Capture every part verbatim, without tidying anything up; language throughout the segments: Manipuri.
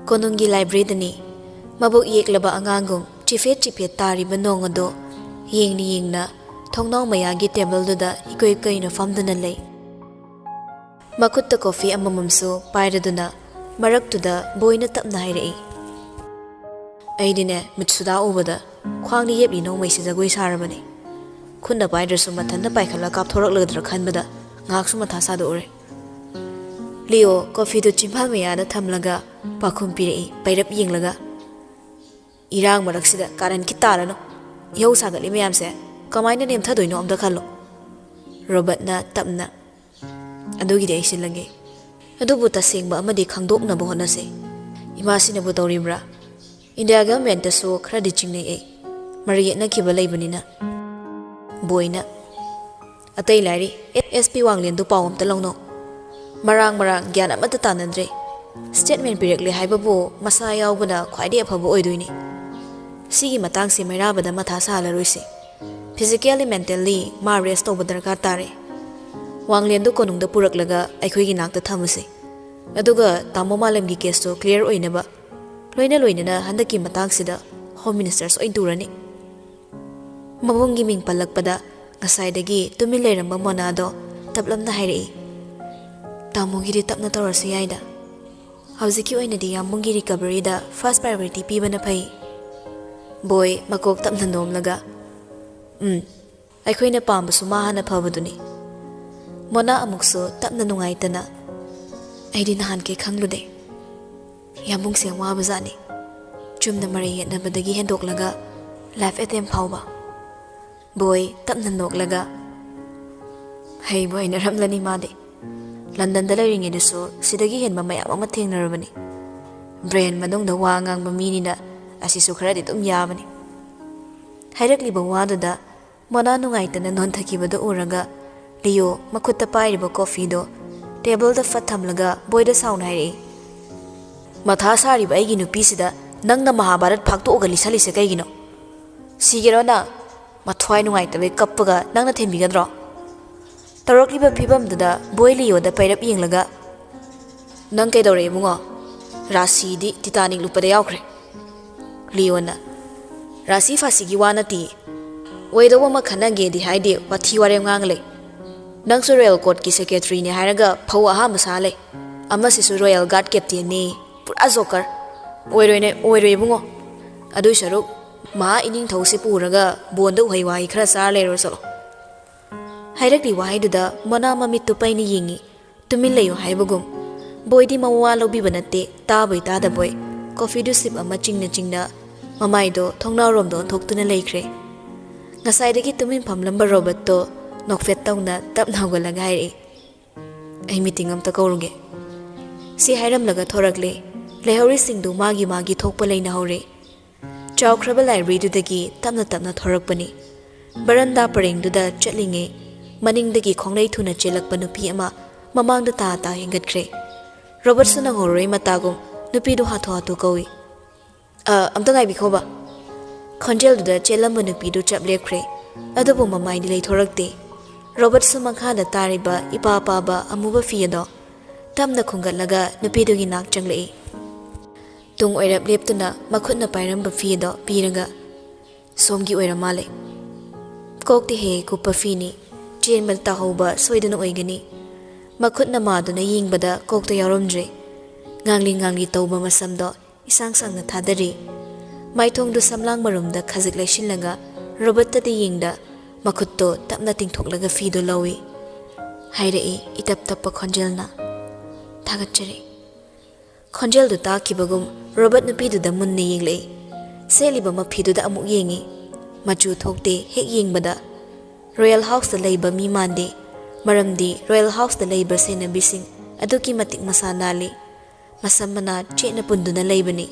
ꯀꯣꯅꯨꯡꯒꯤ ꯂꯥꯏꯕ꯭ꯔꯦꯔꯤꯗꯅꯤ꯫ ꯃꯕꯨꯛ ꯌꯦꯛꯂꯕ ꯑꯉꯥꯡꯒꯨꯝ ꯆꯤꯐꯦꯠ ꯆꯤꯐꯦꯠ ꯇꯥꯔꯤꯕ ꯅꯣꯡ ꯑꯗꯣ ꯌꯦꯡꯅ ꯌꯦꯡꯅ ꯊꯣꯡꯅꯥꯎ ꯃꯌꯥꯒꯤ ꯇꯦꯕꯜꯗꯨꯗ ꯏꯀꯨꯏ ꯀꯨꯏꯅ ꯐꯝꯗꯨꯅ ꯂꯩ꯫ ꯃꯈꯨꯠꯇ ꯀꯣꯐꯤ ꯑꯃꯃꯝꯁꯨ ꯄꯥꯏꯔꯗꯨꯅ ꯃꯔꯛꯇꯨꯗ ꯕꯣꯏꯅ ꯇꯞꯅ ꯍꯥꯏꯔꯛꯏ, "ꯑꯩꯗꯤꯅꯦ, ꯃꯤꯠꯁꯨꯗꯥ ꯎꯕꯗ ꯈ꯭ꯋꯥꯡꯗ ꯌꯦꯞꯂꯤ ꯅꯣꯡꯃꯩꯁꯤ ꯖꯒꯣꯏ ꯁꯥꯔꯕꯅꯤ꯫ ꯈꯨꯠꯅ ꯄꯥꯏꯗ꯭ꯔꯁꯨ ꯃꯊꯟꯇ ꯄꯥꯏꯈꯠꯂ ꯀꯥꯞꯊꯣꯔꯛꯂꯒꯗ꯭ꯔꯥ ꯈꯟꯕꯗ ꯉꯥꯏꯍꯥꯛꯁꯨ ꯃꯊꯥ ꯁꯥꯗꯣꯛꯎꯔꯦ꯫" ꯂꯤꯑꯣ ꯀꯣꯐꯤꯗꯨ ꯆꯤꯝꯕꯥꯜ ꯃꯌꯥꯗ ꯊꯝꯂꯒ ꯄꯥꯎꯈꯨꯝ ꯄꯤꯔꯛꯏ, ꯄꯩꯔꯞ ꯌꯦꯡꯂꯒ꯫ "ꯏꯔꯥꯡ ꯃꯔꯛꯁꯤꯗ ꯀꯥꯔꯟ ꯈꯤꯠ ꯇꯥꯔꯅꯨ꯫ ꯏꯍꯧ ꯁꯥꯒꯠꯂꯤ ꯃꯌꯥꯝꯁꯦ ꯀꯃꯥꯏꯅ ꯅꯦꯝꯊꯗꯣꯏꯅꯣ ꯑꯝꯇ ꯈꯜꯂꯣ꯫" ꯔꯣꯕꯔꯠꯅ ꯇꯞꯅ, "ꯑꯗꯨꯒꯤꯗꯤ ꯑꯩ ꯁꯤꯜꯂꯒꯦ꯫ ꯑꯗꯨꯕꯨ ꯇꯁꯦꯡꯕ ꯑꯃꯗꯤ ꯈꯪꯗꯣꯛꯅꯕ ꯍꯣꯠꯅꯁꯦ꯫ ꯏꯃꯥꯁꯤꯅꯕꯨ ꯇꯧꯔꯤꯕ꯭ꯔꯥ? ꯏꯟꯗꯤꯌꯥ ꯒꯚꯔꯟꯃꯦꯟꯠꯇꯁꯨ ꯈꯔꯗꯤ ꯆꯤꯡꯅꯩ ꯑꯩ꯫ ꯃꯔꯩ ꯌꯦꯠꯅꯈꯤꯕ ꯂꯩꯕꯅꯤꯅ꯫" ꯕꯣꯏꯅ, "ꯑꯇꯩ ꯂꯥꯏꯔꯤ, ꯑꯦꯁ ꯄꯤ ꯋꯥꯡꯂꯦꯟꯗꯨ ꯄꯥꯎ ꯑꯝꯇ ꯂꯧꯅꯧ꯫ ꯃꯔꯥꯡ ꯃꯔꯥꯡ ꯒ꯭ꯌꯥꯟ ꯑꯃꯠꯇ ꯇꯥꯅꯗ꯭ꯔꯦ꯫ ꯁ꯭ꯇꯦꯠꯃꯦꯟꯠ ꯄꯤꯔꯛꯂꯦ ꯍꯥꯏꯕꯕꯨ ꯃꯁꯥ ꯌꯥꯎꯕꯅ ꯈ꯭ꯋꯥꯏꯗꯒꯤ ꯑꯐꯕ ꯑꯣꯏꯗꯣꯏꯅꯤ꯫ ꯁꯤꯒꯤ ꯃꯇꯥꯡꯁꯤ ꯃꯩꯔꯥꯕꯗ ꯃꯊꯥ ꯁꯥꯍꯜꯂꯔꯣꯏꯁꯤ꯫ Physically, mentally ꯃꯥ ꯔꯦꯁ ꯇꯧꯕ ꯗꯔꯀꯥꯔ ꯇꯥꯔꯦ꯫ ꯋꯥꯡꯂꯦꯟꯗꯨ ꯀꯣꯅꯨꯡꯗ ꯄꯨꯔꯛꯂꯒ ꯑꯩꯈꯣꯏꯒꯤ ꯅꯥꯛꯇ ꯊꯝꯃꯁꯤ꯫ ꯑꯗꯨꯒ ꯇꯥꯃꯣ ꯃꯥꯂꯦꯝꯒꯤ ꯀꯦꯁꯇꯨ ꯀ꯭ꯂꯤꯌꯔ ꯑꯣꯏꯅꯕ ꯂꯣꯏꯅ ꯂꯣꯏꯅꯅ ꯍꯟꯗꯛꯀꯤ ꯃꯇꯥꯡꯁꯤꯗ ꯍꯣꯝ ꯃꯤꯅꯤꯁꯇꯔꯁꯨ ꯑꯣꯏꯅ ꯇꯨꯔꯅꯤ꯫" ꯃꯕꯨꯡꯒꯤ ꯃꯤꯡ ꯄꯜꯂꯛꯄꯗ ꯉꯁꯥꯏꯗꯒꯤ ꯇꯨꯃꯤꯟ ꯂꯩꯔꯝꯕ ꯃꯣꯅꯥꯗꯣ ꯇꯞꯂꯞꯅ ꯍꯥꯏꯔꯛꯏ, "ꯇꯥꯃꯣꯒꯤꯗꯤ ꯇꯞꯅ ꯇꯧꯔꯁꯨ ꯌꯥꯏꯗ꯫ ꯍꯧꯖꯤꯛꯀꯤ ꯑꯣꯏꯅꯗꯤ ꯌꯥꯝꯕꯨꯡꯒꯤ ꯔꯤꯀꯚꯔꯤꯗ ꯐꯥꯔꯁ ꯄ꯭ꯔꯥꯏꯌꯣꯔꯤꯇꯤ ꯄꯤꯕꯅ ꯐꯩ꯫" ꯕꯣꯏ ꯃꯀꯣꯛ ꯇꯞꯅ ꯅꯣꯝꯂꯒ, "ꯎꯝ, ꯑꯩꯈꯣꯏꯅ ꯄꯥꯝꯕꯁꯨ ꯃꯥ ꯍꯥꯟꯅ ꯐꯕꯗꯨꯅꯤ꯫" ꯃꯣꯅꯥ ꯑꯃꯨꯛꯁꯨ ꯇꯞꯅ ꯅꯨꯡꯉꯥꯏꯇꯅ, "ꯑꯩꯗꯤ ꯅꯍꯥꯟꯈꯩ ꯈꯪꯂꯨꯗꯦ꯫ ꯌꯥꯝꯕꯨꯡꯁꯦ ꯌꯥꯝ ꯋꯥꯕꯖꯥꯠꯅꯤ꯫ ꯆꯨꯝꯅ ꯃꯔꯩ ꯌꯦꯠꯅꯕꯗꯒꯤ ꯍꯦꯟꯗꯣꯛꯂꯒ ꯂꯥꯏꯐ ꯑꯦꯇꯦꯝ ꯐꯥꯎꯕ꯫" ꯕꯣꯏ ꯇꯞꯅ ꯅꯣꯛꯂꯒ, "ꯍꯩꯕꯨ ꯍꯩꯅꯔꯝꯂꯅꯤ ꯃꯥꯗꯤ꯫ ꯂꯟꯗꯟꯗ ꯂꯩꯔꯤꯉꯩꯗꯁꯨ ꯁꯤꯗꯒꯤ ꯍꯦꯟꯕ ꯃꯌꯥꯝ ꯑꯃ ꯊꯦꯡꯅꯔꯕꯅꯤ꯫ ꯕ꯭ꯔꯦꯟ ꯃꯅꯨꯡꯗ ꯋꯥ ꯉꯥꯡꯕ ꯃꯤꯅꯤꯅ ꯑꯁꯤꯁꯨ ꯈꯔꯗꯤ ꯑꯗꯨꯝ ꯌꯥꯕꯅꯤ꯫" ꯍꯥꯏꯔꯛꯂꯤꯕ ꯋꯥꯗꯨꯗ ꯃꯣꯅꯥ ꯅꯨꯡꯉꯥꯏꯇꯅ ꯅꯣꯟꯊꯈꯤꯕꯗꯨ ꯎꯔꯒ ꯂꯤꯌꯣ ꯃꯈꯨꯠꯇ ꯄꯥꯏꯔꯤꯕ ꯀꯣꯐꯤꯗꯣ ꯇꯦꯕꯜꯗ ꯐꯠ ꯊꯝꯂꯒ ꯕꯣꯏꯗ ꯁꯥꯎꯅ ꯍꯥꯏꯔꯛꯏ, "ꯃꯊꯥ ꯁꯥꯔꯤꯕ ꯑꯩꯒꯤ ꯅꯨꯄꯤꯁꯤꯗ ꯅꯪꯅ ꯃꯍꯥꯚꯥꯔꯠ ꯐꯥꯛꯇꯣꯛꯑꯒ ꯂꯤꯁꯜꯂꯤꯁꯦ ꯀꯩꯒꯤꯅꯣ? ꯁꯤꯒꯦꯔꯣ ꯅꯪ? ꯃꯊ꯭ꯋꯥꯏ ꯅꯨꯡꯉꯥꯏꯇꯕꯩ ꯀꯞꯄꯒ ꯅꯪꯅ ꯊꯦꯝꯕꯤꯒꯗ꯭ꯔꯣ?" ꯇꯧꯔꯛꯂꯤꯕ ꯐꯤꯕꯝꯗꯨꯗ ꯕꯣꯏ ꯂꯤꯌꯣꯗ ꯄꯩꯔꯞ ꯌꯦꯡꯂꯒ, "ꯅꯪ ꯀꯩꯗꯧꯔꯦ ꯏꯕꯨꯡꯉꯣ? ꯔꯥꯁꯤꯗꯤ ꯇꯤꯇꯥꯅꯤꯛ ꯂꯨꯞꯄꯗ ꯌꯥꯎꯈ꯭ꯔꯦ꯫ ꯂꯤꯌꯣꯅ, "ꯔꯥꯁꯤ ꯐꯥꯁꯤꯒꯤ ꯋꯥ ꯅꯠꯇꯦ꯫ ꯑꯣꯏꯗꯧꯕ ꯑꯃ ꯈꯟꯅꯒꯦꯗꯤ ꯍꯥꯏꯗꯦ, ꯋꯥꯊꯤ ꯋꯥꯔꯦꯝ ꯉꯥꯡ ꯂꯩ꯫ ꯅꯪꯁꯨ ꯔꯣꯌꯦꯜ ꯀꯣꯔꯠꯀꯤ ꯁꯦꯀ꯭ꯔꯦꯇꯔꯤꯅꯦ ꯍꯥꯏꯔꯒ ꯐꯧ ꯑꯍꯥꯟꯕ ꯁꯥ ꯂꯩ꯫ ꯑꯃꯁꯤꯁꯨ ꯔꯣꯌꯦꯜ ꯒꯥꯔꯗ ꯀꯦꯞꯇꯦꯟꯅꯦ꯫ ꯄꯨꯔꯥ ꯖꯣꯀꯔ꯫ ꯑꯣꯏꯔꯣꯏꯅꯦ, ꯑꯣꯏꯔꯣꯏ ꯏꯕꯨꯡꯉꯣ꯫ ꯑꯗꯨꯏ ꯁꯔꯨꯛ ꯃꯍꯥ ꯏꯅꯤꯡꯊꯧꯁꯦ ꯄꯨꯔꯒ ꯕꯣꯟꯗ ꯎꯍꯩ ꯋꯥꯍꯩ ꯈꯔ ꯆꯥꯔ ꯂꯩꯔꯨꯔ ꯆꯠꯂꯣ"꯫ ꯍꯥꯏꯔꯛꯂꯤ ꯋꯥꯍꯩꯗꯨꯗ ꯃꯣꯅꯥ ꯃꯃꯤꯠꯇꯨ ꯄꯩꯅ ꯌꯦꯡꯉꯤ꯫ ꯇꯨꯃꯤꯟ ꯂꯩꯌꯨ ꯍꯥꯏꯕꯒꯨꯝ꯫ ꯕꯣꯏꯗꯤ ꯃꯋꯥ ꯂꯧꯕꯤꯕ ꯅꯠꯇꯦ, ꯇꯥꯕꯣꯏ ꯇꯥꯗꯕꯣꯏ꯫ ꯀꯣꯐꯤꯗꯨ ꯁꯤꯞ ꯑꯃ ꯆꯤꯡꯅ ꯆꯤꯡꯅ ꯃꯃꯥꯏꯗꯣ ꯊꯣꯡꯅꯥꯎꯔꯣꯝꯗ ꯑꯣꯟꯊꯣꯛꯇꯨꯅ ꯂꯩꯈ꯭ꯔꯦ꯫ ꯉꯁꯥꯏꯗꯒꯤ ꯇꯨꯃꯤꯟ ꯐꯝꯂꯝꯕ ꯔꯣꯕꯔꯠꯇꯣ ꯅꯣꯛꯐꯦꯠ ꯇꯧꯅ ꯇꯞꯅ ꯍꯧꯒꯠꯂꯒ ꯍꯥꯏꯔꯛꯏ, "ꯑꯩ ꯃꯤꯇꯤꯡ ꯑꯝꯇ ꯀꯧꯔꯨꯒꯦ"꯫ ꯁꯤ ꯍꯥꯏꯔꯝꯂꯒ ꯊꯣꯔꯛꯂꯦ꯫ ꯂꯩꯍꯧꯔꯤꯁꯤꯡꯗꯨ ꯃꯥꯒꯤ ꯃꯥꯒꯤ ꯊꯣꯛꯄ ꯂꯩꯅꯍꯧꯔꯦ꯫ ꯆꯥꯎꯈ꯭ꯔꯕ ꯂꯥꯏꯕ꯭ꯔꯦꯔꯤꯗꯨꯗꯒꯤ ꯇꯞꯅ ꯇꯞꯅ ꯊꯣꯔꯛꯄꯅꯤ꯫ ꯕꯔꯟꯗꯥ ꯄꯔꯦꯡꯗꯨꯗ ꯆꯠꯂꯤꯉꯩ ꯃꯅꯤꯡꯗꯒꯤ ꯈꯣꯡꯂꯩ ꯊꯨꯅ ꯆꯦꯜꯂꯛꯄ ꯅꯨꯄꯤ ꯑꯃ ꯃꯃꯥꯡꯗ ꯇꯥ ꯇꯥ ꯍꯦꯟꯒꯠꯈ꯭ꯔꯦ꯫ ꯔꯣꯕꯔꯠꯁꯨ ꯅꯪꯍꯧꯔꯣꯏ ꯃꯇꯥꯒꯨꯝ ꯅꯨꯄꯤꯗꯨ ꯍꯥꯊꯨ ꯍꯥꯊꯨ ꯀꯧꯏ, "ꯑ, ꯑꯝꯇ ꯉꯥꯏꯕꯤꯈꯣꯕ"꯫ ꯈꯣꯟꯖꯦꯜꯗꯨꯗ ꯆꯦꯜꯂꯝꯕ ꯅꯨꯄꯤꯗꯨ ꯆꯞ ꯂꯦꯞꯈ꯭ꯔꯦ꯫ ꯑꯗꯨꯕꯨ ꯃꯃꯥꯏꯗꯤ ꯂꯩꯊꯣꯔꯛꯇꯦ꯫ ꯔꯣꯕꯔꯠꯁꯨ ꯃꯈꯥꯗ ꯇꯥꯔꯤꯕ ꯏꯄꯥ ꯄꯥꯕ ꯑꯃꯨꯕ ꯐꯤ ꯑꯗꯣ ꯇꯞꯅ ꯈꯨꯝꯒꯠꯂꯒ ꯅꯨꯄꯤꯗꯨꯒꯤ ꯅꯥꯛ ꯆꯪꯂꯛꯏ꯫ ꯇꯨꯡ ꯑꯣꯏꯔꯞ ꯂꯦꯞꯇꯨꯅ ꯃꯈꯨꯠꯅ ꯄꯥꯏꯔꯝꯕ ꯐꯤ ꯑꯗꯣ ꯄꯤꯔꯒ, "ꯁꯣꯝꯒꯤ ꯑꯣꯏꯔ ꯃꯥꯜꯂꯦ"꯫ ꯀꯣꯛꯇꯤ ꯍꯦꯛ ꯍꯦꯛ ꯀꯨꯞꯄ ꯐꯤꯅꯤ꯫ ꯆꯦꯟꯕꯗ ꯇꯥꯍꯧꯕ ꯁꯣꯏꯗꯅ ꯑꯣꯏꯒꯅꯤ꯫ ꯃꯈꯨꯠꯅ ꯃꯥꯗꯨꯅ ꯌꯦꯡꯕꯗ ꯀꯣꯛꯇ ꯌꯥꯎꯔꯝꯗ꯭ꯔꯦ꯫ ꯉꯥꯡꯂꯤ ꯉꯥꯡꯂꯤ ꯇꯧꯕ ꯃꯁꯝꯗꯣ ꯏꯁꯥꯡ ꯁꯥꯡꯅ ꯊꯥꯗꯔꯤ꯫ ꯃꯥꯏꯊꯣꯡꯗꯨ ꯁꯝꯂꯥꯡ ꯃꯔꯨꯝꯗ ꯈꯖꯤꯛ ꯂꯩꯁꯤꯜꯂꯒ ꯔꯣꯕꯔꯠꯇꯗꯤ ꯌꯦꯡꯗ ꯃꯈꯨꯠꯇꯣ ꯇꯞꯅ ꯇꯤꯡꯊꯣꯛꯂꯒ ꯐꯤꯗꯨ ꯂꯧꯏ꯫ ꯍꯥꯏꯔꯛꯏ ꯏꯇꯞ ꯇꯞꯄ ꯈꯣꯟꯖꯦꯜꯅ, "ꯊꯥꯒꯠꯆꯔꯤ"꯫ ꯈꯣꯟꯖꯦꯜꯗꯨ ꯇꯥꯈꯤꯕꯒꯨꯝ ꯔꯣꯕꯔꯠ ꯅꯨꯄꯤꯗꯨꯗ ꯃꯨꯟꯅ ꯌꯦꯡꯂꯛꯏ꯫ ꯁꯦꯠꯂꯤꯕ ꯃꯐꯤꯗꯨꯗ ꯑꯃꯨꯛ ꯌꯦꯡꯉꯤ꯫ ꯃꯆꯨ ꯊꯣꯛꯇꯦ ꯍꯦꯛ ꯌꯦꯡꯕꯗ꯫ ꯔꯣꯌꯦꯜ ꯍꯥꯎꯁꯇ ꯂꯩꯕ ꯃꯤ ꯃꯥꯟꯗꯦ, ꯃꯔꯝꯗꯤ ꯔꯣꯌꯦꯜ ꯍꯥꯎꯁꯇ ꯂꯩꯕ ꯁꯦꯟꯅꯕꯤꯁꯤꯡ ꯑꯗꯨꯛꯀꯤ ꯃꯇꯤꯛ ꯃꯁꯥ ꯅꯥꯜꯂꯤ꯫ ꯃꯁꯝ ꯃꯅꯥ ꯆꯦꯠꯅ ꯄꯨꯟꯗꯨꯅ ꯂꯩꯕꯅꯤ꯫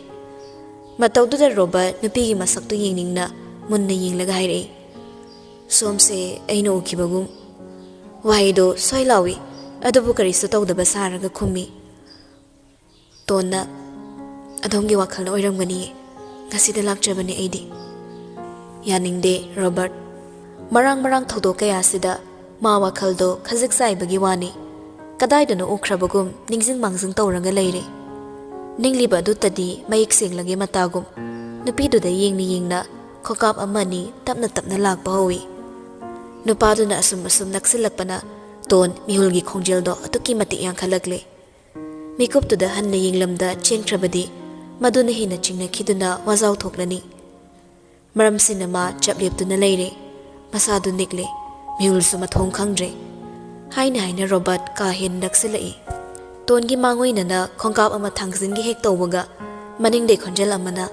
ꯃꯇꯧꯗꯨꯗ ꯔꯣꯕꯔꯠ ꯅꯨꯄꯤꯒꯤ ꯃꯁꯛꯇꯨ ꯌꯦꯡꯅꯤꯡꯅ ꯃꯨꯟꯅ ꯌꯦꯡꯂꯒ ꯍꯥꯏꯔꯛꯏ, "ꯁꯣꯝꯁꯦ ꯑꯩꯅ ꯎꯈꯤꯕꯒꯨꯝ"꯫ ꯋꯥꯍꯩꯗꯣ ꯁꯣꯏ ꯂꯥꯎꯏ, ꯑꯗꯨꯕꯨ ꯀꯔꯤꯁꯨ ꯇꯧꯗꯕ ꯁꯥꯔꯒ ꯈꯨꯝꯃꯤ꯫ ꯇꯣꯟꯅ, "ꯑꯗꯣꯝꯒꯤ ꯋꯥꯈꯜꯅ ꯑꯣꯏꯔꯝꯒꯅꯤꯌꯦ꯫ ꯉꯁꯤꯗ ꯂꯥꯛꯆꯕꯅꯦ ꯑꯩꯗꯤ"꯫ ꯌꯥꯅꯤꯡꯗꯦ ꯔꯣꯕꯔꯠ꯫ ꯃꯔꯥꯡ ꯃꯔꯥꯡ ꯊꯧꯗꯣꯛ ꯀꯌꯥꯁꯤꯗ ꯃꯥ ꯋꯥꯈꯜꯗꯣ ꯈꯖꯤꯛ ꯆꯥꯏꯕꯒꯤ ꯋꯥꯅꯤ꯫ ꯀꯗꯥꯏꯗꯅꯣ ꯎꯈ꯭ꯔꯕꯒꯨꯝ ꯅꯤꯡꯁꯤꯡ ꯃꯥꯡꯖꯤꯡ ꯇꯧꯔꯒ ꯂꯩꯔꯦ꯫ ꯅꯤꯡꯂꯤꯕ ꯑꯗꯨꯇꯗꯤ ꯃꯌꯦꯛ ꯁꯦꯡꯂꯒꯦ ꯃꯇꯥꯒꯨꯝ ꯅꯨꯄꯤꯗꯨꯗ ꯌꯦꯡꯅ ꯌꯦꯡꯅ ꯈꯣꯡꯀꯥꯞ ꯑꯃ ꯑꯅꯤ ꯇꯞꯅ ꯇꯞꯅ ꯂꯥꯛꯄ ꯍꯧꯏ꯫ ꯅꯨꯄꯥꯗꯨꯅ ꯑꯁꯨꯝ ꯑꯁꯨꯝ ꯅꯛꯁꯤꯜꯂꯛꯄꯅ ꯇꯣꯟ ꯃꯤꯍꯨꯜꯒꯤ ꯈꯣꯡꯖꯦꯜꯗꯣ ꯑꯗꯨꯛꯀꯤ ꯃꯇꯤꯛ ꯌꯥꯡꯈꯠꯂꯛꯂꯦ꯫ ꯃꯤꯀꯨꯞꯇꯨꯗ ꯍꯟꯅ ꯌꯦꯡꯂꯝꯗ ꯆꯦꯟꯈ꯭ꯔꯕꯗꯤ ꯃꯗꯨꯅ ꯍꯦꯟꯅ ꯆꯤꯡꯅꯈꯤꯗꯨꯅ ꯋꯥꯖꯥꯎ ꯊꯣꯛꯂꯅꯤ꯫ ꯃꯔꯝꯁꯤꯅ ꯃꯥ ꯆꯞ ꯂꯦꯞꯇꯨꯅ ꯂꯩꯔꯦ꯫ ꯃꯁꯥꯗꯨ ꯅꯤꯛꯂꯦ꯫ ꯃꯤꯍꯨꯜꯁꯨ ꯃꯊꯣꯡ ꯈꯪꯗ꯭ꯔꯦ꯫ ꯍꯥꯏꯅ ꯍꯥꯏꯅ ꯔꯣꯕꯔꯠ ꯀꯥ ꯍꯦꯟꯅ ꯅꯛꯁꯤꯜꯂꯛꯏ꯫ ꯇꯣꯟꯒꯤ ꯃꯥꯡꯑꯣꯏꯅꯅ ꯈꯣꯡꯀꯥꯞ ꯑꯃ ꯊꯥꯡꯖꯤꯟꯒꯦ ꯍꯦꯛ ꯇꯧꯕꯒ ꯃꯅꯤꯡꯗꯩ ꯈꯣꯟꯖꯦꯜ ꯑꯃꯅ,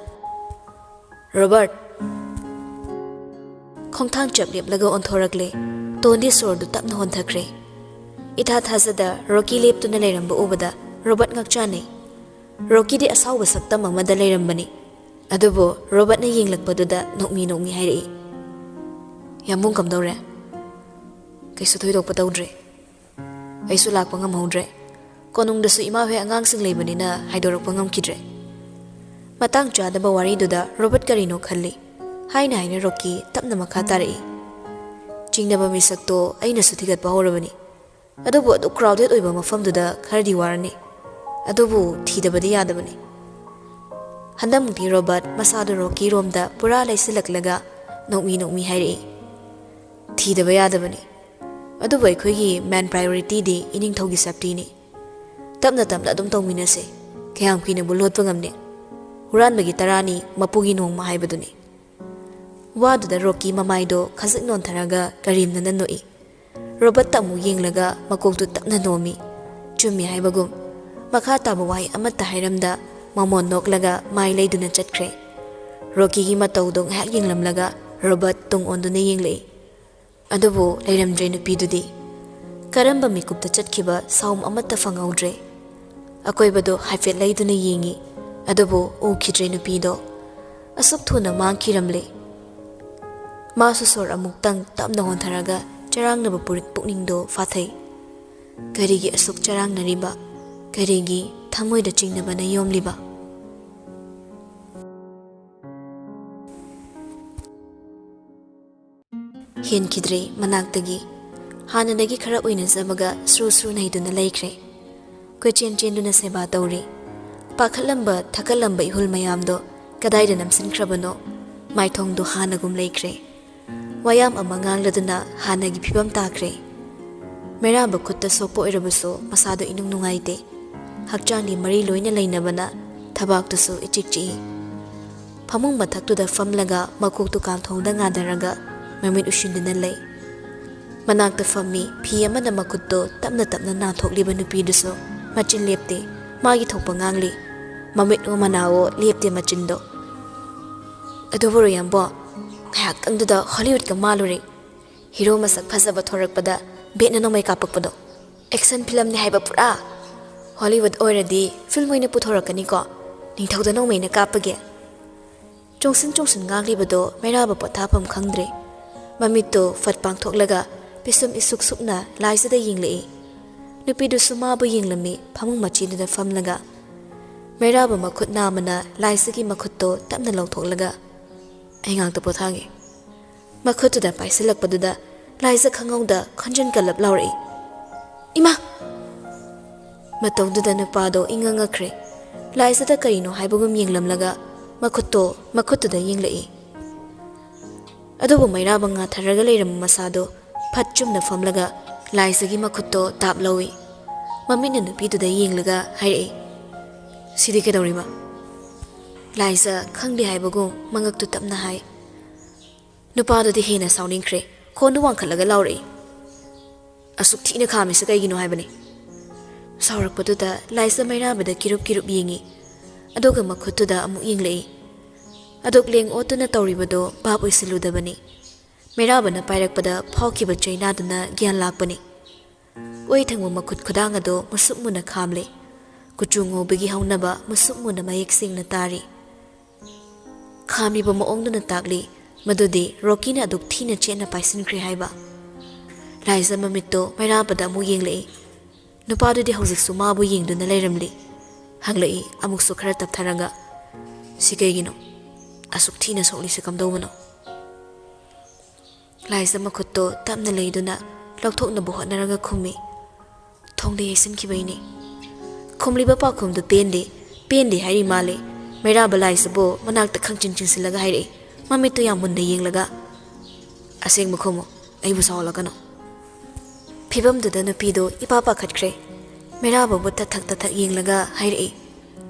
"ꯔꯣꯕꯔꯠ!" ꯈꯣꯡꯊꯥꯡ ꯆꯞ ꯂꯦꯞꯂꯒ ꯑꯣꯟꯊꯣꯔꯛꯂꯦ꯫ ꯇꯣꯟꯗꯤ ꯁꯣꯔꯗꯨ ꯇꯞꯅ ꯍꯣꯟꯊꯈ꯭ꯔꯦ꯫ ꯏꯊꯥ ꯊꯥꯖꯗ ꯔꯣꯀꯤ ꯂꯦꯞꯇꯨꯅ ꯂꯩꯔꯝꯕ ꯎꯕꯗ ꯔꯣꯕꯔꯠ ꯉꯛꯆꯥꯟꯅꯩ꯫ ꯔꯣꯀꯤꯗꯤ ꯑꯁꯥꯎꯕ ꯁꯛꯇꯝ ꯑꯃꯗ ꯂꯩꯔꯝꯕꯅꯤ꯫ ꯑꯗꯨꯕꯨ ꯔꯣꯕꯔꯠꯅ ꯌꯦꯡꯂꯛꯄꯗꯨꯗ ꯅꯣꯛꯃꯤ ꯅꯣꯛꯃꯤ ꯍꯥꯏꯔꯛꯏ, "ꯌꯥꯝꯕꯨꯡ, ꯀꯝꯗꯧꯔꯦ?" "ꯀꯩꯁꯨ ꯊꯣꯏꯗꯣꯛꯄ ꯇꯧꯗ꯭ꯔꯦ꯫ ꯑꯩꯁꯨ ꯂꯥꯛꯄ ꯉꯝꯍꯧꯗ꯭ꯔꯦ꯫ ꯀꯣꯅꯨꯡꯗꯁꯨ ꯏꯃꯥ ꯍꯣꯏ ꯑꯉꯥꯡꯁꯤꯡ ꯂꯩꯕꯅꯤꯅ ꯍꯥꯏꯗꯣꯔꯛꯄ ꯉꯝꯈꯤꯗ꯭ꯔꯦ꯫" ꯃꯇꯥꯡ ꯆꯥꯗꯕ ꯋꯥꯔꯤꯗꯨꯗ ꯔꯣꯕꯔꯠ ꯀꯔꯤꯅꯣ ꯈꯜꯂꯤ꯫ ꯍꯥꯏꯅ ꯍꯥꯏꯅ ꯔꯣꯀꯤ ꯇꯞꯅ ꯃꯈꯥ ꯇꯥꯔꯛꯏ, "ꯆꯤꯡꯅꯕ ꯃꯤꯁꯛꯇꯣ ꯑꯩꯅꯁꯨ ꯊꯤꯒꯠꯄ ꯍꯧꯔꯕꯅꯤ꯫ ꯑꯗꯨꯕꯨ ꯑꯗꯨꯛ ꯀ꯭ꯔꯥꯎꯗꯦꯗ ꯑꯣꯏꯕ ꯃꯐꯝꯗꯨꯗ ꯈꯔꯗꯤ ꯋꯥꯔꯅꯤ꯫ ꯑꯗꯨꯕꯨ ꯊꯤꯗꯕꯗꯤ ꯌꯥꯗꯕꯅꯤ꯫" ꯍꯟꯗꯛꯃꯨꯛꯇꯤ ꯔꯣꯕꯔꯠ ꯃꯁꯥꯗꯨ ꯔꯣꯀꯤꯔꯣꯝꯗ ꯄꯨꯔꯥ ꯂꯩꯁꯤꯜꯂꯛꯂꯒ ꯅꯣꯛꯃꯤ ꯅꯣꯛꯃꯤ ꯍꯥꯏꯔꯛꯏ, "ꯊꯤꯗꯕ ꯌꯥꯗꯕꯅꯤ꯫ ꯑꯗꯨꯕꯨ ꯑꯩꯈꯣꯏꯒꯤ ꯃꯦꯟ ꯄ꯭ꯔꯥꯏꯌꯣꯔꯤꯇꯤꯗꯤ ꯏꯅꯤꯡꯊꯧꯒꯤ ꯁꯦꯐꯇꯤꯅꯤ꯫ ꯇꯞꯅ ꯇꯞꯅ ꯑꯗꯨꯝ ꯇꯧꯃꯤꯟꯅꯁꯦ꯫ ꯀꯌꯥꯝ ꯀꯨꯏꯅꯕꯨ ꯂꯣꯠꯄ ꯉꯝꯅꯤ? ꯍꯨꯔꯥꯟꯕꯒꯤ ꯇꯔꯥꯅꯤ, ꯃꯄꯨꯒꯤ ꯅꯣꯡꯃ ꯍꯥꯏꯕꯗꯨꯅꯤ꯫" ꯋꯥꯗꯨꯗ ꯔꯣꯀꯤ ꯃꯃꯥꯏꯗꯣ ꯈꯖꯤꯛ ꯅꯣꯟꯊꯔꯒ ꯀꯔꯦꯝꯅꯅ ꯅꯣꯛꯏ꯫ ꯔꯣꯕꯔꯠꯇ ꯑꯃꯨꯛ ꯌꯦꯡꯂꯒ ꯃꯀꯣꯛꯇꯨ ꯇꯞꯅ ꯅꯣꯝꯃꯤ꯫ ꯆꯨꯝꯃꯤ ꯍꯥꯏꯕꯒꯨꯝ꯫ ꯃꯈꯥ ꯇꯥꯕ ꯋꯥꯍꯩ ꯑꯃꯠꯇ ꯍꯥꯏꯔꯝꯗ ꯃꯃꯣꯟ ꯅꯣꯛꯂꯒ ꯃꯥꯏ ꯂꯩꯗꯨꯅ ꯆꯠꯈ꯭ꯔꯦ꯫ ꯔꯣꯀꯤꯒꯤ ꯃꯇꯧꯗꯣ ꯉꯥꯏꯍꯥꯛ ꯌꯦꯡꯂꯝꯂꯒ ꯔꯣꯕꯔꯠ ꯇꯨꯡ ꯑꯣꯟꯗꯨꯅ ꯌꯦꯡꯂꯛꯏ꯫ ꯑꯗꯨꯕꯨ ꯂꯩꯔꯝꯗ꯭ꯔꯦ ꯅꯨꯄꯤꯗꯨꯗꯤ꯫ ꯀꯔꯝꯕ ꯃꯤꯀꯨꯞꯇ ꯆꯠꯈꯤꯕ ꯁꯥꯎꯝ ꯑꯃꯠꯇ ꯐꯪꯍꯧꯗ꯭ꯔꯦ꯫ ꯑꯀꯣꯏꯕꯗꯣ ꯍꯥꯏꯐꯦꯠ ꯂꯩꯗꯨꯅ ꯌꯦꯡꯉꯤ, ꯑꯗꯨꯕꯨ ꯎꯈꯤꯗ꯭ꯔꯦ ꯅꯨꯄꯤꯗꯣ꯫ ꯑꯁꯨꯛ ꯊꯨꯅ ꯃꯥꯡꯈꯤꯔꯝꯂꯦ꯫ ꯃꯥꯁꯨ ꯁꯣꯔ ꯑꯃꯨꯛꯇꯪ ꯇꯞꯅ ꯍꯣꯟꯊꯔꯒ ꯆꯔꯥꯡꯅꯕ ꯄꯨꯔꯤꯛ ꯄꯨꯛꯅꯤꯡꯗꯣ ꯐꯥꯊꯩ꯫ ꯀꯔꯤꯒꯤ ꯑꯁꯨꯛ ꯆꯔꯥꯡꯅꯔꯤꯕ? ꯀꯔꯤꯒꯤ ꯊꯃꯣꯏꯗ ꯆꯤꯡꯅꯕꯅ ꯌꯣꯝꯂꯤꯕ? ꯍꯦꯟꯈꯤꯗ꯭ꯔꯦ ꯃꯅꯥꯛꯇꯒꯤ꯫ ꯍꯥꯟꯅꯗꯒꯤ ꯈꯔ ꯎꯏꯅꯖꯕꯒ ꯁ꯭ꯔꯨ ꯁ꯭ꯔꯨ ꯅꯩꯗꯨꯅ ꯂꯩꯈ꯭ꯔꯦ꯫ ꯀꯣꯏꯆꯦꯟ ꯆꯦꯟꯗꯨꯅ ꯁꯦꯕꯥ ꯇꯧꯔꯤ꯫ ꯄꯥꯈꯠꯂꯝꯕ ꯊꯛꯀꯠꯂꯝꯕ ꯏꯍꯨꯜ ꯃꯌꯥꯝꯗꯣ ꯀꯗꯥꯏꯗ ꯅꯝꯁꯤꯟꯈ꯭ꯔꯕꯅꯣ? ꯃꯥꯏꯊꯣꯡꯗꯣ ꯍꯥꯟꯅꯒꯨꯝ ꯂꯩꯈ꯭ꯔꯦ꯫ ꯋꯥꯌꯥꯝ ꯑꯃ ꯉꯥꯡꯂꯗꯨꯅ ꯍꯥꯟꯅꯒꯤ ꯐꯤꯕꯝ ꯇꯥꯈ꯭ꯔꯦ꯫ ꯃꯩꯔꯥꯕ ꯈꯨꯠꯇ ꯁꯣꯛꯄ ꯑꯣꯏꯔꯕꯁꯨ ꯃꯁꯥꯗꯣ ꯏꯅꯨꯡ ꯅꯨꯡꯉꯥꯏꯇꯦ꯫ ꯍꯛꯆꯥꯡꯒꯤ ꯃꯔꯤ ꯂꯣꯏꯅ ꯂꯩꯅꯕꯅ ꯊꯕꯥꯛꯇꯨꯁꯨ ꯏꯆꯤꯛ ꯆꯤꯛꯏ꯫ ꯐꯃꯨꯡ ꯃꯊꯛꯇꯨꯗ ꯐꯝꯂꯒ ꯃꯀꯣꯛꯇꯨ ꯀꯥꯡꯊꯣꯡꯗ ꯉꯥꯗꯔꯒ ꯃꯃꯤꯠ ꯎꯏꯁꯤꯟꯗꯨꯅ ꯂꯩ꯫ ꯃꯅꯥꯛꯇ ꯐꯝꯃꯤ ꯐꯤ ꯑꯃꯅ ꯃꯈꯨꯠꯇꯣ ꯇꯞꯅ ꯇꯞꯅ ꯅꯥꯟꯊꯣꯛꯂꯤꯕ ꯅꯨꯄꯤꯗꯨꯁꯨ ꯃꯆꯤꯟ ꯂꯦꯞꯇꯦ꯫ ꯃꯥꯒꯤ ꯊꯣꯛꯄ ꯉꯥꯡꯂꯤ꯫ ꯃꯃꯤꯠ ꯑꯣ ꯃꯅꯥꯑꯣ ꯂꯦꯞꯇꯦ ꯃꯆꯤꯟꯗꯣ꯫ "ꯑꯗꯨꯕꯨ ꯔꯣꯌꯥꯝꯕꯣ, ꯉꯥꯏꯍꯥꯛꯇꯪꯗꯨꯗ ꯍꯣꯂꯤꯋꯨꯗꯀ ꯃꯥꯜꯂꯨꯔꯦ꯫ ꯍꯤꯔꯣ ꯃꯁꯛ ꯐꯖꯕ ꯊꯣꯔꯛꯄꯗ ꯕꯦꯠꯅ ꯅꯣꯡꯃꯩ ꯀꯥꯞꯄꯛꯄꯗꯣ꯫ ꯑꯦꯛꯁꯟ ꯐꯤꯂꯝꯅꯤ ꯍꯥꯏꯕ ꯄꯨꯔꯥ꯫ ꯍꯣꯂꯤꯋꯨꯗ ꯑꯣꯏꯔꯗꯤ ꯐꯤꯜꯝ ꯑꯣꯏꯅ ꯄꯨꯊꯣꯔꯛꯀꯅꯤꯀꯣ꯫ ꯅꯤꯡꯊꯧꯗ ꯅꯣꯡꯃꯩꯅ ꯀꯥꯞꯄꯒꯦ?" ꯆꯣꯡꯁꯤꯟ ꯆꯣꯡꯁꯤꯟ ꯉꯥꯡꯂꯤꯕꯗꯣ ꯃꯩꯔꯥꯕ ꯄꯣꯊꯥꯐꯝ ꯈꯪꯗ꯭ꯔꯦ꯫ ꯃꯃꯤꯠꯇꯣ ꯐꯠ ꯄꯥꯡꯊꯣꯛꯂꯒ ꯄꯤꯁꯨꯝ ꯏꯁꯨꯛ ꯁꯨꯛꯅ ꯂꯥꯏꯖꯗ ꯌꯦꯡꯂꯛꯏ꯫ ꯅꯨꯄꯤꯗꯨꯁꯨ ꯃꯥꯕꯨ ꯌꯦꯡꯂꯝꯃꯤ ꯐꯃꯨꯡ ꯃꯆꯤꯗꯨꯗ ꯐꯝꯂꯒ꯫ ꯃꯩꯔꯥꯕ ꯃꯈꯨꯠ ꯅꯥꯝꯃꯅ ꯂꯥꯏꯖꯒꯤ ꯃꯈꯨꯠꯇꯣ ꯇꯞꯅ ꯂꯧꯊꯣꯛꯂꯒ, "ꯑꯩ ꯉꯥꯛꯇ ꯄꯣꯊꯥꯒꯦ"꯫ ꯃꯈꯨꯠꯇꯨꯗ ꯄꯥꯏꯁꯤꯜꯂꯛꯄꯗꯨꯗ ꯂꯥꯏꯖ ꯈꯪꯍꯧꯗ ꯈꯣꯟꯖꯦꯜ ꯀꯜꯂꯞ ꯂꯥꯎꯔꯛꯏ, "ꯏꯃꯥ!" ꯃꯇꯧꯗꯨꯗ ꯅꯨꯄꯥꯗꯣ ꯏꯉꯛ ꯉꯛꯈ꯭ꯔꯦ꯫ ꯂꯥꯏꯖꯗ ꯀꯔꯤꯅꯣ ꯍꯥꯏꯕꯒꯨꯝ ꯌꯦꯡꯂꯝꯂꯒ ꯃꯈꯨꯠꯇꯣ ꯃꯈꯨꯠꯇꯨꯗ ꯌꯦꯡꯂꯛꯏ꯫ ꯑꯗꯨꯕꯨ ꯃꯩꯔꯥꯕ ꯉꯥꯊꯔꯒ ꯂꯩꯔꯝꯕ ꯃꯁꯥꯗꯣ ꯐꯠ ꯆꯨꯝꯅ ꯐꯝꯂꯒ ꯂꯥꯏꯖꯒꯤ ꯃꯈꯨꯠꯇꯣ ꯇꯥꯞ ꯂꯧꯏ꯫ ꯃꯃꯤꯠꯅ ꯅꯨꯄꯤꯗꯨꯗ ꯌꯦꯡꯂꯒ ꯍꯥꯏꯔꯛꯏ, "ꯁꯤꯗꯤ ꯀꯩꯗꯧꯔꯤꯕ?" ꯂꯥꯏꯖ ꯈꯪꯗꯦ ꯍꯥꯏꯕꯒꯨꯝ ꯃꯉꯛꯇꯨ ꯇꯞꯅ ꯍꯥꯏ꯫ ꯅꯨꯄꯥꯗꯨꯗꯤ ꯍꯦꯟꯅ ꯁꯥꯎꯅꯤꯡꯈ꯭ꯔꯦ꯫ ꯈꯣꯟꯗꯨ ꯋꯥꯡꯈꯠꯂꯒ ꯂꯥꯎꯔꯛꯏ, "ꯑꯁꯨꯛ ꯊꯤꯅ ꯈꯥꯝꯃꯤꯁꯤ ꯀꯩꯒꯤꯅꯣ ꯍꯥꯏꯕꯅꯤ?" ꯁꯥꯎꯔꯛꯄꯗꯨꯗ ꯂꯥꯏꯖ ꯃꯩꯔꯥꯕꯗ ꯀꯤꯔꯨꯞ ꯀꯤꯔꯨꯞ ꯌꯦꯡꯉꯤ꯫ ꯑꯗꯨꯒ ꯃꯈꯨꯠꯇꯨꯗ ꯑꯃꯨꯛ ꯌꯦꯡꯂꯛꯏ꯫ ꯑꯗꯨꯛ ꯂꯦꯡ ꯑꯣꯠꯇꯨꯅ ꯇꯧꯔꯤꯕꯗꯣ ꯚꯥꯞ ꯑꯣꯏꯁꯤꯜꯂꯨꯗꯕꯅꯤ꯫ ꯃꯩꯔꯥꯕꯅ ꯄꯥꯏꯔꯛꯄꯗ ꯐꯥꯎꯈꯤꯕ ꯆꯩꯅꯥꯗꯨꯅ ꯒ꯭ꯌꯥꯟ ꯂꯥꯛꯄꯅꯤ꯫ ꯑꯣꯏ ꯊꯪꯕ ꯃꯈꯨꯠ ꯈꯨꯗꯥꯡ ꯑꯗꯣ ꯃꯨꯁꯨꯛ ꯃꯨꯅ ꯈꯥꯝꯂꯦ꯫ ꯀꯨꯆꯨ ꯉꯧꯕꯒꯤ ꯍꯧꯅꯕ ꯃꯨꯁꯨꯛ ꯃꯨꯅ ꯃꯌꯦꯛ ꯁꯦꯡꯅ ꯇꯥꯔꯤ꯫ ꯈꯥꯝꯂꯤꯕ ꯃꯑꯣꯡꯗꯨꯅ ꯇꯥꯛꯂꯤ ꯃꯗꯨꯗꯤ ꯔꯣꯀꯤꯅ ꯑꯗꯨꯛ ꯊꯤꯅ ꯆꯦꯠꯅ ꯄꯥꯏꯁꯤꯟꯈ꯭ꯔꯦ ꯍꯥꯏꯕ꯫ ꯂꯥꯏꯖ ꯃꯃꯤꯠꯇꯣ ꯃꯩꯔꯥꯕꯗ ꯑꯃꯨꯛ ꯌꯦꯡꯂꯛꯏ꯫ ꯅꯨꯄꯥꯗꯨꯗꯤ ꯍꯧꯖꯤꯛꯁꯨ ꯃꯥꯕꯨ ꯌꯦꯡꯗꯨꯅ ꯂꯩꯔꯝꯂꯤ꯫ ꯍꯪꯂꯛꯏ ꯑꯃꯨꯛꯁꯨ ꯈꯔ ꯇꯞꯊꯔꯒ, "ꯁꯤ ꯀꯩꯒꯤꯅꯣ? ꯑꯁꯨꯛ ꯊꯤꯅ ꯁꯣꯛꯂꯤꯁꯤ ꯀꯝꯗꯧꯕꯅꯣ?" ꯂꯥꯏꯖ ꯃꯈꯨꯠꯇꯣ ꯇꯞꯅ ꯂꯩꯗꯨꯅ ꯂꯧꯊꯣꯛꯅꯕ ꯍꯣꯠꯅꯔꯒ ꯈꯨꯝꯃꯤ, "ꯊꯣꯡꯗ ꯌꯩꯁꯤꯟꯈꯤꯕꯩꯅꯤ"꯫ ꯈꯨꯝꯂꯤꯕ ꯄꯥꯎꯈꯨꯝꯗꯨ ꯄꯦꯟꯗꯦ꯫ ꯄꯦꯟꯗꯦ ꯍꯥꯏꯔꯤ ꯃꯥꯜꯂꯦ꯫ ꯃꯩꯔꯥꯕ ꯂꯥꯏꯁꯤꯕꯨ ꯃꯅꯥꯛꯇ ꯈꯪꯆꯤꯟ ꯆꯤꯟꯁꯤꯜꯂꯒ ꯍꯥꯏꯔꯛꯏ, ꯃꯃꯤꯠꯇꯨ ꯌꯥꯝ ꯃꯨꯟꯅ ꯌꯦꯡꯂꯒ꯫ "ꯑꯁꯦꯡꯕ ꯈꯨꯝꯃꯨ, ꯑꯩꯕꯨ ꯁꯥꯎꯍꯜꯂꯛꯀꯅꯨ꯫" ꯐꯤꯕꯝꯗꯨꯗ ꯅꯨꯄꯤꯗꯣ ꯏꯄꯥ ꯄꯥꯈꯠꯈ꯭ꯔꯦ꯫ ꯃꯩꯔꯥꯕꯕꯨ ꯇꯠꯊꯛ ꯇꯠꯊꯛ ꯌꯦꯡꯂꯒ ꯍꯥꯏꯔꯛꯏ,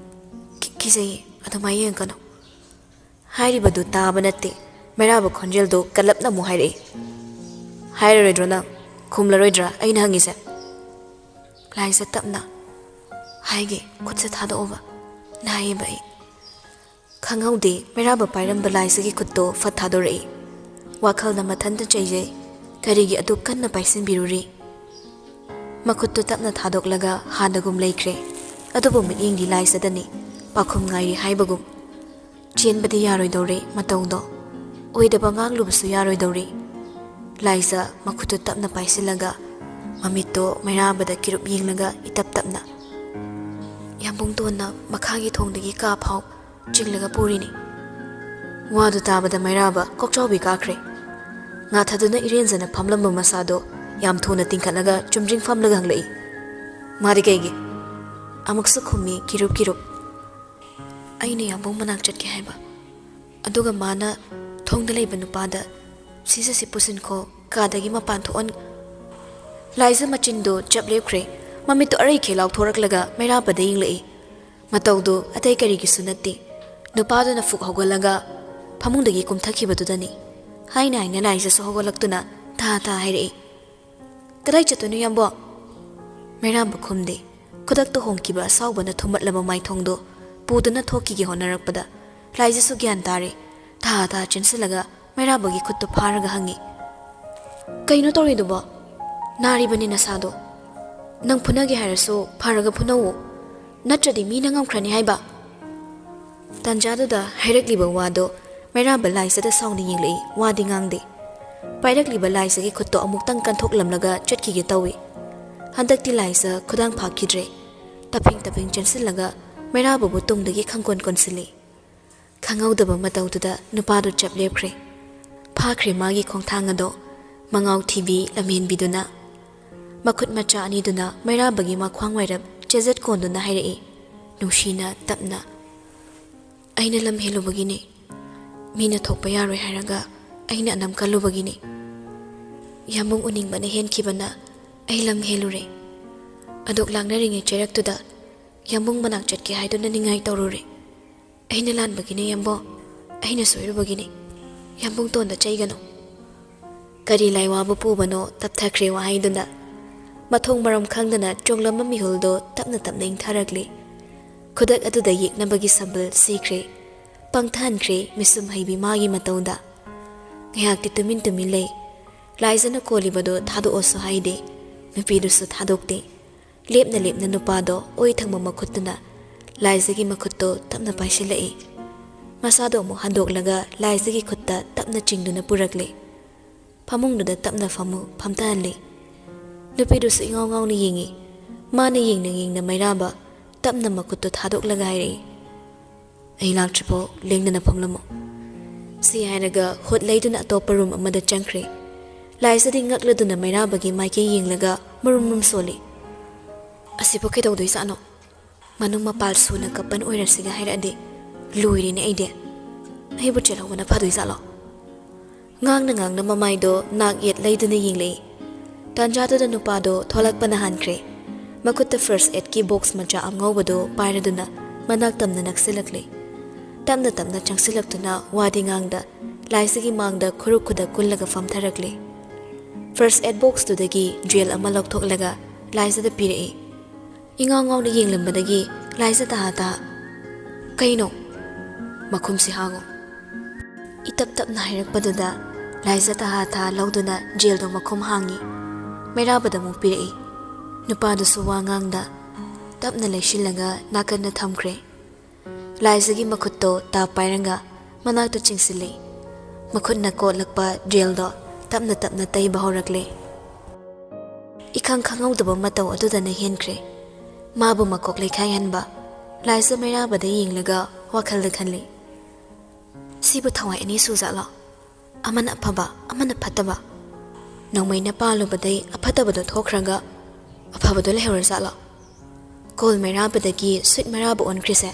"ꯀꯤ-, ꯀꯤꯖꯩꯌꯦ, ꯑꯗꯨꯃꯥꯏ ꯌꯦꯡꯒꯅꯨ꯫" ꯍꯥꯏꯔꯤꯕꯗꯨ ꯇꯥꯕ ꯅꯠꯇꯦ꯫ ꯃꯩꯔꯥꯕ ꯈꯣꯟꯖꯦꯜꯗꯨ ꯀꯜꯂꯞꯅ ꯑꯃꯨꯛ ꯍꯥꯏꯔꯛꯏ, "ꯍꯥꯏꯔꯔꯣꯏꯗ꯭ꯔꯣ ꯅꯪ? ꯈꯨꯝꯂꯔꯣꯏꯗ꯭ꯔꯥ ꯑꯩꯅ ꯍꯪꯉꯤꯁꯦ?" ꯂꯥꯏꯖ ꯇꯞꯅ, "ꯍꯥꯏꯒꯦ, ꯈꯨꯠꯁꯦ ꯊꯥꯗꯣꯛꯑꯣꯕ, ꯅꯥꯏꯌꯦꯕ ꯑꯩ꯫" ꯈꯪꯍꯧꯗꯦ, ꯃꯩꯔꯥꯕ ꯄꯥꯏꯔꯝꯕ ꯂꯥꯏꯖꯒꯤ ꯈꯨꯠꯇꯣ ꯐꯠ ꯊꯥꯗꯣꯔꯛꯏ꯫ ꯋꯥꯈꯜꯅ ꯃꯊꯟꯇ ꯆꯩꯖꯩ꯫ ꯀꯔꯤꯒꯤ ꯑꯗꯨꯛ ꯀꯟꯅ ꯄꯥꯏꯁꯤꯟꯕꯤꯔꯨꯔꯤ? ꯃꯈꯨꯠꯇꯨ ꯇꯞꯅ ꯊꯥꯗꯣꯛꯂꯒ ꯍꯥꯟꯅꯒꯨꯝ ꯂꯩꯈ꯭ꯔꯦ꯫ ꯑꯗꯨꯕꯨ ꯃꯤꯠꯌꯦꯡꯗꯤ ꯂꯥꯏꯖꯗꯅꯤ, ꯄꯥꯎꯈꯨꯝ ꯉꯥꯏꯔꯤ ꯍꯥꯏꯕꯒꯨꯝ꯫ ꯆꯦꯟꯕꯗꯤ ꯌꯥꯔꯣꯏꯗꯧꯔꯦ ꯃꯇꯧꯗꯣ꯫ ꯑꯣꯏꯗꯕ ꯉꯥꯡꯂꯨꯕꯁꯨ ꯌꯥꯔꯣꯏꯗꯧꯔꯦ꯫ ꯂꯥꯏꯖ ꯃꯈꯨꯠꯇꯨ ꯇꯞꯅ ꯄꯥꯏꯁꯤꯜꯂꯒ ꯃꯃꯤꯠꯇꯣ ꯃꯩꯔꯥꯕꯗ ꯀꯤꯔꯨꯞ ꯌꯦꯡꯂꯒ ꯏꯇꯞ ꯇꯞꯅ, "ꯌꯥꯝꯕꯨꯡꯗꯣꯟꯅ ꯃꯈꯥꯒꯤ ꯊꯣꯡꯗꯒꯤ ꯀꯥ ꯐꯥꯎ ꯆꯤꯡꯂꯒ ꯄꯨꯔꯤꯅꯤ꯫" ꯋꯥꯗꯨ ꯇꯥꯕꯗ ꯃꯩꯔꯥꯕ ꯀꯣꯛꯆꯥꯎꯕꯤ ꯀꯥꯈ꯭ꯔꯦ꯫ ꯉꯥꯊꯗꯨꯅ ꯏꯔꯦꯟꯖꯅ ꯐꯝꯂꯝꯕ ꯃꯁꯥꯗꯣ ꯌꯥꯝ ꯊꯨꯅ ꯇꯤꯡꯈꯠꯂꯒ ꯆꯨꯝꯗ꯭ꯔꯤꯡ ꯐꯝꯂꯒ ꯍꯪꯂꯛꯏ, "ꯃꯥꯗꯤ ꯀꯩꯒꯤ?" ꯑꯃꯨꯛꯁꯨ ꯈꯨꯝꯃꯤ ꯀꯤꯔꯨꯞ ꯀꯤꯔꯨꯞ, "ꯑꯩꯅ ꯌꯥꯝꯕꯨꯡ ꯃꯅꯥꯛ ꯆꯠꯀꯦ ꯍꯥꯏꯕ, ꯑꯗꯨꯒ ꯃꯥꯅ ꯊꯣꯡꯗ ꯂꯩꯕ ꯅꯨꯄꯥꯗ, 'ꯁꯤꯖꯁꯤ ꯄꯨꯁꯤꯟꯈꯣ, ꯀꯥꯗꯒꯤ ꯃꯄꯥꯟ ꯊꯣꯛꯍꯟ-,'" ꯂꯥꯏꯖ ꯃꯆꯤꯟꯗꯨ ꯆꯞ ꯂꯦꯞꯈ꯭ꯔꯦ꯫ ꯃꯃꯤꯠꯇꯨ ꯑꯔꯩꯈꯦ ꯂꯥꯎꯊꯣꯔꯛꯂꯒ ꯃꯩꯔꯥꯕꯗ ꯌꯦꯡꯂꯛꯏ꯫ ꯃꯇꯧꯗꯨ ꯑꯇꯩ ꯀꯔꯤꯒꯤꯁꯨ ꯅꯠꯇꯦ, ꯅꯨꯄꯥꯗꯨꯅ ꯐꯨꯛ ꯍꯧꯒꯠꯂꯒ ꯐꯃꯨꯡꯗꯒꯤ ꯀꯨꯝꯊꯈꯤꯕꯗꯨꯗꯅꯤ꯫ ꯍꯥꯏꯅ ꯍꯥꯏꯅ ꯂꯥꯏꯖꯁꯨ ꯍꯧꯒꯠꯂꯛꯇꯨꯅ ꯊꯥ ꯊꯥ ꯍꯥꯏꯔꯛꯏ, "ꯀꯗꯥꯏ ꯆꯠꯇꯣꯏꯅꯣ, ꯌꯥꯝꯕꯣ?" ꯃꯩꯔꯥꯕ ꯈꯨꯝꯗꯦ꯫ ꯈꯨꯗꯛꯇ ꯍꯣꯡꯈꯤꯕ ꯑꯁꯥꯎꯕꯅ ꯊꯨꯝꯃꯠꯂꯕ ꯃꯥꯏꯊꯣꯡꯗꯣ ꯄꯨꯗꯨꯅ ꯊꯣꯛꯈꯤꯒꯦ ꯍꯣꯠꯅꯔꯛꯄꯗ ꯂꯥꯏꯖꯁꯨ ꯒ꯭ꯌꯥꯟ ꯇꯥꯔꯦ꯫ ꯊꯥ ꯊꯥ ꯆꯦꯟꯁꯤꯜꯂꯒ ꯃꯩꯔꯥꯕꯒꯤ ꯈꯨꯠꯇꯨ ꯐꯥꯔꯒ ꯍꯪꯉꯤ, "ꯀꯩꯅꯣ ꯇꯧꯔꯤꯗꯨꯕꯣ? ꯅꯥꯔꯤꯕꯅꯤ ꯅꯁꯥꯗꯣ꯫ ꯅꯪ ꯐꯨꯅꯒꯦ ꯍꯥꯏꯔꯁꯨ ꯐꯔꯒ ꯐꯨꯅꯧꯋꯣ, ꯅꯠꯇ꯭ꯔꯗꯤ ꯃꯤꯅ ꯉꯝꯈ꯭ꯔꯅꯤ ꯍꯥꯏꯕ꯫" ꯇꯥꯟꯖꯥꯗꯨꯗ ꯍꯥꯏꯔꯛꯂꯤꯕ ꯋꯥꯗꯣ ꯃꯩꯔꯥꯕ ꯂꯥꯏꯖꯗ ꯁꯥꯎꯅ ꯌꯦꯡꯂꯛꯏ, ꯋꯥꯗꯤ ꯉꯥꯡꯗꯦ꯫ ꯄꯥꯏꯔꯛꯂꯤꯕ ꯂꯥꯏꯖꯒꯤ ꯈꯨꯠꯇꯣ ꯑꯃꯨꯛꯇꯪ ꯀꯟꯊꯣꯛꯂꯝꯂꯒ ꯆꯠꯈꯤꯒꯦ ꯇꯧꯏ꯫ ꯍꯟꯗꯛꯇꯤ ꯂꯥꯏꯖ ꯈꯨꯗꯥꯡ ꯐꯥꯛꯈꯤꯗ꯭ꯔꯦ꯫ ꯇꯞꯐꯤꯡ ꯇꯞꯐꯤꯡ ꯆꯦꯟꯁꯤꯜꯂꯒ ꯃꯩꯔꯥꯕꯕꯨ ꯇꯨꯡꯗꯒꯤ ꯈꯪꯀꯣꯟ ꯀꯣꯟꯁꯤꯜꯂꯤ꯫ ꯈꯪꯍꯧꯗꯕ ꯃꯇꯧꯗꯨꯗ ꯅꯨꯄꯥꯗꯨ ꯆꯞ ꯂꯦꯞꯈ꯭ꯔꯦ꯫ ꯐꯥꯈ꯭ꯔꯦ ꯃꯥꯒꯤ ꯈꯣꯡꯊꯥꯡ ꯑꯗꯣ, ꯃꯉꯥꯎ ꯊꯤꯕꯤ ꯂꯝꯍꯦꯟꯕꯤꯗꯨꯅ꯫ ꯃꯈꯨꯠ ꯃꯆꯥ ꯑꯅꯤꯗꯨꯅ ꯃꯩꯔꯥꯕꯒꯤ ꯃꯈ꯭ꯋꯥꯡ ꯋꯥꯏꯔꯞ ꯆꯦꯖꯠ ꯀꯣꯟꯗꯨꯅ ꯍꯥꯏꯔꯛꯏ, ꯅꯨꯡꯁꯤꯅ ꯇꯞꯅ, "ꯑꯩꯅ ꯂꯝ ꯍꯦꯜꯂꯨꯕꯒꯤꯅꯤ꯫ ꯃꯤꯅ ꯊꯣꯛꯄ ꯌꯥꯔꯣꯏ ꯍꯥꯏꯔꯒ ꯑꯩꯅ ꯑꯅꯝ ꯀꯜꯂꯨꯕꯒꯤꯅꯤ꯫ ꯌꯥꯝꯕꯨꯡ ꯎꯅꯤꯡꯕꯅ ꯍꯦꯟꯈꯤꯕꯅ ꯑꯩ ꯂꯝ ꯍꯦꯜꯂꯨꯔꯦ꯫ ꯑꯗꯣꯛ ꯂꯥꯡꯅꯔꯤꯉꯩ ꯆꯩꯔꯛꯇꯨꯗ ꯌꯥꯝꯕꯨꯡ ꯃꯅꯥꯛ ꯆꯠꯀꯦ ꯍꯥꯏꯗꯨꯅ ꯅꯤꯡꯉꯥꯏ ꯇꯧꯔꯨꯔꯦ꯫ ꯑꯩꯅ ꯂꯥꯟꯕꯒꯤꯅꯦ ꯌꯥꯝꯕꯣ, ꯑꯩꯅ ꯁꯣꯏꯔꯨꯕꯒꯤꯅꯤ꯫ ꯌꯥꯝꯕꯨꯡ ꯇꯣꯟꯗ ꯆꯩꯒꯅꯨ꯫" ꯀꯔꯤ ꯂꯥꯏꯋꯥꯕꯨ ꯄꯨꯕꯅꯣ ꯇꯞꯊꯈ꯭ꯔꯦ ꯋꯥꯍꯩꯗꯨꯅ꯫ ꯃꯊꯣꯡ ꯃꯔꯝ ꯈꯪꯗꯅ ꯆꯣꯡꯂꯝꯕ ꯃꯤꯍꯨꯜꯗꯣ ꯇꯞꯅ ꯇꯞꯅ ꯏꯪꯊꯔꯛꯂꯤ꯫ ꯈꯨꯗꯛ ꯑꯗꯨꯗ ꯌꯦꯛꯅꯕꯒꯤ ꯁꯝꯕꯜ ꯁꯤꯈ꯭ꯔꯦ꯫ ꯄꯪꯊꯍꯟꯈ꯭ꯔꯦ ꯃꯤꯁꯨꯝ ꯍꯩꯕꯤ ꯃꯥꯒꯤ ꯃꯇꯧꯗ꯫ ꯉꯥꯏꯍꯥꯛꯇꯤ ꯇꯨꯃꯤꯟ ꯇꯨꯃꯤꯟ ꯂꯩ꯫ ꯂꯥꯏꯖꯅ ꯀꯣꯜꯂꯤꯕꯗꯣ ꯊꯥꯗꯣꯛꯑꯣꯁꯨ ꯍꯥꯏꯗꯦ꯫ ꯅꯨꯄꯤꯗꯨꯁꯨ ꯊꯥꯗꯣꯛꯇꯦ꯫ ꯂꯦꯞꯅ ꯂꯦꯞꯅ ꯅꯨꯄꯥꯗꯣ ꯑꯣꯏ ꯊꯪꯕ ꯃꯈꯨꯠꯇꯨꯅ ꯂꯥꯏꯖꯒꯤ ꯃꯈꯨꯠꯇꯣ ꯇꯞꯅ ꯄꯥꯏꯁꯤꯜꯂꯛꯏ꯫ ꯃꯁꯥꯗꯣ ꯑꯃꯨꯛ ꯍꯟꯗꯣꯛꯂꯒ ꯂꯥꯏꯖꯒꯤ ꯈꯨꯠꯇ ꯇꯞꯅ ꯆꯤꯡꯗꯨꯅ ꯄꯨꯔꯛꯂꯦ꯫ "ꯐꯃꯨꯡꯗꯨꯗ ꯇꯞꯅ ꯐꯝꯃꯨ", ꯐꯝꯊꯍꯜꯂꯦ꯫ ꯅꯨꯄꯤꯗꯨꯁꯨ ꯏꯉꯥꯎ ꯉꯥꯎꯅ ꯌꯦꯡꯉꯤ꯫ ꯃꯥꯅ ꯌꯦꯡꯅ ꯌꯦꯡꯅ ꯃꯩꯔꯥꯕ ꯇꯞꯅ ꯃꯈꯨꯠꯇꯨ ꯊꯥꯗꯣꯛꯂꯒ ꯍꯥꯏꯔꯛꯏ, "ꯑꯩ ꯂꯥꯛꯇ꯭ꯔꯤꯐꯥꯎ ꯂꯦꯡꯗꯅ ꯐꯝꯂꯝꯃꯨ꯫" ꯁꯤ ꯍꯥꯏꯔꯒ ꯍꯨꯠ ꯂꯩꯗꯨꯅ ꯑꯇꯣꯞꯄ ꯔꯨꯝ ꯑꯃꯗ ꯆꯪꯈ꯭ꯔꯦ꯫ ꯂꯥꯏꯖꯗꯤ ꯉꯛꯂꯗꯨꯅ ꯃꯩꯔꯥꯕꯒꯤ ꯃꯥꯏꯀꯩ ꯌꯦꯡꯂꯒ ꯃꯔꯨꯝ ꯃꯔꯨꯝ ꯁꯣꯜꯂꯤ꯫ "ꯑꯁꯤꯕꯨ ꯀꯩꯗꯧꯗꯣꯏꯖꯥꯠꯅꯣ? ꯃꯅꯨꯡ ꯃꯄꯥꯜ ꯁꯨꯅ ꯀꯞꯄꯟ ꯑꯣꯏꯔꯁꯤꯒ ꯍꯥꯏꯔꯛꯑꯗꯤ ꯂꯣꯏꯔꯦꯅꯦ ꯑꯩꯗꯤ꯫ ꯑꯩꯕꯨ ꯆꯦꯜꯍꯧꯕꯅ ꯐꯗꯣꯏꯖꯥꯠꯂꯣ?" ꯉꯥꯡꯅ ꯉꯥꯡꯅ ꯃꯃꯥꯏꯗꯣ ꯅꯥꯛ ꯌꯦꯠ ꯂꯩꯗꯨꯅ ꯌꯦꯡꯂꯛꯏ꯫ ꯇꯥꯟꯖꯥꯗꯨꯗ ꯅꯨꯄꯥꯗꯣ ꯊꯣꯛꯂꯛꯄꯅ ꯍꯥꯟꯈ꯭ꯔꯦ꯫ ꯃꯈꯨꯠꯇ ꯐꯥꯔꯁ ꯑꯦꯗꯀꯤ ꯕꯣꯛꯁ ꯃꯆꯥ ꯑꯉꯧꯕꯗꯣ ꯄꯥꯏꯔꯗꯨꯅ ꯃꯅꯥꯛ ꯇꯝꯅ ꯅꯛꯁꯤꯜꯂꯛꯂꯦ꯫ ꯇꯞꯅ ꯇꯞꯅ ꯆꯪꯁꯤꯜꯂꯛꯇꯨꯅ ꯋꯥꯗꯤ ꯉꯥꯡꯗ ꯂꯥꯏꯖꯒꯤ ꯃꯥꯡꯗ ꯈꯨꯔꯨ ꯈꯨꯗꯛ ꯀꯨꯜꯂꯒ ꯐꯝꯊꯔꯛꯂꯦ꯫ ꯐꯥꯔꯁ ꯑꯦꯗ ꯕꯣꯛꯁꯇꯨꯗꯒꯤ ꯖꯦꯜ ꯑꯃ ꯂꯧꯊꯣꯛꯂꯒ ꯂꯥꯏꯖꯗ ꯄꯤꯔꯛꯏ꯫ ꯏꯉꯥꯎ ꯉꯥꯎꯅ ꯌꯦꯡꯂꯝꯕꯗꯒꯤ ꯂꯥꯏꯖ ꯇꯍꯥ ꯇꯍꯥ, "ꯀꯩꯅꯣ?" "ꯃꯈꯨꯝꯁꯤ ꯍꯥꯡꯉꯨ꯫" ꯏꯇꯞ ꯇꯞꯅ ꯍꯥꯏꯔꯛꯄꯗꯨꯗ ꯂꯥꯏꯖ ꯇꯍꯥ ꯇꯍꯥ ꯂꯧꯗꯨꯅ ꯖꯦꯜꯗꯣ ꯃꯈꯨꯝ ꯍꯥꯡꯉꯤ꯫ ꯃꯩꯔꯥꯕꯗ ꯑꯃꯨꯛ ꯄꯤꯔꯛꯏ꯫ ꯅꯨꯄꯥꯗꯨꯁꯨ ꯋꯥ ꯉꯥꯡꯗ ꯇꯞꯅ ꯂꯩꯁꯤꯜꯂꯒ ꯅꯥꯀꯟꯗ ꯊꯝꯈ꯭ꯔꯦ꯫ ꯂꯥꯏꯖꯒꯤ ꯃꯈꯨꯠꯇꯣ ꯇꯥꯞ ꯄꯥꯏꯔꯒ ꯃꯅꯥꯛꯇ ꯆꯤꯡꯁꯤꯜꯂꯤ꯫ ꯃꯈꯨꯠꯅ ꯀꯣꯠꯂꯛꯄ ꯖꯦꯜꯗꯣ ꯇꯞꯅ ꯇꯞꯅ ꯇꯩꯕ ꯍꯧꯔꯛꯂꯦ꯫ ꯏꯈꯪ ꯈꯪꯍꯧꯗꯕ ꯃꯇꯧ ꯑꯗꯨꯗꯅ ꯍꯦꯟꯈ꯭ꯔꯦ꯫ ꯃꯥꯕꯨ ꯃꯀꯣꯛ ꯂꯩꯈꯥꯏꯍꯟꯕ꯫ ꯂꯥꯏꯖ ꯃꯩꯔꯥꯕꯗ ꯌꯦꯡꯂꯒ ꯋꯥꯈꯜꯗ ꯈꯜꯂꯤ, "ꯁꯤꯕꯨ ꯊꯋꯥꯏ ꯑꯅꯤ ꯁꯨꯖꯥꯠꯂꯣ? ꯑꯃꯅ ꯑꯐꯕ, ꯑꯃꯅ ꯐꯠꯇꯕ꯫ ꯅꯣꯡꯃꯩꯅ ꯄꯥꯜꯂꯨꯕꯗꯩ ꯑꯐꯠꯇꯕꯗꯣ ꯊꯣꯛꯈ꯭ꯔꯒ ꯑꯐꯕꯗꯣ ꯂꯩꯍꯧꯔꯖꯥꯠꯂꯣ?" ꯀꯣꯜ ꯃꯩꯔꯥꯕꯗꯒꯤ ꯁ꯭ꯋꯤꯠ ꯃꯩꯔꯥꯕ ꯑꯣꯟꯈ꯭ꯔꯤꯁꯦ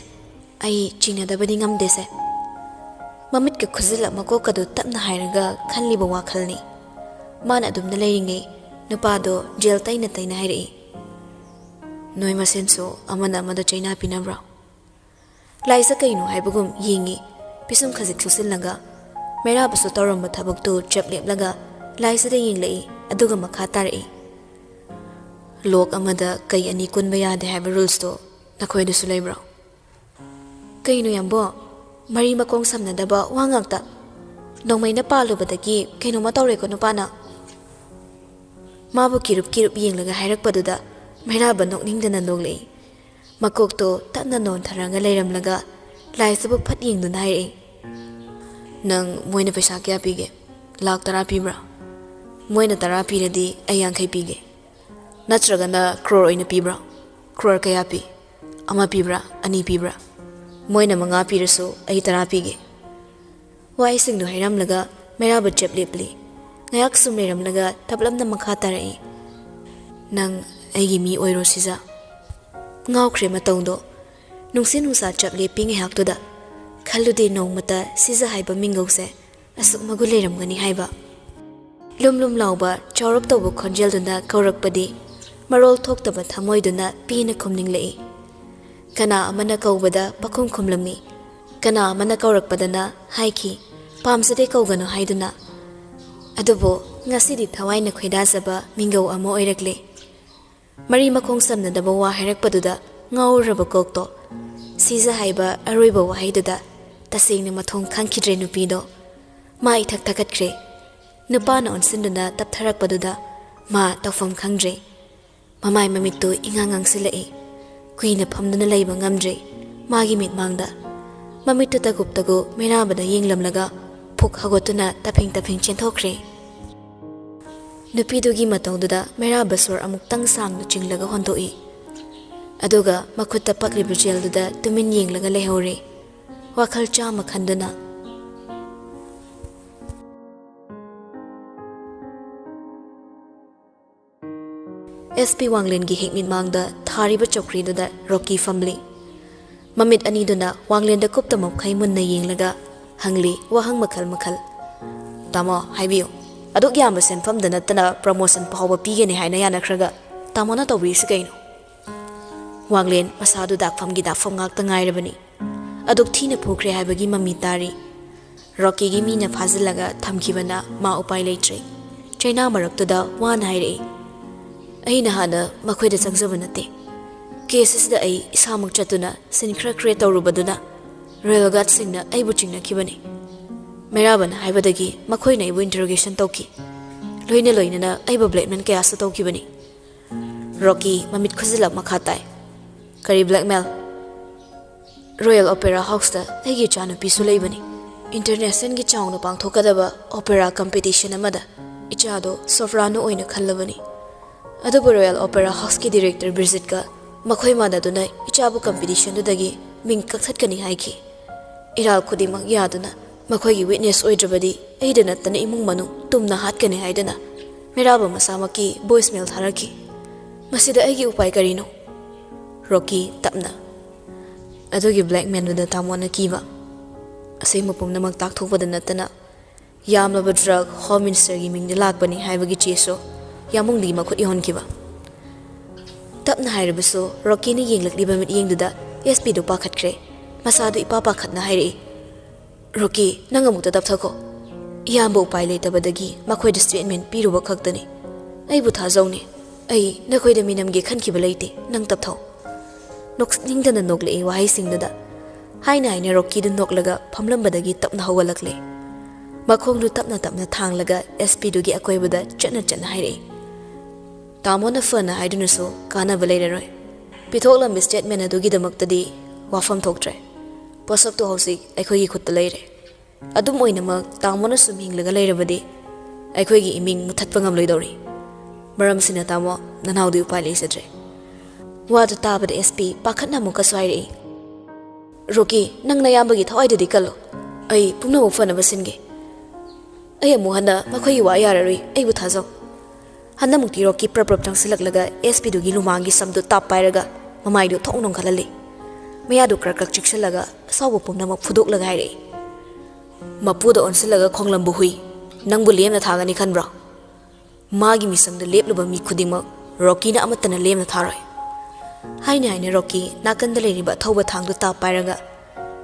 ꯑꯩ ꯆꯤꯡꯅꯗꯕꯗꯤ ꯉꯝꯗꯦꯁꯦ꯫ ꯃꯃꯤꯠꯀ ꯈꯨꯖꯤꯜꯂ ꯃꯀꯣꯛꯀꯗꯨ ꯇꯞꯅ ꯍꯥꯏꯔꯒ ꯈꯜꯂꯤꯕ ꯋꯥꯈꯜꯅꯤ꯫ ꯃꯥꯅ ꯑꯗꯨꯝꯅ ꯂꯩꯔꯤꯉꯩ ꯅꯨꯄꯥꯗꯣ ꯖꯦꯜ ꯇꯩꯅ ꯇꯩꯅ ꯍꯥꯏꯔꯛꯏ, "ꯅꯣꯏ ꯃꯁꯦꯟꯁꯨ ꯑꯃꯅ ꯑꯃꯗ ꯆꯩꯅꯥ ꯄꯤꯅꯕ꯭ꯔꯣ?" ꯂꯥꯏꯖ ꯀꯩꯅꯣ ꯍꯥꯏꯕꯒꯨꯝ ꯌꯦꯡꯉꯤ꯫ ꯄꯤꯁꯨꯝ ꯈꯖꯤꯛ ꯁꯨꯁꯤꯜꯂꯒ ꯃꯩꯔꯥꯕꯁꯨ ꯇꯧꯔꯝꯕ ꯊꯕꯛꯇꯨ ꯆꯞ ꯂꯦꯞꯂꯒ ꯂꯥꯏꯖꯗ ꯌꯦꯡꯂꯛꯏ, ꯑꯗꯨꯒ ꯃꯈꯥ ꯇꯥꯔꯛꯏ, "ꯂꯣꯛ ꯑꯃꯗ ꯀꯩ ꯑꯅꯤ ꯀꯨꯟꯕ ꯌꯥꯗꯦ ꯍꯥꯏꯕ ꯔꯨꯜꯁꯇꯣ ꯅꯈꯣꯏꯗꯁꯨ ꯂꯩꯕ꯭ꯔꯣ?" "ꯀꯩꯅꯣ ꯌꯥꯝꯕꯣ, ꯃꯔꯤ ꯃꯈꯣꯡ ꯁꯝꯅꯗꯕ ꯋꯥ ꯉꯥꯛꯇ꯫ ꯅꯣꯡꯃꯩꯅ ꯄꯥꯜꯂꯨꯕꯗꯒꯤ ꯀꯩꯅꯣꯝꯃ ꯇꯧꯔꯦꯀꯣ ꯅꯨꯄꯥꯅ꯫" ꯃꯥꯕꯨ ꯀꯤꯔꯨꯞ ꯀꯤꯔꯨꯞ ꯌꯦꯡꯂꯒ ꯍꯥꯏꯔꯛꯄꯗꯨꯗ ꯃꯩꯔꯥꯕ ꯅꯣꯛꯅꯤꯡꯗꯅ ꯅꯣꯛꯂꯛꯏ꯫ ꯃꯀꯣꯛꯇꯣ ꯇꯞꯅ ꯅꯣꯟꯊꯔꯒ ꯂꯩꯔꯝꯂꯒ ꯂꯥꯏꯖꯕꯨ ꯐꯠ ꯌꯦꯡꯗꯨꯅ ꯍꯥꯏꯔꯛꯏ, "ꯅꯪ ꯃꯣꯏꯅ ꯄꯩꯁꯥ ꯀꯌꯥ ꯄꯤꯒꯦ? ꯂꯥꯛ ꯇꯔꯥ ꯄꯤꯕ꯭ꯔꯥ? ꯃꯣꯏꯅ ꯇꯔꯥ ꯄꯤꯔꯗꯤ ꯑꯩ ꯌꯥꯡꯈꯩ ꯄꯤꯒꯦ꯫ ꯅꯠꯇ꯭ꯔꯒꯅ ꯀ꯭ꯔꯣꯔ ꯑꯣꯏꯅ ꯄꯤꯕ꯭ꯔꯣ? ꯀ꯭ꯔꯣꯔ ꯀꯌꯥ ꯄꯤ? ꯑꯃ ꯄꯤꯕ꯭ꯔꯥ? ꯑꯅꯤ ꯄꯤꯕ꯭ꯔꯥ? ꯃꯣꯏꯅ ꯃꯉꯥ ꯄꯤꯔꯁꯨ ꯑꯩ ꯇꯔꯥ ꯄꯤꯒꯦ꯫" ꯋꯥꯍꯩꯁꯤꯡꯗꯨ ꯍꯥꯏꯔꯝꯂꯒ ꯃꯩꯔꯥꯕ ꯆꯞ ꯂꯦꯞꯂꯤ꯫ ꯉꯥꯏꯍꯥꯛ ꯁꯨꯝ ꯂꯩꯔꯝꯂꯒ ꯇꯞꯂꯞꯅ ꯃꯈꯥ ꯇꯥꯔꯛꯏ, "ꯅꯪ ꯑꯩꯒꯤ ꯃꯤ ꯑꯣꯏꯔꯣ ꯁꯤꯖ꯫" ꯉꯥꯎꯈ꯭ꯔꯦ ꯃꯇꯧꯗꯣ꯫ ꯅꯨꯡꯁꯤꯠ ꯅꯨꯡꯁꯥ ꯆꯞ ꯂꯦꯞꯄꯤ ꯉꯥꯏꯍꯥꯛꯇꯨꯗ꯫ ꯈꯜꯂꯨꯗꯦ ꯅꯣꯡꯃꯇ ꯁꯤꯖ ꯍꯥꯏꯕ ꯃꯤꯡꯒꯧꯁꯦ ꯑꯁꯨꯛ ꯃꯒꯨꯟ ꯂꯩꯔꯝꯒꯅꯤ ꯍꯥꯏꯕ꯫ ꯂꯨꯝ ꯂꯨꯝ ꯂꯥꯎꯕ ꯆꯥꯎꯔꯞ ꯇꯧꯕ ꯈꯣꯟꯖꯦꯜꯗꯨꯅ ꯀꯧꯔꯛꯄꯗꯤ ꯃꯔꯣꯜ ꯊꯣꯛꯇꯕ ꯊꯃꯣꯏꯗꯨꯅ ꯄꯦꯟꯅ ꯈꯨꯝꯅꯤꯡꯂꯛꯏ꯫ ꯀꯅꯥ ꯑꯃꯅ ꯀꯧꯕꯗ ꯄꯈꯨꯝ ꯈꯨꯝꯂꯝꯃꯤ꯫ ꯀꯅꯥ ꯑꯃꯅ ꯀꯧꯔꯛꯄꯗꯅ ꯍꯥꯏꯈꯤ, "ꯄꯥꯝꯖꯗꯦ, ꯀꯧꯒꯅꯨ" ꯍꯥꯏꯗꯨꯅ꯫ ꯑꯗꯨꯕꯨ ꯉꯁꯤꯗꯤ ꯊꯋꯥꯏꯅ ꯈꯣꯏꯗꯥꯖꯕ ꯃꯤꯡꯒꯧ ꯑꯃ ꯑꯣꯏꯔꯛꯂꯦ꯫ ꯃꯔꯤ ꯃꯈꯣꯡ ꯁꯝꯅꯗꯕ ꯋꯥ ꯍꯥꯏꯔꯛꯄꯗꯨꯗ ꯉꯥꯎꯔꯨꯔꯕ ꯀꯣꯛꯇꯣ ꯁꯤꯖ ꯍꯥꯏꯕ ꯑꯔꯣꯏꯕ ꯋꯥꯍꯩꯗꯨꯗ ꯇꯁꯦꯡꯅ ꯃꯊꯣꯡ ꯈꯪꯈꯤꯗ꯭ꯔꯦ ꯅꯨꯄꯤꯗꯣ꯫ ꯃꯥ ꯏꯊꯛ ꯊꯛꯀꯠꯈ꯭ꯔꯦ꯫ ꯅꯨꯄꯥꯅ ꯑꯣꯟꯁꯤꯟꯗꯨꯅ ꯇꯞꯊꯔꯛꯄꯗꯨꯗ ꯃꯥ ꯇꯧꯐꯝ ꯈꯪꯗ꯭ꯔꯦ꯫ ꯃꯃꯥꯏ ꯃꯃꯤꯠꯇꯨ ꯏꯉꯥꯡ ꯉꯥꯡꯁꯤꯜꯂꯛꯏ꯫ ꯀꯨꯏꯅ ꯐꯝꯗꯨꯅ ꯂꯩꯕ ꯉꯝꯗ꯭ꯔꯦ꯫ ꯃꯥꯒꯤ ꯃꯤꯠꯃꯥꯡꯗ ꯃꯃꯤꯠꯇꯨ ꯇꯒꯨꯞ ꯇꯒꯨꯞ ꯃꯩꯔꯥꯕꯗ ꯌꯦꯡꯂꯝꯂꯒ ꯐꯨꯛ ꯍꯧꯒꯠꯇꯨꯅ ꯇꯞꯐꯤꯡ ꯇꯞꯐꯤꯡ ꯆꯦꯟꯊꯣꯛꯈ꯭ꯔꯦ꯫ ꯅꯨꯄꯤꯗꯨꯒꯤ ꯃꯇꯧꯗꯨꯗ ꯃꯩꯔꯥꯕ ꯁꯣꯔ ꯑꯃꯨꯛꯇꯪ ꯁꯥꯡꯅ ꯆꯤꯡꯂꯒ ꯍꯣꯟꯗꯣꯛꯏ꯫ ꯑꯗꯨꯒ ꯃꯈꯨꯠꯇ ꯄꯛꯂꯤꯕ ꯖꯦꯜꯗꯨꯗ ꯇꯨꯃꯤꯟ ꯌꯦꯡꯂꯒ ꯂꯩꯍꯧꯔꯦ, ꯋꯥꯈꯜ ꯆꯥꯝꯃ ꯈꯟꯗꯨꯅ꯫ ꯑꯦꯁ ꯄꯤ ꯋꯥꯡꯂꯦꯟꯒꯤ ꯍꯦꯛꯃꯤꯠ ꯃꯥꯡꯗ ꯊꯥꯔꯤꯕ ꯆꯧꯀ꯭ꯔꯤꯗꯨꯗ ꯔꯣꯀꯤ ꯐꯝꯂꯤ꯫ ꯃꯃꯤꯠ ꯑꯅꯤꯗꯨꯅ ꯋꯥꯡꯂꯦꯟꯗ ꯀꯨꯞꯇ ꯃꯈꯩ ꯃꯨꯟꯅ ꯌꯦꯡꯂꯒ ꯍꯪꯂꯤ ꯋꯥꯍꯪ ꯃꯈꯜ ꯃꯈꯜ꯫ "ꯇꯥꯃꯣ, ꯍꯥꯏꯕꯤꯌꯨ꯫ ꯑꯗꯨꯛ ꯌꯥꯝꯕ ꯁꯦꯟꯐꯝꯗ ꯅꯠꯇꯅ ꯄ꯭ꯔꯃꯣꯁꯟ ꯐꯥꯎꯕ ꯄꯤꯒꯅꯤ ꯍꯥꯏꯅ ꯌꯥꯅꯈ꯭ꯔꯒ ꯇꯥꯃꯣꯅ ꯇꯧꯕꯤꯔꯤꯁꯤ ꯀꯩꯅꯣ?" ꯋꯥꯡꯂꯦꯟ ꯃꯁꯥꯗꯨ ꯗꯥꯛꯐꯝꯒꯤ ꯗꯥꯛꯐꯝ ꯉꯥꯛꯇ ꯉꯥꯏꯔꯕꯅꯤ꯫ ꯑꯗꯨꯛ ꯊꯤꯅ ꯐꯨꯈ꯭ꯔꯦ ꯍꯥꯏꯕꯒꯤ ꯃꯃꯤ ꯇꯥꯔꯤ꯫ ꯔꯣꯀꯤꯒꯤ ꯃꯤꯅ ꯐꯥꯖꯤꯜꯂꯒ ꯊꯝꯈꯤꯕꯅ ꯃꯥ ꯎꯄꯥꯏ ꯂꯩꯇ꯭ꯔꯦ꯫ ꯆꯩꯅꯥ ꯃꯔꯛꯇꯨꯗ ꯋꯥꯅ ꯍꯥꯏꯔꯛꯏ, "ꯑꯩꯅ ꯍꯥꯟꯅ ꯃꯈꯣꯏꯗ ꯆꯪꯖꯕ ꯅꯠꯇꯦ꯫ ꯀꯦꯁ ꯑꯁꯤꯗ ꯑꯩ ꯏꯁꯥꯃꯛ ꯆꯠꯇꯨꯅ ꯁꯤꯟ ꯈꯔ ꯀ꯭ꯔꯤꯌꯦꯠ ꯇꯧꯔꯨꯕꯗꯨꯅ ꯔꯣꯌꯦꯜ ꯒꯥꯔꯗꯁꯤꯡꯅ ꯑꯩꯕꯨ ꯆꯤꯡꯅꯈꯤꯕꯅꯤ꯫ ꯃꯩꯔꯥꯕꯅ ꯍꯥꯏꯕꯗꯒꯤ ꯃꯈꯣꯏꯅ ꯑꯩꯕꯨ ꯏꯟꯇꯔꯣꯒꯦꯁꯟ ꯇꯧꯈꯤ꯫ ꯂꯣꯏꯅ ꯂꯣꯏꯅꯅ ꯑꯩꯕꯨ ꯕ꯭ꯂꯦꯛꯃꯦꯜ ꯀꯌꯥꯁꯨ ꯇꯧꯈꯤꯕꯅꯤ꯫" ꯔꯣꯀꯤ ꯃꯃꯤꯠ ꯈꯨꯖꯤꯜꯂꯛ ꯃꯈꯥ ꯇꯥꯏ꯫ "ꯀꯔꯤ ꯕ꯭ꯂꯦꯛꯃꯦꯜ?" "ꯔꯣꯌꯦꯜ ꯑꯣꯄꯦꯔꯥ ꯍꯥꯎꯁꯇ ꯑꯩꯒꯤ ꯏꯆꯥꯅꯨꯄꯤꯁꯨ ꯂꯩꯕꯅꯤ꯫ ꯏꯟꯇꯔꯅꯦꯁꯅꯦꯜꯒꯤ ꯆꯥꯎꯅ ꯄꯥꯡꯊꯣꯛꯀꯗꯕ ꯑꯣꯄꯦꯔꯥ ꯀꯝꯄꯤꯇꯤꯁꯟ ꯑꯃꯗ ꯏꯆꯥꯗꯣ ꯁꯣꯐ꯭ꯔꯥꯅꯣ ꯑꯣꯏꯅ ꯈꯜꯂꯕꯅꯤ꯫ ꯑꯗꯨꯕꯨ ꯔꯣꯌꯦꯜ ꯑꯣꯄꯦꯔꯥ ꯍꯥꯎꯁꯀꯤ ꯗꯤꯔꯦꯛꯇꯔ ꯕ꯭ꯔꯤꯖꯤꯠꯀ ꯃꯈꯣꯏ ꯃꯥꯟꯅꯗꯨꯅ ꯏꯆꯥꯕꯨ ꯀꯝꯄꯤꯇꯤꯁꯟꯗꯨꯗꯒꯤ ꯃꯤꯡ ꯀꯛꯊꯠꯀꯅꯤ ꯍꯥꯏꯈꯤ꯫ ꯏꯔꯥꯜ ꯈꯨꯗꯤꯡꯃꯛ ꯌꯥꯗꯨꯅ ꯃꯈꯣꯏꯒꯤ ꯋꯤꯠꯅꯦꯁ ꯑꯣꯏꯗ꯭ꯔꯕꯗꯤ ꯑꯩꯗ ꯅꯠꯇꯅ ꯏꯃꯨꯡ ꯃꯅꯨꯡ ꯇꯨꯝꯅ ꯍꯥꯠꯀꯅꯤ ꯍꯥꯏꯗꯨꯅ ꯃꯩꯔꯥꯕ ꯃꯁꯥꯃꯛꯀꯤ ꯚꯣꯏꯁꯃꯦꯜ ꯊꯥꯔꯛꯈꯤ꯫ ꯃꯁꯤꯗ ꯑꯩꯒꯤ ꯎꯄꯥꯏ ꯀꯔꯤꯅꯣ?" ꯔꯣꯀꯤ ꯇꯞꯅ, "ꯑꯗꯨꯒꯤ ꯕ꯭ꯂꯦꯛꯃꯦꯜꯗꯨꯗ ꯇꯥꯃꯣꯅ ꯀꯤꯕ, ꯑꯁꯦꯡꯕ ꯄꯨꯝꯅꯃꯛ ꯇꯥꯛꯊꯣꯛꯄꯗ ꯅꯠꯇꯅ ꯌꯥꯝꯂꯕ ꯗ꯭ꯔꯒ ꯍꯣꯝ ꯃꯤꯅꯤꯁꯇꯔꯒꯤ ꯃꯤꯡꯗ ꯂꯥꯛꯄꯅꯤ ꯍꯥꯏꯕꯒꯤ ꯆꯦꯁꯨ ꯌꯥꯝꯕꯨꯡꯗꯒꯤ ꯃꯈꯨꯠ ꯌꯧꯍꯟꯈꯤꯕ꯫" ꯇꯞꯅ ꯍꯥꯏꯔꯕꯁꯨ ꯔꯣꯀꯤꯅ ꯌꯦꯡꯂꯛꯂꯤꯕ ꯃꯤꯠꯌꯦꯡꯗꯨꯗ ꯑꯦꯁ ꯄꯤꯗꯨ ꯄꯥꯈꯠꯈ꯭ꯔꯦ꯫ ꯃꯁꯥꯗꯨ ꯏꯄꯥ ꯄꯥꯈꯠꯅ ꯍꯥꯏꯔꯛꯏ, "ꯔꯣꯀꯤ, ꯅꯪ ꯑꯃꯨꯛꯇ ꯇꯞꯊꯈꯣ꯫ ꯏꯌꯥꯝꯕ ꯎꯄꯥꯏ ꯂꯩꯇꯕꯗꯒꯤ ꯃꯈꯣꯏꯗ ꯁ꯭ꯇꯦꯠꯃꯦꯟ ꯄꯤꯔꯨꯕ ꯈꯛꯇꯅꯤ꯫ ꯑꯩꯕꯨ ꯊꯥꯖꯧꯅꯦ꯫ ꯑꯩ ꯅꯈꯣꯏꯗ ꯃꯤꯅꯝꯒꯦ ꯈꯟꯈꯤꯕ ꯂꯩꯇꯦ꯫ ꯅꯪ ꯇꯞꯊꯧ꯫" ꯅꯣꯛꯅꯤꯡꯗꯅ ꯅꯣꯛꯂꯛꯏ ꯋꯥꯍꯩꯁꯤꯡꯗꯨꯗ꯫ ꯍꯥꯏꯅ ꯍꯥꯏꯅ ꯔꯣꯀꯤꯗꯨ ꯅꯣꯛꯂꯒ ꯐꯝꯂꯝꯕꯗꯒꯤ ꯇꯞꯅ ꯍꯧꯒꯠꯂꯛꯂꯦ꯫ ꯃꯈꯣꯡꯗꯨ ꯇꯞꯅ ꯇꯞꯅ ꯊꯥꯡꯂꯒ ꯑꯦꯁ ꯄꯤꯗꯨꯒꯤ ꯑꯀꯣꯏꯕꯗ ꯆꯠꯅ ꯆꯠꯅ ꯍꯥꯏꯔꯛꯏ, "ꯇꯥꯃꯣꯅ ꯐꯅ ꯍꯥꯏꯗꯨꯅꯁꯨ ꯀꯥꯟꯅꯕ ꯂꯩꯔꯔꯣꯏ꯫ ꯄꯤꯊꯣꯛꯂꯝꯕ ꯁ꯭ꯇꯦꯠꯃꯦꯟ ꯑꯗꯨꯒꯤꯗꯃꯛꯇꯗꯤ ꯋꯥꯐꯝ ꯊꯣꯛꯇ꯭ꯔꯦ꯫ ꯄꯣꯠꯁꯛꯇꯨ ꯍꯧꯖꯤꯛ ꯑꯩꯈꯣꯏꯒꯤ ꯈꯨꯠꯇ ꯂꯩꯔꯦ꯫ ꯑꯗꯨꯝ ꯑꯣꯏꯅꯃꯛ ꯇꯥꯃꯣꯅ ꯁꯨꯝ ꯍꯤꯡꯂꯒ ꯂꯩꯔꯕꯗꯤ ꯑꯩꯈꯣꯏꯒꯤ ꯏꯃꯤꯡ ꯃꯨꯊꯠꯄ ꯉꯝꯂꯣꯏꯗꯧꯔꯤ꯫ ꯃꯔꯝꯁꯤꯅ ꯇꯥꯃꯣ, ꯅꯅꯥꯎꯗꯤ ꯎꯄꯥꯏ ꯂꯩꯖꯗ꯭ꯔꯦ꯫" ꯋꯥꯗꯨ ꯇꯥꯕꯗ ꯑꯦꯁ ꯄꯤ ꯄꯥꯈꯠꯅ ꯑꯃꯨꯛꯀꯁꯨ ꯍꯥꯏꯔꯛꯏ, "ꯔꯣꯀꯤ, ꯅꯪ ꯅꯌꯥꯝꯕꯒꯤ ꯊꯋꯥꯏꯗꯨꯗꯤ ꯀꯜꯂꯨ꯫ ꯑꯩ ꯄꯨꯝꯅꯃꯛ ꯐꯅꯕ ꯁꯤꯟꯒꯦ꯫ ꯑꯩ ꯑꯃꯨꯛ ꯍꯟꯅ ꯃꯈꯣꯏꯒꯤ ꯋꯥ ꯌꯥꯔꯔꯣꯏ, ꯑꯩꯕꯨ ꯊꯥꯖꯧ꯫" ꯍꯟꯗꯛꯃꯨꯛꯇꯤ ꯔꯣꯀꯤ ꯄ꯭ꯔꯞ ꯄ꯭ꯔꯞ ꯆꯪꯁꯤꯜꯂꯛꯂꯒ ꯑꯦꯁ ꯄꯤꯗꯨꯒꯤ ꯂꯨꯃꯥꯡꯒꯤ ꯁꯝꯗꯨ ꯇꯥꯞ ꯄꯥꯏꯔꯒ ꯃꯃꯥꯏꯗꯨ ꯊꯣꯛ ꯅꯣꯡꯈꯠꯍꯜꯂꯤ꯫ ꯃꯌꯥꯗꯨ ꯀ꯭ꯔꯛ ꯀ꯭ꯔꯛ ꯆꯤꯛꯁꯤꯜꯂꯒ ꯑꯁꯥꯎꯕ ꯄꯨꯝꯅꯃꯛ ꯐꯨꯗꯣꯛꯂꯒ ꯍꯥꯏꯔꯛꯏ, "ꯃꯄꯨꯗ ꯑꯣꯟꯁꯤꯜꯂꯒ ꯈꯣꯡꯂꯝꯕ ꯍꯨꯏ, ꯅꯪꯕꯨ ꯂꯦꯝꯅ ꯊꯥꯒꯅꯤ ꯈꯟꯕ꯭ꯔꯣ? ꯃꯥꯒꯤ ꯃꯤꯆꯪꯗ ꯂꯦꯞꯂꯨꯕ ꯃꯤ ꯈꯨꯗꯤꯡꯃꯛ ꯔꯣꯀꯤꯅ ꯑꯃꯠꯇꯅ ꯂꯦꯝꯅ ꯊꯥꯔꯣꯏ"꯫ ꯍꯥꯏꯅ ꯍꯥꯏꯅ ꯔꯣꯀꯤ ꯅꯥꯀꯟꯗ ꯂꯩꯔꯤꯕ ꯑꯊꯧꯕ ꯊꯥꯡꯗꯨ ꯇꯥꯞ ꯄꯥꯏꯔꯒ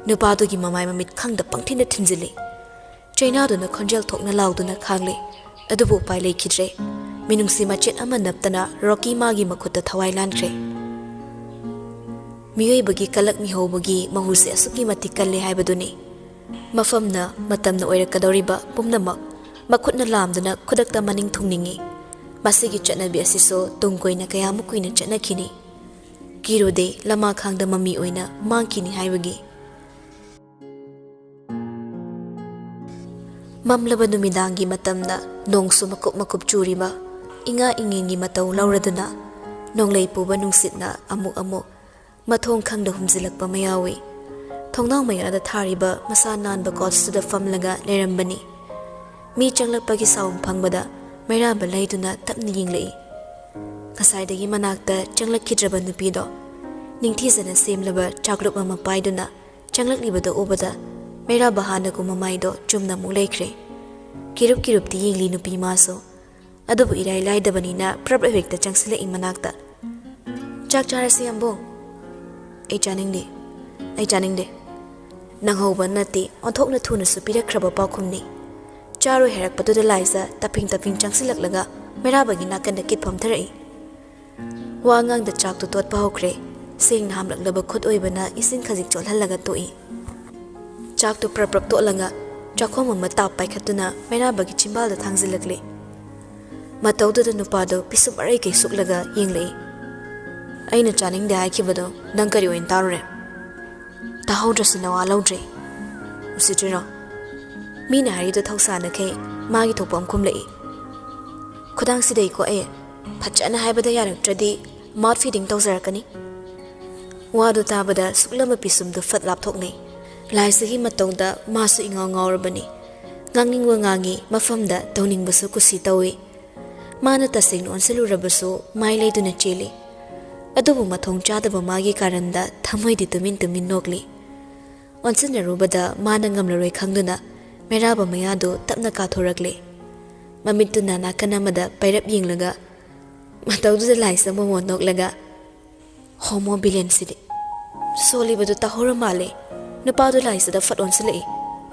ꯅꯨꯄꯥꯗꯨꯒꯤ ꯃꯃꯥꯏ ꯃꯃꯤꯠ ꯈꯪꯗ ꯄꯪꯊꯤꯟꯗ ꯊꯤꯟꯖꯤꯜꯂꯤ꯫ ꯆꯩꯅꯥꯗꯨꯅ ꯈꯣꯟꯖꯦꯜ ꯊꯣꯛꯅ ꯂꯥꯎꯗꯨꯅ ꯈꯥꯡꯂꯦ꯫ ꯑꯗꯨꯕꯨ ꯎꯄꯥꯏ ꯂꯩꯈꯤꯗ꯭ꯔꯦ꯫ ꯃꯤꯅꯨꯡꯁꯤ ꯃꯆꯦꯠ ꯑꯃ ꯅꯞꯇꯅ ꯔꯣꯀꯤ ꯃꯥꯒꯤ ꯃꯈꯨꯠꯇ ꯊꯋꯥꯏ ꯂꯥꯟꯈ꯭ꯔꯦ꯫ ꯃꯤꯑꯣꯏꯕꯒꯤ ꯀꯂꯛ ꯃꯤꯍꯧꯕꯒꯤ ꯃꯍꯨꯁꯦ ꯑꯁꯨꯛꯀꯤ ꯃꯇꯤꯛ ꯀꯜꯂꯦ ꯍꯥꯏꯕꯗꯨꯅꯤ꯫ ꯃꯐꯝꯅ, ꯃꯇꯝꯅ ꯑꯣꯏꯔꯛꯀꯗꯧꯔꯤꯕ ꯄꯨꯝꯅꯃꯛ ꯃꯈꯨꯠꯅ ꯂꯥꯝꯗꯨꯅ ꯈꯨꯗꯛꯇ ꯃꯅꯤꯡ ꯊꯨꯡꯅꯤꯡꯏ꯫ ꯃꯁꯤꯒꯤ ꯆꯠꯅꯕꯤ ꯑꯁꯤꯁꯨ ꯇꯨꯡ ꯀꯣꯏꯅ ꯀꯌꯥꯃꯨꯛ ꯀꯨꯏꯅ ꯆꯠꯅꯈꯤꯅꯤ? ꯀꯤꯔꯨꯗꯦ, ꯂꯃꯥꯈꯥꯡꯗ ꯃꯃꯤ ꯑꯣꯏꯅ ꯃꯥꯡꯈꯤꯅꯤ ꯍꯥꯏꯕꯒꯤ꯫ ꯃꯝꯂꯕ ꯅꯨꯃꯤꯗꯥꯡꯒꯤ ꯃꯇꯝꯗ ꯅꯣꯡꯁꯨ ꯃꯀꯨꯞ ꯃꯀꯨꯞ ꯆꯨꯔꯤꯕ, ꯏꯉꯥ ꯏꯉꯦꯟꯒꯤ ꯃꯇꯧ ꯂꯧꯔꯗꯨꯅ ꯅꯣꯡꯂꯩ ꯄꯨꯕ ꯅꯨꯡꯁꯤꯠꯅ ꯑꯃꯨꯛ ꯑꯃꯨꯛ ꯃꯊꯣꯡ ꯈꯪꯗ ꯍꯨꯝꯖꯤꯜꯂꯛꯄ ꯑꯃ ꯌꯥꯎꯏ꯫ ꯊꯣꯡꯅꯥꯎ ꯃꯌꯥꯗ ꯊꯥꯔꯤꯕ ꯃꯁꯥ ꯅꯥꯟꯕ ꯀꯣꯆꯇꯨꯗ ꯐꯝꯂꯒ ꯂꯩꯔꯝꯕꯅꯤ꯫ ꯃꯤ ꯆꯪꯂꯛꯄꯒꯤ ꯁꯥꯎꯟ ꯐꯪꯕꯗ ꯃꯩꯔꯥꯕ ꯂꯩꯗꯨꯅ ꯇꯞꯅ ꯌꯦꯡꯂꯛꯏ꯫ ꯉꯁꯥꯏꯗꯒꯤ ꯃꯅꯥꯛꯇ ꯆꯪꯂꯛꯈꯤꯗ꯭ꯔꯕ ꯅꯨꯄꯤꯗꯣ ꯅꯤꯡꯊꯤꯖꯅ ꯁꯦꯝꯂꯕ ꯆꯥꯛꯂꯨꯞ ꯑꯃ ꯄꯥꯏꯗꯨꯅ ꯆꯪꯂꯛꯂꯤꯕꯗꯣ ꯎꯕꯗ ꯃꯩꯔꯥꯕ ꯍꯥꯟꯅꯒꯨꯝ ꯃꯃꯥꯏꯗꯣ ꯆꯨꯝꯅ ꯑꯃꯨꯛ ꯂꯩꯈ꯭ꯔꯦ꯫ ꯀꯤꯔꯨꯞ ꯀꯤꯔꯨꯞꯇꯤ ꯌꯦꯡꯂꯤ ꯅꯨꯄꯤ ꯃꯥꯁꯨ꯫ ꯑꯗꯨꯕꯨ ꯏꯔꯥꯏ ꯂꯥꯏꯗꯕꯅꯤꯅ ꯄ꯭ꯔꯞ ꯍꯦꯛꯇ ꯆꯪꯁꯤꯜꯂꯛꯏ ꯃꯅꯥꯛꯇ꯫ "ꯆꯥꯛ ꯆꯥꯔꯁꯤ, ꯌꯥꯝꯕꯨꯡ?" "ꯑꯩ ꯆꯥꯅꯤꯡꯗꯦ, ꯑꯩ ꯆꯥꯅꯤꯡꯗꯦ꯫ ꯅꯪꯍꯧꯕ ꯅꯠꯇꯦ, ꯑꯣꯟꯊꯣꯛꯅ ꯊꯨꯅꯁꯨ ꯄꯤꯔꯛꯈ꯭ꯔꯕ ꯄꯥꯎꯈꯨꯝꯅꯤ"꯫ ꯆꯥꯔꯣꯏ ꯍꯥꯏꯔꯛꯄꯗꯨꯗ ꯂꯥꯏꯖ ꯇꯞꯐꯤꯡ ꯇꯞꯐꯤꯡ ꯆꯪꯁꯤꯜꯂꯛꯂꯒ ꯃꯩꯔꯥꯕꯒꯤ ꯅꯥꯀꯟꯗ ꯀꯤꯠ ꯐꯝꯊꯔꯛꯏ꯫ ꯋꯥ ꯉꯥꯡꯗ ꯆꯥꯛꯇꯨ ꯇꯣꯠꯄ ꯍꯧꯈ꯭ꯔꯦ꯫ ꯁꯦꯡꯅ ꯍꯥꯝꯂꯛꯂꯕ ꯈꯨꯠ ꯑꯣꯏꯕꯅ ꯏꯁꯤꯡ ꯈꯖꯤꯛ ꯆꯣꯠꯍꯜꯂꯒ ꯇꯣꯛꯏ꯫ ꯆꯥꯛꯇꯨ ꯄ꯭ꯔꯞ ꯄ꯭ꯔꯞ ꯇꯣꯠꯂꯒ ꯆꯥꯛꯈꯣꯝ ꯑꯃ ꯇꯥꯞ ꯄꯥꯏꯈꯠꯇꯨꯅ ꯃꯩꯔꯥꯕꯒꯤ ꯆꯤꯝꯕꯥꯜꯗ ꯊꯥꯡꯖꯤꯜꯂꯛꯂꯤ꯫ ꯃꯇꯧꯗꯨꯗ ꯅꯨꯄꯥꯗꯨ ꯄꯤꯁꯨꯝ ꯑꯔꯩ ꯀꯩ ꯁꯨꯛꯂꯒ ꯌꯦꯡꯂꯛꯏ꯫ "ꯑꯩꯅ ꯆꯥꯅꯤꯡꯗꯦ ꯍꯥꯏꯈꯤꯕꯗꯣ ꯅꯪ ꯀꯔꯤ ꯑꯣꯏꯅ ꯇꯥꯔꯨꯔꯦ? ꯇꯥꯍꯧꯗ꯭ꯔꯁꯨ ꯅꯋꯥ ꯂꯧꯗ꯭ꯔꯦ꯫ ꯎꯁꯤꯠꯇ꯭ꯔꯤꯔꯣ? ꯃꯤꯅ ꯍꯥꯏꯔꯤꯗꯣ ꯊꯧꯁꯥꯅꯈꯩ ꯃꯥꯒꯤ ꯊꯣꯛꯄ ꯑꯃ ꯈꯨꯝꯂꯛꯏ꯫ ꯈꯨꯗꯥꯡ ꯁꯤꯗꯩꯀꯣ ꯑꯩ꯫ ꯐꯖꯅ ꯍꯥꯏꯕꯗ ꯌꯥꯔꯛꯇ꯭ꯔꯗꯤ ꯃꯥꯎꯠ ꯐꯤꯗꯤꯡ ꯇꯧꯖꯔꯛꯀꯅꯤ"꯫ ꯋꯥꯗꯨ ꯇꯥꯕꯗ ꯁꯨꯛꯂꯝꯕ ꯄꯤꯁꯨꯝꯗꯨ ꯐꯠ ꯂꯥꯞꯊꯣꯛꯅꯩ꯫ ꯂꯥꯏꯁꯤꯒꯤ ꯃꯇꯧꯗ ꯃꯥꯁꯨ ꯏꯉꯥꯎ ꯉꯥꯎꯔꯕꯅꯤ꯫ ꯉꯥꯡꯅꯤꯡꯕ ꯉꯥꯡꯉꯤ, ꯃꯐꯝꯗ ꯇꯧꯅꯤꯡꯕꯁꯨ ꯀꯨꯁꯤ ꯇꯧꯏ꯫ ꯃꯥꯅ ꯇꯁꯦꯡꯅ ꯑꯣꯟꯁꯤꯜꯂꯨꯔꯕꯁꯨ ꯃꯥꯏ ꯂꯩꯗꯨꯅ ꯆꯦꯜꯂꯤ꯫ ꯑꯗꯨꯕꯨ ꯃꯊꯣꯡ ꯆꯥꯗꯕ ꯃꯥꯒꯤ ꯀꯥꯔꯟꯗ ꯊꯃꯣꯏꯗꯤ ꯇꯨꯃꯤꯟ ꯇꯨꯃꯤꯟ ꯅꯣꯛꯂꯤ꯫ ꯑꯣꯟꯁꯤꯟꯅꯔꯨꯕꯗ ꯃꯥꯅ ꯉꯝꯂꯔꯣꯏ ꯈꯪꯗꯨꯅ ꯃꯩꯔꯥꯕ ꯃꯌꯥꯗꯨ ꯇꯞꯅ ꯀꯥꯊꯣꯔꯛꯂꯦ꯫ ꯃꯃꯤꯠꯇꯨꯅ ꯅꯥꯀꯟ ꯑꯃꯗ ꯄꯩꯔꯞ ꯌꯦꯡꯂꯒ, ꯃꯇꯧꯗꯨꯗ ꯂꯥꯏꯁ ꯑꯃ ꯃꯣꯟ ꯅꯣꯛꯂꯒ, "ꯍꯣꯃꯣ ꯕꯤꯂꯦꯟꯁꯤꯗꯤ ꯁꯣꯜꯂꯤꯕꯗꯨ ꯇꯥꯍꯧꯔ ꯃꯥꯜꯂꯦ꯫ ꯅꯨꯄꯥꯗꯨ ꯂꯥꯏꯁꯗ ꯐꯠ ꯑꯣꯟꯁꯤꯜꯂꯛꯏ,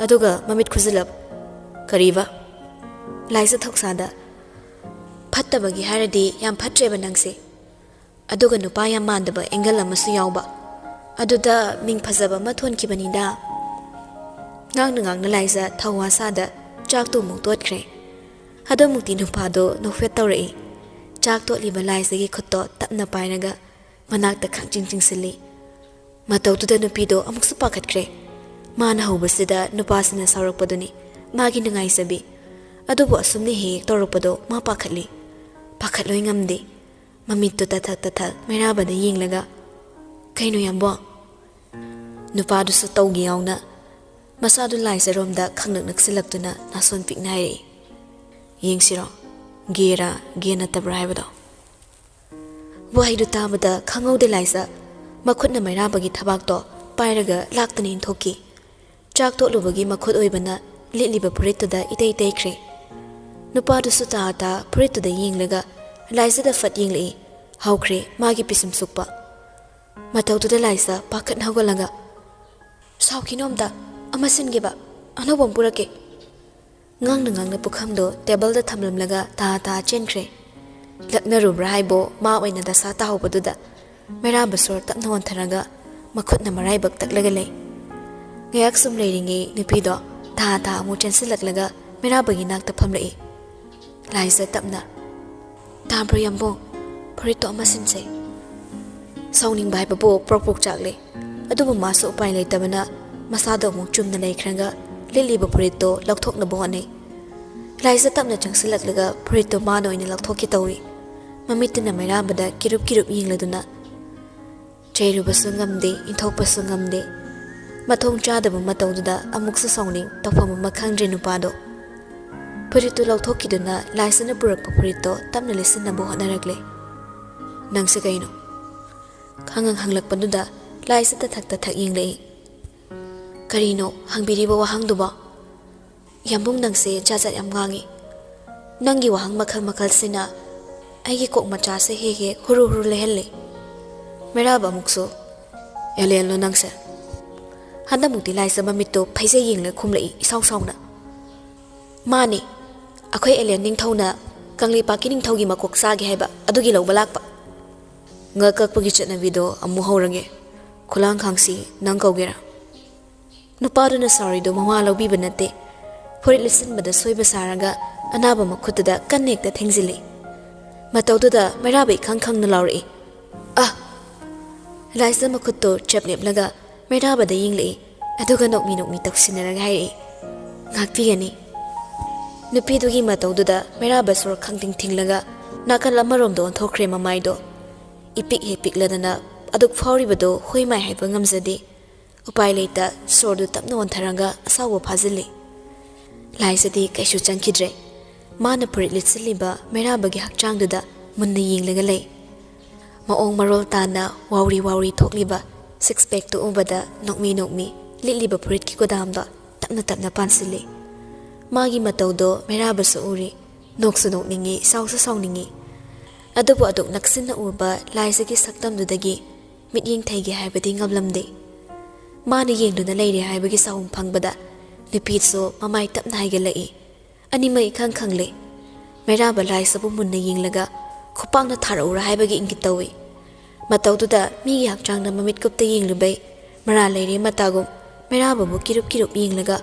ꯑꯗꯨꯒ ꯃꯃꯤꯠ ꯈꯨꯖꯤꯜꯂꯞ꯫ ꯀꯔꯤꯕ?" ꯂꯥꯏꯁ ꯊꯧꯁꯥꯗ, "ꯐꯠꯇꯕꯒꯤ ꯍꯥꯏꯔꯗꯤ ꯌꯥꯝ ꯐꯠꯇ꯭ꯔꯦꯕ ꯅꯪꯁꯦ꯫ ꯑꯗꯨꯒ ꯅꯨꯄꯥ ꯌꯥꯝ ꯃꯥꯟꯗꯕ ꯑꯦꯡꯒꯜ ꯑꯃꯁꯨ ꯌꯥꯎꯕ꯫ ꯑꯗꯨꯗ ꯃꯤꯡ ꯐꯖꯕ ꯑꯃ ꯊꯣꯟꯈꯤꯕꯅꯤꯗ꯫" ꯉꯥꯡꯅ ꯉꯥꯡꯅ ꯂꯥꯏꯁ ꯊꯧꯋꯥ ꯁꯥꯗ ꯆꯥꯛꯇꯨ ꯑꯃꯨꯛ ꯇꯣꯠꯈ꯭ꯔꯦ꯫ ꯑꯗꯨꯃꯨꯛꯇꯤ ꯅꯨꯄꯥꯗꯣ ꯅꯣꯛꯐꯦꯠ ꯇꯧꯔꯛꯏ꯫ ꯆꯥꯛ ꯇꯣꯠꯂꯤꯕ ꯂꯥꯏꯁꯒꯤ ꯈꯨꯠꯇꯣ ꯇꯞꯅ ꯄꯥꯏꯔꯒ ꯃꯅꯥꯛꯇ ꯈꯪꯆꯤꯡ ꯆꯤꯡꯁꯤꯜꯂꯤ꯫ ꯃꯇꯧꯗꯨꯗ ꯅꯨꯄꯤꯗꯣ ꯑꯃꯨꯛꯁꯨ ꯄꯥꯈꯠꯈ꯭ꯔꯦ꯫ ꯃꯥꯅ ꯍꯧꯕꯁꯤꯗ ꯅꯨꯄꯥꯁꯤꯅ ꯁꯥꯎꯔꯛꯄꯗꯨꯅꯤ ꯃꯥꯒꯤ ꯅꯨꯡꯉꯥꯏꯖꯕꯤ꯫ ꯑꯗꯨꯕꯨ ꯑꯁꯨꯝꯅ ꯍꯦꯛ ꯍꯦꯛ ꯇꯧꯔꯛꯄꯗꯣ ꯃꯥ ꯄꯥꯈꯠꯂꯤ꯫ ꯄꯥꯈꯠꯂꯣꯏ ꯉꯝꯗꯦ꯫ ꯃꯃꯤꯠꯇꯨ ꯇꯊꯛ ꯇꯊꯛ ꯃꯩꯔꯥꯕꯗ ꯌꯦꯡꯂꯒ, "ꯀꯩꯅꯣ ꯌꯥꯝꯕꯣ?" ꯅꯨꯄꯥꯗꯨꯁꯨ ꯇꯧꯒꯦ ꯌꯥꯎꯅ ꯃꯁꯥꯗꯨ ꯂꯥꯏꯖꯔꯣꯝꯗ ꯈꯪꯅꯛ ꯅꯛꯁꯤꯜꯂꯛꯇꯨꯅ ꯅꯥꯁꯣꯟ ꯄꯤꯛꯅ ꯍꯥꯏꯔꯛꯏ, "ꯌꯦꯡꯁꯤꯔꯣ, ꯒꯦꯔꯥ ꯒꯦ ꯅꯠꯇꯕ꯭ꯔꯥ ꯍꯥꯏꯕꯗꯣ?" ꯋꯥꯍꯩꯗꯨ ꯇꯥꯕꯗ ꯈꯪꯍꯧꯗꯦ ꯂꯥꯏꯖ ꯃꯈꯨꯠꯅ ꯃꯩꯔꯥꯕꯒꯤ ꯊꯕꯥꯛꯇꯣ ꯄꯥꯏꯔꯒ ꯂꯥꯛꯇꯅ ꯏꯟꯊꯣꯛꯈꯤ꯫ ꯆꯥꯛ ꯇꯣꯠꯂꯨꯕꯒꯤ ꯃꯈꯨꯠ ꯑꯣꯏꯕꯅ ꯂꯤꯠꯂꯤꯕ ꯐꯨꯔꯤꯠꯇꯨꯗ ꯏꯇꯩ ꯇꯩꯈ꯭ꯔꯦ꯫ ꯅꯨꯄꯥꯗꯨꯁꯨ ꯇꯥ ꯇꯥ ꯐꯨꯔꯤꯠꯇꯨꯗ ꯌꯦꯡꯂꯒ ꯂꯥꯏꯖꯗ ꯐꯠ ꯌꯦꯡꯂꯛꯏ꯫ ꯍꯧꯈ꯭ꯔꯦ ꯃꯥꯒꯤ ꯄꯤꯁꯨꯝ ꯁꯨꯛꯄ꯫ ꯃꯇꯧꯗꯨꯗ ꯂꯥꯏꯖ ꯄꯥꯈꯠ ꯍꯧꯒꯠꯂꯒ, "ꯁꯥꯎꯈꯤꯅꯣ ꯑꯝꯇ, ꯑꯃ ꯁꯤꯟꯒꯦꯕ, ꯑꯅꯧꯕ ꯑꯃ ꯄꯨꯔꯛꯀꯦ꯫" ꯉꯥꯡꯅ ꯉꯥꯡꯅ ꯄꯨꯈꯝꯗꯣ ꯇꯦꯕꯜꯗ ꯊꯝꯂꯝꯂꯒ ꯇꯥ ꯇꯥ ꯆꯦꯟꯈ꯭ꯔꯦ꯫ ꯂꯛꯅꯔꯨꯕ꯭ꯔꯥ ꯍꯥꯏꯕꯣ, ꯃꯥ ꯑꯣꯏꯅ ꯗꯁꯥ ꯇꯥꯍꯧꯕꯗꯨꯗ ꯃꯩꯔꯥꯕ ꯁꯣꯔ ꯇꯞꯅ ꯍꯣꯟꯊꯔꯒ ꯃꯈꯨꯠꯅ ꯃꯔꯥꯏꯕꯛ ꯇꯛꯂꯒ ꯂꯩ꯫ ꯉꯥꯏꯍꯥꯛ ꯁꯨꯝ ꯂꯩꯔꯤꯉꯩ ꯅꯨꯄꯤꯗꯣ ꯇꯥ ꯇꯥ ꯑꯃꯨꯛ ꯆꯦꯟꯁꯤꯜꯂꯛꯂꯒ ꯃꯩꯔꯥꯕꯒꯤ ꯅꯥꯛꯇ ꯐꯝꯂꯛꯏ꯫ ꯂꯥꯏꯖ ꯇꯞꯅ, "ꯇꯥꯕ꯭ꯔꯣ ꯌꯥꯝꯕꯨꯡ? ꯐꯨꯔꯤꯠꯇꯣ ꯑꯃ ꯁꯤꯟꯁꯦ꯫" ꯁꯥꯎꯅꯤꯡꯕ ꯍꯥꯏꯕꯕꯨ ꯄ꯭ꯔꯣꯛ ꯄ꯭ꯔꯣꯛ ꯆꯥꯛꯂꯦ꯫ ꯑꯗꯨꯕꯨ ꯃꯥꯁꯨ ꯎꯄꯥꯏ ꯂꯩꯇꯕꯅ ꯃꯁꯥꯗꯣ ꯑꯃꯨꯛ ꯆꯨꯝꯅ ꯂꯩꯈ꯭ꯔꯒ ꯂꯤꯠꯂꯤꯕ ꯐꯨꯔꯤꯠꯇꯣ ꯂꯧꯊꯣꯛꯅꯕ ꯍꯣꯠꯅꯩ꯫ ꯂꯥꯏꯖ ꯇꯞꯅ ꯆꯪꯁꯤꯜꯂꯛꯂꯒ ꯐꯨꯔꯤꯠꯇꯣ ꯃꯥꯅ ꯑꯣꯏꯅ ꯂꯧꯊꯣꯛꯀꯦ ꯇꯧꯏ꯫ ꯃꯃꯤꯠꯇꯨꯅ ꯃꯩꯔꯥꯕꯗ ꯀꯤꯔꯨꯞ ꯀꯤꯔꯨꯞ ꯌꯦꯡꯂꯗꯨꯅ, ꯆꯩꯔꯨꯕꯁꯨ ꯉꯝꯗꯦ, ꯏꯟꯊꯣꯛꯄꯁꯨ ꯉꯝꯗꯦ꯫ ꯃꯊꯣꯡ ꯆꯥꯗꯕ ꯃꯇꯧꯗꯨꯗ ꯑꯃꯨꯛꯁꯨ ꯁꯥꯎꯅꯤꯡ, ꯇꯧꯐꯝ ꯑꯃ ꯈꯪꯗ꯭ꯔꯦ ꯅꯨꯄꯥꯗꯣ꯫ ꯐꯨꯔꯤꯠꯇꯨ ꯂꯧꯊꯣꯛꯈꯤꯗꯨꯅ ꯂꯥꯏꯁꯥꯅ ꯄꯨꯔꯛꯄ ꯐꯨꯔꯤꯠꯇꯣ ꯇꯞꯅ ꯂꯤꯠꯁꯤꯟꯅꯕ ꯍꯣꯠꯅꯔꯛꯂꯦ꯫ "ꯅꯪꯁꯦ ꯀꯩꯅꯣ?" ꯈꯪꯉꯪ ꯍꯪꯂꯛꯄꯗꯨꯗ ꯂꯥꯏꯁꯥ ꯇꯊꯛ ꯇꯊꯛ ꯌꯦꯡꯂꯛꯏ꯫ "ꯀꯔꯤꯅꯣ ꯍꯪꯕꯤꯔꯤꯕ ꯋꯥꯍꯪꯗꯨꯕꯣ? ꯌꯥꯝꯕꯨꯡ, ꯅꯪꯁꯦ ꯖꯥꯠ ꯖꯥꯠ ꯌꯥꯝ ꯉꯥꯡꯉꯤ꯫ ꯅꯪꯒꯤ ꯋꯥꯍꯪ ꯃꯈꯜ ꯃꯈꯜꯁꯤꯅ ꯑꯩꯒꯤ ꯀꯣꯛ ꯃꯆꯥꯁꯦ ꯍꯦꯛ ꯍꯦꯛ ꯍꯨꯔꯨ ꯍꯨꯔꯨ ꯂꯩꯍꯜꯂꯤ꯫" ꯃꯩꯔꯥꯕ ꯑꯃꯨꯛꯁꯨ, "ꯑꯦꯂꯦꯟꯂꯣ ꯅꯪꯁꯦ?" ꯍꯟꯗꯛꯃꯨꯛꯇꯤ ꯂꯥꯏꯁꯥ ꯃꯃꯤꯠꯇꯣ ꯐꯩꯖꯩ ꯌꯦꯡꯂ ꯈꯨꯝꯂꯛꯏ ꯏꯁꯥꯎ ꯁꯥꯎꯅ꯫ "ꯃꯥꯅꯦ, ꯑꯩꯈꯣꯏ ꯑꯦꯂꯦꯟ ꯅꯤꯡꯊꯧꯅ ꯀꯪꯂꯩꯄꯥꯛꯀꯤ ꯅꯤꯡꯊꯧꯒꯤ ꯃꯀꯣꯛ ꯆꯥꯒꯦ ꯍꯥꯏꯕ ꯑꯗꯨꯒꯤ ꯂꯧꯕ ꯂꯥꯛꯄ꯫ ꯉꯛ ꯀꯛꯄꯒꯤ ꯆꯠꯅꯕꯤꯗꯣ ꯑꯃꯨꯛ ꯍꯧꯔꯒꯦ꯫ ꯈꯨꯂꯥꯡꯈꯥꯡꯁꯤ ꯅꯪ ꯀꯧꯒꯦꯔꯥ?" ꯅꯨꯄꯥꯗꯨꯅ ꯁꯥꯎꯔꯤꯗꯨ ꯃꯋꯥ ꯂꯧꯕꯤꯕ ꯅꯠꯇꯦ꯫ ꯐꯨꯔꯤꯠ ꯂꯤꯠꯁꯤꯟꯕꯗ ꯁꯣꯏꯕ ꯁꯥꯔꯒ ꯑꯅꯥꯕ ꯃꯈꯨꯠꯇꯨꯗ ꯀꯟꯅ ꯍꯦꯛꯇ ꯊꯦꯡꯖꯤꯜꯂꯤ꯫ ꯃꯇꯧꯗꯨꯗ ꯃꯩꯔꯥꯕ ꯏꯈꯪ ꯈꯪꯅ ꯂꯥꯎꯔꯛꯏ, "ꯑ!" ꯂꯥꯏꯁꯥ ꯃꯈꯨꯠꯇꯣ ꯆꯞ ꯂꯦꯞꯂꯒ ꯃꯩꯔꯥꯕꯗ ꯌꯦꯡꯂꯛꯏ, ꯑꯗꯨꯒ ꯅꯣꯛꯃꯤ ꯅꯣꯛꯃꯤ ꯇꯧꯁꯤꯟꯅꯔꯒ ꯍꯥꯏꯔꯛꯏ, "ꯉꯥꯛꯄꯤꯒꯅꯤ꯫" ꯅꯨꯄꯤꯗꯨꯒꯤ ꯃꯇꯧꯗꯨꯗ ꯃꯩꯔꯥꯕ ꯁꯣꯔ ꯈꯪꯊꯤꯡ ꯊꯤꯡꯂꯒ ꯅꯥꯀꯜ ꯑꯃꯔꯣꯝꯗ ꯑꯣꯟꯊꯣꯛꯈ꯭ꯔꯦ ꯃꯃꯥꯏꯗꯣ꯫ ꯏꯄꯤꯛ ꯍꯦꯛ ꯄꯤꯛꯂꯗꯅ ꯑꯗꯨꯛ ꯐꯥꯎꯔꯤꯕꯗꯣ ꯍꯣꯏ ꯃꯥꯏ ꯍꯥꯏꯕ ꯉꯝꯖꯗꯦ꯫ ꯎꯄꯥꯏ ꯂꯩꯇ ꯁꯣꯔꯗꯨ ꯇꯞꯅ ꯑꯣꯟꯊꯔꯒ ꯑꯁꯥꯎꯕ ꯐꯥꯖꯤꯜꯂꯤ꯫ ꯂꯥꯏꯁꯥꯗꯤ ꯀꯩꯁꯨ ꯆꯪꯈꯤꯗ꯭ꯔꯦ꯫ ꯃꯥꯅ ꯐꯨꯔꯤꯠ ꯂꯤꯠꯁꯤꯜꯂꯤꯕ ꯃꯩꯔꯥꯕꯒꯤ ꯍꯛꯆꯥꯡꯗꯨꯗ ꯃꯨꯟꯅ ꯌꯦꯡꯂꯒ ꯂꯩ꯫ ꯃꯑꯣꯡ ꯃꯔꯣꯜ ꯇꯥꯅ ꯋꯥꯎꯔꯤ ꯋꯥꯎꯔꯤ ꯊꯣꯛꯂꯤꯕ ꯁꯤꯛꯁ ꯄꯦꯛꯇꯨ ꯎꯕꯗ ꯅꯣꯛꯃꯤ ꯅꯣꯛꯃꯤ ꯂꯤꯠꯂꯤꯕ ꯐꯨꯔꯤꯠꯀꯤ ꯒꯣꯗꯥꯝꯗꯣ ꯇꯞꯅ ꯇꯞꯅ ꯄꯥꯟꯁꯤꯜꯂꯤ꯫ ꯃꯥꯒꯤ ꯃꯇꯧꯗꯣ ꯃꯩꯔꯥꯕꯁꯨ ꯎꯔꯤ꯫ ꯅꯣꯛꯁꯨ ꯅꯣꯛꯅꯤꯡꯉꯤ, ꯁꯥꯎꯁꯨ ꯁꯥꯎꯅꯤꯡꯉꯤ꯫ ꯑꯗꯨꯕꯨ ꯑꯗꯨꯛ ꯅꯛꯁꯤꯟꯅ ꯎꯕ ꯂꯥꯏꯁꯥꯒꯤ ꯁꯛꯇꯝꯗꯨꯗꯒꯤ ꯃꯤꯠꯌꯦꯡ ꯊꯩꯒꯦ ꯍꯥꯏꯕꯗꯤ ꯉꯝꯂꯝꯗꯦ꯫ ꯃꯥꯅ ꯌꯦꯡꯗꯨꯅ ꯂꯩꯔꯦ ꯍꯥꯏꯕꯒꯤ ꯆꯍꯨꯝ ꯐꯪꯕꯗ ꯅꯨꯄꯤꯁꯨ ꯃꯃꯥꯏ ꯇꯞꯅ ꯍꯥꯏꯒꯠꯂꯛꯏ꯫ ꯑꯅꯤꯃꯛ ꯏꯈꯪ ꯈꯪꯂꯦ꯫ ꯃꯩꯔꯥꯕ ꯂꯥꯏꯁꯥꯕꯨ ꯃꯨꯟꯅ ꯌꯦꯡꯂꯒ ꯈꯨꯄꯥꯛꯅ ꯊꯥꯔꯛꯎꯔꯥ ꯍꯥꯏꯕꯒꯤ ꯏꯪꯒꯤꯠ ꯇꯧꯏ꯫ ꯃꯇꯧꯗꯨꯗ ꯃꯤꯒꯤ ꯍꯛꯆꯥꯡꯗ ꯃꯃꯤꯠ ꯀꯨꯞꯇ ꯌꯦꯡꯂꯨꯕꯩ ꯃꯔꯥꯜ ꯂꯩꯔꯦ ꯃꯇꯥꯒꯨꯝ ꯃꯩꯔꯥꯕꯕꯨ ꯀꯤꯔꯨꯞ ꯀꯤꯔꯨꯞ ꯌꯦꯡꯂꯒ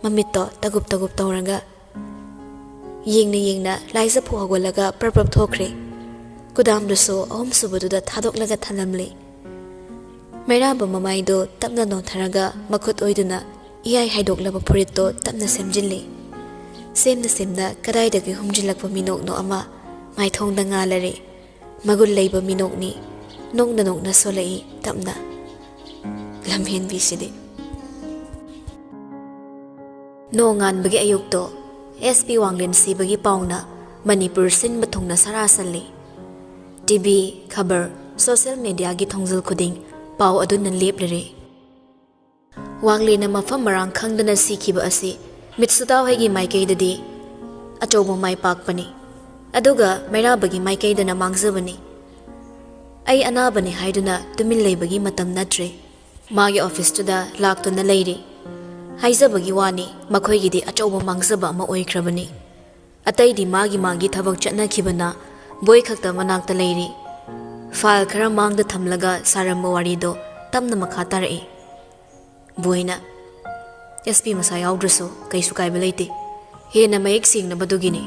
ꯃꯃꯤꯠꯇꯣ ꯇꯒꯨꯞ ꯇꯒꯨꯞ ꯇꯧꯔꯒ ꯌꯦꯡꯅ ꯌꯦꯡꯅ ꯂꯥꯏꯁꯥ ꯐꯨꯛ ꯍꯧꯒꯠꯂꯒ ꯄ꯭ꯔꯞ ꯄ꯭ꯔꯞ ꯊꯣꯛꯈ꯭ꯔꯦ꯫ ꯒꯣꯗꯥꯝꯗꯨꯁꯨ ꯑꯍꯨꯝꯁꯨꯕꯗꯨꯗ ꯊꯥꯗꯣꯛꯂꯒ ꯊꯅꯝꯂꯦ꯫ ꯃꯩꯔꯥꯕ ꯃꯃꯥꯏꯗꯣ ꯇꯞꯅ ꯅꯣꯟꯊꯔꯒ ꯃꯈꯨꯠ ꯑꯣꯏꯗꯨꯅ ꯏꯌꯥꯏ ꯍꯥꯏꯗꯣꯛꯂꯕ ꯐꯨꯔꯤꯠꯇꯣ ꯇꯞꯅ ꯁꯦꯝꯖꯤꯜꯂꯤ꯫ ꯁꯦꯝꯅ ꯁꯦꯝꯅ ꯀꯗꯥꯏꯗꯒꯤ ꯍꯨꯝꯖꯤꯜꯂꯛꯄ ꯃꯤꯅꯣꯛꯅꯣ ꯑꯃ ꯃꯥꯏꯊꯣꯡꯗ ꯉꯥꯜꯂꯔꯦ꯫ ꯃꯒꯨꯟ ꯂꯩꯕ ꯃꯤꯅꯣꯛꯅꯤ꯫ ꯅꯣꯛꯅ ꯅꯣꯛꯅ ꯁꯣꯜꯂꯛꯏ ꯇꯞꯅ꯫ ꯂꯝꯍꯦꯟꯕꯤꯁꯤꯗꯤ꯫ ꯅꯣꯡꯉꯥꯟꯕꯒꯤ ꯑꯌꯨꯛꯇꯣ ꯑꯦꯁ ꯄꯤ ꯋꯥꯡꯂꯦꯟ ꯁꯤꯕꯒꯤ ꯄꯥꯎꯅ ꯃꯅꯤꯄꯨꯔ ꯁꯤꯟꯕ ꯊꯨꯡꯅ ꯁꯔꯥ ꯁꯜꯂꯤ꯫ ꯇꯤ ꯚꯤ, ꯈꯕꯔ, ꯁꯣꯁꯤꯌꯦꯜ ꯃꯦꯗꯤꯌꯥꯒꯤ ꯊꯣꯡꯖꯤꯜ ꯈꯨꯗꯤꯡ ꯄꯥꯎ ꯑꯗꯨꯅ ꯂꯦꯞꯂꯔꯦ꯫ ꯋꯥꯡꯂꯦꯟꯅ ꯃꯐꯝ ꯃꯔꯥꯡ ꯈꯪꯗꯅ ꯁꯤꯈꯤꯕ ꯑꯁꯤ ꯃꯤꯠꯁꯨꯇꯥ ꯍꯣꯏꯒꯤ ꯃꯥꯏꯀꯩꯗꯗꯤ ꯑꯆꯧꯕ ꯃꯥꯏ ꯄꯥꯛꯄꯅꯤ, ꯑꯗꯨꯒ ꯃꯩꯔꯥꯕꯒꯤ ꯃꯥꯏꯀꯩꯗꯅ ꯃꯥꯡꯖꯕꯅꯤ꯫ ꯑꯩ ꯑꯅꯥꯕꯅꯤ ꯍꯥꯏꯗꯨꯅ ꯇꯨꯃꯤꯟ ꯂꯩꯕꯒꯤ ꯃꯇꯝ ꯅꯠꯇ꯭ꯔꯦ꯫ ꯃꯥꯒꯤ ꯑꯣꯐꯤꯁꯇꯨꯗ ꯂꯥꯛꯇꯨꯅ ꯂꯩꯔꯤ꯫ ꯍꯥꯏꯖꯕꯒꯤ ꯋꯥꯅꯤ, ꯃꯈꯣꯏꯒꯤꯗꯤ ꯑꯆꯧꯕ ꯃꯥꯡꯖꯕ ꯑꯃ ꯑꯣꯏꯈ꯭ꯔꯕꯅꯤ꯫ ꯑꯇꯩꯗꯤ ꯃꯥꯒꯤ ꯃꯥꯒꯤ ꯊꯕꯛ ꯆꯠꯅꯈꯤꯕꯅ ꯕꯣꯏ ꯈꯛꯇ ꯃꯅꯥꯛꯇ ꯂꯩꯔꯤ꯫ ꯐꯥꯏꯜ ꯈꯔ ꯃꯥꯡꯗ ꯊꯝꯂꯒ ꯁꯥꯔꯝꯕ ꯋꯥꯔꯤꯗꯣ ꯇꯞꯅ ꯃꯈꯥ ꯇꯥꯔꯛꯏ꯫ ꯕꯣꯏꯅ, "ꯑꯦꯁ ꯄꯤ ꯃꯁꯥ ꯌꯥꯎꯗ꯭ꯔꯁꯨ ꯀꯩꯁꯨ ꯀꯥꯏꯕ ꯂꯩꯇꯦ꯫ ꯍꯦꯟꯅ ꯃꯌꯦꯛ ꯁꯦꯡꯅꯕꯗꯨꯒꯤꯅꯤ꯫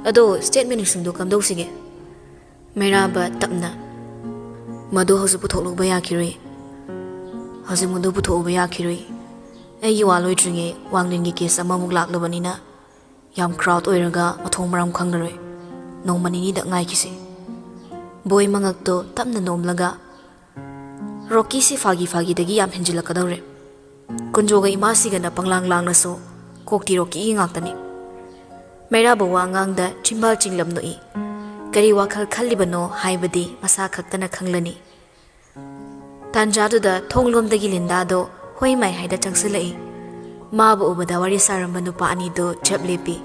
ꯑꯗꯣ ꯁ꯭ꯇꯦꯠꯃꯦꯟꯁꯤꯡꯗꯣ ꯀꯝꯗꯧꯁꯤꯒꯦ?" ꯃꯩꯔꯥꯕ ꯇꯞꯅ, "ꯃꯗꯨ ꯍꯧꯖꯤꯛ ꯄꯨꯊꯣꯛꯂꯨꯕ ꯌꯥꯈꯤꯔꯣꯏ꯫ ꯍꯧꯖꯤꯛ ꯃꯗꯨ ꯄꯨꯊꯣꯛꯎꯕ ꯌꯥꯈꯤꯔꯣꯏ꯫ ꯑꯩꯒꯤ ꯋꯥ ꯂꯣꯏꯗ꯭ꯔꯤꯉꯩ ꯋꯥꯡꯂꯦꯟꯒꯤ ꯀꯦꯁ ꯑꯃꯃꯨꯛ ꯂꯥꯛꯂꯕꯅꯤꯅ ꯌꯥꯝ ꯀ꯭ꯔꯥꯎꯗ ꯑꯣꯏꯔꯒ ꯃꯊꯣꯡ ꯃꯔꯝ ꯈꯪꯂꯔꯣꯏ꯫ ꯅꯣꯡꯃ ꯅꯤꯅꯤꯗ ꯉꯥꯏꯈꯤꯁꯤ꯫" ꯕꯣꯏ ꯃꯉꯛꯇꯣ ꯇꯞꯅ ꯅꯣꯝꯂꯒ, "ꯔꯣꯀꯤꯁꯤ ꯐꯥꯒꯤ ꯐꯥꯒꯤꯗꯒꯤ ꯌꯥꯝ ꯍꯦꯟꯖꯤꯜꯂꯛꯀꯗꯧꯔꯦ꯫ ꯀꯨꯟꯖꯣꯒ ꯏꯃꯥꯁꯤꯒꯅ ꯄꯪꯂꯥꯡ ꯂꯥꯡꯂꯁꯨ ꯀꯣꯛꯇꯤ ꯔꯣꯀꯤꯒꯤ ꯉꯥꯛꯇꯅꯤ꯫" ꯃꯩꯔꯥꯕ ꯋꯥ ꯉꯥꯡꯗ ꯆꯤꯝꯕꯥꯜ ꯆꯤꯡꯂꯞ ꯅꯣꯛꯏ꯫ ꯀꯔꯤ ꯋꯥꯈꯜ ꯈꯜꯂꯤꯕꯅꯣ ꯍꯥꯏꯕꯗꯤ ꯃꯁꯥ ꯈꯛꯇꯅ ꯈꯪꯂꯅꯤ꯫ ꯇꯥꯟꯖꯥꯗꯨꯗ ꯊꯣꯡꯂꯣꯝꯗꯒꯤ ꯂꯤꯟꯗꯥꯗꯣ ꯍꯣꯏ ꯃꯥꯏ ꯍꯥꯏꯗ ꯆꯪꯁꯤꯜꯂꯛꯏ꯫ ꯃꯥꯕꯨ ꯎꯕꯗ ꯋꯥꯔꯤ ꯁꯥꯔꯝꯕ ꯅꯨꯄꯥ ꯑꯅꯤꯗꯨ ꯆꯞ ꯂꯦꯞꯄꯤ꯫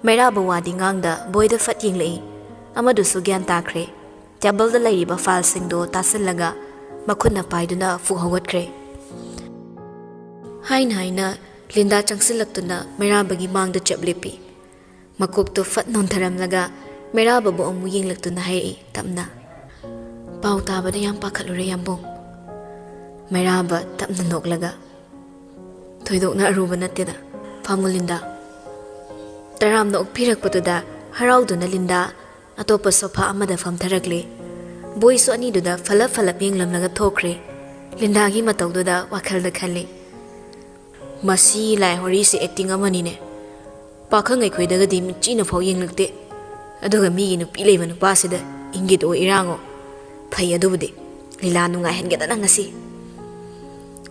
ꯃꯩꯔꯥꯕ ꯋꯥꯗꯤ ꯉꯥꯡꯗ ꯕꯣꯏꯗ ꯐꯠ ꯌꯦꯡꯂꯛꯏ꯫ ꯑꯃꯗꯨꯁꯨ ꯒ꯭ꯌꯥꯟ ꯇꯥꯈ꯭ꯔꯦ꯫ ꯇꯦꯕꯜꯗ ꯂꯩꯔꯤꯕ ꯐꯥꯏꯜꯁꯤꯡꯗꯨ ꯇꯥꯁꯤꯜꯂꯒ ꯃꯈꯨꯠꯅ ꯄꯥꯏꯗꯨꯅ ꯐꯨꯛ ꯍꯧꯒꯠꯈ꯭ꯔꯦ꯫ ꯍꯥꯏꯅ ꯍꯥꯏꯅ ꯂꯤꯟꯗꯥ ꯆꯪꯁꯤꯜꯂꯛꯇꯨꯅ ꯃꯩꯔꯥꯕꯒꯤ ꯃꯥꯡꯗ ꯆꯞ ꯂꯦꯞꯄꯤ꯫ ꯃꯀꯣꯛꯇꯨ ꯐꯠ ꯅꯣꯟꯊꯔꯝꯂꯒ ꯃꯩꯔꯥꯕꯕꯨ ꯑꯃꯨꯛ ꯌꯦꯡꯂꯛꯇꯨꯅ ꯍꯥꯏꯔꯛꯏ ꯇꯞꯅ, "ꯄꯥꯎ ꯇꯥꯕꯗ ꯌꯥꯝ ꯄꯥꯈꯠꯂꯨꯔꯦ, ꯌꯥꯝꯕꯨꯡ꯫" ꯃꯩꯔꯥꯕ ꯇꯞꯅ ꯅꯣꯛꯂꯒ, "ꯊꯣꯏꯗꯣꯛꯅ ꯑꯔꯨꯕ ꯅꯠꯇꯦꯗ, ꯐꯝꯃꯨ ꯂꯤꯟꯗꯥ꯫" ꯇꯔꯥꯝꯅ ꯑꯣꯛꯄꯤꯔꯛꯄꯗꯨꯗ ꯍꯔꯥꯎꯗꯨꯅ ꯂꯤꯟꯗꯥ ꯑꯇꯣꯞꯄ ꯁꯣꯐꯥ ꯑꯃꯗ ꯐꯝꯊꯔꯛꯂꯦ꯫ ꯕꯣꯏꯁꯨ ꯑꯅꯤꯗꯨꯗ ꯐꯂꯞ ꯐꯂꯞ ꯌꯦꯡꯂꯝꯂꯒ ꯊꯣꯛꯈ꯭ꯔꯦ꯫ ꯂꯤꯟꯗꯥꯒꯤ ꯃꯇꯧꯗꯨꯗ ꯋꯥꯈꯜꯗ ꯈꯜꯂꯤ, "ꯃꯁꯤ ꯂꯥꯏ ꯍꯣꯔꯤꯁꯦ ꯑꯦꯛꯇꯤꯡ ꯑꯃꯅꯤꯅꯦ꯫ ꯄꯥꯈꯪ ꯑꯩꯈꯣꯏꯗꯒꯗꯤ ꯃꯤꯠꯆꯤꯅ ꯐꯥꯎ ꯌꯦꯡꯂꯛꯇꯦ꯫ ꯑꯗꯨꯒ ꯃꯤꯒꯤ ꯅꯨꯄꯤ ꯂꯩꯕ ꯅꯨꯄꯥꯁꯤꯗ ꯏꯪꯒꯤꯠ ꯑꯣ ꯏꯔꯥꯡ ꯑꯣ꯫ ꯐꯩ ꯑꯗꯨꯕꯨꯗꯤ꯫ ꯂꯤꯂꯥ ꯅꯨꯡꯉꯥꯏꯍꯟꯒꯗꯅ ꯉꯁꯤ꯫"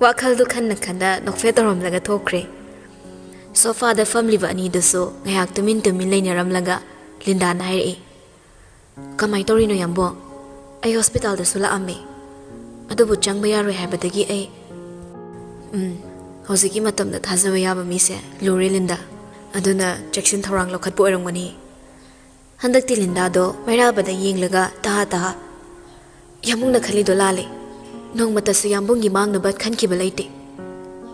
ꯋꯥꯈꯜꯗꯨ ꯈꯟꯅ ꯈꯟꯅ ꯅꯣꯛꯐꯦꯠ ꯇꯧꯔꯝꯂꯒ ꯊꯣꯛꯈ꯭ꯔꯦ꯫ ꯁꯣꯐꯥꯗ ꯐꯝꯂꯤꯕ ꯑꯅꯤꯗꯨꯁꯨ ꯉꯥꯏꯍꯥꯛ ꯇꯨꯃꯤꯟ ꯇꯨꯃꯤꯟ ꯂꯩꯅꯔꯝꯂꯒ ꯂꯤꯟꯗꯥꯅ ꯍꯥꯏꯔꯛꯏ, "ꯀꯃꯥꯏ ꯇꯧꯔꯤꯅꯣ ꯌꯥꯝꯕꯣ? ꯑꯩ ꯍꯣꯁꯄꯤꯇꯥꯜꯗꯁꯨ ꯂꯥꯛꯑꯝꯃꯦ, ꯑꯗꯨꯕꯨ ꯆꯪꯕ ꯌꯥꯔꯣꯏ ꯍꯥꯏꯕꯗꯒꯤ ꯑꯩ..." ꯎꯝ, ꯍꯧꯖꯤꯛꯀꯤ ꯃꯇꯝꯗ ꯊꯥꯖꯕ ꯌꯥꯕ ꯃꯤꯁꯦ ꯂꯨꯔꯦ ꯂꯤꯟꯗꯥ, ꯑꯗꯨꯅ ꯆꯦꯛꯁꯤꯟ ꯊꯧꯔꯥꯡ ꯂꯧꯈꯠꯄ ꯑꯣꯏꯔꯝꯒꯅꯤ꯫ ꯍꯟꯗꯛꯇꯤ ꯂꯤꯟꯗꯥꯗꯣ ꯃꯩꯔꯥꯕꯗ ꯌꯦꯡꯂꯒ ꯇꯍꯥ ꯇꯍꯥ, "ꯌꯥꯝꯕꯨꯡꯅ ꯈꯜꯂꯤꯗꯣ ꯂꯥꯜꯂꯦ꯫ ꯅꯣꯡꯃꯇꯁꯨ ꯌꯥꯝꯕꯨꯡꯒꯤ ꯃꯥꯡꯅꯕ ꯈꯟꯈꯤꯕ ꯂꯩꯇꯦ꯫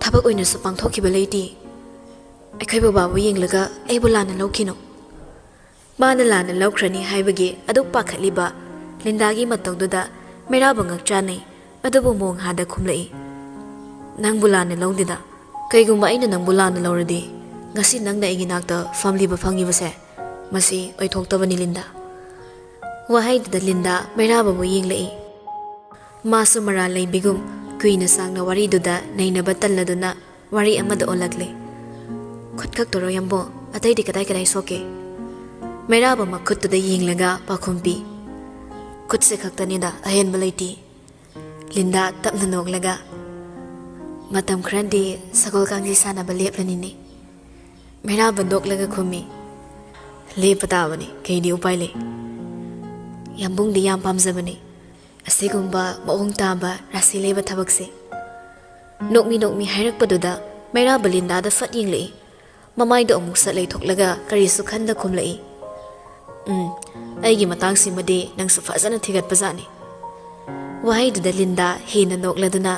ꯊꯕꯛ ꯑꯣꯏꯅꯁꯨ ꯄꯥꯡꯊꯣꯛꯈꯤꯕ ꯂꯩꯇꯦ꯫ ꯑꯩꯈꯣꯏ ꯕꯕꯥꯕꯨ ꯌꯦꯡꯂꯒ ꯑꯩꯕꯨ ꯂꯥꯟꯅ ꯂꯧꯈꯤꯅꯨ꯫" ꯃꯥꯅ ꯂꯥꯟꯅ ꯂꯧꯈ꯭ꯔꯅꯤ ꯍꯥꯏꯕꯒꯤ ꯑꯗꯨꯛ ꯄꯥꯈꯠꯂꯤꯕ ꯂꯤꯟꯗꯥꯒꯤ ꯃꯇꯧꯗꯨꯗ ꯃꯩꯔꯥꯕ ꯉꯛ ꯆꯥꯟꯅꯩ꯫ ꯑꯗꯨꯕꯨ ꯃꯣꯡꯍꯥꯗ ꯈꯨꯝꯂꯛꯏ, "ꯅꯪꯕꯨ ꯂꯥꯟꯅ ꯂꯧꯗꯦꯗ꯫ ꯀꯩꯒꯨꯝꯕ ꯑꯩꯅ ꯅꯪꯕꯨ ꯂꯥꯟꯅ ꯂꯧꯔꯗꯤ, ꯉꯁꯤ ꯅꯪꯅ ꯑꯩꯒꯤ ꯅꯥꯛꯇ ꯐꯝꯂꯤꯕ ꯐꯪꯉꯤꯕꯁꯦ, ꯃꯁꯤ ꯑꯣꯏꯊꯣꯛꯇꯕꯅꯤ ꯂꯤꯟꯗꯥ꯫" ꯋꯥꯍꯩꯗꯨꯗ ꯂꯤꯟꯗꯥ ꯃꯩꯔꯥꯕꯕꯨ ꯌꯦꯡꯂꯛꯏ꯫ ꯃꯥꯁꯨ ꯃꯔꯥꯜ ꯂꯩꯕꯤꯒꯨꯝ ꯀꯨꯏꯅ ꯁꯥꯡꯅ ꯋꯥꯔꯤꯗꯨꯗ ꯅꯩꯅꯕ ꯇꯜꯂꯗꯨꯅ ꯋꯥꯔꯤ ꯑꯃꯗ ꯑꯣꯜꯂꯛꯂꯦ꯫ "ꯈꯨꯠ ꯈꯛꯇꯔꯣ ꯌꯥꯝꯕꯣ? ꯑꯇꯩꯗꯤ ꯀꯗꯥꯏ ꯀꯗꯥꯏ ꯁꯣꯛꯀꯦ?" ꯃꯩꯔꯥꯕ ꯃꯈꯨꯠꯇꯨꯗ ꯌꯦꯡꯂꯒ ꯄꯥꯎꯈꯨꯝ ꯄꯤ, "ꯈꯨꯠꯁꯦ ꯈꯛꯇꯅꯤꯗ, ꯑꯍꯦꯟꯕ ꯂꯩꯇꯦ꯫" ꯂꯤꯟꯗꯥ ꯇꯞꯅ ꯅꯣꯛꯂꯒ, "ꯃꯇꯝ ꯈꯔꯗꯤ ꯁꯒꯣꯜ ꯀꯥꯡꯖꯩ ꯁꯥꯟꯅꯕ ꯂꯦꯞꯂꯅꯤꯅꯦ꯫" ꯃꯩꯔꯥꯕ ꯅꯣꯛꯂꯒ ꯈꯨꯝꯃꯤ, "ꯂꯦꯞꯄ ꯇꯥꯕꯅꯤ, ꯀꯩꯗꯤ ꯎꯄꯥꯏ ꯂꯩ? ꯌꯥꯝꯕꯨꯡꯗꯤ ꯌꯥꯝ ꯄꯥꯝꯖꯕꯅꯤ ꯑꯁꯤꯒꯨꯝꯕ ꯃꯑꯣꯡ ꯇꯥꯕ ꯔꯥꯁꯤ ꯂꯩꯕ ꯊꯕꯛꯁꯦ꯫" ꯅꯣꯛꯃꯤ ꯅꯣꯛꯃꯤ ꯍꯥꯏꯔꯛꯄꯗꯨꯗ ꯃꯩꯔꯥꯕ ꯂꯤꯟꯗꯥꯗ ꯐꯠ ꯌꯦꯡꯂꯛꯏ꯫ ꯃꯃꯥꯏꯗꯣ ꯑꯃꯨꯛ ꯁꯠ ꯂꯩꯊꯣꯛꯂꯒ ꯀꯔꯤꯁꯨ ꯈꯟꯗ ꯈꯨꯝꯂꯛꯏ, "ꯎꯝ, ꯑꯩꯒꯤ ꯃꯇꯥꯡꯁꯤꯃꯗꯤ ꯅꯪꯁꯨ ꯐꯖꯅ ꯊꯤꯒꯠꯄꯖꯥꯠꯅꯤ꯫" ꯋꯥꯍꯩꯗꯨꯗ ꯂꯤꯟꯗꯥ ꯍꯦꯟꯅ ꯅꯣꯛꯂꯗꯨꯅ,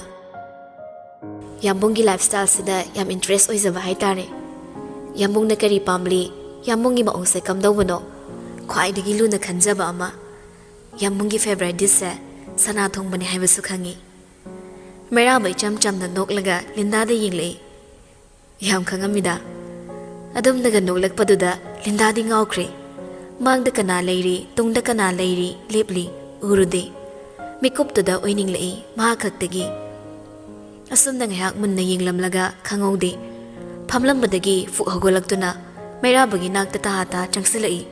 "ꯌꯥꯝꯕꯨꯡꯒꯤ ꯂꯥꯏꯐ ꯁ꯭ꯇꯥꯏꯜꯁꯤꯗ ꯌꯥꯝ ꯏꯟꯇꯔꯦꯁ ꯑꯣꯏꯖꯕ ꯍꯥꯏꯇꯥꯔꯦ꯫ ꯌꯥꯝꯕꯨꯡꯅ ꯀꯔꯤ ꯄꯥꯝꯂꯤ, ꯌꯥꯝꯕꯨꯡꯒꯤ ꯃꯑꯣꯡꯁꯦ ꯀꯝꯗꯧꯕꯅꯣ, ꯈ꯭ꯋꯥꯏꯗꯒꯤ ꯂꯨꯅ ꯈꯟꯖꯕ ꯑꯃ꯫ ꯌꯥꯝꯕꯨꯡꯒꯤ ꯐꯦꯚꯔꯥꯏꯠ ꯗꯤꯁꯁꯦ ꯁꯅꯥ ꯊꯣꯡꯕꯅꯤ ꯍꯥꯏꯕꯁꯨ ꯈꯪꯉꯤ꯫" ꯃꯩꯔꯥꯕ ꯏꯆꯝ ꯆꯝꯅ ꯅꯣꯛꯂꯒ ꯂꯤꯟꯗꯥꯗ ꯌꯦꯡꯂꯛꯏ꯫ "ꯌꯥꯝ ꯈꯪꯉꯝꯃꯤꯗ꯫" ꯑꯗꯨꯝꯅꯒ ꯅꯣꯛꯂꯛꯄꯗꯨꯗ ꯂꯤꯟꯗꯥꯗꯤ ꯉꯥꯎꯈ꯭ꯔꯦ꯫ ꯃꯥꯡꯗ ꯀꯅꯥ ꯂꯩꯔꯤ, ꯇꯨꯡꯗ ꯀꯅꯥ ꯂꯩꯔꯤ, ꯂꯦꯞꯂꯤ, ꯎꯔꯨꯗꯦ꯫ ꯃꯤꯀꯨꯞꯇꯨꯗ ꯑꯣꯏꯅꯤꯡꯂꯛꯏ ꯃꯍꯥꯛ ꯈꯛꯇꯒꯤ꯫ ꯑꯁꯨꯝꯅ ꯉꯥꯏꯍꯥꯛ ꯃꯨꯟꯅ ꯌꯦꯡꯂꯝꯂꯒ ꯈꯪꯍꯧꯗꯦ, ꯐꯝꯂꯝꯕꯗꯒꯤ ꯐꯨꯛ ꯍꯧꯒꯠꯂꯛꯇꯨꯅ ꯃꯩꯔꯥꯕꯒꯤ ꯅꯥꯛꯇ ꯇꯍꯥ ꯇꯍꯥ ꯆꯪꯁꯤꯜꯂꯛꯏ꯫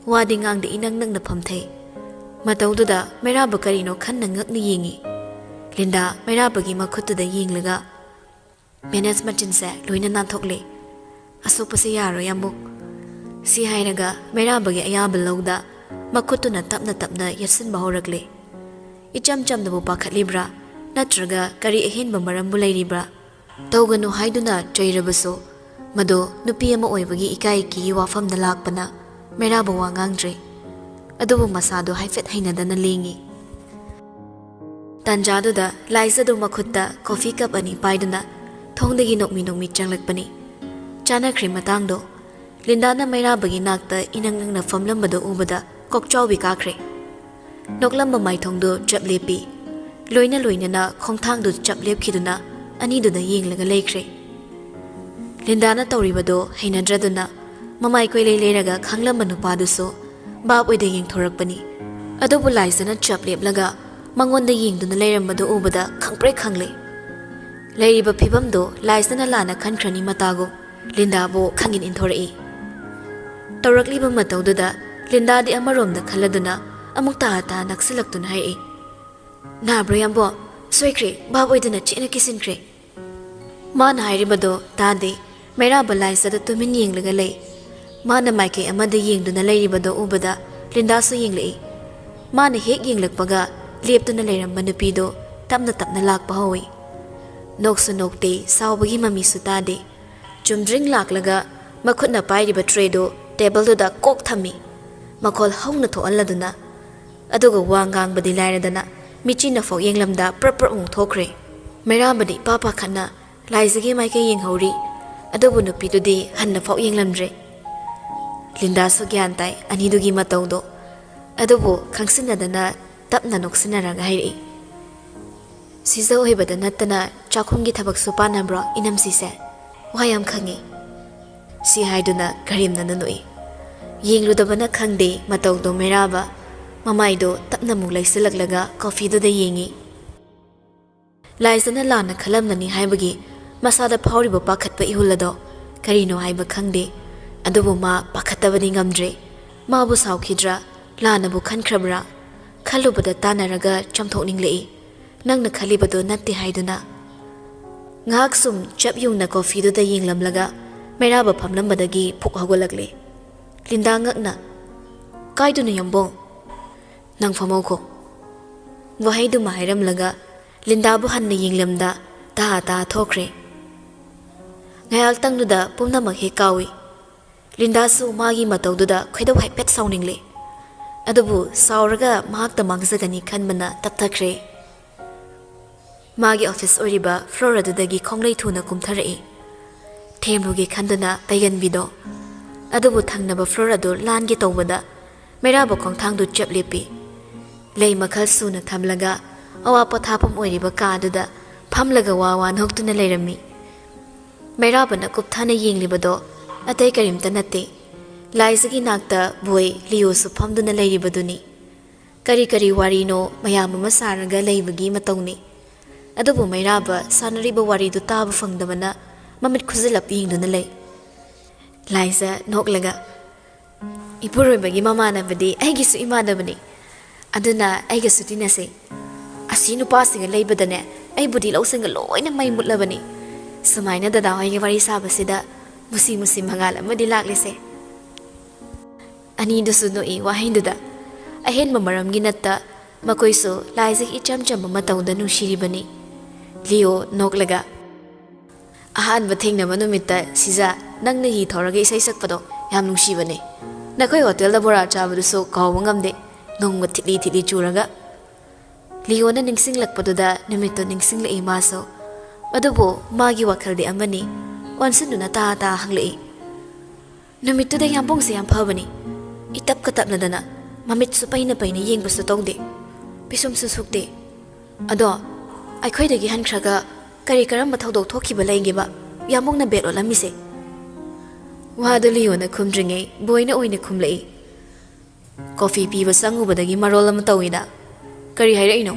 ꯋꯥꯗꯤ ꯉꯥꯡꯗ ꯏꯅꯛ ꯅꯛꯅ ꯐꯝꯊꯩ꯫ ꯃꯇꯧꯗꯨꯗ ꯃꯩꯔꯥꯕ ꯀꯔꯤꯅꯣ ꯈꯟꯅ ꯉꯛꯅ ꯌꯦꯡꯏ꯫ ꯂꯤꯟꯗꯥ ꯃꯩꯔꯥꯕꯒꯤ ꯃꯈꯨꯠꯇꯨꯗ ꯌꯦꯡꯂꯒ, "ꯃꯦꯅꯦꯖ ꯃꯆꯤꯟꯁꯦ ꯂꯣꯏꯅ ꯅꯥꯟꯊꯣꯛꯂꯦ꯫ "ꯑꯁꯣꯛꯄꯁꯦ ꯌꯥꯔꯣꯏ ꯑꯃꯨꯛ"꯫ ꯁꯤ ꯍꯥꯏꯔꯒ ꯃꯩꯔꯥꯕꯒꯤ ꯑꯌꯥꯕ ꯂꯧꯗ ꯃꯈꯨꯠꯇꯨꯅ ꯇꯞꯅ ꯇꯞꯅ ꯌꯦꯠꯁꯤꯟꯕ ꯍꯧꯔꯛꯂꯦ꯫ ꯏꯆꯝ ꯆꯝꯅꯕꯨ ꯄꯥꯈꯠꯂꯤꯕ꯭ꯔꯥ, ꯅꯠꯇ꯭ꯔꯒ ꯀꯔꯤ ꯑꯍꯦꯟꯕ ꯃꯔꯝꯕꯨ ꯂꯩꯔꯤꯕ꯭ꯔꯥ? ꯇꯧꯒꯅꯨ ꯍꯥꯏꯗꯨꯅ ꯆꯩꯔꯕꯁꯨ, ꯃꯗꯨ ꯅꯨꯄꯤ ꯑꯃ ꯑꯣꯏꯕꯒꯤ ꯏꯀꯥꯏ ꯀꯤꯒꯤ ꯋꯥꯐꯝꯗ ꯂꯥꯛꯄꯅ ꯃꯩꯔꯥꯕ ꯋꯥ ꯉꯥꯡꯗ꯭ꯔꯦ꯫ ꯑꯗꯨꯕꯨ ꯃꯁꯥꯗꯨ ꯍꯥꯏꯐꯦꯠ ꯍꯩꯅꯗꯅ ꯂꯦꯡꯉꯤ꯫ ꯇꯥꯟꯖꯥꯗꯨꯗ ꯂꯥꯏꯖꯗꯨ ꯃꯈꯨꯠꯇ ꯀꯣꯐꯤ ꯀꯞ ꯑꯅꯤ ꯄꯥꯏꯗꯨꯅ ꯊꯣꯡꯗꯒꯤ ꯅꯣꯛꯃꯤ ꯅꯣꯛꯃꯤ ꯆꯪꯂꯛꯄꯅꯤ꯫ ꯆꯥꯅꯈ꯭ꯔꯦ ꯃꯇꯥꯡꯗꯣ꯫ ꯂꯤꯟꯗꯥꯅ ꯃꯩꯔꯥꯕꯒꯤ ꯅꯥꯛꯇ ꯏꯅꯪ ꯅꯪꯅ ꯐꯝꯂꯝꯕꯗꯨ ꯎꯕꯗ ꯀꯣꯛꯆꯥꯎꯕꯤ ꯀꯥꯈ꯭ꯔꯦ꯫ ꯅꯣꯛꯂꯝꯕ ꯃꯥꯏꯊꯣꯡꯗꯨ ꯆꯞ ꯂꯦꯞꯄꯤ꯫ ꯂꯣꯏꯅ ꯂꯣꯏꯅꯅ ꯈꯣꯡꯊꯥꯡꯗꯨ ꯆꯞ ꯂꯦꯞꯈꯤꯗꯨꯅ ꯑꯅꯤꯗꯨꯗ ꯌꯦꯡꯂꯒ ꯂꯩꯈ꯭ꯔꯦ꯫ ꯂꯤꯟꯗꯥꯅ ꯇꯧꯔꯤꯕꯗꯨ ꯍꯩꯅꯗ꯭ꯔꯗꯨꯅ ꯃꯃꯥꯏ ꯀꯣꯏꯂꯩ ꯂꯩꯔꯒ ꯈꯪꯂꯝꯕ ꯅꯨꯄꯥꯗꯨꯁꯨ ꯚꯥꯞ ꯑꯣꯏꯗ ꯌꯦꯡꯊꯣꯔꯛꯄꯅꯤ꯫ ꯑꯗꯨꯕꯨ ꯂꯥꯏꯖꯅ ꯆꯞ ꯂꯦꯞꯂꯒ ꯃꯉꯣꯟꯗ ꯌꯦꯡꯗꯨꯅ ꯂꯩꯔꯝꯕꯗꯨ ꯎꯕꯗ ꯈꯪꯄ꯭ꯔꯦꯛ ꯈꯪꯂꯦ꯫ ꯂꯩꯔꯤꯕ ꯐꯤꯕꯝꯗꯨ ꯂꯥꯏꯖꯅ ꯂꯥꯟꯅ ꯈꯟꯈ꯭ꯔꯅꯤ ꯃꯇꯥꯒꯨꯝ ꯂꯤꯟꯗꯥꯕꯨ ꯈꯪꯏꯟ ꯏꯟꯊꯣꯔꯛꯏ꯫ ꯇꯧꯔꯛꯂꯤꯕ ꯃꯇꯧꯗꯨꯗ ꯂꯤꯟꯗꯥꯗꯤ ꯑꯃꯔꯣꯝꯗ ꯈꯜꯂꯗꯨꯅ ꯑꯃꯨꯛ ꯇꯥ ꯇꯥ ꯅꯛꯁꯤꯜꯂꯛꯇꯨꯅ ꯍꯥꯏꯔꯛꯏ, "ꯅꯥꯕ꯭ꯔꯣ ꯌꯥꯝꯕꯣ? ꯁꯣꯏꯈ꯭ꯔꯦ, ꯚꯥꯞ ꯑꯣꯏꯗꯅ ꯆꯦꯠꯅ ꯀꯤꯁꯤꯟꯈ꯭ꯔꯦ"꯫ ꯃꯥꯅ ꯍꯥꯏꯔꯤꯕꯗꯣ ꯇꯥꯗꯦ꯫ ꯃꯩꯔꯥꯕ ꯂꯥꯏꯖꯗ ꯇꯨꯃꯤꯟ ꯌꯦꯡꯂꯒ ꯂꯩ꯫ ꯃꯥꯅ ꯃꯥꯏꯀꯩ ꯑꯃꯗ ꯌꯦꯡꯗꯨꯅ ꯂꯩꯔꯤꯕꯗꯣ ꯎꯕꯗ ꯂꯤꯟꯗꯥꯁꯨ ꯌꯦꯡꯂꯛꯏ꯫ ꯃꯥꯅ ꯍꯦꯛ ꯌꯦꯡꯂꯛꯄꯒ ꯂꯦꯞꯇꯨꯅ ꯂꯩꯔꯝꯕ ꯅꯨꯄꯤꯗꯣ ꯇꯞꯅ ꯇꯞꯅ ꯂꯥꯛꯄ ꯍꯧꯏ꯫ ꯅꯣꯛꯁꯨ ꯅꯣꯛꯇꯦ, ꯁꯥꯎꯕꯒꯤ ꯃꯃꯤꯁꯨ ꯇꯥꯗꯦ꯫ ꯆꯨꯝꯗ꯭ꯔꯤꯡ ꯂꯥꯛꯂꯒ ꯃꯈꯨꯠꯅ ꯄꯥꯏꯔꯤꯕ ꯇ꯭ꯔꯦꯗꯨ ꯇꯦꯕꯜꯗꯨꯗ ꯀꯣꯛ ꯊꯝꯃꯤ꯫ ꯃꯈꯣꯜ ꯍꯧꯅ ꯊꯣꯛꯍꯜꯂꯗꯨꯅ꯫ ꯑꯗꯨꯒ ꯋꯥ ꯉꯥꯡꯕꯗꯤ ꯂꯥꯏꯔꯗꯅ ꯃꯤꯆꯤꯅ ꯐꯥꯎ ꯌꯦꯡꯂꯝꯗ ꯄ꯭ꯔꯞ ꯄ꯭ꯔꯞ ꯑꯃꯨꯛ ꯊꯣꯛꯈ꯭ꯔꯦ꯫ ꯃꯩꯔꯥꯕꯗꯤ ꯏꯄꯥ ꯄꯥꯈꯠꯅ ꯂꯥꯏꯖꯒꯤ ꯃꯥꯏꯀꯩ ꯌꯦꯡꯍꯧꯔꯤ꯫ ꯑꯗꯨꯕꯨ ꯅꯨꯄꯤꯗꯨꯗꯤ ꯍꯟꯅ ꯐꯥꯎ ꯌꯦꯡꯂꯝꯗ꯭ꯔꯦ꯫ ꯂꯤꯟꯗꯥꯁꯨ ꯒ꯭ꯌꯥꯟ ꯇꯥꯏ ꯑꯅꯤꯗꯨꯒꯤ ꯃꯇꯧꯗꯣ꯫ ꯑꯗꯨꯕꯨ ꯈꯪꯁꯤꯟꯅꯗꯅ ꯇꯞꯅ ꯅꯣꯛꯁꯤꯟꯅꯔꯒ ꯍꯥꯏꯔꯛꯏ, "ꯁꯤꯖ ꯑꯣꯏꯕꯗ ꯅꯠꯇꯅ ꯆꯥꯛꯈꯨꯝꯒꯤ ꯊꯕꯛꯁꯨ ꯄꯥꯟꯅꯕ꯭ꯔꯣ ꯏꯅꯝꯁꯤꯁꯦ? ꯋꯥ ꯌꯥꯝ ꯈꯪꯉꯤ"꯫ ꯁꯤ ꯍꯥꯏꯗꯨꯅ ꯀꯔꯦꯝꯅꯅ ꯅꯣꯛꯏ꯫ ꯌꯦꯡꯂꯨꯗꯕꯅ ꯈꯪꯗꯦ ꯃꯇꯧꯗꯣ ꯃꯩꯔꯥꯕ꯫ ꯃꯃꯥꯏꯗꯣ ꯇꯞꯅ ꯑꯃꯨꯛ ꯂꯩꯁꯤꯜꯂꯛꯂꯒ ꯀꯣꯐꯤꯗꯨꯗ ꯌꯦꯡꯉꯤ꯫ ꯂꯥꯏꯖꯅ ꯂꯥꯟꯅ ꯈꯜꯂꯝꯂꯅꯤ ꯍꯥꯏꯕꯒꯤ ꯃꯁꯥꯗ ꯐꯥꯎꯔꯤꯕ ꯄꯥꯈꯠꯄ ꯏꯍꯨꯜ ꯑꯗꯣ ꯀꯔꯤꯅꯣ ꯍꯥꯏꯕ ꯈꯪꯗꯦ꯫ ꯑꯗꯨꯕꯨ ꯃꯥ ꯄꯥꯈꯠꯇꯕꯗꯤ ꯉꯝꯗ꯭ꯔꯦ꯫ ꯃꯥꯕꯨ ꯁꯥꯎꯈꯤꯗ꯭ꯔꯥ, ꯂꯥꯟꯅꯕꯨ ꯈꯟꯈ꯭ꯔꯕ꯭ꯔꯥ? ꯈꯜꯂꯨꯕꯗ ꯇꯥꯟꯅꯔꯒ ꯆꯥꯝꯊꯣꯛꯅꯤꯡꯂꯛꯏ꯫ ꯅꯪꯅ ꯈꯜꯂꯤꯕꯗꯣ ꯅꯠꯇꯦ ꯍꯥꯏꯗꯨꯅ꯫ ꯉꯥꯏꯍꯥꯛ ꯁꯨꯝ ꯆꯞ ꯌꯨꯡꯅ ꯀꯣꯐꯤꯗꯨꯗ ꯌꯦꯡꯂꯝꯂꯒ ꯃꯩꯔꯥꯕ ꯐꯝꯂꯝꯕꯗꯒꯤ ꯐꯨꯛ ꯍꯧꯒꯠꯂꯛꯂꯦ꯫ ꯂꯤꯟꯗꯥ ꯉꯛꯅ, "ꯀꯥꯏꯗꯅꯣ ꯌꯥꯝꯕꯣꯡ? ꯅꯪ ꯐꯝꯍꯧꯈꯣ꯫" ꯋꯥꯍꯩꯗꯨꯃ ꯍꯥꯏꯔꯝꯂꯒ ꯂꯤꯟꯗꯥꯕꯨ ꯍꯟꯅ ꯌꯦꯡꯂꯝꯗ ꯇꯥ ꯇꯥ ꯊꯣꯛꯈ꯭ꯔꯦ꯫ ꯉꯥꯏꯍꯥꯛꯇꯪꯗꯨꯗ ꯄꯨꯝꯅꯃꯛ ꯍꯦꯛ ꯀꯥꯎꯏ꯫ ꯂꯤꯟꯗꯥꯁꯨ ꯃꯥꯒꯤ ꯃꯇꯧꯗꯨꯗ ꯈꯣꯏꯗꯧ ꯍꯥꯏꯐꯦꯠ ꯁꯥꯎꯅꯤꯡꯂꯦ꯫ ꯑꯗꯨꯕꯨ ꯁꯥꯎꯔꯒ ꯃꯍꯥꯛꯇ ꯃꯥꯡꯖꯒꯅꯤ ꯈꯟꯕꯅ ꯇꯞꯊꯈ꯭ꯔꯦ꯫ ꯃꯥꯒꯤ ꯑꯣꯐꯤꯁ ꯑꯣꯏꯔꯤꯕ ꯐ꯭ꯂꯣꯔ ꯑꯗꯨꯗꯒꯤ ꯈꯣꯡꯂꯩ ꯊꯨꯅ ꯀꯨꯝꯊꯔꯛꯏ꯫ ꯊꯦꯝꯂꯨꯒꯦ ꯈꯟꯗꯨꯅ ꯄꯩꯒꯟꯕꯤꯗꯣ꯫ ꯑꯗꯨꯕꯨ ꯊꯪꯅꯕ ꯐ꯭ꯂꯣꯔ ꯑꯗꯨ ꯂꯥꯟꯒꯦ ꯇꯧꯕꯗ ꯃꯩꯔꯥꯕ ꯈꯣꯡꯊꯥꯡꯗꯨ ꯆꯞ ꯂꯦꯞꯄꯤ꯫ ꯂꯩ ꯃꯈꯜ ꯁꯨꯅ ꯊꯝꯂꯒ ꯑꯋꯥ ꯄꯣꯊꯥꯐꯝ ꯑꯣꯏꯔꯤꯕ ꯀꯥ ꯑꯗꯨꯗ ꯐꯝꯂꯒ ꯋꯥ ꯋꯥ ꯅꯣꯛꯇꯨꯅ ꯂꯩꯔꯝꯃꯤ꯫ ꯃꯩꯔꯥꯕꯅ ꯀꯨꯞꯊꯅ ꯌꯦꯡꯂꯤꯕꯗꯣ ꯑꯇꯩ ꯀꯔꯤꯝꯇ ꯅꯠꯇꯦ, ꯂꯥꯏꯖꯒꯤ ꯅꯥꯛꯇ ꯕꯣꯏ ꯂꯤꯌꯣꯁꯨ ꯐꯝꯗꯨꯅ ꯂꯩꯔꯤꯕꯗꯨꯅꯤ꯫ ꯀꯔꯤ ꯀꯔꯤ ꯋꯥꯔꯤꯅꯣ ꯃꯌꯥꯝ ꯑꯃ ꯁꯥꯔꯒ ꯂꯩꯕꯒꯤ ꯃꯇꯧꯅꯤ꯫ ꯑꯗꯨꯕꯨ ꯃꯩꯔꯥꯕ ꯁꯥꯟꯅꯔꯤꯕ ꯋꯥꯔꯤꯗꯨ ꯇꯥꯕ ꯐꯪꯗꯕꯅ ꯃꯃꯤꯠ ꯈꯨꯖꯤꯜꯂꯞ ꯌꯦꯡꯗꯨꯅ ꯂꯩ꯫ ꯂꯥꯏꯖ ꯅꯣꯛꯂꯒ, "ꯏꯄꯨꯔꯣꯏꯕꯒꯤ ꯃꯃꯥꯟꯅꯕꯗꯤ ꯑꯩꯒꯤꯁꯨ ꯏꯃꯥꯟꯅꯕꯅꯤ꯫ ꯑꯗꯨꯅ ꯑꯩꯒꯁꯨ ꯇꯤꯟꯅꯁꯦ꯫ ꯑꯁꯤ ꯅꯨꯄꯥꯁꯤꯒ ꯂꯩꯕꯗꯅꯦ, ꯑꯩꯕꯨꯗꯤ ꯂꯧꯁꯤꯡꯒ ꯂꯣꯏꯅ ꯃꯩ ꯃꯨꯠꯂꯕꯅꯤ꯫ ꯁꯨꯃꯥꯏꯅ ꯗꯗꯥ ꯍꯣꯏꯒ ꯋꯥꯔꯤ ꯁꯥꯕꯁꯤꯗ ꯃꯨꯁꯤ ꯃꯨꯁꯤ ꯃꯉꯥꯜ ꯑꯃꯗꯤ ꯂꯥꯛꯂꯤꯁꯦ꯫" ꯑꯅꯤꯗꯨꯁꯨ ꯅꯣꯛꯏ ꯋꯥꯍꯩꯗꯨꯗ꯫ ꯑꯍꯦꯟꯕ ꯃꯔꯝꯒꯤ ꯅꯠꯇ ꯃꯈꯣꯏꯁꯨ ꯂꯥꯏꯖꯒꯤ ꯏꯆꯝ ꯆꯝꯕ ꯃꯇꯧꯗ ꯅꯨꯡꯁꯤꯔꯤꯕꯅꯤ꯫ ꯂꯤꯌꯣ ꯅꯣꯛꯂꯒ, "ꯑꯍꯥꯟꯕ ꯊꯦꯡꯅꯕ ꯅꯨꯃꯤꯠꯇ ꯁꯤꯖꯥ, ꯅꯪꯅ ꯍꯤ ꯊꯧꯔꯒ ꯏꯁꯩ ꯁꯛꯄꯗꯣ ꯌꯥꯝ ꯅꯨꯡꯁꯤꯕꯅꯦ꯫ ꯅꯈꯣꯏ ꯍꯣꯇꯦꯜꯗ ꯕꯣꯔꯥ ꯆꯥꯕꯗꯨꯁꯨ ꯀꯥꯎꯕ ꯉꯝꯗꯦ, ꯅꯣꯡꯒ ꯊꯤꯠꯂꯤ ꯊꯤꯠꯂꯤ ꯆꯨꯔꯒ꯫" ꯂꯤꯌꯣꯅ ꯅꯤꯡꯁꯤꯡꯂꯛꯄꯗꯨꯗ ꯅꯨꯃꯤꯠꯇꯨ ꯅꯤꯡꯁꯤꯡꯂꯛꯏ ꯃꯥꯁꯨ꯫ ꯑꯗꯨꯕꯨ ꯃꯥꯒꯤ ꯋꯥꯈꯜꯗꯤ ꯑꯃꯅꯤ, ꯑꯣꯟꯁꯤꯟꯗꯨꯅ ꯇꯥ ꯇꯥ ꯍꯪꯂꯛꯏ꯫ "ꯅꯨꯃꯤꯠꯇꯨꯗ ꯌꯥꯝꯕꯨꯡꯁꯦ ꯌꯥꯝ ꯐꯕꯅꯤ꯫ ꯏꯇꯞꯀ ꯇꯞꯅꯗꯅ, ꯃꯃꯤꯠꯁꯨ ꯄꯩꯅ ꯄꯩꯅ ꯌꯦꯡꯕꯁꯨ ꯇꯧꯗꯦ, ꯄꯤꯁꯨꯝꯁꯨ ꯁꯨꯛꯇꯦ꯫ ꯑꯗꯣ ꯑꯩꯈꯣꯏꯗꯒꯤ ꯍꯟꯈ꯭ꯔꯒ ꯀꯔꯤ ꯀꯔꯝꯕ ꯊꯧꯗꯣꯛ ꯊꯣꯛꯈꯤꯕ ꯂꯩꯒꯦꯕ ꯌꯥꯝꯕꯨꯡꯅ ꯕꯦꯠ ꯑꯣꯠꯂꯝꯃꯤꯁꯦ?" ꯋꯥꯗꯨ ꯂꯤꯌꯣꯅ ꯈꯨꯝꯗ꯭ꯔꯤꯉꯩ ꯕꯣꯏꯅ ꯑꯣꯏꯅ ꯈꯨꯝꯂꯛꯏ꯫ "ꯀꯣꯐꯤ ꯄꯤꯕ ꯆꯪꯉꯨꯕꯗꯒꯤ ꯃꯔꯣꯜ ꯑꯃ ꯇꯧꯏꯗ꯫ ꯀꯔꯤ ꯍꯥꯏꯔꯛꯏꯅꯣ?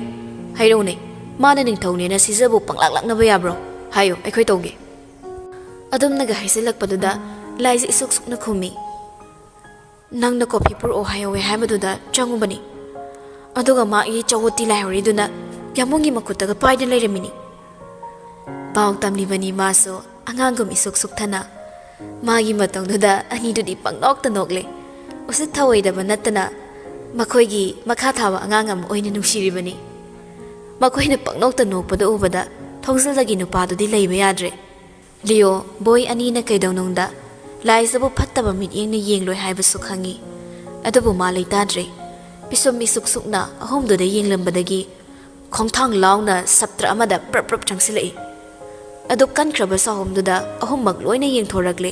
ꯍꯥꯏꯔꯛꯎꯅꯦ꯫ ꯃꯥꯅ ꯅꯤꯡꯊꯧꯅꯦꯅ ꯁꯤꯖꯕꯨ ꯄꯪꯂꯥꯛ ꯂꯥꯛꯅꯕ ꯌꯥꯕ꯭ꯔꯣ? ꯍꯥꯏꯌꯨ, ꯑꯩꯈꯣꯏ ꯇꯧꯒꯦ꯫" ꯑꯗꯨꯝꯅꯒ ꯍꯥꯏꯖꯤꯜꯂꯛꯄꯗꯨꯗ ꯂꯥꯏꯖ ꯏꯁꯨꯛ ꯁꯨꯛꯅ ꯈꯨꯝꯃꯤ꯫ "ꯅꯪꯅ ꯀꯣꯐꯤ ꯄꯨꯔꯛꯑꯣ ꯍꯥꯏꯍꯧꯋꯦ ꯍꯥꯏꯕꯗꯨꯗ ꯆꯪꯉꯨꯕꯅꯤ꯫ ꯑꯗꯨꯒ ꯃꯥꯒꯤ ꯆꯋꯣꯠꯇꯤ ꯂꯥꯏꯍꯧꯔꯤꯗꯨꯅ ꯌꯥꯝꯕꯨꯡꯒꯤ ꯃꯈꯨꯠꯇꯒ ꯄꯥꯏꯗꯨꯅ ꯂꯩꯔꯝꯃꯤꯅꯤ꯫" ꯄꯥꯎ ꯇꯝꯂꯤꯕꯅꯤ ꯃꯥꯁꯨ ꯑꯉꯥꯡꯒꯨꯝ ꯏꯁꯨꯛ ꯁꯨꯛꯊꯅ꯫ ꯃꯥꯒꯤ ꯃꯇꯧꯗꯨꯗ ꯑꯅꯤꯗꯨꯗꯤ ꯄꯪꯅꯣꯛꯇ ꯅꯣꯛꯂꯦ꯫ ꯎꯁꯤꯠ ꯊꯑꯣꯏꯗꯕ ꯅꯠꯇꯅ ꯃꯈꯣꯏꯒꯤ ꯃꯈꯥ ꯊꯥꯕ ꯑꯉꯥꯡ ꯑꯃ ꯑꯣꯏꯅ ꯅꯨꯡꯁꯤꯔꯤꯕꯅꯤ꯫ ꯃꯈꯣꯏꯅ ꯄꯪꯅꯣꯛꯇ ꯅꯣꯛꯄꯗꯨ ꯎꯕꯗ ꯊꯣꯡꯖꯤꯜꯗꯒꯤ ꯅꯨꯄꯥꯗꯨꯗꯤ ꯂꯩꯕ ꯌꯥꯗ꯭ꯔꯦ꯫ ꯂꯤꯑꯣ, ꯕꯣꯏ ꯑꯅꯤꯅ ꯀꯩꯗꯧꯅꯨꯡꯗ ꯂꯥꯏꯖꯕꯨ ꯐꯠꯇꯕ ꯃꯤꯠꯌꯦꯡꯅ ꯌꯦꯡꯂꯣꯏ ꯍꯥꯏꯕꯁꯨ ꯈꯪꯏ꯫ ꯑꯗꯨꯕꯨ ꯃꯥ ꯂꯩꯇꯥꯗ꯭ꯔꯦ꯫ ꯄꯤꯁꯨꯝ ꯃꯤꯁꯨꯛ ꯁꯨꯛꯅ ꯑꯍꯨꯝꯗꯨꯗ ꯌꯦꯡꯂꯝꯕꯗꯒꯤ ꯈꯣꯡꯊꯥꯡ ꯂꯥꯎꯅ ꯁꯞꯇ꯭ꯔ ꯑꯃꯗ ꯄ꯭ꯔꯞ ꯄ꯭ꯔꯞ ꯆꯪꯁꯤꯜꯂꯛꯏ꯫ ꯑꯗꯨ ꯀꯟꯈ꯭ꯔꯕ ꯆꯥꯍꯨꯝꯗꯨꯗ ꯑꯍꯨꯝꯃꯛ ꯂꯣꯏꯅ ꯌꯦꯡꯊꯣꯔꯛꯂꯦ꯫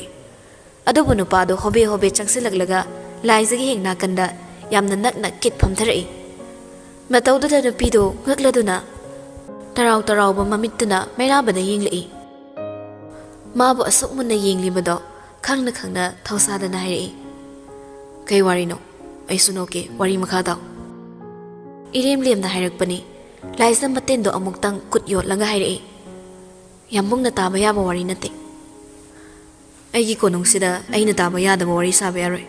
ꯑꯗꯨꯕꯨ ꯅꯨꯄꯥꯗꯨ ꯍꯣꯕꯦ ꯍꯣꯕꯦ ꯆꯪꯁꯤꯜꯂꯛꯂꯒ ꯂꯥꯏꯖꯒꯤ ꯍꯦꯛ ꯅꯥꯀꯟꯗ ꯌꯥꯝꯅ ꯅꯛꯅ ꯀꯤꯠ ꯐꯝꯊꯔꯛꯏ꯫ ꯃꯇꯧꯗꯨꯗ ꯅꯨꯄꯤꯗꯨ ꯉꯛꯂꯗꯨꯅ ꯇꯔꯥꯎ ꯇꯔꯥꯎꯕ ꯃꯃꯤꯠꯇꯨꯅ ꯃꯩꯔꯥꯕꯗ ꯌꯦꯡꯂꯛꯏ꯫ ꯃꯥꯕꯨ ꯑꯁꯨꯛ ꯃꯨꯟꯅ ꯌꯦꯡꯂꯤꯕꯗꯣ ꯈꯪꯅ ꯈꯪꯅ ꯊꯧꯁꯥꯗꯅ ꯍꯥꯏꯔꯛꯏ, "ꯀꯩ ꯋꯥꯔꯤꯅꯣ? ꯑꯩꯁꯨ ꯅꯣꯛꯀꯦ, ꯋꯥꯔꯤ ꯃꯈꯥ ꯇꯥꯎ꯫" ꯏꯔꯦꯝ ꯂꯦꯝꯅ ꯍꯥꯏꯔꯛꯄꯅꯤ꯫ ꯂꯥꯏꯖ ꯃꯇꯦꯟꯗꯣ ꯑꯃꯨꯛꯇꯪ ꯀꯨꯠ ꯌꯣꯠꯂꯒ ꯍꯥꯏꯔꯛꯏ, "ꯌꯥꯝꯕꯨꯡꯅ ꯇꯥꯕ ꯌꯥꯕ ꯋꯥꯔꯤ ꯅꯠꯇꯦ꯫ ꯑꯩꯒꯤ ꯀꯣꯅꯨꯡꯁꯤꯗ ꯑꯩꯅ ꯇꯥꯕ ꯌꯥꯗꯕ ꯋꯥꯔꯤ ꯁꯥꯕ ꯌꯥꯔꯣꯏ꯫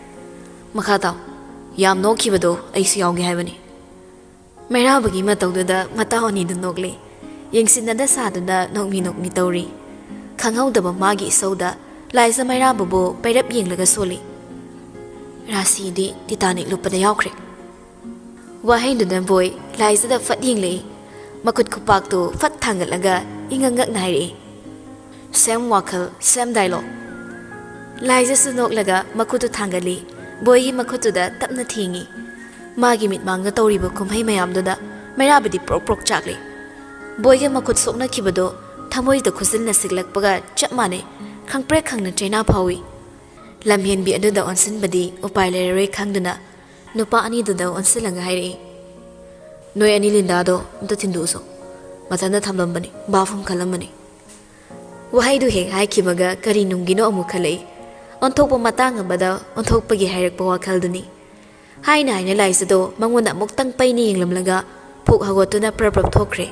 ꯃꯈꯥ ꯇꯥꯎ꯫ ꯌꯥꯝ ꯅꯣꯛꯈꯤꯕꯗꯣ ꯑꯩꯁꯨ ꯌꯥꯎꯒꯦ ꯍꯥꯏꯕꯅꯤ꯫" ꯃꯩꯔꯥꯕꯒꯤ ꯃꯇꯧꯗꯨꯗ ꯃꯇꯥꯎ ꯑꯅꯤꯗꯨ ꯅꯣꯛꯂꯦ꯫ ꯌꯦꯡꯁꯤꯟꯅꯗ ꯁꯥꯗꯨꯅ ꯅꯣꯛꯃꯤ ꯅꯣꯛꯃꯤ ꯇꯧꯔꯤ꯫ ꯈꯪꯍꯧꯗꯕ ꯃꯥꯒꯤ ꯏꯁꯧꯗ ꯂꯥꯏꯖ ꯃꯩꯔꯥꯕꯕꯨ ꯄꯩꯔꯞ ꯌꯦꯡꯂꯒ ꯁꯣꯜꯂꯤ꯫ "ꯔꯥꯁꯤꯗꯤ ꯇꯤꯇꯥꯅꯤꯛ ꯂꯨꯞꯄꯗ ꯌꯥꯎꯈ꯭ꯔꯦ꯫" ꯋꯥꯍꯩꯗꯨꯅ ꯕꯣꯏ ꯂꯥꯏꯖꯗ ꯐꯠ ꯌꯦꯡꯂꯛꯏ꯫ ꯃꯈꯨꯠ ꯈꯨꯄꯥꯛꯇꯨ ꯐꯠ ꯊꯥꯡꯒꯠꯂꯒ ꯏꯉꯛ ꯉꯛꯅ ꯍꯥꯏꯔꯛꯏ, "ꯁꯦꯝ ꯋꯥꯈꯜ, ꯁꯦꯝ ꯗꯥꯏꯂꯣꯛ꯫" ꯂꯥꯏꯖꯁꯨ ꯅꯣꯛꯂꯒ ꯃꯈꯨꯠꯇꯨ ꯊꯥꯡꯒꯠꯂꯤ꯫ ꯕꯣꯏꯒꯤ ꯃꯈꯨꯠꯇꯨꯗ ꯇꯞꯅ ꯊꯦꯡꯉꯤ꯫ ꯃꯥꯒꯤ ꯃꯤꯠꯃꯥꯡꯗ ꯇꯧꯔꯤꯕ ꯀꯨꯝꯍꯩ ꯃꯌꯥꯝꯗꯨꯗ ꯃꯩꯔꯥꯕꯗꯤ ꯄ꯭ꯔꯣꯛ ꯄ꯭ꯔꯣꯛ ꯆꯥꯛꯂꯤ꯫ ꯕꯣꯏꯒ ꯃꯈꯨꯠ ꯁꯣꯛꯅꯈꯤꯕꯗꯣ ꯊꯃꯣꯏꯗ ꯈꯨꯠꯁꯤꯟꯅ ꯁꯤꯛꯂꯛꯄꯒ ꯆꯞ ꯃꯥꯟꯅꯩ꯫ ꯈꯪꯄ꯭ꯔꯦꯛ ꯈꯪꯅ ꯆꯩꯅꯥ ꯐꯥꯎꯏ꯫ ꯂꯝꯍꯦꯟꯕꯤ ꯑꯗꯨꯗ ꯑꯣꯟꯁꯤꯟꯕꯗꯤ ꯎꯄꯥꯏ ꯂꯩꯔꯔꯣꯏ ꯈꯪꯗꯨꯅ ꯅꯨꯄꯥ ꯑꯅꯤꯗꯨꯗ ꯑꯣꯟꯁꯤꯜꯂꯒ ꯍꯥꯏꯔꯛꯏ, "ꯅꯣꯏ ꯑꯅꯤ ꯂꯤꯟꯗꯥꯗꯣ ꯑꯝꯇ ꯊꯤꯟꯗꯣꯛꯎꯁꯣ꯫ ꯃꯊꯟꯇ ꯊꯝꯂꯝꯕꯅꯤ, ꯕꯥꯐꯨꯝ ꯈꯜꯂꯝꯕꯅꯤ꯫" ꯋꯥꯍꯩꯗꯨ ꯍꯦꯛ ꯍꯥꯏꯈꯤꯕꯒ ꯀꯔꯤ ꯅꯨꯡꯒꯤꯅꯣ ꯑꯃꯨꯛ ꯈꯜꯂꯛꯏ꯫ ꯑꯣꯟꯊꯣꯛꯄ ꯃꯇꯥꯡ ꯑꯃꯗ ꯑꯣꯟꯊꯣꯛꯄꯒꯤ ꯍꯥꯏꯔꯛꯄ ꯋꯥꯈꯜꯗꯨꯅꯤ꯫ ꯍꯥꯏꯅ ꯍꯥꯏꯅ ꯂꯥꯏꯖꯗꯣ ꯃꯉꯣꯟꯗ ꯑꯃꯨꯛꯇꯪ ꯄꯩꯅ ꯌꯦꯡꯂꯝꯂꯒ ꯐꯨꯛ ꯍꯧꯒꯠꯇꯨꯅ ꯄ꯭ꯔꯞ ꯄ꯭ꯔꯞ ꯊꯣꯛꯈ꯭ꯔꯦ꯫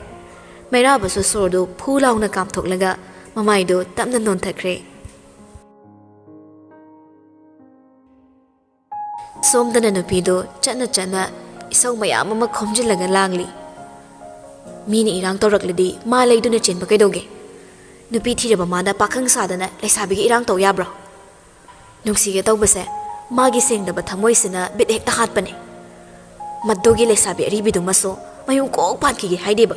ꯃꯩꯔꯥꯕꯁꯨ ꯁꯣꯔꯗꯨ ꯐꯨ ꯂꯥꯎꯅ ꯀꯥꯝꯊꯣꯛꯂꯒ ꯃꯃꯥꯏꯗꯨ ꯇꯞꯅ ꯅꯣꯟꯊꯈ꯭ꯔꯦ꯫ ꯁꯣꯝꯗꯅ ꯅꯨꯄꯤꯗꯨ ꯆꯠꯅ ꯆꯠꯅ ꯏꯁꯧ ꯃꯌꯥꯝ ꯑꯃ ꯈꯣꯝꯖꯤꯜꯂꯒ ꯂꯥꯡꯂꯤ꯫ "ꯃꯤꯅ ꯏꯔꯥꯡ ꯇꯧꯔꯛꯂꯗꯤ ꯃꯥ ꯂꯩꯗꯨꯅ ꯆꯦꯟꯕ ꯀꯩꯗꯧꯒꯦ? ꯅꯨꯄꯤ ꯊꯤꯔꯕ ꯃꯥꯅ ꯄꯥꯈꯪ ꯁꯥꯗꯅ ꯂꯩꯁꯥꯕꯤꯒꯤ ꯏꯔꯥꯡ ꯇꯧ ꯌꯥꯕ꯭ꯔꯣ? ꯅꯨꯡꯁꯤꯒꯦ ꯇꯧꯕꯁꯦ ꯃꯥꯒꯤ ꯁꯦꯡꯗꯕ ꯊꯃꯣꯏꯁꯤꯅ ꯕꯤꯠ ꯍꯦꯛꯇ ꯍꯥꯠꯄꯅꯦ꯫ ꯃꯗꯨꯒꯤ ꯂꯩꯁꯥꯕꯤ ꯑꯔꯤꯕꯤꯗꯨꯃꯁꯨ ꯃꯌꯨꯝ ꯀꯣꯛ ꯄꯥꯟꯈꯤꯒꯦ ꯍꯥꯏꯗꯦꯕ꯫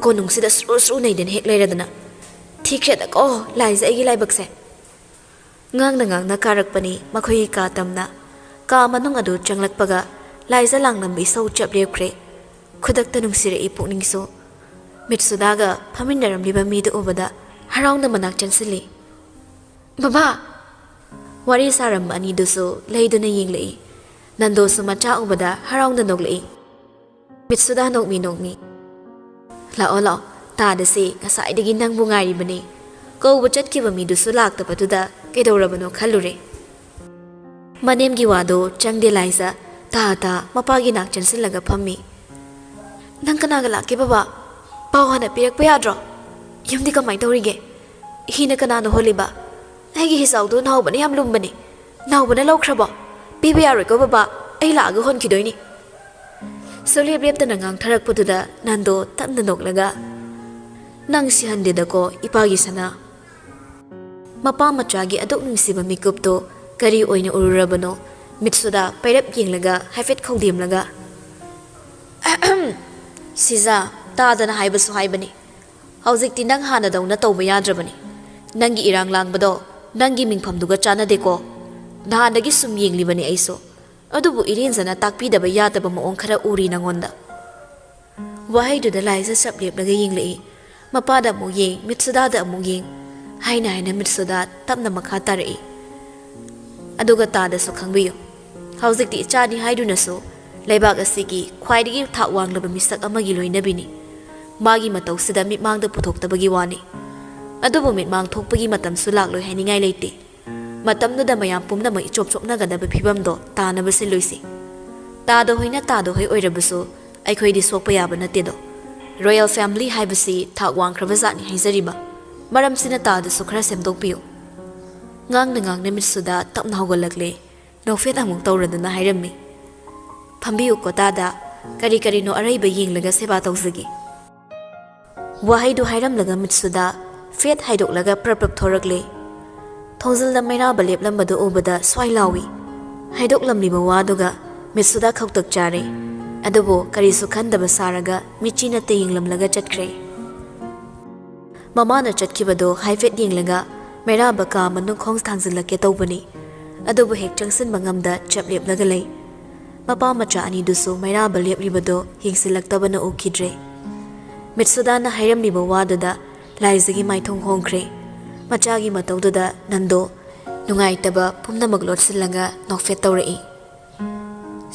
ꯀꯣꯅꯨꯡꯁꯤꯗ ꯁ꯭ꯔꯨ ꯁ꯭ꯔꯨ ꯅꯩꯗꯅ ꯍꯦꯛ ꯂꯩꯔꯗꯅ꯫ ꯊꯤꯈ꯭ꯔꯦꯗꯀꯣ ꯂꯥꯏꯖ ꯑꯩꯒꯤ ꯂꯥꯏꯕꯛꯁꯦ꯫ ꯉꯥꯡꯅ ꯉꯥꯡꯅ ꯀꯥꯔꯛꯄꯅꯤ ꯃꯈꯣꯏꯒꯤ ꯀꯥ ꯇꯝꯅ꯫ ꯀꯥ ꯃꯅꯨꯡ ꯑꯗꯨ ꯆꯪꯂꯛꯄꯒ ꯂꯥꯏꯖ ꯂꯥꯡꯂꯝꯕ ꯏꯁꯧ ꯆꯞ ꯂꯦꯞꯈ꯭ꯔꯦ꯫ ꯈꯨꯗꯛꯇ ꯅꯨꯡꯁꯤꯔꯛꯏ ꯄꯨꯛꯅꯤꯡꯁꯨ꯫ ꯃꯤꯠꯁꯨꯗꯥꯒ ꯐꯝꯃꯤꯟꯅꯔꯝꯂꯤꯕ ꯃꯤꯗꯨ ꯎꯕꯗ ꯍꯔꯥꯎꯅ ꯃꯅꯥꯛ ꯆꯪꯁꯤꯜꯂꯤ꯫ "ꯕꯕꯥ!" ꯋꯥꯔꯤ ꯁꯥꯔꯝꯕ ꯑꯅꯤꯗꯨꯁꯨ ꯂꯩꯗꯨꯅ ꯌꯦꯡꯂꯛꯏ꯫ ꯅꯟꯗꯣꯁꯨ ꯃꯆꯥ ꯎꯕꯗ ꯍꯔꯥꯎꯅ ꯅꯣꯛꯂꯛꯏ꯫ ꯃꯤꯠꯁꯨꯗꯥ ꯅꯣꯛꯃꯤ ꯅꯣꯛꯃꯤ, "ꯂꯥꯛꯑꯣ ꯂꯥꯛꯑꯣ, ꯇꯥꯗꯁꯦ ꯉꯁꯥꯏꯗꯒꯤ ꯅꯪꯕꯨ ꯉꯥꯏꯔꯤꯕꯅꯤ꯫ ꯀꯧꯕ ꯆꯠꯈꯤꯕ ꯃꯤꯗꯨꯁꯨ ꯂꯥꯛꯇꯕꯗꯨꯗ ꯀꯩꯗꯧꯔꯕꯅꯣ ꯈꯜꯂꯨꯔꯦ꯫" ꯃꯅꯦꯝꯒꯤ ꯋꯥꯗꯣ ꯆꯪꯗꯦ ꯂꯥꯏꯖ꯫ ꯇꯥ ꯇꯥ ꯃꯄꯥꯒꯤ ꯅꯥꯛ ꯆꯪꯁꯤꯜꯂꯒ ꯐꯝꯃꯤ꯫ "ꯅꯪ ꯀꯅꯥꯒ ꯂꯥꯛꯀꯦ ꯕꯕꯥ? ꯄꯥꯎ ꯍꯥꯟꯅ ꯄꯤꯔꯛꯄ ꯌꯥꯗ꯭ꯔꯣ? ꯌꯨꯝꯗꯤ ꯀꯃꯥꯏ ꯇꯧꯔꯤꯒꯦ? ꯍꯤꯅ ꯀꯅꯥꯅ ꯍꯣꯜꯂꯤꯕ? ꯑꯩꯒꯤ ꯍꯤꯖꯥꯎꯗꯣ ꯅꯥꯎꯕꯅ ꯌꯥꯝ ꯂꯨꯝꯕꯅꯤ꯫ ꯅꯥꯎꯕꯅ ꯂꯧꯈ꯭ꯔꯕꯣ? ꯄꯤꯕ ꯌꯥꯔꯣꯏꯀꯣ ꯕꯕꯥ, ꯑꯩ ꯂꯥꯛꯑꯒ ꯍꯣꯟꯈꯤꯗꯣꯏꯅꯤ꯫" ꯁꯨꯛꯂꯦꯞ ꯂꯦꯞꯇꯅ ꯉꯥꯡꯊꯔꯛꯄꯗꯨꯗ ꯅꯟꯗꯣ ꯇꯞꯅ ꯅꯣꯛꯂꯒ, "ꯅꯪ ꯁꯤꯍꯟꯗꯦꯗꯀꯣ ꯏꯄꯥꯒꯤ ꯁꯅꯥ꯫" ꯃꯄꯥ ꯃꯆꯥꯒꯤ ꯑꯗꯨꯛ ꯅꯨꯡꯁꯤꯕ ꯃꯤꯀꯨꯞꯇꯣ ꯀꯔꯤ ꯑꯣꯏꯅ ꯎꯔꯨꯔꯕꯅꯣ? ꯃꯤꯠꯁꯨꯗ ꯄꯩꯔꯞ ꯌꯦꯡꯂꯒ ꯍꯥꯏꯐꯦꯠ ꯈꯧꯗꯦꯝꯂꯒ, "ꯁꯤꯖꯥ, ꯇꯥꯗꯅ ꯍꯥꯏꯕꯁꯨ ꯍꯥꯏꯕꯅꯤ꯫ ꯍꯧꯖꯤꯛꯇꯤ ꯅꯪ ꯍꯥꯟꯅꯗꯧꯅ ꯇꯧꯕ ꯌꯥꯗ꯭ꯔꯕꯅꯤ꯫ ꯅꯪꯒꯤ ꯏꯔꯥꯡ ꯂꯥꯡꯕꯗꯣ ꯅꯪꯒꯤ ꯃꯤꯡꯐꯝꯗꯨꯒ ꯆꯥꯟꯅꯗꯦꯀꯣ꯫ ꯅꯍꯥꯟꯗꯒꯤ ꯁꯨꯝ ꯌꯦꯡꯂꯤꯕꯅꯤ ꯑꯩꯁꯨ꯫ ꯑꯗꯨꯕꯨ ꯏꯔꯦꯟꯖꯅ ꯇꯥꯛꯄꯤꯗꯕ ꯌꯥꯗꯕ ꯃꯑꯣꯡ ꯈꯔ ꯎꯔꯤ ꯅꯉꯣꯟꯗ꯫" ꯋꯥꯍꯩꯗꯨꯗ ꯂꯥꯏꯖ ꯆꯞ ꯂꯦꯞꯂꯒ ꯌꯦꯡꯂꯛꯏ꯫ ꯃꯄꯥꯗ ꯑꯃꯨꯛ ꯌꯦꯡ, ꯃꯤꯠꯁꯨꯗꯥꯗ ꯑꯃꯨꯛ ꯌꯦꯡ꯫ ꯍꯥꯏꯅ ꯍꯥꯏꯅ ꯃꯤꯠꯁꯨꯗꯥ ꯇꯞꯅ ꯃꯈꯥ ꯇꯥꯔꯛꯏ꯫ "ꯑꯗꯨꯒ ꯇꯥꯗꯁꯨ ꯈꯪꯕꯤꯌꯨ, ꯍꯧꯖꯤꯛꯇꯤ ꯏꯆꯥꯅꯤ ꯍꯥꯏꯗꯨꯅꯁꯨ ꯂꯩꯕꯥꯛ ꯑꯁꯤꯒꯤ ꯈ꯭ꯋꯥꯏꯗꯒꯤ ꯊꯥꯛ ꯋꯥꯡꯂꯕ ꯃꯤꯁꯛ ꯑꯃꯒꯤ ꯂꯣꯏꯅꯕꯤꯅꯤ꯫ ꯃꯥꯒꯤ ꯃꯇꯧꯁꯤꯗ ꯃꯤꯠꯃꯥꯡꯗ ꯄꯨꯊꯣꯛꯇꯕꯒꯤ ꯋꯥꯅꯤ꯫ ꯑꯗꯨꯕꯨ ꯃꯤꯠꯃꯥꯡ ꯊꯣꯛꯄꯒꯤ ꯃꯇꯝꯁꯨ ꯂꯥꯛꯂꯣꯏ ꯍꯥꯏꯅꯤꯡꯉꯥꯏ ꯂꯩꯇꯦ꯫ ꯃꯇꯝꯗꯨꯗ ꯃꯌꯥꯝ ꯄꯨꯝꯅꯃꯛ ꯏꯆꯣꯞ ꯆꯣꯞꯅꯒꯗꯕ ꯐꯤꯕꯝꯗꯣ ꯇꯥꯅꯕ ꯁꯤꯜꯂꯨꯏꯁꯤ꯫ ꯇꯥꯗ ꯍꯣꯏꯅ ꯇꯥꯗ ꯍꯣꯏ ꯑꯣꯏꯔꯕꯁꯨ ꯑꯩꯈꯣꯏꯗꯤ ꯁꯣꯛꯄ ꯌꯥꯕ ꯅꯠꯇꯦꯗꯣ꯫ ꯔꯣꯌꯦꯜ ꯐꯦꯃꯤꯂꯤ ꯍꯥꯏꯕꯁꯤ ꯊꯥꯛ ꯋꯥꯡꯈ꯭ꯔꯕ ꯖꯥꯠꯅꯤ ꯍꯥꯏꯖꯔꯤꯕ꯫ ꯃꯔꯝꯁꯤꯅ ꯇꯥꯗꯁꯨ ꯈꯔ ꯁꯦꯝꯗꯣꯛꯄꯤꯌꯨ꯫" ꯉꯥꯡꯅ ꯉꯥꯡꯅ ꯃꯤꯠꯁꯨꯗ ꯇꯞꯅ ꯍꯧꯒꯠꯂꯛꯂꯦ꯫ ꯅꯣꯛꯐꯦꯠ ꯑꯃꯨꯛ ꯇꯧꯔꯗꯨꯅ ꯍꯥꯏꯔꯝꯃꯤ, "ꯐꯝꯕꯤꯌꯨꯀꯣ ꯇꯥꯗ, ꯀꯔꯤ ꯀꯔꯤꯅꯣ ꯑꯔꯩꯕ ꯌꯦꯡꯂꯒ ꯁꯦꯕꯥ ꯇꯧꯖꯒꯦ꯫" ꯋꯥꯍꯩꯗꯨ ꯍꯥꯏꯔꯝꯂꯒ ꯃꯤꯠꯁꯨꯗ ꯐꯦꯠ ꯍꯥꯏꯗꯣꯛꯂꯒ ꯄ꯭ꯔꯞ ꯄ꯭ꯔꯞ ꯊꯣꯔꯛꯂꯦ꯫ ꯊꯣꯡꯖꯤꯜꯗ ꯃꯩꯔꯥꯕ ꯂꯦꯞꯂꯝꯕꯗꯨ ꯎꯕꯗ ꯁ꯭ꯋꯥꯏ ꯂꯥꯎꯏ꯫ ꯍꯥꯏꯗꯣꯛꯂꯝꯂꯤꯕ ꯋꯥꯗꯨꯒ ꯃꯤꯠꯁꯨꯗꯥ ꯈꯧꯇꯛ ꯆꯥꯔꯦ꯫ ꯑꯗꯨꯕꯨ ꯀꯔꯤꯁꯨ ꯈꯟꯗꯕ ꯁꯥꯔꯒ ꯃꯤꯠꯆꯤ ꯅꯠꯇ ꯌꯦꯡꯂꯝꯂꯒ ꯆꯠꯈ꯭ꯔꯦ꯫ ꯃꯃꯥꯅ ꯆꯠꯈꯤꯕꯗꯣ ꯍꯥꯏꯐꯦꯠ ꯌꯦꯡꯂꯒ ꯃꯩꯔꯥꯕ ꯀꯥ ꯃꯅꯨꯡ ꯈꯣꯡ ꯊꯥꯡꯖꯤꯜꯂꯛꯀꯦ ꯇꯧꯕꯅꯤ꯫ ꯑꯗꯨꯕꯨ ꯍꯦꯛ ꯆꯪꯁꯤꯟꯕ ꯉꯝꯗ ꯆꯞ ꯂꯦꯞꯂꯒ ꯂꯩ꯫ ꯃꯄꯥ ꯃꯆꯥ ꯑꯅꯤꯗꯨꯁꯨ ꯃꯩꯔꯥꯕ ꯂꯦꯞꯂꯤꯕꯗꯣ ꯌꯦꯡꯁꯤꯜꯂꯛꯇꯕꯅ ꯎꯈꯤꯗ꯭ꯔꯦ꯫ ꯃꯤꯠꯁꯨꯗꯥꯅ ꯍꯥꯏꯔꯝꯂꯤꯕ ꯋꯥꯗꯨꯗ ꯂꯥꯏꯖꯒꯤ ꯃꯥꯏꯊꯣꯡ ꯍꯣꯡꯈ꯭ꯔꯦ꯫ ꯃꯆꯥꯒꯤ ꯃꯇꯧꯗꯨꯗ ꯅꯟꯗꯣ ꯅꯨꯡꯉꯥꯏꯇꯕ ꯄꯨꯝꯅꯃꯛ ꯂꯣꯠꯁꯤꯜꯂꯒ ꯅꯣꯛꯐꯦꯠ ꯇꯧꯔꯛꯏ꯫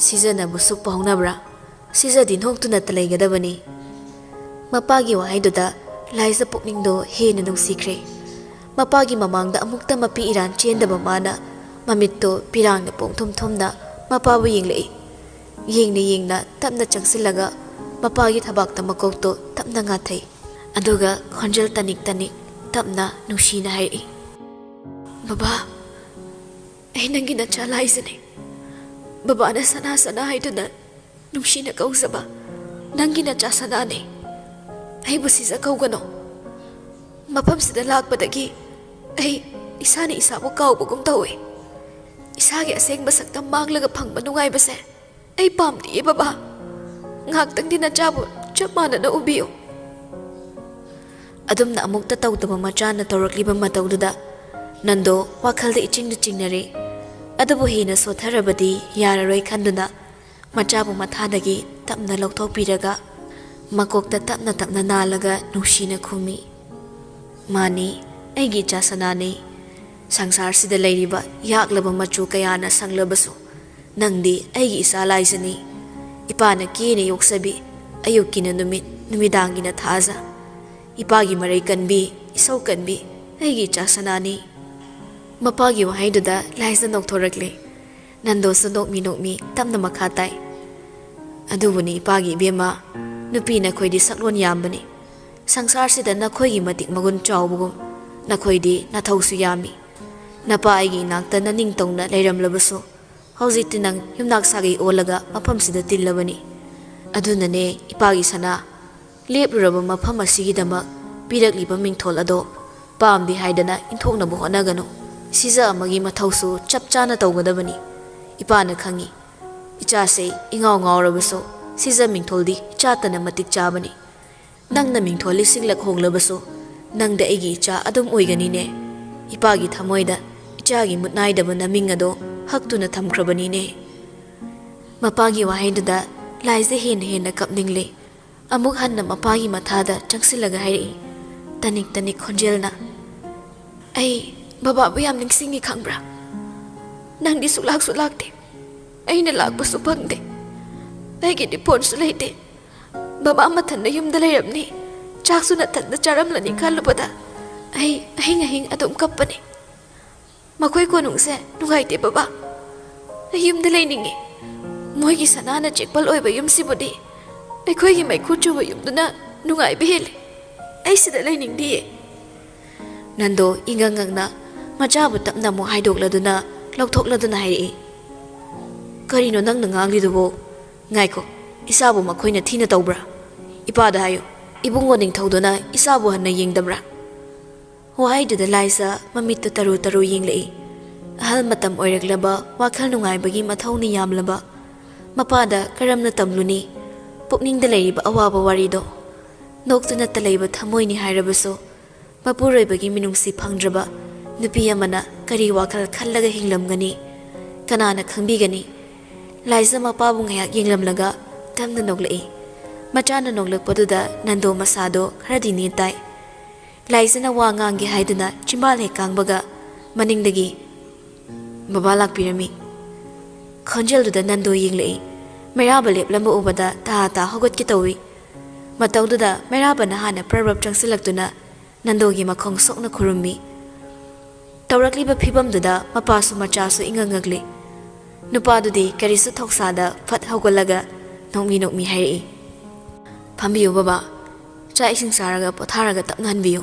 "ꯁꯤꯖꯅꯕꯨ ꯁꯨꯛꯄ ꯍꯧꯅꯕ꯭ꯔꯥ? ꯁꯤꯖꯗꯤ ꯅꯣꯛꯇꯨꯅꯇ ꯂꯩꯒꯗꯕꯅꯤ꯫" ꯃꯄꯥꯒꯤ ꯋꯥꯍꯩꯗꯨꯗ ꯂꯥꯏꯖ ꯄꯨꯛꯅꯤꯡꯗꯣ ꯍꯦꯟꯅ ꯅꯨꯡꯁꯤꯈ꯭ꯔꯦ꯫ ꯃꯄꯥꯒꯤ ꯃꯃꯥꯡꯗ ꯑꯃꯨꯛꯇ ꯃꯄꯤ ꯏꯔꯥꯟ ꯆꯦꯟꯗꯕ ꯃꯥꯅ ꯃꯃꯤꯠꯇꯣ ꯄꯤꯔꯥꯡꯅ ꯄꯣꯡꯊꯨꯝ ꯊꯨꯝꯅ ꯃꯄꯥꯕꯨ ꯌꯦꯡꯂꯛꯏ꯫ ꯌꯦꯡꯅ ꯌꯦꯡꯅ ꯇꯞꯅ ꯆꯪꯁꯤꯜꯂꯒ ꯃꯄꯥꯒꯤ ꯊꯕꯥꯛꯇ ꯃꯀꯣꯛꯇꯣ ꯇꯞꯅ ꯉꯥꯊꯩ꯫ ꯑꯗꯨꯒ ꯈꯣꯟꯖꯦꯜ ꯇꯅꯤꯛ ꯇꯅꯤꯛ ꯇꯞꯅ ꯅꯨꯡꯁꯤꯅ ꯍꯥꯏꯔꯛꯏ, "ꯕꯕꯥ, ꯑꯩ ꯅꯪꯒꯤ ꯅꯆꯥ ꯂꯥꯏꯖꯅꯤ꯫ ꯕꯕꯥꯅ ꯁꯅꯥ ꯁꯅꯥ ꯍꯥꯏꯗꯨꯅ ꯅꯨꯡꯁꯤꯅ ꯀꯧꯖꯕ ꯅꯪꯒꯤ ꯅꯆꯥ ꯁꯅꯥꯅꯤ꯫ ꯑꯩꯕꯨ ꯁꯤꯖ ꯀꯧꯒꯅꯨ꯫ ꯃꯐꯝꯁꯤꯗ ꯂꯥꯛꯄꯗꯒꯤ ꯑꯩ ꯏꯁꯥꯅ ꯏꯁꯥꯕꯨ ꯀꯥꯎꯕꯒꯨꯝ ꯇꯧꯏ꯫ ꯏꯁꯥꯒꯤ ꯑꯁꯦꯡꯕ ꯁꯛꯇꯝ ꯃꯥꯡꯂꯒ ꯐꯪꯕ ꯅꯨꯡꯉꯥꯏꯕꯁꯦ ꯑꯩ ꯄꯥꯝꯗꯤꯌꯦ ꯕꯕꯥ꯫ ꯉꯥꯏꯍꯥꯛꯇꯪꯗꯤ ꯅꯆꯥꯕꯨ ꯆꯞ ꯃꯥꯟꯅꯅ ꯎꯕꯤꯌꯨ꯫" ꯑꯗꯨꯝꯅ ꯑꯃꯨꯛꯇ ꯇꯧꯗꯕ ꯃꯆꯥꯅ ꯇꯧꯔꯛꯂꯤꯕ ꯃꯇꯧꯗꯨꯗ ꯅꯟꯗꯣ ꯋꯥꯈꯜꯗ ꯏꯆꯤꯡꯗ ꯆꯤꯡꯅꯔꯦ꯫ ꯑꯗꯨꯕꯨ ꯍꯦꯟꯅ ꯁꯣꯠꯊꯔꯕꯗꯤ ꯌꯥꯔꯔꯣꯏ ꯈꯟꯗꯨꯅ ꯃꯆꯥꯕꯨ ꯃꯊꯥꯗꯒꯤ ꯇꯞꯅ ꯂꯧꯊꯣꯛꯄꯤꯔꯒ ꯃꯀꯣꯛꯇ ꯇꯞꯅ ꯇꯞꯅ ꯅꯥꯜꯂꯒ ꯅꯨꯡꯁꯤꯅ ꯈꯨꯝꯃꯤ, "ꯃꯥꯅꯤ, ꯑꯩꯒꯤ ꯏꯆꯥ ꯁꯅꯥꯅꯤ꯫ ꯁꯪꯁꯥꯔꯁꯤꯗ ꯂꯩꯔꯤꯕ ꯌꯥꯛꯂꯕ ꯃꯆꯨ ꯀꯌꯥꯅ ꯁꯪꯂꯕꯁꯨ ꯅꯪꯗꯤ ꯑꯩꯒꯤ ꯏꯆꯥ ꯂꯥꯏꯖꯅꯤ꯫ ꯏꯄꯥꯅ ꯀꯦꯅ ꯌꯣꯛꯆꯕꯤ, ꯑꯌꯨꯛꯀꯤꯅ ꯅꯨꯃꯤꯠ, ꯅꯨꯃꯤꯗꯥꯡꯒꯤꯅ ꯊꯥꯖ꯫ ꯏꯄꯥꯒꯤ ꯃꯔꯩ ꯀꯟꯕꯤ, ꯏꯁꯧ ꯀꯟꯕꯤ ꯑꯩꯒꯤ ꯏꯆꯥ ꯁꯅꯥꯅꯤ꯫" ꯃꯄꯥꯒꯤ ꯋꯥꯍꯩꯗꯨꯗ ꯂꯥꯏꯖ ꯅꯣꯛꯊꯣꯔꯛꯂꯦ꯫ ꯅꯟꯗꯣꯁꯨ ꯅꯣꯛꯃꯤ ꯅꯣꯛꯃꯤ ꯇꯞꯅ ꯃꯈꯥ ꯇꯥꯏ, "ꯑꯗꯨꯕꯨꯅꯤ ꯏꯄꯥꯒꯤ ꯏꯕꯦꯝꯃ, ꯅꯨꯄꯤ ꯅꯈꯣꯏꯗꯤ ꯁꯛꯂꯣꯟ ꯌꯥꯝꯕꯅꯤ꯫ ꯁꯪꯁꯥꯔꯁꯤꯗ ꯅꯈꯣꯏꯒꯤ ꯃꯇꯤꯛ ꯃꯒꯨꯟ ꯆꯥꯎꯕꯒꯨꯝ ꯅꯈꯣꯏꯗꯤ ꯅꯊꯧꯁꯨ ꯌꯥꯝꯃꯤ꯫ ꯅꯄꯥ ꯑꯩꯒꯤ ꯏꯅꯥꯛꯇ ꯅꯅꯤꯡꯇꯧꯅ ꯂꯩꯔꯝꯂꯕꯁꯨ ꯍꯧꯖꯤꯛꯇꯤ ꯅꯪ ꯌꯨꯝꯅꯥꯛ ꯁꯥꯒꯩ ꯑꯣꯜꯂꯒ ꯃꯐꯝꯁꯤꯗ ꯇꯤꯜꯂꯕꯅꯤ꯫ ꯑꯗꯨꯅꯅꯦ ꯏꯄꯥꯒꯤ ꯁꯅꯥ, ꯂꯦꯞꯂꯨꯔꯕ ꯃꯐꯝ ꯑꯁꯤꯒꯤꯗꯃꯛ ꯄꯤꯔꯛꯂꯤꯕ ꯃꯤꯡꯊꯣꯜ ꯑꯗꯣ ꯄꯥꯝꯗꯦ ꯍꯥꯏꯗꯅ ꯏꯟꯊꯣꯛꯅꯕ ꯍꯣꯠꯅꯒꯅꯨ꯫ ꯁꯤꯖ ꯑꯃꯒꯤ ꯃꯊꯧꯁꯨ ꯆꯞ ꯆꯥꯅ ꯇꯧꯒꯗꯕꯅꯤ꯫ ꯏꯄꯥꯅ ꯈꯪꯏ, ꯏꯆꯥꯁꯦ ꯏꯉꯥꯎ ꯉꯥꯎꯔꯕꯁꯨ ꯁꯤꯖ ꯃꯤꯡꯊꯣꯜꯗꯤ ꯏꯆꯥꯇꯅ ꯃꯇꯤꯛ ꯆꯥꯕꯅꯤ꯫ ꯅꯪꯅ ꯃꯤꯡꯊꯣꯜ ꯂꯤꯁꯤꯡꯂꯛ ꯍꯣꯡꯂꯕꯁꯨ ꯅꯪꯗ ꯑꯩꯒꯤ ꯏꯆꯥ ꯑꯗꯨꯝ ꯑꯣꯏꯒꯅꯤꯅꯦ꯫ ꯏꯄꯥꯒꯤ ꯊꯃꯣꯏꯗ ꯏꯆꯥꯒꯤ ꯃꯨꯠ ꯅꯥꯏꯗꯕ ꯅꯃꯤꯡ ꯑꯗꯣ ꯍꯛꯇꯨꯅ ꯊꯝꯈ꯭ꯔꯕꯅꯤꯅꯦ꯫ ꯃꯄꯥꯒꯤ ꯋꯥꯍꯩꯗꯨꯗ ꯂꯥꯏꯖ ꯍꯦꯟꯅ ꯍꯦꯟꯅ ꯀꯞꯅꯤꯡꯂꯦ꯫ ꯑꯃꯨꯛ ꯍꯟꯅ ꯃꯄꯥꯒꯤ ꯃꯊꯥꯗ ꯆꯪꯁꯤꯜꯂꯒ ꯍꯥꯏꯔꯛꯏ, ꯇꯅꯤꯛ ꯇꯅꯤꯛ ꯈꯣꯟꯖꯦꯜꯅ, "ꯑꯩ ꯕꯕꯥꯕꯨ ꯌꯥꯝ ꯅꯤꯡꯁꯤꯡꯉꯤ, ꯈꯪꯕ꯭ꯔꯥ? ꯅꯪꯗꯤ ꯁꯨꯛꯂꯥꯛꯁꯨ ꯂꯥꯛꯇꯦ꯫ ꯑꯩꯅ ꯂꯥꯛꯄꯁꯨ ꯐꯪꯗꯦ꯫ ꯑꯩꯒꯤꯗꯤ ꯐꯣꯟꯁꯨ ꯂꯩꯇꯦ꯫ ꯕꯕꯥ ꯃꯊꯟꯗ ꯌꯨꯝꯗ ꯂꯩꯔꯝꯅꯤ, ꯆꯥꯛꯁꯨ ꯅꯊꯟꯗ ꯆꯥꯔꯝꯂꯅꯤ ꯈꯜꯂꯨꯕꯗ ꯑꯩ ꯑꯍꯤꯡ ꯑꯍꯤꯡ ꯑꯗꯨꯝ ꯀꯞꯄꯅꯤ꯫ ꯃꯈꯣꯏ ꯀꯣꯅꯨꯡꯁꯦ ꯅꯨꯡꯉꯥꯏꯇꯦ ꯕꯕꯥ꯫ ꯑꯩ ꯌꯨꯝꯗ ꯂꯩꯅꯤꯡꯉꯤ꯫ ꯃꯣꯏꯒꯤ ꯁꯅꯥꯅ ꯆꯦꯛꯄꯜ ꯑꯣꯏꯕ ꯌꯨꯝꯁꯤꯕꯨꯗꯤ ꯑꯩꯈꯣꯏꯒꯤ ꯃꯩꯈꯨ ꯆꯨꯕ ꯌꯨꯝꯗꯨꯅ ꯅꯨꯡꯉꯥꯏꯕ ꯍꯦꯜꯂꯤ꯫ ꯑꯩ ꯁꯤꯗ ꯂꯩꯅꯤꯡꯗꯤꯌꯦ꯫" ꯅꯟꯗꯣ ꯏꯉꯛ ꯉꯛꯅ ꯃꯆꯥꯕꯨ ꯇꯞꯅ ꯑꯃꯨꯛ ꯍꯥꯏꯗꯣꯛꯂꯗꯨꯅ, ꯂꯧꯊꯣꯛꯂꯗꯨꯅ ꯍꯥꯏꯔꯛꯏ, "ꯀꯔꯤꯅꯣ ꯅꯪꯅ ꯉꯥꯡꯂꯤꯗꯨꯕꯣ? ꯉꯥꯏꯈꯣ, ꯏꯆꯥꯕꯨ ꯃꯈꯣꯏꯅ ꯊꯤꯅ ꯇꯧꯕ꯭ꯔꯥ? ꯏꯄꯥꯗ ꯍꯥꯏꯌꯨ, ꯏꯕꯨꯡꯉꯣ ꯅꯤꯡꯊꯧꯗꯨꯅ ꯏꯆꯥꯕꯨ ꯍꯟꯅ ꯌꯦꯡꯗꯕ꯭ꯔꯥ?" ꯋꯥꯍꯩꯗꯨꯗ ꯂꯥꯏꯖ ꯃꯃꯤꯠꯇꯨ ꯇꯔꯨ ꯇꯔꯨ ꯌꯦꯡꯂꯛꯏ꯫ ꯑꯍꯜ ꯃꯇꯝ ꯑꯣꯏꯔꯛꯂꯕ, ꯋꯥꯈꯜ ꯅꯨꯡꯉꯥꯏꯕꯒꯤ ꯃꯊꯧꯅꯤ ꯌꯥꯝꯂꯕ ꯃꯄꯥꯗ ꯀꯔꯝꯅ ꯇꯝꯂꯨꯅꯤ ꯄꯨꯛꯅꯤꯡꯗ ꯂꯩꯔꯤꯕ ꯑꯋꯥꯕ ꯋꯥꯔꯤꯗꯣ? ꯅꯣꯛꯇꯨꯅꯇ ꯂꯩꯕ ꯊꯃꯣꯏꯅꯤ ꯍꯥꯏꯔꯕꯁꯨ, ꯃꯄꯨꯔꯣꯏꯕꯒꯤ ꯃꯤꯅꯨꯡꯁꯤ ꯐꯪꯗ꯭ꯔꯕ ꯅꯨꯄꯤ ꯑꯃꯅ ꯀꯔꯤ ꯋꯥꯈꯜ ꯈꯜꯂꯒ ꯍꯤꯡꯂꯝꯒꯅꯤ? ꯀꯅꯥꯅ ꯈꯪꯕꯤꯒꯅꯤ? ꯂꯥꯏꯖ ꯃꯄꯥꯕꯨ ꯉꯥꯏꯍꯥꯛ ꯌꯦꯡꯂꯝꯂꯒ ꯇꯞꯅ ꯅꯣꯛꯂꯛꯏ꯫ ꯃꯆꯥꯅ ꯅꯣꯛꯂꯛꯄꯗꯨꯗ ꯅꯟꯗꯣ ꯃꯁꯥꯗꯣ ꯈꯔꯗꯤ ꯅꯦꯠ ꯇꯥꯏ꯫ ꯂꯥꯏꯖꯅ ꯋꯥ ꯉꯥꯡꯒꯦ ꯍꯥꯏꯗꯨꯅ ꯆꯤꯝꯕꯥꯜ ꯍꯦꯛ ꯀꯥꯡꯕꯒ ꯃꯅꯤꯡꯗꯒꯤ, "ꯕꯕꯥ ꯂꯥꯛꯄꯤꯔꯝꯃꯤ꯫" ꯈꯣꯟꯖꯦꯜꯗꯨꯗ ꯅꯟꯗꯣ ꯌꯦꯡꯂꯛꯏ꯫ ꯃꯩꯔꯥꯕ ꯂꯦꯞꯂꯝꯕ ꯎꯕꯗ ꯇꯥ ꯇꯥ ꯍꯧꯒꯠꯀꯦ ꯇꯧꯏ꯫ ꯃꯇꯧꯗꯨꯗ ꯃꯩꯔꯥꯕꯅ ꯍꯥꯟꯅ ꯄ꯭ꯔꯞ ꯄ꯭ꯔꯞ ꯆꯪꯁꯤꯜꯂꯛꯇꯨꯅ ꯅꯟꯗꯣꯒꯤ ꯃꯈꯣꯡ ꯁꯣꯛꯅ ꯈꯨꯔꯨꯝꯃꯤ꯫ ꯇꯧꯔꯛꯂꯤꯕ ꯐꯤꯕꯝꯗꯨꯗ ꯃꯄꯥꯁꯨ ꯃꯆꯥꯁꯨ ꯏꯉꯛ ꯉꯛꯂꯤ꯫ ꯅꯨꯄꯥꯗꯨꯗꯤ ꯀꯔꯤꯁꯨ ꯊꯧꯁꯥꯗ ꯐꯠ ꯍꯧꯒꯠꯂꯒ ꯅꯣꯛꯃꯤ ꯅꯣꯛꯃꯤ ꯍꯥꯏꯔꯛꯏ, "ꯐꯝꯕꯤꯌꯨ ꯕꯕꯥ, ꯆꯥꯛ ꯏꯁꯤꯡ ꯆꯥꯔꯒ ꯄꯣꯊꯥꯔꯒ ꯇꯞꯅ ꯍꯟꯕꯤꯌꯨ꯫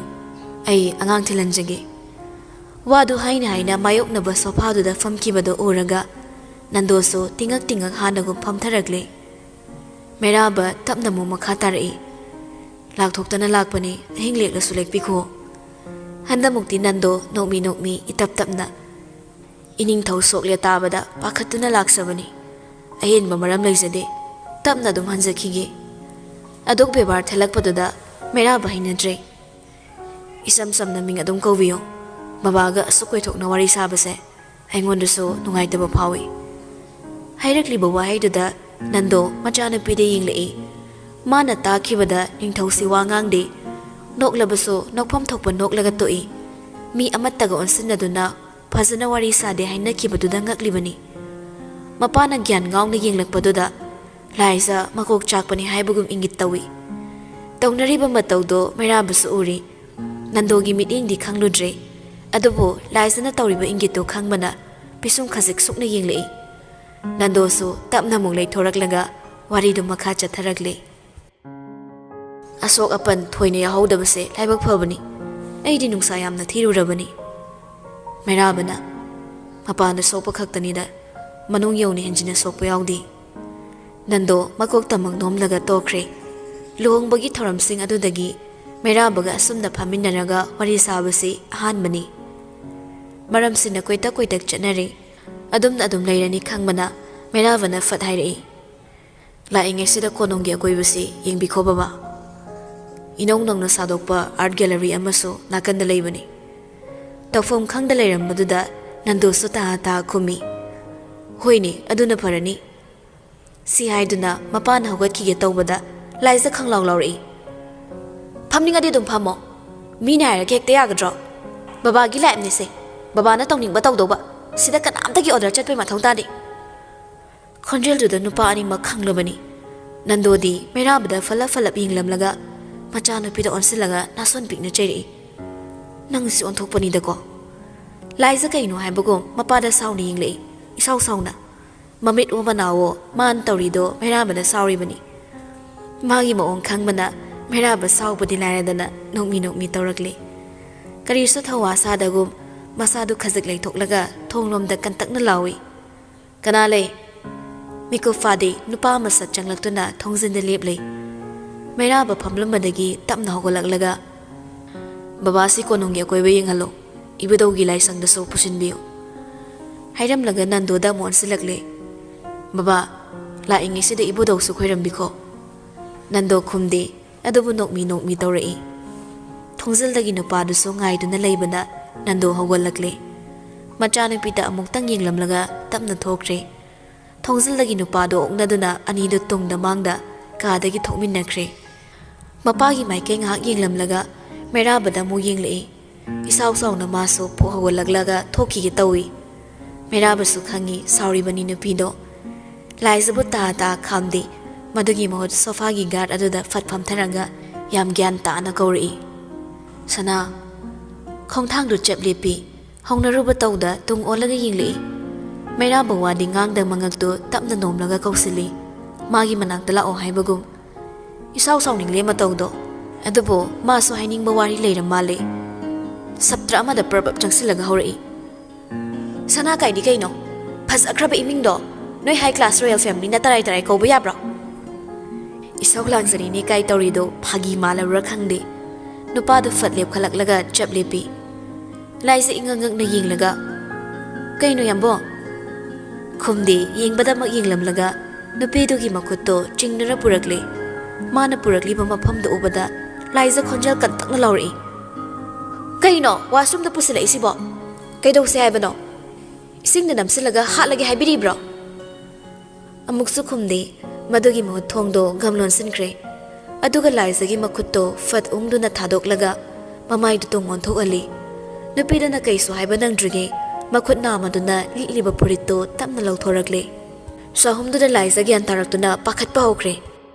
ꯑꯩ ꯑꯉꯥꯡ ꯊꯤꯜꯍꯟꯖꯒꯦ꯫" ꯋꯥꯗꯨ ꯍꯥꯏꯅ ꯍꯥꯏꯅ ꯃꯥꯌꯣꯛꯅꯕ ꯁꯣꯐꯥꯗꯨꯗ ꯐꯝꯈꯤꯕꯗꯨ ꯎꯔꯒ ꯅꯟꯗꯣꯁꯨ ꯇꯤꯡꯉꯛ ꯇꯤꯡꯉꯛ ꯍꯥꯟꯅꯒꯨꯝ ꯐꯝꯊꯔꯛꯂꯦ꯫ ꯃꯩꯔꯥꯕ ꯇꯞꯅ ꯑꯃꯨꯛ ꯃꯈꯥ ꯇꯥꯔꯛꯏ, ꯂꯥꯛꯊꯣꯛꯇꯅ ꯂꯥꯛꯄꯅꯤ, ꯑꯍꯤꯡ ꯂꯦꯛꯂꯁꯨ ꯂꯦꯛꯄꯤꯈꯣ꯫ ꯍꯟꯗꯃꯨꯛꯇꯤ ꯅꯟꯗꯣ ꯅꯣꯛꯃꯤ ꯅꯣꯛꯃꯤ ꯏꯇꯞ ꯇꯞꯅ ꯏꯅꯤꯡꯊꯧ ꯁꯣꯛꯂꯦ ꯇꯥꯕꯗ ꯄꯥꯈꯠꯇꯨꯅ ꯂꯥꯛꯆꯕꯅꯤ꯫ ꯑꯍꯦꯟꯕ ꯃꯔꯝ ꯂꯩꯖꯗꯦ, ꯇꯞꯅ ꯑꯗꯨꯝ ꯍꯟꯖꯈꯤꯒꯦ꯫ ꯑꯗꯨꯛ ꯕꯦꯕꯥꯔ ꯊꯦꯠꯂꯛꯄꯗꯨꯗ ꯃꯩꯔꯥꯕ ꯍꯩꯅꯗ꯭ꯔꯦ꯫ ꯏꯆꯝ ꯆꯝꯅ ꯃꯤꯡ ꯑꯗꯨꯝ ꯀꯧꯕꯤꯌꯨ꯫ ꯕꯕꯥꯒ ꯑꯁꯨꯛ ꯀꯣꯏꯊꯣꯛꯅ ꯋꯥꯔꯤ ꯁꯥꯕꯁꯦ ꯑꯩꯉꯣꯟꯗꯁꯨ ꯅꯨꯡꯉꯥꯏꯇꯕ ꯐꯥꯎꯏ꯫ ꯍꯥꯏꯔꯛꯂꯤꯕ ꯋꯥꯍꯩꯗꯨꯗ ꯅꯟꯗꯣ ꯃꯆꯥꯅꯨꯄꯤꯗ ꯌꯦꯡꯂꯛꯏ꯫ ꯃꯥꯅ ꯇꯥꯈꯤꯕꯗ ꯅꯤꯡꯊꯧꯁꯤ ꯋꯥ ꯉꯥꯡꯗꯦ꯫ ꯅꯣꯛꯂꯕꯁꯨ ꯅꯣꯛꯐꯝ ꯊꯣꯛꯄ ꯅꯣꯛꯂꯒ ꯇꯣꯛꯏ꯫ ꯃꯤ ꯑꯃꯠꯇꯒ ꯑꯣꯟꯁꯤꯟꯅꯗꯨꯅ ꯐꯖꯅ ꯋꯥꯔꯤ ꯁꯥꯗꯦ ꯍꯥꯏꯅꯈꯤꯕꯗꯨꯗ ꯉꯛꯂꯤꯕꯅꯤ꯫ ꯃꯄꯥꯅ ꯒ꯭ꯌꯥꯟ ꯉꯥꯎꯅ ꯌꯦꯡꯂꯛꯄꯗꯨꯗ ꯂꯥꯏꯖ ꯃꯀꯣꯛ ꯆꯥꯛꯄꯅꯤ ꯍꯥꯏꯕꯒꯨꯝ ꯏꯪꯒꯤꯠ ꯇꯧꯏ꯫ ꯇꯧꯅꯔꯤꯕ ꯃꯇꯧꯗꯣ ꯃꯩꯔꯥꯕꯁꯨ ꯎꯔꯤ꯫ ꯅꯟꯗꯣꯒꯤ ꯃꯤꯠꯌꯦꯡꯗꯤ ꯈꯪꯂꯨꯗ꯭ꯔꯦ꯫ ꯑꯗꯨꯕꯨ ꯂꯥꯏꯖꯅ ꯇꯧꯔꯤꯕ ꯏꯪꯒꯤꯠꯇꯣ ꯈꯪꯕꯅ ꯄꯤꯁꯨꯝ ꯈꯖꯤꯛ ꯁꯨꯛꯅ ꯌꯦꯡꯂꯛꯏ꯫ ꯅꯟꯗꯣꯁꯨ ꯇꯞꯅ ꯑꯃꯨꯛ ꯂꯩꯊꯣꯔꯛꯂꯒ ꯋꯥꯔꯤꯗꯨ ꯃꯈꯥ ꯆꯠꯊꯔꯛꯂꯤ꯫ ꯑꯁꯣꯛ ꯑꯄꯟ ꯊꯣꯏꯅ ꯌꯥꯎꯍꯧꯗꯕꯁꯦ ꯂꯥꯏꯕꯛ ꯐꯕꯅꯤ꯫ ꯑꯩꯗꯤ ꯅꯨꯡꯁꯥ ꯌꯥꯝꯅ ꯊꯤꯔꯨꯔꯕꯅꯤ꯫ ꯃꯩꯔꯥꯕꯅ, "ꯃꯄꯥꯟꯗ ꯁꯣꯛꯄ ꯈꯛꯇꯅꯤꯗ, ꯃꯅꯨꯡ ꯌꯧꯅ ꯍꯦꯟꯖꯤꯟꯅ ꯁꯣꯛꯄ ꯌꯥꯎꯗꯦ"꯫ ꯅꯟꯗꯣ ꯃꯀꯣꯛ ꯇꯃꯛ ꯅꯣꯝꯂꯒ ꯇꯣꯛꯈ꯭ꯔꯦ꯫ ꯂꯨꯍꯣꯡꯕꯒꯤ ꯊꯧꯔꯝꯁꯤꯡ ꯑꯗꯨꯗꯒꯤ ꯃꯩꯔꯥꯕꯒ ꯑꯁꯨꯝꯅ ꯐꯝꯃꯤꯟꯅꯔꯒ ꯋꯥꯔꯤ ꯁꯥꯕꯁꯤ ꯑꯍꯥꯟꯕꯅꯤ꯫ ꯃꯔꯝꯁꯤꯅ ꯀꯣꯏꯇꯛ ꯀꯣꯏꯇꯛ ꯆꯠꯅꯔꯦ꯫ ꯑꯗꯨꯝꯅ ꯑꯗꯨꯝ ꯂꯩꯔꯅꯤ ꯈꯪꯕꯅ ꯃꯩꯔꯥꯕꯅ ꯐꯠ ꯍꯥꯏꯔꯛꯏ, "ꯂꯥꯛꯏꯉꯩꯁꯤꯗ ꯀꯣꯅꯨꯡꯒꯤ ꯑꯀꯣꯏꯕꯁꯤ ꯌꯦꯡꯕꯤꯈꯣ ꯕꯕꯥ꯫ ꯏꯅꯧ ꯅꯧꯅ ꯁꯥꯗꯣꯛꯄ art gallery ꯑꯃꯁꯨ ꯅꯥꯀꯟꯗ ꯂꯩꯕꯅꯤ"꯫ ꯇꯧꯐꯝ ꯈꯪꯗ ꯂꯩꯔꯝꯕꯗꯨꯗ ꯅꯟꯗꯨꯁꯨ ꯇꯥ ꯇꯥ ꯈꯨꯝꯃꯤ, "ꯍꯣꯏꯅꯦ, ꯑꯗꯨꯅ ꯐꯔꯅꯤ"꯫ ꯁꯤ ꯍꯥꯏꯗꯨꯅ ꯃꯄꯥꯅ ꯍꯧꯒꯠꯈꯤꯒꯦ ꯇꯧꯕꯗ ꯂꯥꯏꯖ ꯈꯪꯂꯥꯎ ꯂꯥꯎꯔꯛꯏ, "ꯐꯝꯅꯤꯡꯉꯗꯤ ꯑꯗꯨꯝ ꯐꯝꯃꯣ꯫ ꯃꯤꯅ ꯍꯥꯏꯔꯒ ꯍꯦꯛꯇ ꯌꯥꯒꯗ꯭ꯔꯣ? ꯕꯕꯥꯒꯤ ꯂꯥꯏꯞꯅꯤꯁꯦ꯫ ꯕꯕꯥꯅ ꯇꯧꯅꯤꯡꯕ ꯇꯧꯗꯧꯕ꯫ ꯁꯤꯗ ꯀꯅꯥꯝꯇꯒꯤ order ꯆꯠꯄꯩ ꯃꯊꯧ ꯇꯥꯗꯦ"꯫ ꯈꯣꯟꯖꯦꯜꯗꯨꯗ ꯅꯨꯄꯥ ꯑꯅꯤꯃꯛ ꯈꯪꯂꯕꯅꯤ꯫ ꯅꯟꯗꯣꯗꯤ ꯃꯩꯔꯥꯕꯗ ꯐꯠꯂꯞ ꯐꯠꯂꯞ ꯌꯦꯡꯂꯝꯂꯒ ꯃꯆꯥꯅꯨꯄꯤꯗ ꯑꯣꯟꯁꯤꯜꯂꯒ ꯅꯥꯁꯣꯟ ꯄꯤꯛꯅ ꯆꯩꯔꯛꯏ, "ꯅꯪꯁꯤ ꯑꯣꯟꯊꯣꯛꯄꯅꯤꯗꯀꯣ"꯫ ꯂꯥꯏꯖ ꯀꯩꯅꯣ ꯍꯥꯏꯕꯒꯨꯝ ꯃꯄꯥꯗ ꯁꯥꯎꯅ ꯌꯦꯡꯂꯛꯏ, ꯏꯁꯥꯎ ꯁꯥꯎꯅ꯫ ꯃꯃꯤꯠ ꯑꯣ ꯃꯅꯥꯑꯣ ꯃꯥꯅ ꯇꯧꯔꯤꯗꯣ ꯃꯩꯔꯥꯕꯅ ꯁꯥꯎꯔꯤꯕꯅꯤ꯫ ꯃꯥꯒꯤ ꯃꯑꯣꯡ ꯈꯪꯕꯅ ꯃꯩꯔꯥꯕ ꯁꯥꯎꯕꯗꯤ ꯂꯥꯏꯔꯗꯅ ꯅꯣꯛꯃꯤ ꯅꯣꯛꯃꯤ ꯇꯧꯔꯛꯂꯤ꯫ ꯀꯔꯤꯁꯨ ꯊꯧꯋꯥ ꯁꯥꯗꯒꯨꯝ ꯃꯁꯥꯗꯨ ꯈꯖꯤꯛ ꯂꯩꯊꯣꯛꯂꯒ ꯊꯣꯡꯂꯣꯝꯗ ꯀꯟꯇꯛꯅ ꯂꯥꯎꯏ, "ꯀꯅꯥ ꯂꯩ?" ꯃꯤꯀꯨꯞ ꯐꯥꯗꯦ ꯅꯨꯄꯥ ꯑꯃ ꯁꯠ ꯆꯪꯂꯛꯇꯨꯅ ꯊꯣꯡꯖꯤꯟꯗ ꯂꯦꯞꯂꯦ꯫ ꯃꯩꯔꯥꯕ ꯐꯝꯂꯝꯕꯗꯒꯤ ꯇꯞꯅ ꯍꯧꯒꯠꯂꯛꯂꯒ, "ꯕꯕꯥꯁꯤ ꯀꯣꯅꯨꯡꯒꯤ ꯑꯀꯣꯏꯕ ꯌꯦꯡꯍꯜꯂꯨ, ꯏꯕꯨꯙꯧꯒꯤ ꯂꯥꯏꯁꯪꯗꯁꯨ ꯄꯨꯁꯤꯟꯕꯤꯌꯨ" ꯍꯥꯏꯔꯝꯂꯒ ꯅꯟꯗꯣꯗ ꯑꯃꯨꯛ ꯑꯣꯟꯁꯤꯜꯂꯛꯂꯦ꯫ "ꯕꯕꯥ, ꯂꯥꯛꯏꯉꯩꯁꯤꯗ ꯏꯕꯨꯙꯧꯁꯨ ꯈꯣꯏꯔꯝꯕꯤꯈꯣ꯫" ꯅꯟꯗꯣ ꯈꯨꯝꯗꯦ, ꯑꯗꯨꯕꯨ ꯅꯣꯛꯃꯤ ꯅꯣꯛꯃꯤ ꯇꯧꯔꯛꯏ꯫ ꯊꯣꯡꯖꯤꯜꯗꯒꯤ ꯅꯨꯄꯥꯗꯨꯁꯨ ꯉꯥꯏꯗꯨꯅ ꯂꯩꯕꯅ ꯅꯟꯗꯣ ꯍꯧꯒꯠꯂꯛꯂꯦ꯫ ꯃꯆꯥꯅꯨꯄꯤꯗ ꯑꯃꯨꯛꯇꯪ ꯌꯦꯡꯂꯝꯂꯒ ꯇꯞꯅ ꯊꯣꯛꯈ꯭ꯔꯦ꯫ ꯊꯣꯡꯖꯤꯜꯗꯒꯤ ꯅꯨꯄꯥꯗꯨ ꯑꯣꯛꯅꯗꯨꯅ ꯑꯅꯤꯗꯨ ꯇꯨꯡꯗ ꯃꯥꯡꯗ ꯀꯥꯗꯒꯤ ꯊꯣꯛꯃꯤꯟꯅꯈ꯭ꯔꯦ꯫ ꯃꯄꯥꯒꯤ ꯃꯥꯏꯀꯩ ꯉꯥꯏꯍꯥꯛ ꯌꯦꯡꯂꯝꯂꯒ ꯃꯩꯔꯥꯕꯗ ꯑꯃꯨꯛ ꯌꯦꯡꯂꯛꯏ꯫ ꯏꯁꯥꯎ ꯁꯥꯎꯅ ꯃꯥꯁꯨ ꯐꯨꯛ ꯍꯧꯒꯠꯂꯛꯂꯒ ꯊꯣꯛꯈꯤꯒꯦ ꯇꯧꯏ꯫ ꯃꯩꯔꯥꯕꯁꯨ ꯈꯪꯏ ꯁꯥꯎꯔꯤꯕꯅꯤ ꯅꯨꯄꯤꯗꯣ꯫ ꯂꯥꯏꯖꯕꯨ ꯇꯥ ꯇꯥ ꯈꯥꯝꯗꯦ꯫ ꯃꯗꯨꯒꯤ ꯃꯍꯨꯠ ꯁꯣꯐꯥꯒꯤ ꯒꯥꯔꯗ ꯑꯗꯨꯗ ꯐꯠ ꯐꯝꯊꯔꯒ ꯌꯥꯝ ꯒ꯭ꯌꯥꯟ ꯇꯥꯅ ꯀꯧꯔꯛꯏ, "ꯁꯅꯥ, ꯈꯣꯡꯊꯥꯡꯗꯨ ꯆꯞ ꯂꯦꯞꯄꯤ꯫" ꯍꯧꯅꯔꯨꯕ ꯇꯧꯗ ꯇꯨꯡ ꯑꯣꯜꯂꯒ ꯌꯦꯡꯂꯛꯏ꯫ ꯃꯩꯔꯥꯕ ꯋꯥꯗꯤ ꯉꯥꯡꯗ ꯃꯉꯛꯇꯨ ꯇꯞꯅ ꯅꯣꯝꯂꯒ ꯀꯧꯁꯤꯜꯂꯤ꯫ ꯃꯥꯒꯤ ꯃꯅꯥꯛꯇ ꯂꯥꯛꯑꯣ ꯍꯥꯏꯕꯒꯨꯝ꯫ ꯏꯁꯥꯎ ꯁꯥꯎꯅꯤꯡꯂꯦ ꯃꯇꯧꯗꯣ꯫ ꯑꯗꯨꯕꯨ ꯃꯥꯁꯨ ꯍꯥꯏꯅꯤꯡꯕ ꯋꯥꯔꯤ ꯂꯩꯔ ꯃꯥꯜꯂꯦ꯫ ꯁꯞꯇ꯭ꯔ ꯑꯃꯗ ꯄ꯭ꯔꯞ ꯄ꯭ꯔꯞ ꯆꯪꯁꯤꯜꯂꯒ ꯍꯧꯔꯛꯏ, "ꯁꯅꯥ ꯀꯥꯏꯗꯤ ꯀꯩꯅꯣ? ꯐꯖꯈ꯭ꯔꯕ ꯏꯃꯤꯡꯗꯣ ꯅꯣꯏ ꯍꯥꯏ ꯀ꯭ꯂꯥꯁ ꯔꯣꯌꯦꯜ ꯐꯦꯃꯤꯂꯤꯅ ꯇꯔꯥꯏ ꯇꯔꯥꯏ ꯀꯧꯕ ꯌꯥꯕ꯭ꯔꯣ?" ꯏꯁꯧ ꯂꯥꯡꯖꯔꯤꯅꯦ ꯀꯥꯏ ꯇꯧꯔꯤꯗꯣ ꯐꯥꯒꯤ ꯃꯥꯜꯂꯕ꯭ꯔꯥ ꯈꯪꯗꯦ꯫ ꯅꯨꯄꯥꯗꯨ ꯐꯠ ꯂꯦꯞꯈꯠꯂꯛꯂꯒ ꯆꯞ ꯂꯦꯞꯄꯤ꯫ ꯂꯥꯏꯖ ꯏꯉꯛ ꯉꯛꯅ ꯌꯦꯡꯂꯒ, "ꯀꯩꯅꯣ ꯌꯥꯝꯕꯣ?" ꯈꯨꯝꯗꯦ, ꯌꯦꯡꯕꯗꯃꯛ ꯌꯦꯡꯂꯝꯂꯒ ꯅꯨꯄꯤꯗꯨꯒꯤ ꯃꯈꯨꯠꯇꯣ ꯆꯤꯡꯅꯔ ꯄꯨꯔꯛꯂꯦ꯫ ꯃꯥꯅ ꯄꯨꯔꯛꯂꯤꯕ ꯃꯐꯝꯗꯨ ꯎꯕꯗ ꯂꯥꯏꯖ ꯈꯣꯟꯖꯦꯜ ꯀꯟꯇꯛꯅ ꯂꯥꯎꯔꯛꯏ, "ꯀꯩꯅꯣ ꯋꯥꯁꯔꯨꯝꯗ ꯄꯨꯁꯤꯜꯂꯛꯏꯁꯤꯕꯣ? ꯀꯩꯗꯧꯁꯦ ꯍꯥꯏꯕꯅꯣ? ꯏꯁꯤꯡꯗ ꯅꯝꯁꯤꯜꯂꯒ ꯍꯥꯠꯂꯒꯦ ꯍꯥꯏꯕꯤꯔꯤꯕ꯭ꯔꯣ?" ꯑꯃꯨꯛꯁꯨ ꯈꯨꯝꯗꯦ꯫ ꯃꯗꯨꯒꯤ ꯃꯍꯨꯠ ꯊꯣꯡꯗꯣ ꯒꯝ ꯂꯣꯟꯁꯤꯟꯈ꯭ꯔꯦ꯫ ꯑꯗꯨꯒ ꯂꯥꯏꯖꯒꯤ ꯃꯈꯨꯠꯇꯣ ꯐꯠ ꯎꯪꯗꯨꯅ ꯊꯥꯗꯣꯛꯂꯒ ꯃꯃꯥꯏꯗꯨ ꯇꯨꯡ ꯑꯣꯟꯊꯣꯛꯍꯜꯂꯤ꯫ ꯅꯨꯄꯤꯗꯨꯅ ꯀꯩꯁꯨ ꯍꯥꯏꯕ ꯅꯪꯗ꯭ꯔꯤꯉꯩ ꯃꯈꯨꯠ ꯅꯥꯝꯃꯗꯨꯅ ꯂꯤꯠꯂꯤꯕ ꯐꯨꯔꯤꯠꯇꯨ ꯇꯞꯅ ꯂꯧꯊꯣꯔꯛꯂꯦ꯫ ꯆꯍꯨꯝꯗꯨꯗ ꯂꯥꯏꯖ ꯒ꯭ꯌꯥꯟ ꯇꯥꯔꯛꯇꯨꯅ ꯄꯥꯈꯠꯄ ꯍꯧꯈ꯭ꯔꯦ꯫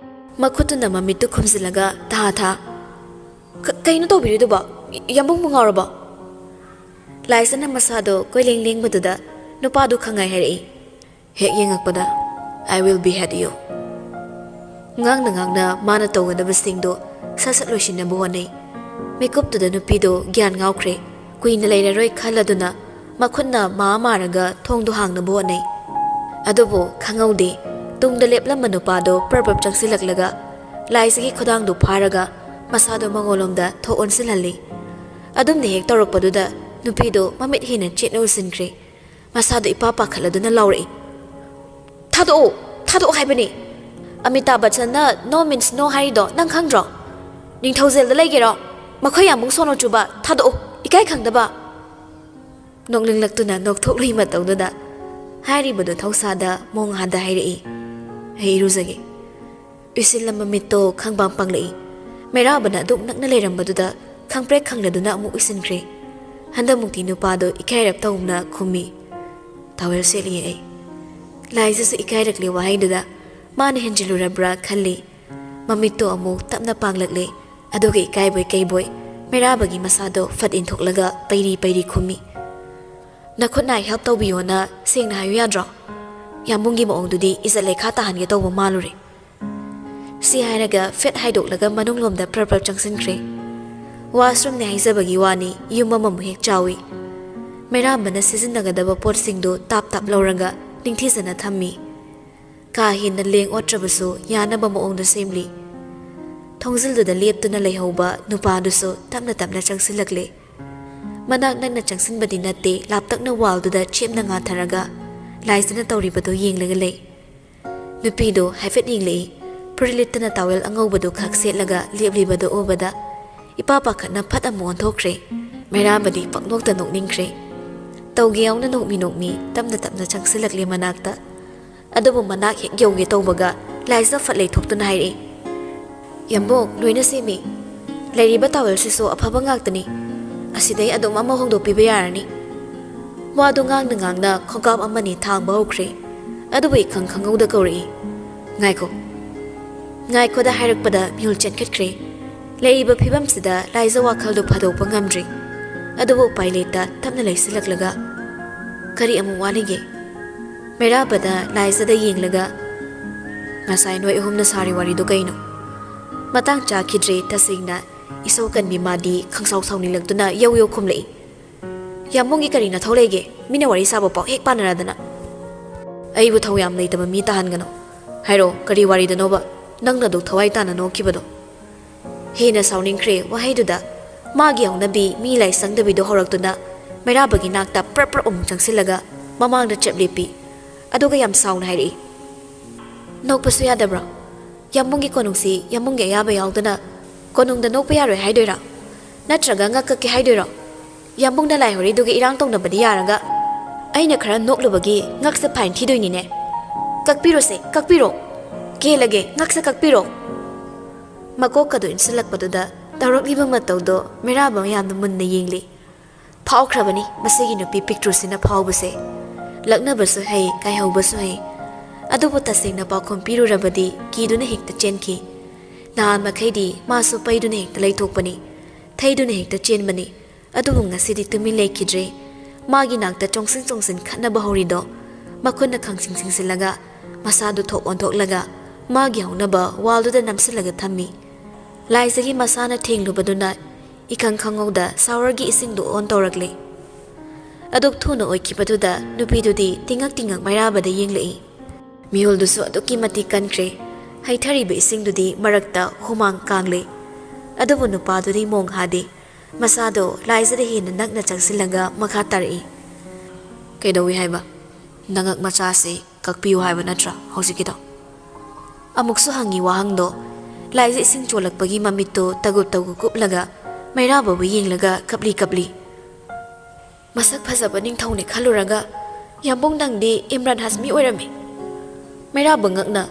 ꯃꯈꯨꯠꯇꯨꯅ ꯃꯃꯤꯠꯇꯨ ꯈꯨꯝꯖꯤꯜꯂꯒ ꯊꯥ ꯊꯥ, "ꯀ-, ꯀꯩꯅꯣ ꯇꯧꯕꯤꯔꯤꯗꯨꯕꯣ? ꯌꯥꯝꯕꯨꯡꯕꯨ ꯉꯥꯎꯔꯕꯣ?" ꯂꯥꯏꯖꯅ ꯃꯁꯥꯗꯣ ꯀꯣꯏꯂꯦꯡ ꯂꯦꯡꯕꯗꯨꯗ ꯅꯨꯄꯥꯗꯨ ꯈꯪꯉꯥꯏ ꯍꯥꯏꯔꯛꯏ꯫ ꯍꯦꯛ ꯌꯦꯡꯉꯛꯄꯗ, "I will behead you." ꯉꯥꯡꯅ ꯉꯥꯡꯅ ꯃꯥꯅ ꯇꯧꯒꯗꯕꯁꯤꯡꯗꯣ ꯁꯠ ꯁꯠ ꯂꯣꯏꯁꯤꯟꯅꯕ ꯍꯣꯠꯅꯩ꯫ ꯃꯤꯀꯨꯞꯇꯨꯗ ꯅꯨꯄꯤꯗꯣ ꯒ꯭ꯌꯥꯟ ꯉꯥꯎꯈ꯭ꯔꯦ꯫ ꯀꯨꯏꯅ ꯂꯩꯔꯔꯣꯏ ꯈꯜꯂꯗꯨꯅ ꯃꯈꯨꯠꯅ ꯃꯥ ꯃꯥꯔꯒ ꯊꯣꯡꯗꯣ ꯍꯥꯡꯅꯕ ꯍꯣꯠꯅꯩ꯫ ꯑꯗꯨꯕꯨ ꯈꯪꯍꯧꯗꯦ, ꯇꯨꯡꯗ ꯂꯦꯞꯂꯝꯕ ꯅꯨꯄꯥꯗꯣ ꯄ꯭ꯔꯞ ꯄ꯭ꯔꯞ ꯆꯪꯁꯤꯜꯂꯛꯂꯒ ꯂꯥꯏꯖꯒꯤ ꯈꯨꯗꯥꯡꯗꯨ ꯐꯥꯔꯒ ꯃꯁꯥꯗꯣ ꯃꯉꯣꯟꯂꯣꯝꯗ ꯊꯣꯛ ꯑꯣꯟꯁꯤꯜꯍꯜꯂꯤ꯫ ꯑꯗꯨꯝꯅ ꯍꯦꯛ ꯇꯧꯔꯛꯄꯗꯨꯗ ꯅꯨꯄꯤꯗꯣ ꯃꯃꯤꯠ ꯍꯦꯟꯅ ꯆꯦꯠꯅ ꯎꯏꯁꯤꯟꯈ꯭ꯔꯦ꯫ ꯃꯁꯥꯗꯣ ꯏꯄꯥ ꯄꯥꯈꯠꯂꯗꯨꯅ ꯂꯥꯎꯔꯛꯏ, "ꯊꯥꯗꯣꯛꯑꯣ, ꯊꯥꯗꯣꯛꯑꯣ ꯍꯥꯏꯕꯅꯤ꯫ ꯑꯃꯤꯇꯥꯕ ꯕꯆꯟꯅ no means no ꯍꯥꯏꯔꯤꯗꯣ ꯅꯪ ꯈꯪꯗ꯭ꯔꯣ? ꯅꯤꯡꯊꯧ ꯖꯦꯜꯗ ꯂꯩꯒꯦꯔꯣ? ꯃꯈꯣꯏ ꯌꯥꯝꯕꯨꯡ ꯁꯣꯅꯣ ꯆꯨꯕ ꯊꯥꯗꯣꯛꯑꯣ, ꯏꯀꯥꯏ ꯈꯪꯗꯕ!" ꯅꯣꯛꯅꯤꯡꯂꯛꯇꯨꯅ ꯅꯣꯛꯊꯣꯛꯂꯨꯏ ꯃꯇꯧꯗꯨꯗ ꯍꯥꯏꯔꯤꯕꯗꯨ ꯊꯧꯁꯥꯗ ꯃꯣꯡꯍꯥꯗ ꯍꯥꯏꯔꯛꯏ, "ꯑꯩ ꯏꯔꯨꯖꯒꯦ"꯫ ꯎꯏꯁꯤꯜꯂꯝꯕ ꯃꯤꯠꯇꯣ ꯈꯪꯕꯥꯡ ꯄꯥꯡꯂꯛꯏ꯫ ꯃꯩꯔꯥꯕꯅ ꯑꯗꯨꯝ ꯅꯛꯅ ꯂꯩꯔꯝꯕꯗꯨꯗ ꯈꯪꯄ꯭ꯔꯦꯛ ꯈꯪꯂꯗꯨꯅ ꯑꯃꯨꯛ ꯎꯏꯁꯤꯟꯈ꯭ꯔꯦ꯫ ꯍꯟꯗꯛꯃꯨꯛꯇꯤ ꯅꯨꯄꯥꯗꯣ ꯏꯀꯥꯏꯔꯞ ꯇꯧꯅ ꯈꯨꯝꯃꯤ, "ꯇꯥꯋꯦꯜ ꯁꯦꯠꯂꯤꯌꯦ ꯑꯩ"꯫ ꯂꯥꯏꯖꯁꯨ ꯏꯀꯥꯏꯔꯛꯂꯦ ꯋꯥꯍꯩꯗꯨꯗ꯫ ꯃꯥꯅ ꯍꯦꯟꯖꯤꯜꯂꯨꯔꯕ꯭ꯔꯥ ꯈꯜꯂꯤ꯫ ꯃꯃꯤꯠꯇꯣ ꯑꯃꯨꯛ ꯇꯞꯅ ꯄꯥꯡꯂꯛꯂꯦ꯫ ꯑꯗꯨꯒ ꯏꯀꯥꯏꯕꯣꯏ ꯀꯩꯕꯣꯏ ꯃꯩꯔꯥꯕꯒꯤ ꯃꯁꯥꯗꯣ ꯐꯠ ꯏꯟꯊꯣꯛꯂꯒ ꯄꯩꯔꯤ ꯄꯩꯔꯤ ꯈꯨꯝꯃꯤ, "ꯅꯈꯨꯠ ꯅꯥꯏ help ꯇꯧꯕꯤꯌꯣꯅ ꯁꯦꯡꯅ ꯍꯥꯏꯌꯨ ꯌꯥꯗ꯭ꯔꯣ? ꯌꯥꯝꯕꯨꯡꯒꯤ ꯃꯑꯣꯡꯗꯨꯗꯤ ꯏꯖꯠ ꯂꯩꯈꯥ ꯇꯥꯍꯟꯒꯦ ꯇꯧꯕ ꯃꯥꯜꯂꯨꯔꯦ"꯫ ꯁꯤ ꯍꯥꯏꯔꯒ ꯐꯦꯠ ꯍꯥꯏꯗꯣꯛꯂꯒ ꯃꯅꯨꯡꯂꯣꯝꯗ ꯄ꯭ꯔꯞ ꯄ꯭ꯔꯞ ꯆꯪꯁꯤꯟꯈ꯭ꯔꯦ꯫ Washroomꯅꯦ ꯍꯥꯏꯖꯕꯒꯤ ꯋꯥꯅꯤ, ꯌꯨꯝ ꯑꯃꯃꯨꯛ ꯍꯦꯛ ꯆꯥꯎꯏ꯫ ꯃꯩꯔꯥꯝꯕꯅ ꯁꯤꯖꯤꯟꯅꯒꯗꯕ ꯄꯣꯠꯁꯤꯡꯗꯨ ꯇꯥꯞ ꯇꯥꯞ ꯂꯧꯔꯒ ꯅꯤꯡꯊꯤꯖꯅ ꯊꯝꯃꯤ꯫ ꯀꯥ ꯍꯦꯟꯅ ꯂꯦꯡ ꯑꯣꯠꯇ꯭ꯔꯕꯁꯨ ꯌꯥꯅꯕ ꯃꯑꯣꯡꯗ ꯁꯦꯝꯂꯤ꯫ ꯊꯣꯡꯖꯤꯜꯗꯨꯗ ꯂꯦꯞꯇꯨꯅ ꯂꯩꯍꯧꯕ ꯅꯨꯄꯥꯗꯨꯁꯨ ꯇꯞꯅ ꯇꯞꯅ ꯆꯪꯁꯤꯜꯂꯛꯂꯦ꯫ ꯃꯅꯥꯛ ꯅꯛꯅ ꯆꯪꯁꯤꯟꯕꯗꯤ ꯅꯠꯇꯦ, ꯂꯥꯞꯇꯛꯅ wallꯗꯨꯗ ꯆꯦꯞꯅ ꯉꯥꯊꯔꯒ ꯂꯥꯏꯖꯅ ꯇꯧꯔꯤꯕꯗꯨ ꯌꯦꯡꯂꯒ ꯂꯩ꯫ ꯅꯨꯄꯤꯗꯨ ꯍꯥꯏꯐꯦꯠ ꯌꯦꯡꯂꯛꯏ꯫ ꯐꯨꯔꯤꯠ ꯂꯤꯠꯇꯅ towel ꯑꯉꯧꯕꯗꯨ ꯈꯛ ꯁꯦꯠꯂꯒ ꯂꯦꯞꯂꯤꯕꯗꯨ ꯎꯕꯗ ꯏꯄꯥ ꯄꯥꯈꯠꯅ ꯐꯠ ꯑꯃꯨꯛ ꯑꯣꯟꯊꯣꯛꯈ꯭ꯔꯦ꯫ ꯃꯩꯔꯥꯕꯗꯤ ꯄꯪꯅꯣꯛꯇ ꯅꯣꯛꯅꯤꯡꯈ꯭ꯔꯦ꯫ ꯇꯧꯒꯦ ꯌꯥꯎꯅ ꯅꯣꯛꯃꯤ ꯅꯣꯛꯃꯤ ꯇꯞꯅ ꯇꯞꯅ ꯆꯪꯁꯤꯜꯂꯛꯂꯦ ꯃꯅꯥꯛꯇ꯫ ꯑꯗꯨꯕꯨ ꯃꯅꯥꯛ ꯍꯦꯛ ꯌꯧꯒꯦ ꯇꯧꯕꯒ ꯂꯥꯏꯖ ꯐꯠ ꯂꯩꯊꯣꯛꯇꯨꯅ ꯍꯥꯏꯔꯛꯏ, "ꯌꯥꯝꯕꯨꯡ, ꯂꯣꯏꯅ ꯁꯦꯝꯃꯤ꯫ ꯂꯩꯔꯤꯕ towelꯁꯤꯁꯨ ꯑꯐꯕ ꯉꯥꯛꯇꯅꯤ꯫ ꯑꯁꯤꯗꯩ ꯑꯗꯨꯝ ꯑꯃ ꯍꯣꯡꯗꯣꯛꯄꯤꯕ ꯌꯥꯔꯅꯤ"꯫ ꯋꯥꯗꯨ ꯉꯥꯡꯅ ꯉꯥꯡꯅ ꯈꯣꯡꯀꯥꯞ ꯑꯃꯅꯤ ꯊꯥꯡꯕ ꯍꯧꯈ꯭ꯔꯦ꯫ ꯑꯗꯨꯕꯨ ꯏꯈꯪ ꯈꯪꯍꯧꯗ ꯀꯧꯔꯛꯏ, "ꯉꯥꯏꯈꯣ"꯫ ꯉꯥꯏꯈꯣꯗ ꯍꯥꯏꯔꯛꯄꯗ ꯃꯤꯍꯨꯜ ꯆꯦꯟꯈꯠꯈ꯭ꯔꯦ꯫ ꯂꯩꯔꯤꯕ ꯐꯤꯕꯝꯁꯤꯗ ꯂꯥꯏꯖ ꯋꯥꯈꯜꯗꯨ ꯐꯥꯗꯣꯛꯄ ꯉꯝꯗ꯭ꯔꯤ꯫ ꯑꯗꯨꯕꯨ ꯎꯄꯥꯏ ꯂꯩꯇ ꯇꯞꯅ ꯂꯩꯁꯤꯜꯂꯛꯂꯒ, "ꯀꯔꯤ ꯑꯃꯨꯛ ꯋꯥꯠꯂꯤꯒꯦ?" ꯃꯩꯔꯥꯕꯗ ꯂꯥꯏꯖꯗ ꯌꯦꯡꯂꯒ, "ꯉꯁꯥꯏ ꯅꯣꯏ ꯑꯍꯨꯝꯅ ꯁꯥꯔꯤ ꯋꯥꯔꯤꯗꯣ ꯀꯩꯅꯣ?" ꯃꯇꯥꯡ ꯆꯥꯈꯤꯗ꯭ꯔꯦ꯫ ꯇꯁꯦꯡꯅ ꯏꯁꯧ ꯀꯟꯕꯤ ꯃꯥꯗꯤ ꯈꯪꯁꯥꯎ ꯁꯥꯎꯅꯤꯡꯂꯛꯇꯨꯅ ꯌꯧ ꯌꯧ ꯈꯨꯝꯂꯛꯏ, "ꯌꯥꯝꯕꯨꯡꯒꯤ ꯀꯔꯤ ꯅꯊꯧ ꯂꯩꯒꯦ? ꯃꯤꯅ ꯋꯥꯔꯤ ꯁꯥꯕ ꯄꯥꯎ ꯍꯦꯛ ꯄꯥꯅꯔꯗꯅ꯫ ꯑꯩꯕꯨ ꯊꯧ ꯌꯥꯝ ꯂꯩꯇꯕ ꯃꯤ ꯇꯥꯍꯟꯒꯅꯨ꯫ ꯍꯥꯏꯔꯣ, ꯀꯔꯤ ꯋꯥꯔꯤꯗꯅꯣꯕ?" ꯅꯪꯅ ꯑꯗꯨꯛ ꯊꯋꯥꯏ ꯇꯥꯅ ꯅꯣꯛꯈꯤꯕꯗꯣ꯫ ꯍꯦꯟꯅ ꯁꯥꯎꯅꯤꯡꯈ꯭ꯔꯦ ꯋꯥꯍꯩꯗꯨꯗ꯫ ꯃꯥꯒꯤ ꯍꯧꯅꯕꯤ ꯃꯤ ꯂꯥꯏ ꯆꯪꯗꯕꯤꯗꯣ ꯍꯧꯔꯛꯇꯨꯅ ꯃꯩꯔꯥꯕꯒꯤ ꯅꯥꯛꯇ ꯄ꯭ꯔꯞ ꯄ꯭ꯔꯞ ꯑꯃꯨꯛ ꯆꯪꯁꯤꯜꯂꯒ ꯃꯃꯥꯡꯗ ꯆꯞ ꯂꯦꯞꯄꯤ꯫ ꯑꯗꯨꯒ ꯌꯥꯝ ꯁꯥꯎꯅ ꯍꯥꯏꯔꯛꯏ, "ꯅꯣꯛꯄꯁꯨ ꯌꯥꯗꯕ꯭ꯔꯣ? ꯌꯥꯝꯕꯨꯡꯒꯤ ꯀꯣꯅꯨꯡꯁꯤ ꯌꯥꯝꯕꯨꯡꯒꯤ ꯑꯌꯥꯕ ꯌꯥꯎꯗꯅ ꯀꯣꯅꯨꯡꯗ ꯅꯣꯛꯄ ꯌꯥꯔꯣꯏ ꯍꯥꯏꯗꯣꯏꯔꯥ? ꯅꯠꯇ꯭ꯔꯒ ꯉꯛ ꯀꯛꯀꯦ ꯍꯥꯏꯗꯣꯏꯔꯣ? ꯌꯥꯝꯕꯨꯡꯅ ꯂꯥꯏ ꯍꯣꯔꯤꯗꯨꯒ ꯏꯔꯥꯡ ꯇꯧꯅꯕꯗꯤ ꯌꯥꯔꯒ ꯑꯩꯅ ꯈꯔ ꯅꯣꯛꯂꯨꯕꯒꯤ ꯉꯛꯁꯦ ꯐꯥꯏꯟ ꯊꯤꯗꯣꯏꯅꯤꯅꯦ꯫ ꯀꯛꯄꯤꯔꯣꯁꯦ, ꯀꯛꯄꯤꯔꯣ꯫ ꯀꯦꯜꯂꯒꯦ, ꯉꯛꯁꯦ ꯀꯛꯄꯤꯔꯣ꯫" ꯃꯀꯣꯛꯀꯗꯨ ꯏꯟꯁꯤꯜꯂꯛꯄꯗꯨꯗ ꯇꯧꯔꯛꯂꯤꯕ ꯃꯇꯧꯗꯣ ꯃꯩꯔꯥꯕ ꯌꯥꯝꯅ ꯃꯨꯟꯅ ꯌꯦꯡꯂꯤ꯫ ꯐꯥꯎꯈ꯭ꯔꯕꯅꯤ ꯃꯁꯤꯒꯤ ꯅꯨꯄꯤ ꯄꯤꯛꯇ꯭ꯔꯨꯁꯤꯅ ꯐꯥꯎꯕꯁꯦ꯫ ꯂꯛꯅꯕꯁꯨ ꯍꯩ, ꯀꯥꯏꯍꯧꯕꯁꯨ ꯍꯩ꯫ ꯑꯗꯨꯕꯨ ꯇꯁꯦꯡꯅ ꯄꯥꯎꯈꯨꯝ ꯄꯤꯔꯨꯔꯕꯗꯤ ꯀꯤꯗꯨꯅ ꯍꯦꯛꯇ ꯆꯦꯟꯈꯤ꯫ ꯅꯍꯥꯟ ꯃꯈꯩꯗꯤ ꯃꯥꯁꯨ ꯄꯩꯗꯨꯅ ꯍꯦꯛꯇ ꯂꯩꯊꯣꯛꯄꯅꯤ, ꯊꯩꯗꯨꯅ ꯍꯦꯛꯇ ꯆꯦꯟꯕꯅꯤ꯫ ꯑꯗꯨꯕꯨ ꯉꯁꯤꯗꯤ ꯇꯨꯃꯤꯟ ꯂꯩꯈꯤꯗ꯭ꯔꯦ꯫ ꯃꯥꯒꯤ ꯅꯥꯛꯇ ꯆꯣꯡꯁꯤꯟ ꯆꯣꯡꯁꯤꯟ ꯈꯠꯅꯕ ꯍꯧꯔꯤꯗꯣ ꯃꯈꯨꯠꯅ ꯈꯪꯁꯤꯡ ꯁꯤꯡꯁꯤꯜꯂꯒ ꯃꯁꯥꯗꯨ ꯊꯣꯛ ꯑꯣꯟꯊꯣꯛꯂꯒ ꯃꯥꯒꯤ ꯍꯧꯅꯕ ꯋꯥꯜꯗꯨꯗ ꯅꯝꯁꯤꯜꯂꯒ ꯊꯝꯃꯤ꯫ ꯂꯥꯏꯖꯒꯤ ꯃꯁꯥꯅ ꯊꯦꯡꯂꯨꯕꯗꯨꯅ ꯏꯈꯪ ꯈꯪꯍꯧꯗ ꯁꯥꯋꯔꯒꯤ ꯏꯁꯤꯡꯗꯨ ꯑꯣꯟ ꯇꯧꯔꯛꯂꯦ꯫ ꯑꯗꯨꯛ ꯊꯨꯅ ꯑꯣꯏꯈꯤꯕꯗꯨꯗ ꯅꯨꯄꯤꯗꯨꯗꯤ ꯇꯤꯡꯉꯛ ꯇꯤꯡꯉꯛ ꯃꯩꯔꯥꯕꯗ ꯌꯦꯡꯂꯛꯏ꯫ ꯃꯤꯍꯨꯜꯗꯨꯁꯨ ꯑꯗꯨꯛꯀꯤ ꯃꯇꯤꯛ ꯀꯟꯈ꯭ꯔꯦ꯫ ꯍꯩꯊꯔꯤꯕ ꯏꯁꯤꯡꯗꯨꯗꯤ ꯃꯔꯛꯇ ꯍꯨꯃꯥꯡ ꯀꯥꯡꯂꯦ꯫ ꯑꯗꯨꯕꯨ ꯅꯨꯄꯥꯗꯨꯗꯤ ꯃꯣꯡ ꯍꯥꯗꯦ꯫ ꯃꯁꯥꯗꯣ ꯂꯥꯏꯖꯗ ꯍꯦꯟꯅ ꯅꯛꯅ ꯆꯪꯁꯤꯜꯂꯒ ꯃꯈꯥ ꯇꯥꯔꯛꯏ꯫ "ꯀꯩꯗꯧꯏ ꯍꯥꯏꯕ? ꯅꯉꯛ ꯃꯆꯥꯁꯤ ꯀꯛꯄꯤꯌꯨ ꯍꯥꯏꯕ ꯅꯠꯇ꯭ꯔꯥ ꯍꯧꯖꯤꯛꯀꯤꯗꯣ?" ꯑꯃꯨꯛꯁꯨ ꯍꯪꯉꯤ ꯋꯥꯍꯪꯗꯣ꯫ ꯂꯥꯏꯖ ꯏꯁꯤꯡ ꯆꯣꯜꯂꯛꯄꯒꯤ ꯃꯃꯤꯠꯇꯣ ꯇꯒꯨꯞ ꯇꯒꯨꯞ ꯀꯨꯞꯂꯒ ꯃꯩꯔꯥꯕꯕꯨ ꯌꯦꯡꯂꯒ ꯀꯞꯂꯤ ꯀꯞꯂꯤ꯫ "ꯃꯁꯛ ꯐꯖꯕ ꯅꯤꯡꯊꯧꯅꯤ ꯈꯜꯂꯨꯔꯒ ꯌꯥꯝꯕꯨꯡ ꯅꯪꯗꯤ ꯏꯝꯔꯥꯟ ꯍꯥꯁꯃꯤ ꯑꯣꯏꯔꯝꯃꯤ꯫" ꯃꯩꯔꯥꯕ ꯉꯛꯅ,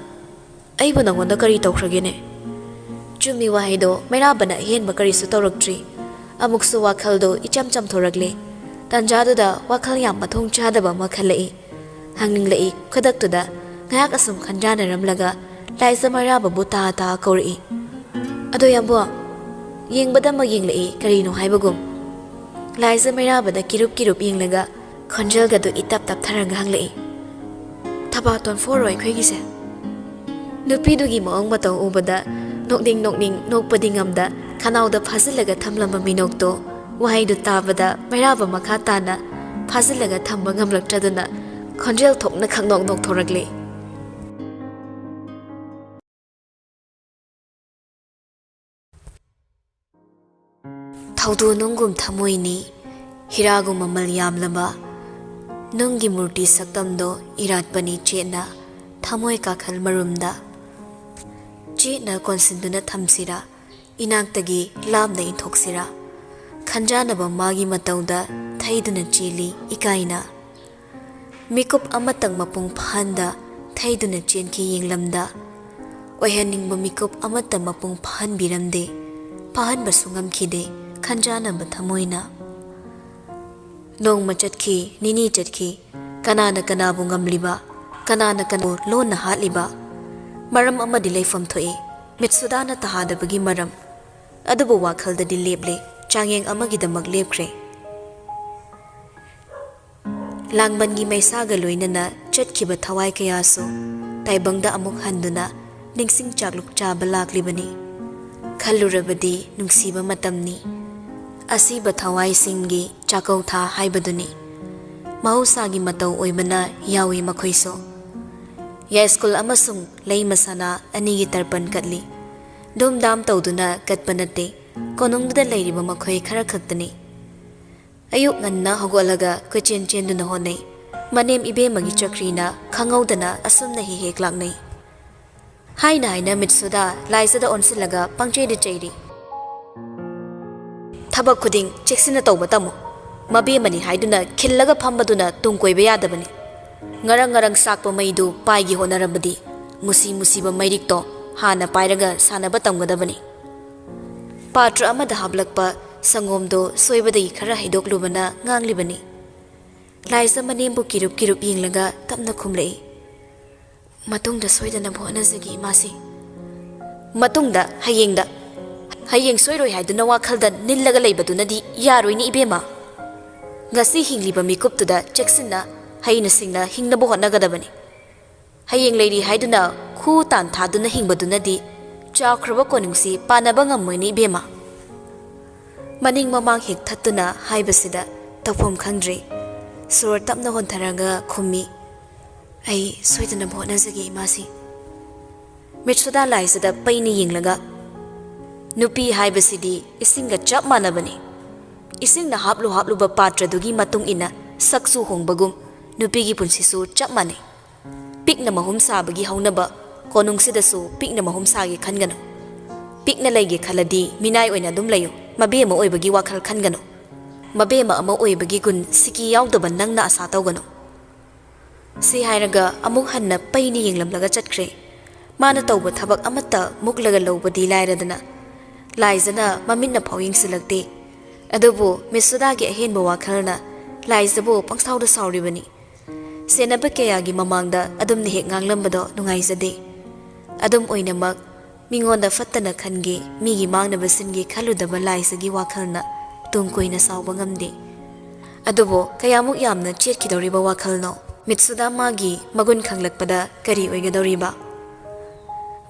"ꯑꯩꯕꯨ ꯅꯉꯣꯟꯗ ꯀꯔꯤ ꯇꯧꯈ꯭ꯔꯒꯦꯅꯦ?" ꯆꯨꯝꯃꯤ ꯋꯥꯍꯩꯗꯣ ꯃꯩꯔꯥꯕꯅ ꯑꯍꯦꯟꯕ ꯀꯔꯤꯁꯨ ꯇꯧꯔꯛꯇ꯭ꯔꯤ꯫ ꯑꯃꯨꯛꯁꯨ ꯋꯥꯈꯜꯗꯣ ꯏꯆꯝ ꯆꯝꯊꯣꯔꯛꯂꯦ꯫ ꯇꯟꯖꯥꯗꯨꯗ ꯋꯥꯈꯜ ꯌꯥꯝ ꯃꯊꯣꯡ ꯆꯥꯗꯕ ꯑꯃ ꯈꯜꯂꯛꯏ꯫ ꯍꯪꯅꯤꯡꯂꯛꯏ ꯈꯨꯗꯛꯇꯨꯗ꯫ ꯉꯥꯏꯍꯥꯛ ꯑꯁꯨꯝ ꯈꯟꯖꯥꯟꯅꯔꯝꯂꯒ ꯂꯥꯏꯖ ꯃꯩꯔꯥꯕꯕꯨ ꯇꯥ ꯇꯥ ꯀꯧꯔꯛꯏ꯫ "ꯑꯗꯣ ꯌꯥꯝꯕꯨꯡ?" ꯌꯦꯡꯕꯗ ꯑꯃ ꯌꯦꯡꯂꯛꯏ ꯀꯔꯤꯅꯣ ꯍꯥꯏꯕꯒꯨꯝ꯫ ꯂꯥꯏꯖ ꯃꯩꯔꯥꯕꯗ ꯀꯤꯔꯨꯞ ꯀꯤꯔꯨꯞ ꯌꯦꯡꯂꯒ ꯈꯣꯟꯖꯦꯜꯒꯗꯨ ꯏꯇꯞ ꯇꯞꯊꯔꯒ ꯍꯪꯂꯛꯏ꯫ "ꯊꯕꯥꯇꯣꯟ ꯐꯣꯔꯣ ꯑꯩꯈꯣꯏꯒꯤꯁꯦ?" ꯅꯨꯄꯤꯗꯨꯒꯤ ꯃꯑꯣꯡ ꯃꯇꯧ ꯎꯕꯗ ꯅꯣꯛꯅꯤꯡ ꯅꯣꯛꯅꯤꯡ ꯅꯣꯛꯄꯗꯤ ꯉꯝꯗ ꯈꯅꯥꯎꯗ ꯐꯥꯖꯤꯜꯂꯒ ꯊꯝꯂꯝꯕ ꯃꯤꯅꯣꯛꯇꯣ ꯋꯥꯍꯩꯗꯨ ꯇꯥꯕꯗ ꯃꯩꯔꯥꯕ ꯃꯈꯥ ꯇꯥꯅ ꯐꯥꯖꯤꯜꯂꯒ ꯊꯝꯕ ꯉꯝꯂꯛꯇ꯭ꯔꯗꯨꯅ ꯈꯣꯟꯖꯦꯜ ꯊꯣꯛꯅ ꯈꯪꯅꯣꯛ ꯅꯣꯛꯊꯣꯔꯛꯂꯦ꯫ ꯊꯧꯗꯣ ꯅꯨꯡꯒꯨꯝ ꯊꯃꯣꯏꯅꯤ, ꯍꯤꯔꯥꯒꯨꯝ ꯃꯃꯜ ꯌꯥꯝꯂꯕ꯫ ꯅꯨꯡꯒꯤ ꯃꯨꯔꯇꯤ ꯁꯛꯇꯝꯗꯣ ꯏꯔꯥꯠꯄꯅꯤ ꯆꯦꯠꯅ, ꯊꯃꯣꯏ ꯀꯥꯈꯜ ꯃꯔꯨꯝꯗ꯫ ꯆꯦꯠꯅ ꯀꯣꯟꯁꯤꯟꯗꯨꯅ ꯊꯝꯁꯤꯔꯥ, ꯏꯅꯥꯛꯇꯒꯤ ꯂꯥꯞꯅ ꯏꯟꯊꯣꯛꯁꯤꯔꯥ? ꯈꯟꯖꯥꯅꯕ ꯃꯥꯒꯤ ꯃꯇꯧꯗ ꯊꯩꯗꯨꯅ ꯆꯦꯜꯂꯤ ꯏꯀꯥꯏꯅ꯫ ꯃꯤꯀꯨꯞ ꯑꯃꯇꯪ ꯃꯄꯨꯡ ꯐꯥꯍꯟꯗ ꯊꯩꯗꯨꯅ ꯆꯦꯟꯈꯤ ꯌꯦꯡꯂꯝꯗ꯫ ꯑꯣꯏꯍꯟꯅꯤꯡꯕ ꯃꯤꯀꯨꯞ ꯑꯃꯠꯇ ꯃꯄꯨꯡ ꯐꯥꯍꯟꯕꯤꯔꯝꯗꯦ, ꯐꯥꯍꯟꯕꯁꯨ ꯉꯝꯈꯤꯗꯦ, ꯈꯟꯖꯥꯅꯕ ꯊꯃꯣꯏꯅ꯫ ꯅꯣꯡꯃ ꯆꯠꯈꯤ, ꯅꯤꯅꯤ ꯆꯠꯈꯤ, ꯀꯅꯥꯅ ꯀꯅꯥꯕꯨ ꯉꯝꯂꯤꯕ, ꯀꯅꯥꯅ ꯀꯅꯥꯕꯨ ꯂꯣꯟꯅ ꯍꯥꯠꯂꯤꯕ? ꯃꯔꯝ ꯑꯃꯗꯤ ꯂꯩꯐꯝ ꯊꯣꯛꯏ, ꯃꯤꯠꯁꯨꯗꯥꯅ ꯇꯍꯥꯗꯕꯒꯤ ꯃꯔꯝ꯫ ꯑꯗꯨꯕꯨ ꯋꯥꯈꯜꯗꯗꯤ ꯂꯦꯞꯂꯦ, ꯆꯥꯡꯌꯦꯡ ꯑꯃꯒꯤꯗꯃꯛ ꯂꯦꯞꯈ꯭ꯔꯦ꯫ ꯂꯥꯡꯕꯟꯒꯤ ꯃꯩꯁꯥꯒ ꯂꯣꯏꯅꯅ ꯆꯠꯈꯤꯕ ꯊꯋꯥꯏ ꯀꯌꯥꯁꯨ ꯇꯥꯏꯕꯪꯗ ꯑꯃꯨꯛ ꯍꯟꯗꯨꯅ ꯅꯤꯡꯁꯤꯡ ꯆꯥꯛꯂꯨꯛ ꯆꯥꯕ ꯂꯥꯛꯂꯤꯕꯅꯤ꯫ ꯈꯜꯂꯨꯔꯕꯗꯤ ꯅꯨꯡꯁꯤꯕ ꯃꯇꯝꯅꯤ꯫ ꯑꯁꯤꯕ ꯊꯋꯥꯏꯁꯤꯡꯒꯤ ꯆꯥꯛꯀꯧ ꯊꯥ ꯍꯥꯏꯕꯗꯨꯅꯤ꯫ ꯃꯍꯧꯁꯥꯒꯤ ꯃꯇꯧ ꯑꯣꯏꯕꯅ ꯌꯥꯎꯏ ꯃꯈꯣꯏꯁꯨ꯫ ꯌꯥꯏꯁ꯭ꯀꯨꯜ ꯑꯃꯁꯨꯡ ꯂꯩ ꯃꯁꯥꯅ ꯑꯅꯤꯒꯤ ꯇꯔꯄꯟ ꯀꯠꯂꯤ꯫ ꯙꯨꯝꯙꯥꯝ ꯇꯧꯗꯨꯅ ꯀꯠꯄ ꯅꯠꯇꯦ, ꯀꯣꯅꯨꯡꯗꯨꯗ ꯂꯩꯔꯤꯕ ꯃꯈꯣꯏ ꯈꯔ ꯈꯛꯇꯅꯤ꯫ ꯑꯌꯨꯛ ꯉꯟꯅ ꯍꯧꯒꯠꯂꯒ ꯀꯣꯏꯆꯦꯟ ꯆꯦꯟꯗꯨꯅ ꯍꯣꯠꯅꯩ꯫ ꯃꯅꯦꯝ ꯏꯕꯦꯝꯃꯒꯤ ꯆꯀ꯭ꯔꯤꯅ ꯈꯪꯍꯧꯗꯅ ꯑꯁꯨꯝꯅ ꯍꯦꯛ ꯍꯦꯛ ꯂꯥꯛꯅꯩ꯫ ꯍꯥꯏꯅ ꯍꯥꯏꯅ ꯃꯤꯠꯁꯨꯗ ꯂꯥꯏꯖꯗ ꯑꯣꯟꯁꯤꯜꯂꯒ ꯄꯪꯆꯩꯗ ꯆꯩꯔꯤ꯫ ꯊꯕꯛ ꯈꯨꯗꯤꯡ ꯆꯦꯛꯁꯤꯟꯅ ꯇꯧꯕ ꯇꯝꯃꯨ꯫ ꯃꯕꯦꯝꯃꯅꯤ ꯍꯥꯏꯗꯨꯅ ꯈꯤꯜꯂꯒ ꯐꯝꯕꯗꯨꯅ ꯇꯨꯡ ꯀꯣꯏꯕ ꯌꯥꯗꯕꯅꯤ꯫ ꯉꯔꯪ ꯉꯔꯪ ꯆꯥꯛꯄ ꯃꯩꯗꯨ ꯄꯥꯏꯒꯦ ꯍꯣꯠꯅꯔꯕꯗꯤ ꯃꯨꯁꯤ ꯃꯨꯁꯤꯕ ꯃꯩꯔꯤꯛꯇꯣ ꯍꯥꯟꯅ ꯄꯥꯏꯔꯒ ꯁꯥꯟꯅꯕ ꯇꯝꯒꯗꯕꯅꯤ꯫ ꯄꯥꯇ꯭ꯔ ꯑꯃꯗ ꯍꯥꯞꯂꯛꯄ ꯁꯪꯒꯣꯝꯗꯣ ꯁꯣꯏꯕꯗꯒꯤ ꯈꯔ ꯍꯩꯗꯣꯛꯂꯨꯕꯅ ꯉꯥꯡꯂꯤꯕꯅꯤ꯫ ꯂꯥꯏꯖ ꯃꯅꯦꯝꯕꯨ ꯀꯤꯔꯨꯞ ꯀꯤꯔꯨꯞ ꯌꯦꯡꯂꯒ ꯇꯞꯅ ꯈꯨꯝꯂꯛꯏ꯫ "ꯃꯇꯨꯡꯗ ꯁꯣꯏꯗꯅꯕ ꯍꯣꯠꯅꯖꯒꯦ, ꯏꯃꯥꯁꯤ꯫" "ꯃꯇꯨꯡꯗ, ꯍꯌꯦꯡꯗ꯫ ꯍꯌꯦꯡ ꯁꯣꯏꯔꯣꯏ ꯍꯥꯏꯗꯨꯅ ꯋꯥꯈꯜꯗ ꯅꯤꯜꯂꯒ ꯂꯩꯕꯗꯨꯅꯗꯤ ꯌꯥꯔꯣꯏꯅꯦ ꯏꯕꯦꯝꯃ꯫ ꯉꯁꯤ ꯍꯤꯡꯂꯤꯕ ꯃꯤꯀꯨꯞꯇꯨꯗ ꯆꯦꯛꯁꯤꯟꯅ, ꯍꯩꯅ ꯁꯤꯡꯅ ꯍꯤꯡꯅꯕ ꯍꯣꯠꯅꯒꯗꯕꯅꯤ꯫ ꯍꯌꯦꯡ ꯂꯩꯔꯤ ꯍꯥꯏꯗꯨꯅ ꯈꯨ ꯇꯥꯟ ꯊꯥꯗꯨꯅ ꯍꯤꯡꯕꯗꯨꯅꯗꯤ ꯆꯥꯎꯈ꯭ꯔꯕ ꯀꯣꯅꯨꯡꯁꯤ ꯄꯥꯟꯅꯕ ꯉꯝꯃꯣꯏꯅꯦ ꯏꯕꯦꯝꯃ꯫" ꯃꯅꯤꯡ ꯃꯃꯥꯡ ꯍꯦꯛ ꯊꯠꯇꯨꯅ ꯍꯥꯏꯕꯁꯤꯗ ꯇꯧꯐꯝ ꯈꯪꯗ꯭ꯔꯦ꯫ ꯁꯣꯔ ꯇꯞꯅ ꯍꯣꯟꯊꯔꯒ ꯈꯨꯝꯃꯤ, "ꯑꯩ ꯁꯣꯏꯗꯅꯕ ꯍꯣꯠꯅꯖꯒꯦ, ꯏꯃꯥꯁꯤ꯫" ꯃꯤꯠꯁꯨꯗꯥ ꯂꯥꯏꯖꯗ ꯄꯩꯅ ꯌꯦꯡꯂꯒ, ꯅꯨꯄꯤ ꯍꯥꯏꯕꯁꯤꯗꯤ ꯏꯁꯤꯡꯒ ꯆꯞ ꯃꯥꯟꯅꯕꯅꯤ꯫ ꯏꯁꯤꯡꯅ ꯍꯥꯞꯂꯨ ꯍꯥꯞꯂꯨꯕ ꯄꯥꯇ꯭ꯔꯗꯨꯒꯤ ꯃꯇꯨꯡ ꯏꯟꯅ ꯁꯛꯁꯨ ꯍꯣꯡꯕꯒꯨꯝ ꯅꯨꯄꯤꯒꯤ ꯄꯨꯟꯁꯤꯁꯨ ꯆꯞ ꯃꯥꯟꯅꯩ꯫ ꯄꯤꯛꯅ ꯃꯍꯨꯝ ꯁꯥꯕꯒꯤ ꯍꯧꯅꯕ ꯀꯣꯅꯨꯡꯁꯤꯗꯁꯨ ꯄꯤꯛꯅ ꯃꯍꯨꯝ ꯁꯥꯒꯦ ꯈꯟꯒꯅꯨ꯫ ꯄꯤꯛꯅ ꯂꯩꯒꯦ ꯈꯜꯂꯗꯤ ꯃꯤꯅꯥꯏ ꯑꯣꯏꯅ ꯑꯗꯨꯝ ꯂꯩꯌꯨ꯫ ꯃꯕꯦꯝꯃ ꯑꯣꯏꯕꯒꯤ ꯋꯥꯈꯜ ꯈꯟꯒꯅꯨ꯫ ꯃꯕꯦꯝꯃ ꯑꯃ ꯑꯣꯏꯕꯒꯤ ꯒꯨꯟ ꯁꯤꯀꯤ ꯌꯥꯎꯗꯕ ꯅꯪꯅ ꯑꯁꯥ ꯇꯧꯒꯅꯨ꯫ ꯁꯤ ꯍꯥꯏꯔꯒ ꯑꯃꯨꯛ ꯍꯟꯅ ꯄꯩꯅ ꯌꯦꯡꯂꯝꯂꯒ ꯆꯠꯈ꯭ꯔꯦ꯫ ꯃꯥꯅ ꯇꯧꯕ ꯊꯕꯛ ꯑꯃꯠꯇ ꯃꯨꯛꯂꯒ ꯂꯧꯕꯗꯤ ꯂꯥꯏꯔꯗꯅ, ꯂꯥꯏꯖꯅ ꯃꯃꯤꯠꯅ ꯐꯥꯎ ꯌꯦꯡꯁꯤꯜꯂꯛꯇꯦ꯫ ꯑꯗꯨꯕꯨ ꯃꯤꯁ ꯁꯨꯗꯥꯒꯤ ꯑꯍꯦꯟꯕ ꯋꯥꯈꯜꯅ ꯂꯥꯏꯖꯕꯨ ꯄꯪꯁꯥꯎꯗ ꯁꯥꯎꯔꯤꯕꯅꯤ꯫ ꯁꯦꯟꯅꯕ ꯀꯌꯥꯒꯤ ꯃꯃꯥꯡꯗ ꯑꯗꯨꯝꯅ ꯍꯦꯛ ꯉꯥꯡꯂꯝꯕꯗꯣ ꯅꯨꯡꯉꯥꯏꯖꯗꯦ꯫ ꯑꯗꯨꯝ ꯑꯣꯏꯅꯃꯛ, ꯃꯤꯉꯣꯟꯗ ꯐꯠꯇꯅ ꯈꯟꯒꯦ, ꯃꯤꯒꯤ ꯃꯥꯡꯅꯕ ꯁꯤꯟꯒꯦ ꯈꯜꯂꯨꯗꯕ ꯂꯥꯏꯖꯒꯤ ꯋꯥꯈꯜꯅ ꯇꯨꯡ ꯀꯣꯏꯅ ꯁꯥꯎꯕ ꯉꯝꯗꯦ꯫ ꯑꯗꯨꯕꯨ ꯀꯌꯥꯃꯨꯛ ꯌꯥꯝꯅ ꯆꯦꯠꯈꯤꯗꯧꯔꯤꯕ ꯋꯥꯈꯜꯅꯣ? ꯃꯤꯠꯁꯨꯗ ꯃꯥꯒꯤ ꯃꯒꯨꯟ ꯈꯪꯂꯛꯄꯗ ꯀꯔꯤ ꯑꯣꯏꯒꯗꯧꯔꯤꯕ?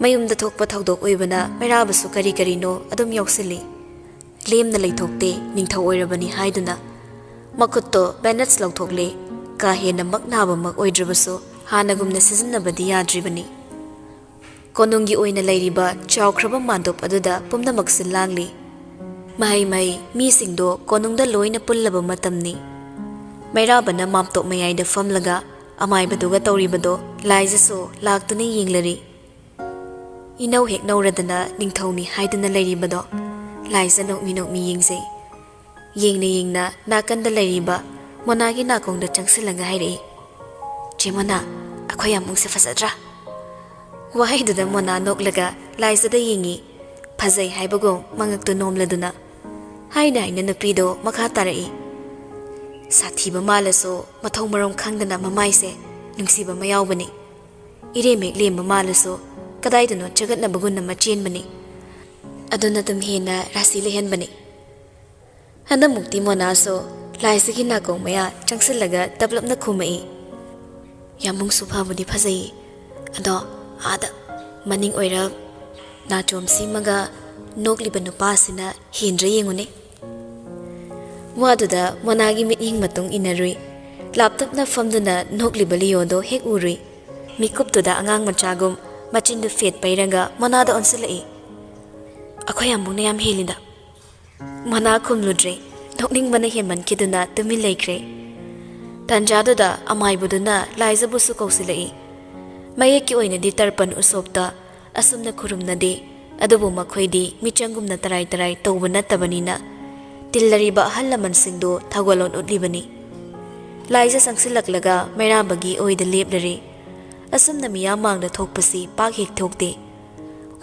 ꯃꯌꯨꯝꯗ ꯊꯣꯛꯄ ꯊꯧꯗꯣꯛ ꯑꯣꯏꯕꯅ ꯃꯩꯔꯥꯕꯁꯨ ꯀꯔꯤ ꯀꯔꯤꯅꯣ ꯑꯗꯨꯝ ꯌꯥꯎꯁꯤꯜꯂꯤ꯫ ꯂꯦꯝꯅ ꯂꯩꯊꯣꯛꯇꯦ, ꯅꯤꯡꯊꯧ ꯑꯣꯏꯔꯕꯅꯤ ꯍꯥꯏꯗꯨꯅ꯫ ꯃꯈꯨꯠꯇꯣ ꯕꯦꯟꯗꯦꯖ ꯂꯧꯊꯣꯛꯂꯦ꯫ ꯀꯥ ꯍꯦꯟꯅ ꯃꯛ ꯅꯥꯕꯃꯛ ꯑꯣꯏꯗ꯭ꯔꯕꯁꯨ ꯍꯥꯟꯅꯒꯨꯝꯅ ꯁꯤꯖꯤꯟꯅꯕꯗꯤ ꯌꯥꯗ꯭ꯔꯤꯕꯅꯤ꯫ ꯀꯣꯅꯨꯡꯒꯤ ꯑꯣꯏꯅ ꯂꯩꯔꯤꯕ ꯆꯥꯎꯈ꯭ꯔꯕ ꯃꯥꯟꯗꯣꯞ ꯑꯗꯨꯗ ꯄꯨꯝꯅꯃꯛꯁꯤ ꯂꯥꯡꯂꯤ꯫ ꯃꯍꯩ ꯃꯍꯩ ꯃꯤꯁꯤꯡꯗꯣ ꯀꯣꯅꯨꯡꯗ ꯂꯣꯏꯅ ꯄꯨꯜꯂꯕ ꯃꯇꯝꯅꯤ꯫ ꯃꯩꯔꯥꯕꯅ ꯃꯥꯝꯇꯣꯞ ꯃꯌꯥꯏꯗ ꯐꯝꯂꯒ ꯑꯃꯥꯏꯕꯗꯨꯒ ꯇꯧꯔꯤꯕꯗꯣ ꯂꯥꯏꯖꯁꯨ ꯂꯥꯛꯇꯨꯅ ꯌꯦꯡꯂꯔꯤ꯫ ꯏꯅꯧ ꯍꯦꯛ ꯅꯧꯔꯗꯅ ꯅꯤꯡꯊꯧꯅꯤ ꯍꯥꯏꯗꯨꯅ ꯂꯩꯔꯤꯕꯗꯣ ꯂꯥꯏꯖ ꯅꯣꯛꯃꯤ ꯅꯣꯛꯃꯤ ꯌꯦꯡꯖꯩ꯫ ꯌꯦꯡꯅ ꯌꯦꯡꯅ ꯅꯥꯀꯟꯗ ꯂꯩꯔꯤꯕ ꯃꯣꯅꯥꯒꯤ ꯅꯥꯀꯣꯡꯗ ꯆꯪꯁꯤꯜꯂꯒ ꯍꯥꯏꯔꯛꯏ, "ꯆꯦ ꯃꯣꯅꯥ, ꯑꯩꯈꯣꯏ ꯌꯥꯝꯕꯨꯡꯁꯦ ꯐꯖꯗ꯭ꯔꯥ?" ꯋꯥꯍꯩꯗꯨꯗ ꯃꯣꯅꯥ ꯅꯣꯛꯂꯒ ꯂꯥꯏꯖꯗ ꯌꯦꯡꯉꯤ, ꯐꯖꯩ ꯍꯥꯏꯕꯒꯨꯝ ꯃꯉꯛꯇꯨ ꯅꯣꯝꯂꯗꯨꯅ꯫ ꯍꯥꯏꯅ ꯍꯥꯏꯅ ꯅꯨꯄꯤꯗꯣ ꯃꯈꯥ ꯇꯥꯔꯛꯏ, "ꯁꯥꯊꯤꯕ ꯃꯥꯜꯂꯁꯨ ꯃꯊꯧ ꯃꯔꯝ ꯈꯪꯗꯅ ꯃꯃꯥꯏꯁꯦ ꯅꯨꯡꯁꯤꯕ ꯑꯃ ꯌꯥꯎꯕꯅꯤ꯫ ꯏꯔꯦꯝ ꯍꯦꯛ ꯂꯦꯝꯕ ꯃꯥꯜꯂꯁꯨ ꯀꯗꯥꯏꯗꯅꯣ ꯆꯒꯠꯅꯕ ꯒꯨꯟ ꯑꯃ ꯆꯦꯟꯕꯅꯤ꯫ ꯑꯗꯨꯅ ꯑꯗꯨꯝ ꯍꯦꯟꯅ ꯔꯥꯁꯤ ꯂꯩꯍꯟꯕꯅꯤ"꯫ ꯍꯟꯗꯛꯃꯨꯛꯇꯤ ꯃꯣꯅꯥꯁꯨ ꯂꯥꯏꯁꯤꯒꯤ ꯅꯥꯀꯣꯡ ꯃꯌꯥ ꯆꯪꯁꯤꯜꯂꯒ ꯇꯞꯂꯞꯅ ꯈꯨꯝꯃꯛꯏ, "ꯌꯥꯝꯕꯨꯡꯁꯨ ꯐꯕꯨꯗꯤ ꯐꯖꯩꯌꯦ, ꯑꯗꯣ ꯑꯥꯗ ꯃꯅꯤꯡ ꯑꯣꯏꯔꯞ ꯅꯥꯆꯣꯝ ꯁꯦꯝꯃꯒ ꯅꯣꯛꯂꯤꯕ ꯅꯨꯄꯥꯁꯤꯅ ꯍꯦꯟꯗ꯭ꯔꯥ ꯌꯦꯡꯉꯨꯅꯦ"꯫ ꯋꯥꯗꯨꯗ ꯃꯣꯅꯥꯒꯤ ꯃꯤꯠꯌꯦꯡ ꯃꯇꯨꯡ ꯏꯟꯅꯔꯨꯏ꯫ ꯂꯥꯞꯇꯛꯅ ꯐꯝꯗꯨꯅ ꯅꯣꯛꯂꯤꯕ ꯂꯤꯌꯣꯗꯣ ꯍꯦꯛ ꯎꯔꯨꯏ꯫ ꯃꯤꯀꯨꯞꯇꯨꯗ ꯑꯉꯥꯡ ꯃꯆꯥꯒꯨꯝ ꯃꯆꯤꯟꯗꯨ ꯐꯦꯠ ꯄꯩꯔꯒ ꯃꯣꯅꯥꯗ ꯑꯣꯟꯁꯤꯜꯂꯛꯏ꯫ ꯑꯩꯈꯣꯏ ꯑꯃꯨꯛꯅ ꯌꯥꯝ ꯍꯦꯜꯂꯤꯗ꯫ ꯃꯅꯥ ꯈꯨꯝꯂꯨꯗ꯭ꯔꯦ꯫ ꯅꯣꯛꯅꯤꯡꯕꯅ ꯍꯦꯟꯃꯟꯈꯤꯗꯨꯅ ꯇꯨꯃꯤꯟ ꯂꯩꯈ꯭ꯔꯦ꯫ ꯇꯥꯟꯖꯥꯗꯨꯗ ꯑꯃꯥꯏꯕꯗꯨꯅ ꯂꯥꯏꯖꯕꯨꯁꯨ ꯀꯧꯁꯤꯜꯂꯛꯏ꯫ ꯃꯌꯦꯛꯀꯤ ꯑꯣꯏꯅꯗꯤ ꯇꯔꯄꯟ ꯎꯁꯣꯞꯇ ꯑꯁꯨꯝꯅ ꯈꯨꯔꯨꯝꯅꯗꯦ, ꯑꯗꯨꯕꯨ ꯃꯈꯣꯏꯗꯤ ꯃꯤꯆꯪꯒꯨꯝꯅ ꯇꯔꯥꯏ ꯇꯔꯥꯏ ꯇꯧꯕ ꯅꯠꯇꯕꯅꯤꯅ ꯇꯤꯜꯂꯔꯤꯕ ꯑꯍꯜ ꯂꯃꯟꯁꯤꯡꯗꯨ ꯊꯧꯒꯜꯂꯣꯟ ꯎꯠꯂꯤꯕꯅꯤ꯫ ꯂꯥꯏꯖ ꯆꯪꯁꯤꯜꯂꯛꯂꯒ ꯃꯩꯔꯥꯕꯒꯤ ꯑꯣꯏꯗ ꯂꯦꯞꯂꯔꯦ꯫ ꯑꯁꯨꯝꯅ ꯃꯤꯌꯥꯝ ꯃꯥꯡꯗ ꯊꯣꯛꯄꯁꯤ ꯄꯥꯛ ꯍꯦꯛ ꯊꯣꯛꯇꯦ꯫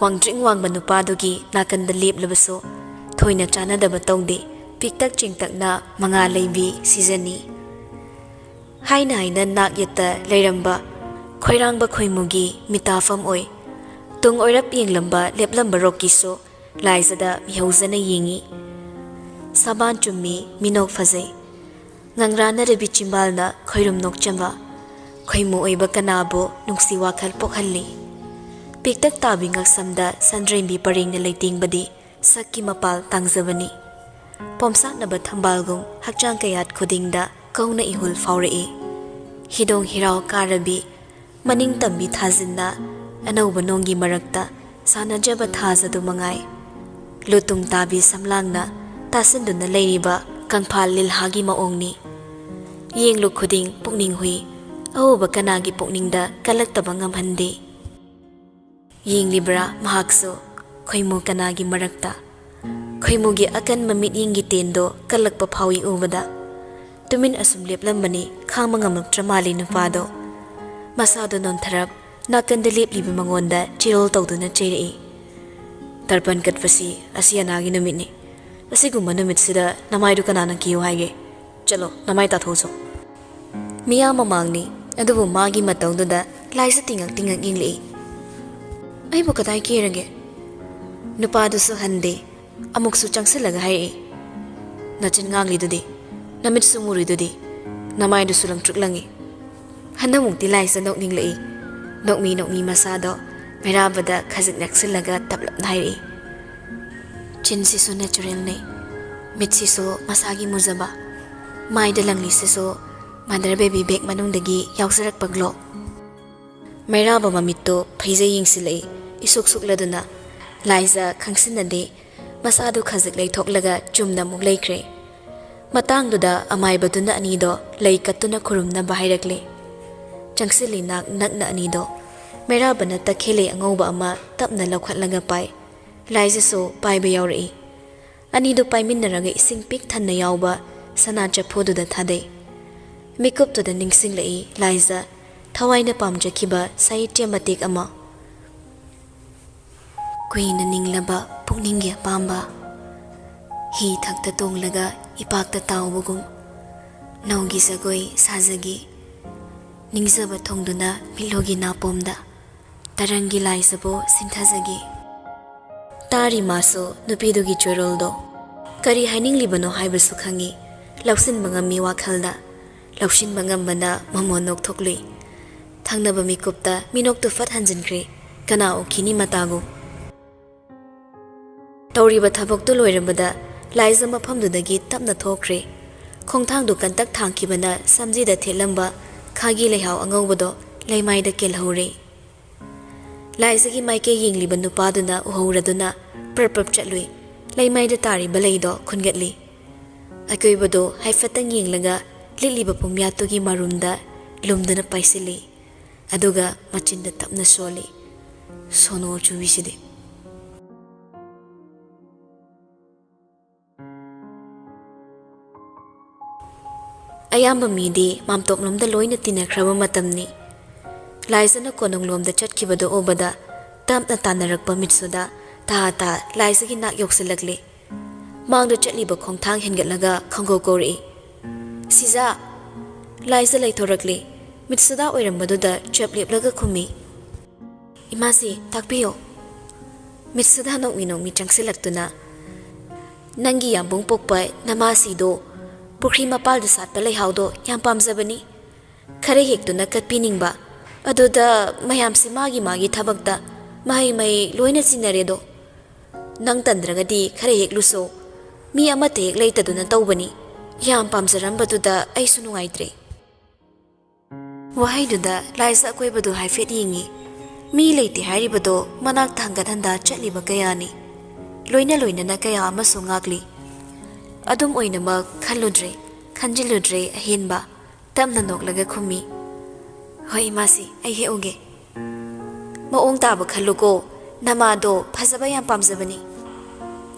ꯋꯥꯡꯇ꯭ꯔꯤꯛ ꯋꯥꯡꯕ ꯅꯨꯄꯥꯗꯨꯒꯤ ꯅꯥꯀꯟꯗ ꯂꯦꯞꯂꯕꯁꯨ ꯊꯣꯏꯅ ꯆꯥꯟꯅꯗꯕ ꯇꯧꯗꯦ꯫ ꯄꯤꯛꯇꯛ ꯆꯦꯡꯇꯛꯅ ꯃꯉꯥ ꯂꯩꯕꯤ ꯁꯤꯖꯅꯤ꯫ ꯍꯥꯏꯅ ꯍꯥꯏꯅ ꯅꯥꯛ ꯌꯦꯠꯇ ꯂꯩꯔꯝꯕ ꯈꯣꯏꯔꯥꯡꯕ ꯈꯣꯏꯃꯨꯒꯤ ꯃꯤꯇꯥꯐꯝ ꯑꯣꯏ꯫ ꯇꯨꯡ ꯑꯣꯏꯔꯞ ꯌꯦꯡꯂꯝꯕ ꯂꯦꯞꯂꯝꯕ ꯔꯣꯛꯀꯤꯁꯨ ꯂꯥꯏꯖꯗ ꯃꯤꯍꯧꯖꯅ ꯌꯦꯡꯏ꯫ ꯁꯕꯥꯟ ꯆꯨꯝꯃꯤ, ꯃꯤꯅꯣꯛ ꯐꯖꯩ꯫ ꯉꯪꯔꯥꯅꯔꯕꯤ ꯆꯤꯝꯕꯥꯜꯅ ꯈꯣꯏꯔꯨꯝ ꯅꯣꯛꯆꯕ ꯈꯣꯏꯃꯨ ꯑꯣꯏꯕ ꯀꯅꯥꯕꯨ ꯅꯨꯡꯁꯤ ꯋꯥꯈꯜ ꯄꯣꯛꯍꯜꯂꯤ꯫ ꯄꯤꯛꯇꯛ ꯇꯥꯕꯤ ꯉꯛꯁꯝꯗ ꯁꯟꯗ꯭ꯔꯦꯝꯕꯤ ꯄꯔꯦꯡꯅ ꯂꯩꯇꯦꯡꯕꯗꯤ ꯁꯛꯀꯤ ꯃꯄꯥꯜ ꯇꯥꯡꯖꯕꯅꯤ꯫ ꯄꯣꯝꯁꯥꯠꯅꯕ ꯊꯝꯕꯥꯜꯒꯨꯝ ꯍꯛꯆꯥꯡ ꯀꯌꯥꯠ ꯈꯨꯗꯤꯡꯗ ꯀꯧꯅ ꯏꯍꯨꯜ ꯐꯥꯎꯔꯛꯏ꯫ ꯍꯤꯗꯣꯡ ꯍꯤꯔꯥꯎ ꯀꯥꯔꯕꯤ ꯃꯅꯤꯡ ꯇꯝꯕꯤ ꯊꯥꯖꯤꯟꯅ ꯑꯅꯧꯕ ꯅꯣꯡꯒꯤ ꯃꯔꯛꯇ ꯁꯥꯟꯅꯖꯕ ꯊꯥꯖꯗꯨ ꯃꯉꯥꯏ꯫ ꯂꯨꯇꯨꯡ ꯇꯥꯕꯤ ꯁꯝꯂꯥꯡꯅ ꯇꯥꯁꯤꯟꯗꯨꯅ ꯂꯩꯔꯤꯕ ꯀꯪꯐꯥꯜ ꯂꯤꯜꯍꯥꯒꯤ ꯃꯑꯣꯡꯅꯤ꯫ ꯌꯦꯡꯂꯨ ꯈꯨꯗꯤꯡ ꯄꯨꯛꯅꯤꯡ ꯍꯨꯏ꯫ ꯑꯎꯕ ꯀꯅꯥꯒꯤ ꯄꯨꯛꯅꯤꯡꯗ ꯀꯜꯂꯛꯇꯕ ꯉꯝꯍꯟꯗꯦ꯫ ꯌꯦꯡꯂꯤꯕ꯭ꯔꯥ ꯃꯍꯥꯛꯁꯨ ꯈꯣꯏꯃꯨ ꯀꯅꯥꯒꯤ ꯃꯔꯛꯇ? ꯈꯣꯏꯃꯨꯒꯤ ꯑꯀꯟꯕ ꯃꯤꯠꯌꯦꯡꯒꯤ ꯇꯦꯟꯗꯣ ꯀꯜꯂꯛꯄ ꯐꯥꯎꯏ ꯎꯕꯗ꯫ ꯇꯨꯃꯤꯟ ꯑꯁꯨꯝ ꯂꯦꯞꯂꯝꯕꯅꯤ, ꯈꯥꯡꯕ ꯉꯝꯂꯛꯇ꯭ꯔ ꯃꯥꯜꯂꯤ ꯅꯨꯄꯥꯗꯣ꯫ ꯃꯁꯥꯗꯣ ꯅꯣꯟꯊꯔꯞ ꯅꯥꯀꯟꯗ ꯂꯦꯞꯂꯤꯕ ꯃꯉꯣꯟꯗ ꯆꯤꯔꯣꯜ ꯇꯧꯗꯨꯅ ꯆꯩꯔꯛꯏ꯫ "ꯇꯔꯄꯟ ꯀꯠꯄꯁꯤ ꯑꯁꯤ ꯑꯅꯥꯒꯤ ꯅꯨꯃꯤꯠꯅꯤ꯫ ꯑꯁꯤꯒꯨꯝꯕ ꯅꯨꯃꯤꯠꯁꯤꯗ ꯅꯃꯥꯏꯗꯨ ꯀꯅꯥꯅ ꯀꯤꯌꯨ ꯍꯥꯏꯒꯦ? ꯆꯠꯂꯣ, ꯅꯃꯥꯏ ꯇꯥꯊꯣꯛꯎꯆꯣ꯫" ꯃꯤꯌꯥꯝ ꯃꯃꯥꯡꯅꯤ, ꯑꯗꯨꯕꯨ ꯃꯥꯒꯤ ꯃꯇꯧꯗꯨꯗ ꯂꯥꯏꯖ ꯇꯤꯡꯉꯛ ꯇꯤꯡꯉꯛ ꯌꯦꯡꯂꯛꯏ꯫ "ꯑꯩꯕꯨ ꯀꯗꯥꯏ ꯀꯤꯔꯒꯦ?" ꯅꯨꯄꯥꯗꯨꯁꯨ ꯍꯟꯗꯦ꯫ ꯑꯃꯨꯛꯁꯨ ꯆꯪꯁꯤꯜꯂꯒ ꯍꯥꯏꯔꯛꯏ, "ꯅꯆꯤꯟ ꯉꯥꯡꯂꯤꯗꯨꯗꯤ, ꯅꯃꯤꯠꯁꯨ ꯃꯨꯔꯤꯗꯨꯗꯤ, ꯅꯃꯥꯏꯗꯨꯁꯨ ꯂꯪꯇ꯭ꯔꯤꯛ ꯂꯪꯉꯤ꯫" ꯍꯟꯗꯛꯃꯨꯛꯇꯤ ꯂꯥꯏꯖ ꯅꯣꯛꯅꯤꯡꯂꯛꯏ꯫ ꯅꯣꯛꯃꯤ ꯅꯣꯛꯃꯤ ꯃꯁꯥꯗꯣ ꯃꯩꯔꯥꯕꯗ ꯈꯖꯤꯛ ꯅꯛꯁꯤꯜꯂꯒ ꯇꯞꯂꯞꯅ ꯍꯥꯏꯔꯛꯏ, "ꯆꯤꯟꯁꯤꯁꯨ ꯅꯦꯆꯔꯦꯜꯅꯤ, ꯃꯤꯠꯁꯤꯁꯨ ꯃꯁꯥꯒꯤ ꯃꯨꯖꯕ, ꯃꯥꯏꯗ ꯂꯪꯂꯤꯁꯤꯁꯨ ꯃꯥꯗꯔ ꯕꯦꯕꯤ ꯕꯦꯛ ꯃꯅꯨꯡꯗꯒꯤ ꯌꯥꯎꯖꯔꯛꯄ ꯒ꯭ꯂꯣ꯫" ꯃꯩꯔꯥꯕ ꯃꯃꯤꯠꯇꯨ ꯐꯩꯖꯩ ꯌꯦꯡꯁꯤꯜꯂꯛꯏ, ꯏꯁꯨꯛ ꯁꯨꯛꯂꯗꯨꯅ꯫ ꯂꯥꯏꯖ ꯈꯪꯁꯤꯟꯅꯗꯦ꯫ ꯃꯁꯥꯗꯨ ꯈꯖꯤꯛ ꯂꯩꯊꯣꯛꯂꯒ ꯆꯨꯝꯅ ꯑꯃꯨꯛ ꯂꯩꯈ꯭ꯔꯦ꯫ ꯃꯇꯥꯡꯗꯨꯗ ꯑꯃꯥꯏꯕꯗꯨꯅ ꯑꯅꯤꯗꯣ ꯂꯩ ꯀꯠꯇꯨꯅ ꯈꯨꯔꯨꯝꯅꯕ ꯍꯥꯏꯔꯛꯂꯦ꯫ ꯆꯪꯁꯤꯜꯂꯤ ꯅꯥꯛ ꯅꯛꯅ ꯑꯅꯤꯗꯣ꯫ ꯃꯩꯔꯥꯕꯅ ꯇꯈꯦꯜꯂꯩ ꯑꯉꯧꯕ ꯑꯃ ꯇꯞꯅ ꯂꯧꯈꯠꯂꯒ ꯄꯥꯏ꯫ ꯂꯥꯏꯖꯁꯨ ꯄꯥꯏꯕ ꯌꯥꯎꯔꯛꯏ꯫ ꯑꯅꯤꯗꯨ ꯄꯥꯏꯃꯤꯟꯅꯔꯒ ꯏꯁꯤꯡ ꯄꯤꯛ ꯊꯟꯅ ꯌꯥꯎꯕ ꯁꯅꯥ ꯆꯐꯨꯗꯨꯗ ꯊꯥꯗꯩ꯫ ꯃꯤꯀꯨꯞꯇꯨꯗ ꯅꯤꯡꯁꯤꯡꯂꯛꯏ ꯂꯥꯏꯖ ꯊꯋꯥꯏꯅ ꯄꯥꯝꯖꯈꯤꯕ ꯁꯥꯍꯤꯇ꯭ꯌ ꯃꯇꯦꯛ ꯑꯃ꯫ ꯀꯨꯏꯅ ꯅꯤꯡꯂꯕ ꯄꯨꯛꯅꯤꯡꯒꯤ ꯑꯄꯥꯝꯕ꯫ ꯍꯤ ꯊꯛꯇ ꯇꯣꯡꯂꯒ ꯏꯄꯥꯛꯇ ꯇꯥꯎꯕꯒꯨꯝ꯫ ꯅꯧꯒꯤ ꯖꯒꯣꯏ ꯁꯥꯖꯒꯦ꯫ ꯅꯤꯡꯖꯕ ꯊꯣꯡꯗꯨꯅ ꯃꯤꯠꯂꯨꯒꯤ ꯅꯥꯄꯣꯝꯗ꯫ ꯇꯔꯪꯒꯤ ꯂꯥꯏꯖꯕꯨ ꯁꯤꯟꯊꯖꯒꯦ꯫ ꯇꯥꯔꯤ ꯃꯥꯁꯨ ꯅꯨꯄꯤꯗꯨꯒꯤ ꯆꯣꯏꯔꯣꯜꯗꯣ꯫ ꯀꯔꯤ ꯍꯥꯏꯅꯤꯡꯂꯤꯕꯅꯣ ꯍꯥꯏꯕꯁꯨ ꯈꯪꯏ꯫ ꯂꯧꯁꯤꯟꯕ ꯉꯝꯃꯤ ꯋꯥꯈꯜꯗ꯫ ꯂꯧꯁꯤꯟꯕ ꯉꯝꯕꯅ ꯃꯃꯣꯟ ꯅꯣꯛꯊꯣꯛꯂꯨꯏ꯫ ꯊꯪꯅꯕ ꯃꯤꯀꯨꯞꯇ ꯃꯤꯅꯣꯛꯇꯨ ꯐꯠ ꯍꯟꯖꯤꯟꯈ꯭ꯔꯦ꯫ ꯀꯅꯥ ꯎꯈꯤꯅꯤ ꯃꯇꯥꯒꯨ? ꯇꯧꯔꯤꯕ ꯊꯕꯛꯇꯨ ꯂꯣꯏꯔꯕꯗ ꯂꯥꯏꯖ ꯃꯐꯝꯗꯨꯗꯒꯤ ꯇꯞꯅ ꯊꯣꯛꯈ꯭ꯔꯦ꯫ ꯈꯣꯡꯊꯥꯡꯗꯨ ꯀꯟꯇꯛ ꯊꯥꯡꯈꯤꯕꯅ ꯁꯝꯖꯤꯗ ꯊꯦꯠꯂꯝꯕ ꯈꯥꯒꯤ ꯂꯩꯍꯥꯎ ꯑꯉꯧꯕꯗꯣ ꯂꯩꯃꯥꯏꯗ ꯀꯦꯜꯍꯧꯔꯦ꯫ ꯂꯥꯏꯖꯒꯤ ꯃꯥꯏꯀꯩ ꯌꯦꯡꯂꯤꯕ ꯅꯨꯄꯥꯗꯨꯅ ꯎꯍꯧꯔꯗꯨꯅ ꯄ꯭ꯔꯞ ꯄ꯭ꯔꯞ ꯆꯠꯂꯨꯏ꯫ ꯂꯩꯃꯥꯏꯗ ꯇꯥꯔꯤꯕ ꯂꯩꯗꯣ ꯈꯨꯟꯒꯠꯂꯤ꯫ ꯑꯀꯣꯏꯕꯗꯨ ꯍꯥꯏꯐꯦꯠꯇꯪ ꯌꯦꯡꯂꯒ ꯂꯤꯠꯂꯤꯕ ꯄꯨꯝꯌꯥꯠꯇꯨꯒꯤ ꯃꯔꯨꯝꯗ ꯂꯨꯝꯗꯨꯅ ꯄꯥꯏꯁꯤꯜꯂꯤ꯫ ꯑꯗꯨꯒ ꯃꯆꯤꯟꯗ ꯇꯞꯅ ꯁꯣꯜꯂꯤ꯫ ꯁꯣꯅꯣ ꯆꯨꯕꯤꯁꯤꯗꯤ꯫ ꯑꯌꯥꯝꯕ ꯃꯤꯗꯤ ꯃꯥꯝꯇꯣꯞꯂꯣꯝꯗ ꯂꯣꯏꯅ ꯇꯤꯟꯅꯈ꯭ꯔꯕ ꯃꯇꯝꯅꯤ꯫ ꯂꯥꯏꯖꯅ ꯀꯣꯅꯨꯡꯂꯣꯝꯗ ꯆꯠꯈꯤꯕꯗꯨ ꯎꯕꯗ ꯇꯞꯅ ꯇꯥꯟꯅꯔꯛꯄ ꯃꯤꯠꯁꯨꯗ ꯇꯥ ꯇꯥ ꯂꯥꯏꯖꯒꯤ ꯅꯥꯛ ꯌꯧꯁꯤꯜꯂꯛꯂꯦ꯫ ꯃꯥꯡꯗ ꯆꯠꯂꯤꯕ ꯈꯣꯡꯊꯥꯡ ꯍꯦꯟꯒꯠꯂꯒ ꯈꯪꯒꯧ ꯀꯧꯔꯛꯏ, "ꯁꯤꯖꯥ!" ꯂꯥꯏꯖ ꯂꯩꯊꯣꯔꯛꯂꯦ꯫ ꯃꯤꯠꯁꯨꯗ ꯑꯣꯏꯔꯝꯕꯗꯨꯗ ꯆꯞ ꯂꯦꯞꯂꯒ ꯈꯨꯝꯃꯤ, "ꯏꯃꯥꯁꯤ, ꯇꯥꯛꯄꯤꯌꯨ꯫" ꯃꯤꯠꯁꯨꯗ ꯅꯣꯛꯃꯤ ꯅꯣꯛꯃꯤ ꯆꯪꯁꯤꯜꯂꯛꯇꯨꯅ, "ꯅꯪꯒꯤ ꯌꯥꯝꯕꯨꯡ ꯄꯣꯛꯄ ꯅꯃꯥꯁꯤꯗꯣ ꯄꯨꯈ꯭ꯔꯤ ꯃꯄꯥꯜꯗ ꯁꯥꯠꯄ ꯂꯩꯍꯥꯎꯗꯣ ꯌꯥꯝ ꯄꯥꯝꯖꯕꯅꯤ꯫ ꯈꯔ ꯍꯦꯛꯇꯨꯅ ꯀꯠꯄꯤꯅꯤꯡꯕ꯫ ꯑꯗꯨꯗ ꯃꯌꯥꯝꯁꯤ ꯃꯥꯒꯤ ꯃꯥꯒꯤ ꯊꯕꯛꯇ ꯃꯍꯩ ꯃꯍꯩ ꯂꯣꯏꯅ ꯆꯤꯟꯅꯔꯦꯗꯣ꯫ ꯅꯪ ꯇꯟꯗ꯭ꯔꯒꯗꯤ ꯈꯔ ꯍꯦꯛꯂꯨꯁꯣ꯫ ꯃꯤ ꯑꯃꯠꯇ ꯍꯦꯛ ꯂꯩꯇꯗꯨꯅ ꯇꯧꯕꯅꯤ꯫ ꯌꯥꯝ ꯄꯥꯝꯖꯔꯝꯕꯗꯨꯗ ꯑꯩꯁꯨ ꯅꯨꯡꯉꯥꯏꯇ꯭ꯔꯦ꯫" ꯋꯥꯍꯩꯗꯨꯗ ꯂꯥꯏꯖ ꯑꯀꯣꯏꯕꯗꯨ ꯍꯥꯏꯐꯦꯠ ꯌꯦꯡꯉꯤ꯫ ꯃꯤ ꯂꯩꯇꯦ ꯍꯥꯏꯔꯤꯕꯗꯣ ꯃꯅꯥꯛꯇ ꯍꯪꯒꯠ ꯍꯟꯗꯥ ꯆꯠꯂꯤꯕ ꯀꯌꯥꯅꯤ꯫ ꯂꯣꯏꯅ ꯂꯣꯏꯅꯅ ꯀꯌꯥ ꯑꯃꯁꯨ ꯉꯥꯛꯂꯤ꯫ ꯑꯗꯨꯝ ꯑꯣꯏꯅꯃꯛ ꯈꯜꯂꯨꯗ꯭ꯔꯦ, ꯈꯟꯖꯤꯜꯂꯨꯗ꯭ꯔꯦ ꯑꯍꯦꯟꯕ꯫ ꯇꯞꯅ ꯅꯣꯛꯂꯒ ꯈꯨꯝꯃꯤ, "ꯍꯣꯏ ꯏꯃꯥꯁꯤ, ꯑꯩ ꯍꯦꯛꯎꯒꯦ꯫ ꯃꯑꯣꯡ ꯇꯥꯕ ꯈꯜꯂꯨꯀꯣ, ꯅꯃꯥꯗꯣ ꯐꯖꯕ ꯌꯥꯝ ꯄꯥꯝꯖꯕꯅꯤ"꯫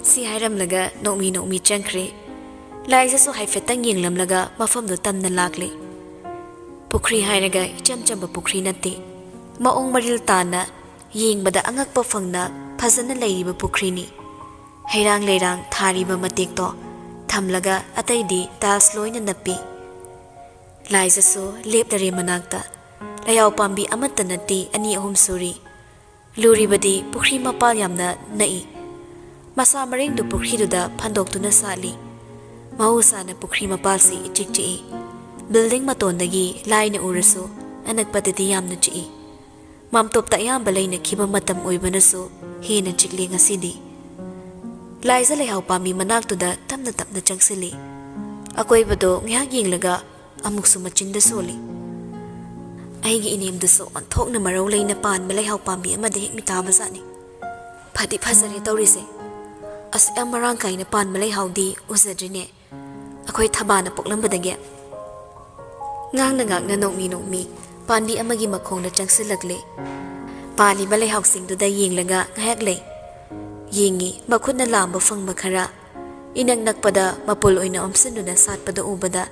ꯁꯤ ꯍꯥꯏꯔꯝꯂꯒ ꯅꯣꯛꯃꯤ ꯅꯣꯛꯃꯤ ꯆꯪꯈ꯭ꯔꯦ꯫ ꯂꯥꯏꯖꯁꯨ ꯍꯥꯏꯐꯦꯠꯇꯪ ꯌꯦꯡꯂꯝꯂꯒ ꯃꯐꯝꯗꯨ ꯇꯝꯅ ꯂꯥꯛꯂꯦ꯫ ꯄꯨꯈ꯭ꯔꯤ ꯍꯥꯏꯔꯒ ꯏꯆꯝ ꯆꯝꯕ ꯄꯨꯈ꯭ꯔꯤ ꯅꯠꯇꯦ꯫ ꯃꯑꯣꯡ ꯃꯔꯤꯜ ꯇꯥꯅ, ꯌꯦꯡꯕꯗ ꯑꯉꯛꯄ ꯐꯪꯅ ꯐꯖꯅ ꯂꯩꯔꯤꯕ ꯄꯨꯈ꯭ꯔꯤꯅꯤ꯫ ꯍꯩꯔꯥꯡ ꯂꯩꯔꯥꯡ ꯊꯥꯔꯤꯕ ꯃꯇꯦꯛꯇꯣ ꯊꯝꯂꯒ ꯑꯇꯩꯗꯤ ꯇꯥꯏꯜꯁ ꯂꯣꯏꯅ ꯅꯞꯄꯤ꯫ ꯂꯥꯏꯖꯁꯨ ꯂꯦꯞꯂꯔꯦ ꯃꯅꯥꯛꯇ꯫ ꯂꯩꯍꯥꯎ ꯄꯥꯝꯕꯤ ꯑꯃꯠꯇ ꯅꯠꯇꯦ, ꯑꯅꯤ ꯑꯍꯨꯝ ꯁꯨꯔꯤ꯫ ꯂꯨꯔꯤꯕꯗꯤ ꯄꯨꯈ꯭ꯔꯤ ꯃꯄꯥꯜ ꯌꯥꯝꯅ ꯅꯛꯏ꯫ ꯃꯁꯥ ꯃꯔꯦꯡꯗꯨ ꯄꯨꯈ꯭ꯔꯤꯗꯨꯗ ꯐꯟꯗꯣꯛꯇꯨꯅ ꯁꯥꯠꯂꯤ꯫ ꯃꯍꯧꯁꯥꯅ ꯄꯨꯈ꯭ꯔꯤ ꯃꯄꯥꯜꯁꯤ ꯏꯆꯤꯛ ꯆꯤꯛꯏ꯫ ꯕꯤꯜꯗꯤꯡ ꯃꯇꯣꯟꯗꯒꯤ ꯂꯥꯏꯅ ꯎꯔꯁꯨ ꯑꯅꯛꯄꯗꯗꯤ ꯌꯥꯝꯅ ꯆꯤꯛꯏ꯫ ꯃꯥꯝꯇꯣꯞꯇ ꯑꯌꯥꯝꯕ ꯂꯩꯅꯈꯤꯕ ꯃꯇꯝ ꯑꯣꯏꯕꯅꯁꯨ ꯍꯦꯟꯅ ꯆꯤꯛꯂꯤ ꯉꯁꯤꯗꯤ꯫ ꯂꯥꯏꯖ ꯂꯩꯍꯥꯎ ꯄꯥꯝꯕꯤ ꯃꯅꯥꯛꯇꯨꯗ ꯇꯞꯅ ꯇꯞꯅ ꯆꯪꯁꯤꯜꯂꯤ꯫ ꯑꯀꯣꯏꯕꯗꯣ ꯉꯥꯏꯍꯥꯛ ꯌꯦꯡꯂꯒ ꯑꯃꯨꯛꯁꯨ ꯃꯆꯤꯟꯗ ꯁꯣꯜꯂꯤ꯫ ꯑꯩꯒꯤ ꯏꯅꯦꯝꯗꯨꯁꯨ ꯑꯣꯟꯊꯣꯛꯅ ꯃꯔꯧ ꯂꯩꯅ ꯄꯥꯟꯕ ꯂꯩꯍꯥꯎ ꯄꯥꯝꯕꯤ ꯑꯃꯗ ꯍꯦꯛ ꯃꯤꯇꯥꯕꯖꯥꯠꯅꯤ꯫ ꯐꯗꯤ ꯐꯖꯔꯦ ꯇꯧꯔꯤꯁꯦ꯫ ꯑꯁꯨꯛ ꯌꯥꯝ ꯃꯔꯥꯡ ꯀꯥꯏꯅ ꯄꯥꯟꯕ ꯂꯩꯍꯥꯎꯗꯤ ꯎꯖꯗ꯭ꯔꯤꯅꯦ, ꯑꯩꯈꯣꯏ ꯊꯕꯥꯅ ꯄꯣꯛꯂꯝꯕꯗꯒꯤ꯫ ꯉꯥꯡꯅ ꯉꯥꯡꯅ ꯅꯣꯛꯃꯤ ꯅꯣꯛꯃꯤ ꯄꯥꯝꯕꯤ ꯑꯃꯒꯤ ꯃꯈꯣꯡꯗ ꯆꯪꯁꯤꯜꯂꯛꯂꯦ꯫ ꯄꯥꯜꯂꯤꯕ ꯂꯩꯍꯥꯎꯁꯤꯡꯗꯨꯗ ꯌꯦꯡꯂꯒ ꯉꯥꯏꯍꯥꯛ ꯂꯩ꯫ ꯌꯦꯡꯉꯤ, ꯃꯈꯨꯠꯅ ꯂꯥꯝꯕ ꯐꯪꯕ ꯈꯔ꯫ ꯏꯅꯛ ꯅꯛꯄꯗ ꯃꯄꯨꯜ ꯑꯣꯏꯅ ꯑꯣꯝꯁꯤꯟꯗꯨꯅ ꯁꯥꯠꯄꯗꯨ ꯎꯕꯗ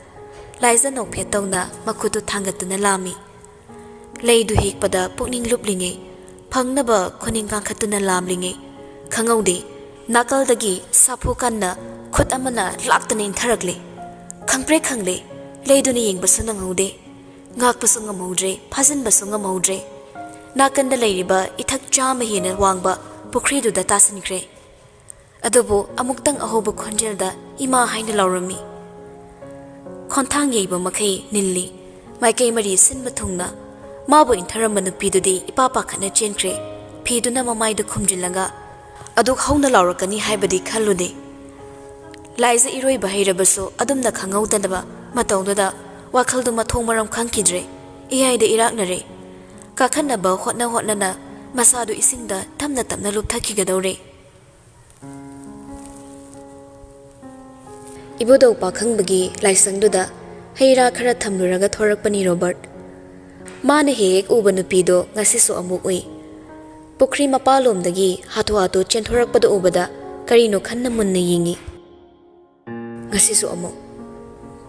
ꯂꯥꯏꯖ ꯅꯣꯛꯐꯦꯠ ꯇꯧꯅ ꯃꯈꯨꯠꯇꯨ ꯊꯥꯡꯒꯠꯇꯨꯅ ꯂꯥꯝꯃꯤ꯫ ꯂꯩꯗꯨ ꯍꯦꯛꯄꯗ ꯄꯨꯛꯅꯤꯡ ꯂꯨꯞꯂꯤꯉꯩ, ꯐꯪꯅꯕ ꯈꯨꯅꯤꯡ ꯀꯥꯡꯈꯠꯇꯨꯅ ꯂꯥꯝꯂꯤꯉꯩ, ꯈꯪꯍꯧꯗꯦ, ꯅꯥꯀꯜꯗꯒꯤ ꯁꯥꯐꯨ ꯀꯟꯅ ꯈꯨꯠ ꯑꯃꯅ ꯂꯥꯛꯇꯅ ꯏꯟꯊꯔꯛꯂꯦ꯫ ꯈꯪꯄ꯭ꯔꯦꯛ ꯈꯪꯂꯦ꯫ ꯂꯩꯗꯨꯅ ꯌꯦꯡꯕꯁꯨ ꯅꯪꯍꯧꯗꯦ꯫ ꯉꯥꯛꯄꯁꯨ ꯉꯝꯍꯧꯗ꯭ꯔꯦ, ꯐꯥꯖꯤꯟꯕꯁꯨ ꯉꯝꯍꯧꯗ꯭ꯔꯦ꯫ ꯅꯥꯀꯟꯗ ꯂꯩꯔꯤꯕ ꯏꯊꯛ ꯆꯥꯝꯃ ꯍꯦꯟꯅ ꯋꯥꯡꯕ ꯄꯨꯈ꯭ꯔꯤꯗꯨꯗ ꯇꯥꯁꯤꯟꯈ꯭ꯔꯦ꯫ ꯑꯗꯨꯕꯨ ꯑꯃꯨꯛꯇꯪ ꯑꯍꯧꯕ ꯈꯣꯟꯖꯦꯜꯗ "ꯏꯃꯥ" ꯍꯥꯏꯅ ꯂꯥꯎꯔꯝꯃꯤ꯫ ꯈꯣꯟꯊꯥꯡ ꯌꯩꯕ ꯃꯈꯩ ꯅꯤꯜꯂꯤ꯫ ꯃꯥꯏꯀꯩ ꯃꯔꯤ ꯁꯤꯟꯕ ꯊꯨꯡꯅ ꯃꯥꯕꯨ ꯏꯟꯊꯔꯝꯕ ꯅꯨꯄꯤꯗꯨꯗꯤ ꯏꯄꯥ ꯄꯥꯈꯠꯅ ꯆꯦꯟꯈ꯭ꯔꯦ, ꯐꯤꯗꯨꯅ ꯃꯃꯥꯏꯗꯨ ꯈꯨꯝꯖꯤꯜꯂꯒ꯫ ꯑꯗꯨꯛ ꯍꯧꯅ ꯂꯥꯎꯔꯛꯀꯅꯤ ꯍꯥꯏꯕꯗꯤ ꯈꯜꯂꯨꯗꯦ꯫ ꯂꯥꯏꯖ ꯏꯔꯣꯏꯕ ꯍꯩꯔꯕꯁꯨ ꯑꯗꯨꯝꯅ ꯈꯪꯍꯧꯗꯅꯕ ꯃꯇꯧꯗꯨꯗ ꯋꯥꯈꯜꯗꯨ ꯃꯊꯣꯡ ꯃꯔꯝ ꯈꯪꯈꯤꯗ꯭ꯔꯦ, ꯏꯌꯥꯏꯗ ꯏꯔꯥꯛꯅꯔꯦ꯫ ꯀꯥꯈꯠꯅꯕ ꯍꯣꯠꯅ ꯍꯣꯠꯅꯅ ꯃꯁꯥꯗꯨ ꯏꯁꯤꯡꯗ ꯇꯞꯅ ꯇꯞꯅ ꯂꯨꯞꯊꯈꯤꯒꯗꯧꯔꯦ꯫ ꯏꯕꯨꯙꯧ ꯄꯥꯈꯪꯕꯒꯤ ꯂꯥꯏꯁꯪꯗꯨꯗ ꯍꯩ ꯔꯥ ꯈꯔ ꯊꯝꯂꯨꯔꯒ ꯊꯣꯔꯛꯄꯅꯤ ꯔꯣꯕꯔꯠ꯫ ꯃꯥꯅ ꯍꯦꯛ ꯍꯦꯛ ꯎꯕ ꯅꯨꯄꯤꯗꯣ ꯉꯁꯤꯁꯨ ꯑꯃꯨꯛ ꯎꯏ꯫ ꯄꯨꯈ꯭ꯔꯤ ꯃꯄꯥꯜꯂꯣꯝꯗꯒꯤ ꯍꯥꯊꯨ ꯍꯥꯊꯨ ꯆꯦꯟꯊꯣꯔꯛꯄꯗ ꯎꯕꯗ ꯀꯔꯤꯅꯣ ꯈꯟꯅ ꯃꯨꯟꯅ ꯌꯦꯡꯉꯤ꯫ ꯉꯁꯤꯁꯨ ꯑꯃꯨꯛ꯫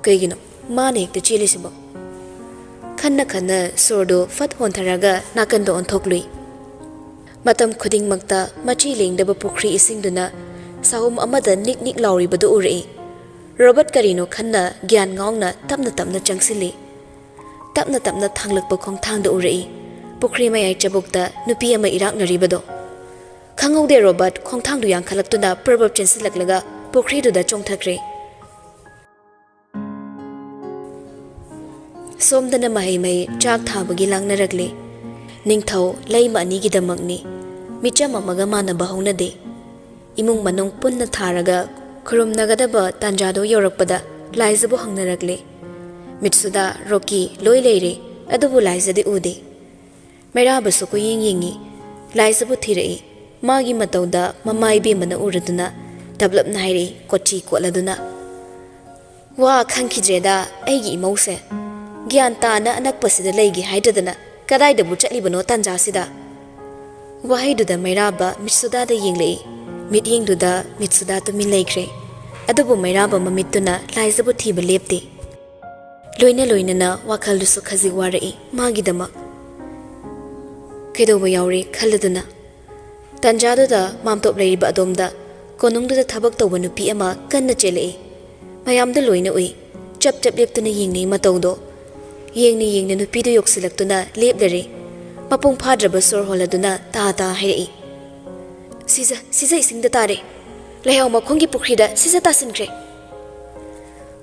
ꯀꯩꯒꯤꯅꯣ ꯃꯥꯅ ꯍꯦꯛꯇ ꯆꯦꯜꯂꯤꯁꯤꯕꯣ? ꯈꯟꯅ ꯈꯟꯅ ꯁꯣꯔꯗꯨ ꯐꯠ ꯍꯣꯟꯊꯔꯒ ꯅꯥꯀꯟꯗ ꯑꯣꯟꯊꯣꯛꯂꯨꯏ꯫ ꯃꯇꯝ ꯈꯨꯗꯤꯡꯃꯛꯇ ꯃꯆꯤ ꯂꯦꯡꯗꯕ ꯄꯨꯈ꯭ꯔꯤ ꯏꯁꯤꯡꯗꯨꯅ ꯁꯥꯍꯨꯝ ꯑꯃꯗ ꯅꯤꯛ ꯅꯤꯛ ꯂꯥꯎꯔꯤꯕꯗꯨ ꯎꯔꯛꯏ꯫ ꯔꯣꯕꯔꯠ ꯀꯔꯤꯅꯣ ꯈꯟꯅ ꯒ꯭ꯌꯥꯟ ꯉꯥꯎꯅ ꯇꯞꯅ ꯇꯞꯅ ꯆꯪꯁꯤꯜꯂꯤ꯫ ꯇꯞꯅ ꯇꯞꯅ ꯊꯥꯡꯂꯛꯄ ꯈꯣꯡꯊꯥꯡꯗ ꯎꯔꯛꯏ ꯄꯨꯈ꯭ꯔꯤ ꯃꯌꯥꯏ ꯆꯕꯨꯛꯇ ꯅꯨꯄꯤ ꯑꯃ ꯏꯔꯥꯛꯅꯔꯤꯕꯗꯣ꯫ ꯈꯪꯍꯧꯗꯦ ꯔꯣꯕꯔꯠ ꯈꯣꯡꯊꯥꯡꯗꯨ ꯌꯥꯡꯈꯠꯂꯛꯇꯨꯅ ꯄ꯭ꯔꯕꯞ ꯆꯦꯟꯁꯤꯜꯂꯛꯂꯒ ꯄꯨꯈ꯭ꯔꯤꯗꯨꯗ ꯆꯣꯡꯊꯈ꯭ꯔꯦ꯫ ꯁꯣꯝꯗꯅ ꯃꯍꯩ ꯃꯍꯩ ꯆꯥꯛ ꯊꯥꯕꯒꯤ ꯂꯥꯡꯅꯔꯛꯂꯤ꯫ ꯅꯤꯡꯊꯧ ꯂꯩꯃ ꯑꯅꯤꯒꯤꯗꯃꯛꯅꯤ꯫ ꯃꯤꯆꯝ ꯑꯃꯒ ꯃꯥꯟꯅꯕ ꯍꯧꯅꯗꯦ꯫ ꯏꯃꯨꯡ ꯃꯅꯨꯡ ꯄꯨꯟꯅ ꯊꯥꯔꯒ ꯈꯨꯔꯨꯝꯅꯒꯗꯕ ꯇꯥꯟꯖꯥꯗꯣ ꯌꯧꯔꯛꯄꯗ ꯂꯥꯏꯖꯕꯨ ꯍꯪꯅꯔꯛꯂꯦ꯫ ꯃꯤꯠꯁꯨꯗ, ꯔꯣꯀꯤ ꯂꯣꯏ ꯂꯩꯔꯦ, ꯑꯗꯨꯕꯨ ꯂꯥꯏꯖꯗꯤ ꯎꯗꯦ꯫ ꯃꯩꯔꯥꯕꯁꯨ ꯀꯣꯏꯌꯦꯡ ꯌꯦꯡꯉꯤ꯫ ꯂꯥꯏꯖꯕꯨ ꯊꯤꯔꯛꯏ꯫ ꯃꯥꯒꯤ ꯃꯇꯧꯗ ꯃꯃꯥ ꯏꯕꯦꯝꯃꯅ ꯎꯔꯗꯨꯅ ꯇꯞꯂꯞꯅ ꯍꯥꯏꯔꯛꯏ, ꯀꯣꯆꯤ ꯀꯣꯠꯂꯗꯨꯅ, "ꯋꯥ ꯈꯪꯈꯤꯗ꯭ꯔꯦꯗ ꯑꯩꯒꯤ ꯏꯃꯧꯁꯦ꯫ ꯒ꯭ꯌꯥꯟ ꯇꯥꯅ ꯑꯅꯛꯄꯁꯤꯗ ꯂꯩꯒꯦ ꯍꯥꯏꯗ꯭ꯔꯗꯅ ꯀꯗꯥꯏꯗꯕꯨ ꯆꯠꯂꯤꯕꯅꯣ ꯇꯥꯟꯖꯥꯁꯤꯗ?" ꯋꯥꯍꯩꯗꯨꯗ ꯃꯩꯔꯥꯕ ꯃꯤꯠꯁꯨꯗꯥꯗ ꯌꯦꯡꯂꯛꯏ꯫ ꯃꯤꯠꯌꯦꯡꯗꯨꯗ ꯃꯤꯠꯁꯨꯗꯥ ꯇꯨꯃꯤꯟ ꯂꯩꯈ꯭ꯔꯦ꯫ ꯑꯗꯨꯕꯨ ꯃꯩꯔꯥꯕ ꯃꯃꯤꯠꯇꯨꯅ ꯂꯥꯏꯖꯕꯨ ꯊꯤꯕ ꯂꯦꯞꯇꯦ꯫ ꯂꯣꯏꯅ ꯂꯣꯏꯅꯅ ꯋꯥꯈꯜꯗꯨꯁꯨ ꯈꯖꯤꯛ ꯋꯥꯔꯛꯏ ꯃꯥꯒꯤꯗꯃꯛ꯫ ꯀꯩꯗꯧꯕ ꯌꯥꯎꯔꯦ ꯈꯜꯂꯗꯨꯅ꯫ ꯇꯥꯟꯖꯥꯗꯨꯗ ꯃꯥꯝꯇꯣꯞ ꯂꯩꯔꯤꯕ ꯑꯗꯣꯝꯗ ꯀꯣꯅꯨꯡꯗꯨꯗ ꯊꯕꯛ ꯇꯧꯕ ꯅꯨꯄꯤ ꯑꯃ ꯀꯟꯅ ꯆꯦꯜꯂꯛꯏ꯫ ꯃꯌꯥꯝꯗ ꯂꯣꯏꯅ ꯎꯏ꯫ ꯆꯞ ꯆꯞ ꯂꯦꯞꯇꯨꯅ ꯌꯦꯡꯅꯩ ꯃꯇꯧꯗꯣ꯫ ꯌꯦꯡꯅ ꯌꯦꯡꯅ ꯅꯨꯄꯤꯗꯨ ꯌꯧꯁꯤꯜꯂꯛꯇꯨꯅ ꯂꯦꯞꯂꯔꯦ꯫ ꯃꯄꯨꯡ ꯐꯥꯗ꯭ꯔꯕ ꯁꯣꯔ ꯍꯣꯜꯂꯗꯨꯅ ꯇꯥ ꯇꯥ ꯍꯥꯏꯔꯛꯏ, "ꯁꯤꯖ, ꯁꯤꯖ ꯏꯁꯤꯡꯗ ꯇꯥꯔꯦ꯫ ꯂꯩꯍꯥꯎ ꯃꯈꯣꯡꯒꯤ ꯄꯨꯈ꯭ꯔꯤꯗ ꯁꯤꯖ ꯇꯥꯁꯤꯟꯈ꯭ꯔꯦ!"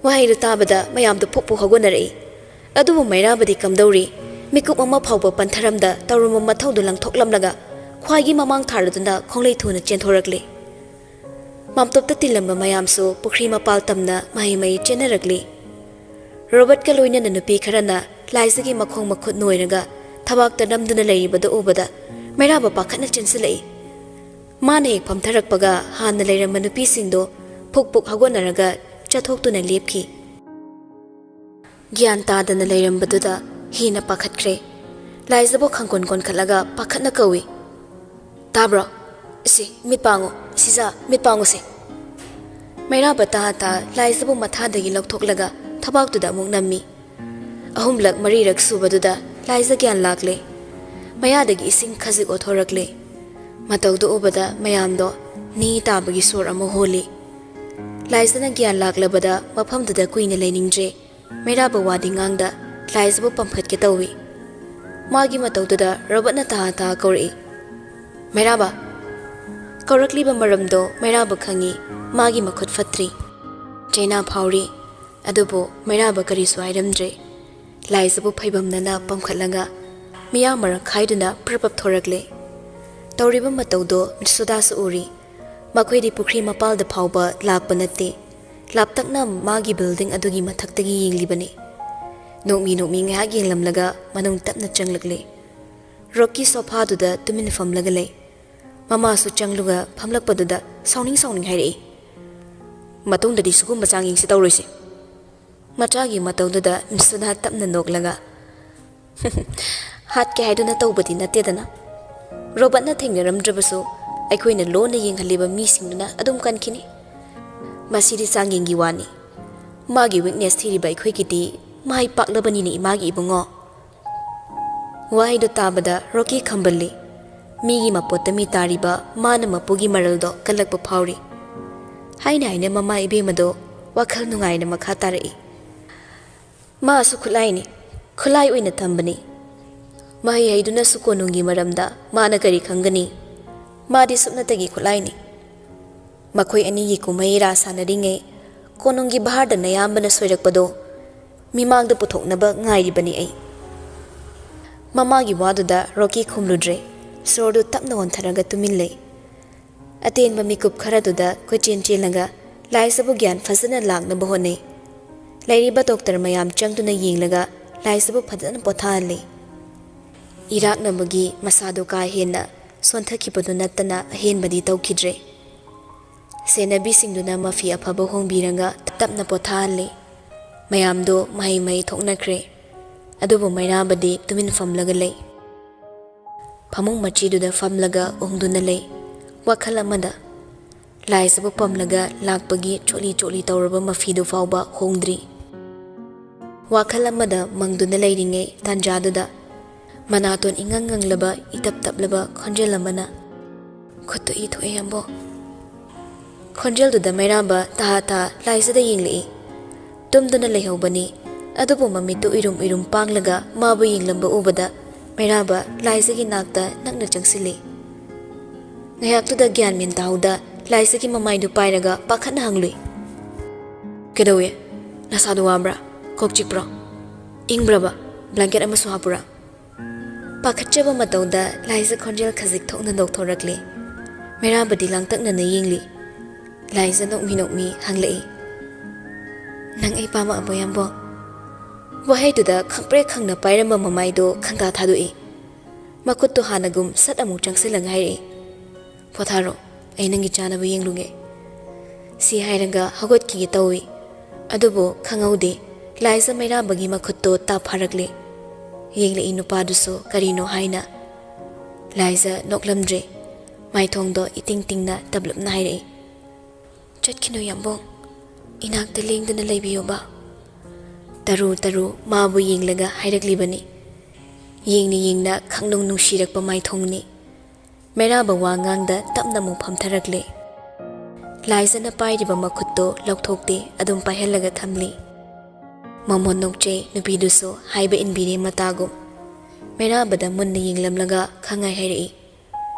ꯋꯥꯍꯩꯗꯨ ꯇꯥꯕꯗ ꯃꯌꯥꯝꯗꯨ ꯐꯨꯛ ꯐꯨꯛ ꯍꯧꯒꯠꯅꯔꯛꯏ꯫ ꯑꯗꯨꯕꯨ ꯃꯩꯔꯥꯕꯗꯤ ꯀꯝꯗꯧꯔꯤ? ꯃꯤꯀꯨꯞ ꯑꯃ ꯐꯥꯎꯕ ꯄꯟꯊꯔꯝꯗ ꯇꯧꯔꯝꯕ ꯃꯊꯧꯗꯨ ꯂꯪꯊꯣꯛꯂꯝꯂꯒ ꯈ꯭ꯋꯥꯏꯒꯤ ꯃꯃꯥꯡ ꯊꯥꯔꯗꯨꯅ ꯈꯣꯡꯂꯩ ꯊꯨꯅ ꯆꯦꯟꯊꯣꯔꯛꯂꯤ꯫ ꯃꯥꯝꯇꯣꯞꯇ ꯇꯤꯜꯂꯝꯕ ꯃꯌꯥꯝꯁꯨ ꯄꯨꯈ꯭ꯔꯤ ꯃꯄꯥꯜ ꯇꯝꯅ ꯃꯍꯩ ꯃꯍꯩ ꯆꯦꯟꯅꯔꯛꯂꯤ꯫ ꯔꯣꯕꯔꯠꯀ ꯂꯣꯏꯅꯅ ꯅꯨꯄꯤ ꯈꯔꯅ ꯂꯥꯏꯖꯒꯤ ꯃꯈꯣꯡ ꯃꯈꯨꯠ ꯅꯣꯏꯔꯒ ꯊꯕꯥꯛꯇ ꯅꯝꯗꯨꯅ ꯂꯩꯔꯤꯕꯗꯨ ꯎꯕꯗ ꯃꯩꯔꯥꯕ ꯄꯥꯈꯠꯅ ꯆꯦꯟꯁꯤꯜꯂꯛꯏ꯫ ꯃꯥꯅ ꯍꯦꯛ ꯐꯝꯊꯔꯛꯄꯒ ꯍꯥꯟꯅ ꯂꯩꯔꯝꯕ ꯅꯨꯄꯤꯁꯤꯡꯗꯣ ꯐꯨꯛ ꯐꯨꯛ ꯍꯧꯒꯠꯅꯔꯒ ꯆꯠꯊꯣꯛꯇꯨꯅ ꯂꯦꯞꯈꯤ꯫ ꯒ꯭ꯌꯥꯟ ꯇꯥꯗꯅ ꯂꯩꯔꯝꯕꯗꯨꯗ ꯍꯦꯟꯅ ꯄꯥꯈꯠꯈ꯭ꯔꯦ꯫ ꯂꯥꯏꯖꯕꯨ ꯈꯪꯀꯣꯟ ꯀꯣꯟꯈꯠꯂꯒ ꯄꯥꯈꯠꯅ ꯀꯧꯏ, "ꯇꯥꯕ꯭ꯔꯣ? ꯁꯤ, ꯃꯤꯠ ꯄꯥꯡꯉꯨ, ꯁꯤꯖꯥ, ꯃꯤꯠ ꯄꯥꯡꯉꯨꯁꯦ!" ꯃꯩꯔꯥꯕ ꯇꯥ ꯇꯥ ꯂꯥꯏꯖꯕꯨ ꯃꯊꯥꯗꯒꯤ ꯂꯧꯊꯣꯛꯂꯒ ꯊꯕꯥꯛꯇꯨꯗ ꯑꯃꯨꯛ ꯅꯝꯃꯤ꯫ ꯑꯍꯨꯝꯂꯛ ꯃꯔꯤꯔꯛ ꯁꯨꯕꯗꯨꯗ ꯂꯥꯏꯖ ꯒ꯭ꯌꯥꯟ ꯂꯥꯛꯂꯦ꯫ ꯃꯌꯥꯗꯒꯤ ꯏꯁꯤꯡ ꯈꯖꯤꯛ ꯑꯣꯊꯣꯔꯛꯂꯦ꯫ ꯃꯇꯧꯗꯨ ꯎꯕꯗ ꯃꯌꯥꯝꯗꯣ ꯅꯤ ꯇꯥꯕꯒꯤ ꯁꯣꯔ ꯑꯃ ꯍꯣꯜꯂꯤ꯫ ꯂꯥꯏꯖꯅ ꯒ꯭ꯌꯥꯟ ꯂꯥꯛꯂꯕꯗ ꯃꯐꯝꯗꯨꯗ ꯀꯨꯏꯅ ꯂꯩꯅꯤꯡꯗ꯭ꯔꯦ꯫ ꯃꯩꯔꯥꯕ ꯋꯥꯗꯤ ꯉꯥꯡꯗ ꯂꯥꯏꯖꯕꯨ ꯄꯝꯈꯠꯀꯦ ꯇꯧꯏ꯫ ꯃꯥꯒꯤ ꯃꯇꯧꯗꯨꯗ ꯔꯣꯕꯠꯅ ꯇꯍꯥ ꯇꯍꯥ ꯀꯧꯔꯛꯏ, "ꯃꯩꯔꯥꯕ!" ꯀꯧꯔꯛꯂꯤꯕ ꯃꯔꯝꯗꯣ ꯃꯩꯔꯥꯕ ꯈꯪꯏ, ꯃꯥꯒꯤ ꯃꯈꯨꯠ ꯐꯠꯇ꯭ꯔꯤ꯫ ꯆꯩꯅꯥ ꯐꯥꯎꯔꯤ, ꯑꯗꯨꯕꯨ ꯃꯩꯔꯥꯕ ꯀꯔꯤꯁꯨ ꯍꯥꯏꯔꯝꯗ꯭ꯔꯦ꯫ ꯂꯥꯏꯖꯕꯨ ꯐꯩꯕꯝꯅꯅ ꯄꯝꯈꯠꯂꯒ ꯃꯤꯌꯥ ꯃꯔꯛ ꯈꯥꯏꯗꯨꯅ ꯄ꯭ꯔꯞ ꯄ꯭ꯔꯞ ꯊꯣꯔꯛꯂꯦ꯫ ꯇꯧꯔꯤꯕ ꯃꯇꯧꯗꯣ ꯃꯤꯠꯁꯨꯗꯥꯁꯨ ꯎꯔꯤ꯫ ꯃꯈꯣꯏꯗꯤ ꯄꯨꯈ꯭ꯔꯤ ꯃꯄꯥꯜꯗ ꯐꯥꯎꯕ ꯂꯥꯛꯄ ꯅꯠꯇꯦ꯫ ꯂꯥꯞꯇꯛꯅ ꯃꯥꯒꯤ ꯕꯤꯜꯗꯤꯡ ꯑꯗꯨꯒꯤ ꯃꯊꯛꯇꯒꯤ ꯌꯦꯡꯂꯤꯕꯅꯤ꯫ ꯅꯣꯛꯃꯤ ꯅꯣꯛꯃꯤ ꯉꯥꯏꯍꯥꯛ ꯌꯦꯡꯂꯝꯂꯒ ꯃꯅꯨꯡ ꯇꯞꯅ ꯆꯪꯂꯛꯂꯦ꯫ ꯔꯣꯀꯤ ꯁꯣꯐꯥꯗꯨꯗ ꯇꯨꯃꯤꯟꯅ ꯐꯝꯂꯒ ꯂꯩ꯫ ꯃꯃꯥꯁꯨ ꯆꯪꯂꯒ ꯐꯝꯂꯛꯄꯗꯨꯗ ꯁꯥꯎꯅꯤꯡ ꯁꯥꯎꯅꯤꯡ ꯍꯥꯏꯔꯛꯏ, "ꯃꯇꯨꯡꯗꯗꯤ ꯁꯤꯒꯨꯝꯕ ꯆꯥꯡꯌꯦꯡꯁꯤ ꯇꯧꯔꯣꯏꯁꯤ꯫" ꯃꯆꯥꯒꯤ ꯃꯇꯧꯗꯨꯗ ꯃꯤꯁꯨꯗꯥ ꯇꯞꯅ ꯅꯣꯛꯂꯒ, "ꯍꯥꯠꯀꯦ ꯍꯥꯏꯗꯨꯅ ꯇꯧꯕꯗꯤ ꯅꯠꯇꯦꯗꯅ꯫ ꯔꯣꯕꯠꯅ ꯊꯦꯡꯅꯔꯝꯗ꯭ꯔꯕꯁꯨ ꯑꯩꯈꯣꯏꯅ ꯂꯣꯟꯅ ꯌꯦꯡꯍꯜꯂꯤꯕ ꯃꯤꯁꯤꯡꯗꯨꯅ ꯑꯗꯨꯝ ꯀꯟꯈꯤꯅꯤ꯫ ꯃꯁꯤꯗꯤ ꯆꯥꯡꯌꯦꯡꯒꯤ ꯋꯥꯅꯤ꯫ ꯃꯥꯒꯤ ꯋꯤꯛꯅꯦꯁ ꯊꯤꯔꯤꯕ ꯑꯩꯈꯣꯏꯒꯤꯗꯤ ꯃꯥꯏ ꯄꯥꯛꯂꯕꯅꯤꯅꯦ, ꯏꯃꯥꯒꯤ ꯏꯕꯨꯡꯉꯣ꯫" ꯋꯥꯍꯩꯗꯨ ꯇꯥꯕꯗ ꯔꯣꯀꯤ ꯈꯝꯕꯜꯂꯤ꯫ ꯃꯤꯒꯤ ꯃꯄꯣꯠꯇ ꯃꯤ ꯇꯥꯔꯤꯕ ꯃꯥꯅ ꯃꯄꯨꯒꯤ ꯃꯔꯜꯗꯣ ꯀꯜꯂꯛꯄ ꯐꯥꯎꯔꯤ꯫ ꯍꯥꯏꯅ ꯍꯥꯏꯅ ꯃꯃꯥ ꯏꯕꯦꯝꯃꯗꯣ ꯋꯥꯈꯜ ꯅꯨꯡꯉꯥꯏꯅ ꯃꯈꯥ ꯇꯥꯔꯛꯏ꯫ "ꯃꯥꯁꯨ ꯈꯨꯠꯂꯥꯏꯅꯤ, ꯈꯨꯠꯂꯥꯏ ꯑꯣꯏꯅ ꯊꯝꯕꯅꯤ꯫ ꯃꯍꯩ ꯍꯩꯗꯨꯅꯁꯨ ꯀꯣꯅꯨꯡꯒꯤ ꯃꯔꯝꯗ ꯃꯥꯅ ꯀꯔꯤ ꯈꯪꯒꯅꯤ? ꯃꯥꯗꯤ ꯁꯨꯞꯅꯇꯒꯤ ꯈꯨꯠꯂꯥꯏꯅꯤ꯫ ꯃꯈꯣꯏ ꯑꯅꯤꯒꯤ ꯀꯨꯝꯍꯩ ꯔꯥ ꯁꯥꯟꯅꯔꯤꯉꯩ ꯀꯣꯅꯨꯡꯒꯤ ꯚꯥꯔꯗ ꯅꯌꯥꯝꯕꯅ ꯁꯣꯏꯔꯛꯄꯗꯣ ꯃꯤꯃꯥꯡꯗ ꯄꯨꯊꯣꯛꯅꯕ ꯉꯥꯏꯔꯤꯕꯅꯤ ꯑꯩ꯫" ꯃꯃꯥꯒꯤ ꯋꯥꯗꯨꯗ ꯔꯣꯀꯤ ꯈꯨꯝꯂꯨꯗ꯭ꯔꯦ꯫ ꯁꯣꯔꯗꯨ ꯇꯞꯅ ꯍꯣꯟꯊꯔꯒ ꯇꯨꯃꯤꯟ ꯂꯩ꯫ ꯑꯇꯦꯟꯕ ꯃꯤꯀꯨꯞ ꯈꯔꯗꯨꯗ ꯀꯣꯏꯆꯦꯟ ꯆꯦꯜꯂꯒ ꯂꯥꯏꯁꯥꯕꯨ ꯒ꯭ꯌꯥꯟ ꯐꯖꯅ ꯂꯥꯛꯅꯕ ꯍꯣꯠꯅꯩ꯫ ꯂꯩꯔꯤꯕ ꯗꯣꯛꯇꯔ ꯃꯌꯥꯝ ꯆꯪꯗꯨꯅ ꯌꯦꯡꯂꯒ ꯂꯥꯏꯁꯥꯕꯨ ꯐꯖꯅ ꯄꯣꯊꯥꯍꯜꯂꯤ꯫ ꯏꯔꯥꯛꯅꯕꯒꯤ ꯃꯁꯥꯗꯣ ꯀꯥ ꯍꯦꯟꯅ ꯁꯣꯟꯊꯈꯤꯕꯗꯨ ꯅꯠꯇꯅ ꯑꯍꯦꯟꯕꯗꯤ ꯇꯧꯈꯤꯗ꯭ꯔꯦ꯫ ꯁꯦꯟꯅꯕꯤꯁꯤꯡꯗꯨꯅ ꯃꯐꯤ ꯑꯐꯕ ꯍꯣꯡꯕꯤꯔꯒ ꯇꯞꯅ ꯄꯣꯊꯥꯍꯜꯂꯦ꯫ ꯃꯌꯥꯝꯗꯣ ꯃꯍꯩ ꯃꯍꯩ ꯊꯣꯛꯅꯈ꯭ꯔꯦ꯫ ꯑꯗꯨꯕꯨ ꯃꯩꯔꯥꯕꯗꯤ ꯇꯨꯃꯤꯟ ꯐꯝꯂꯒ ꯂꯩ꯫ ꯐꯃꯨꯡ ꯃꯆꯤꯗꯨꯗ ꯐꯝꯂꯒ ꯎꯪꯗꯨꯅ ꯂꯩ꯫ ꯋꯥꯈꯜ ꯑꯃꯗ꯫ ꯂꯥꯏꯖꯕꯨ ꯄꯝꯂꯒ ꯂꯥꯛꯄꯒꯤ ꯆꯣꯠꯂꯤ ꯆꯣꯠꯂꯤ ꯇꯧꯔꯕ ꯃꯐꯤꯗꯨ ꯐꯥꯎꯕ ꯍꯣꯡꯗ꯭ꯔꯤ꯫ ꯋꯥꯈꯜ ꯑꯃꯗ ꯃꯪꯗꯨꯅ ꯂꯩꯔꯤꯉꯩ ꯇꯥꯟꯖꯥꯗꯨꯗ ꯃꯅꯥꯇꯣꯟ ꯏꯉꯪ ꯉꯪꯂꯕ ꯏꯇꯞ ꯇꯞꯂꯕ ꯈꯣꯟꯖꯦꯜ ꯑꯃꯅ, "ꯈꯨꯠꯇꯨ ꯏ ꯊꯣꯛꯑꯦ, ꯌꯥꯝꯕꯣ꯫" ꯈꯣꯟꯖꯦꯜꯗꯨꯗ ꯃꯩꯔꯥꯕ ꯇꯍꯥ ꯇꯍꯥ ꯂꯥꯏꯖꯗ ꯌꯦꯡꯂꯛꯏ꯫ ꯇꯨꯝꯗꯨꯅ ꯂꯩꯍꯧꯕꯅꯤ꯫ ꯑꯗꯨꯕꯨ ꯃꯃꯤꯠꯇꯨ ꯎꯏꯔꯨꯝ ꯎꯏꯔꯨꯝ ꯄꯥꯡꯂꯒ ꯃꯥꯕꯨ ꯌꯦꯡꯂꯝꯕ ꯎꯕꯗ ꯃꯩꯔꯥꯕ ꯂꯥꯏꯖꯒꯤ ꯅꯥꯛꯇ ꯅꯛꯅ ꯆꯪꯁꯤꯜꯂꯤ꯫ ꯉꯥꯏꯍꯥꯛꯇꯨꯗ ꯒ꯭ꯌꯥꯟ ꯃꯦꯟ ꯇꯥꯍꯧꯗ ꯂꯥꯏꯖꯒꯤ ꯃꯃꯥꯏꯗꯨ ꯄꯥꯏꯔꯒ ꯄꯥꯈꯠꯅ ꯍꯪꯂꯨꯏ, "ꯀꯩꯗꯧꯏ? ꯅꯁꯥꯗꯨ ꯋꯥꯕ꯭ꯔꯥ? ꯀꯣꯛ ꯆꯤꯛꯄ꯭ꯔꯣ? ꯏꯪꯕ꯭ꯔꯕ? ꯕ꯭ꯂꯥꯡꯀꯦꯠ ꯑꯃꯁꯨ ꯍꯥꯞꯄꯨꯔꯥ?" ꯄꯥꯈꯠꯆꯕ ꯃꯇꯧꯗ ꯂꯥꯏꯖ ꯈꯣꯟꯖꯦꯜ ꯈꯖꯤꯛ ꯊꯣꯛꯅ ꯅꯣꯛꯊꯣꯔꯛꯂꯤ꯫ ꯃꯩꯔꯥꯕꯗꯤ ꯂꯥꯡꯇꯛꯅꯅ ꯌꯦꯡꯂꯤ꯫ ꯂꯥꯏꯖ ꯅꯣꯛꯃꯤ ꯅꯣꯛꯃꯤ ꯍꯪꯂꯛꯏ, "ꯅꯪ ꯑꯩ ꯄꯥꯝꯃꯛꯑꯕꯣ, ꯌꯥꯝꯕꯣ?" ꯋꯥꯍꯩꯗꯨꯗ ꯈꯪꯄ꯭ꯔꯦꯛ ꯈꯪꯅ ꯄꯥꯏꯔꯝꯕ ꯃꯃꯥꯏꯗꯣ ꯈꯪꯇꯥ ꯊꯥꯗꯣꯛꯏ꯫ ꯃꯈꯨꯠꯇꯣ ꯍꯥꯟꯅꯒꯨꯝ ꯁꯠ ꯑꯃꯨꯛ ꯆꯪꯁꯤꯜꯂꯒ ꯍꯥꯏꯔꯛꯏ, "ꯄꯣꯊꯥꯔꯣ, ꯑꯩ ꯅꯪꯒꯤ ꯆꯥꯅꯕ ꯌꯦꯡꯂꯨꯒꯦ꯫" ꯁꯤ ꯍꯥꯏꯔꯒ ꯍꯧꯒꯠꯈꯤꯒꯦ ꯇꯧꯏ꯫ ꯑꯗꯨꯕꯨ ꯈꯪꯍꯧꯗꯦ, ꯂꯥꯏꯖ ꯃꯩꯔꯥꯕꯒꯤ ꯃꯈꯨꯠꯇꯣ ꯇꯥꯞ ꯐꯥꯔꯛꯂꯦ꯫ ꯌꯦꯡꯂꯛꯏ ꯅꯨꯄꯥꯗꯨꯁꯨ ꯀꯔꯤꯅꯣ ꯍꯥꯏꯅ꯫ ꯂꯥꯏꯖ ꯅꯣꯛꯂꯝꯗ꯭ꯔꯦ꯫ ꯃꯥꯏꯊꯣꯡꯗꯣ ꯏꯇꯤꯡ ꯇꯤꯡꯅ ꯇꯞꯂꯞꯅ ꯍꯥꯏꯔꯛꯏ, "ꯆꯠꯈꯤꯅꯨ, ꯌꯥꯝꯕꯣꯡ꯫ ꯏꯅꯥꯛꯇ ꯂꯦꯡꯗꯅ ꯂꯩꯕꯤꯌꯣꯕ꯫" ꯇꯔꯨ ꯇꯔꯨ ꯃꯥꯕꯨ ꯌꯦꯡꯂꯒ ꯍꯥꯏꯔꯛꯂꯤꯕꯅꯤ꯫ ꯌꯦꯡꯅ ꯌꯦꯡꯅ ꯈꯪꯅꯨꯡ ꯅꯨꯡꯁꯤꯔꯛꯄ ꯃꯥꯏꯊꯣꯡꯅꯤ꯫ ꯃꯩꯔꯥꯕ ꯋꯥ ꯉꯥꯡꯗ ꯇꯞꯅ ꯑꯃꯨꯛ ꯐꯝꯊꯔꯛꯂꯦ꯫ ꯂꯥꯏꯖꯅ ꯄꯥꯏꯔꯤꯕ ꯃꯈꯨꯠꯇꯣ ꯂꯧꯊꯣꯛꯇꯦ, ꯑꯗꯨꯝ ꯄꯥꯏꯍꯜꯂꯒ ꯊꯝꯂꯤ꯫ ꯃꯃꯣꯟ ꯅꯣꯛꯆꯩ ꯅꯨꯄꯤꯗꯨꯁꯨ ꯍꯥꯏꯕ ꯏꯟꯕꯤꯔꯦ ꯃꯇꯥꯒꯨꯝ꯫ ꯃꯩꯔꯥꯕꯗ ꯃꯨꯟꯅ ꯌꯦꯡꯂꯝꯂꯒ ꯈꯪꯉꯥꯏ ꯍꯥꯏꯔꯛꯏ,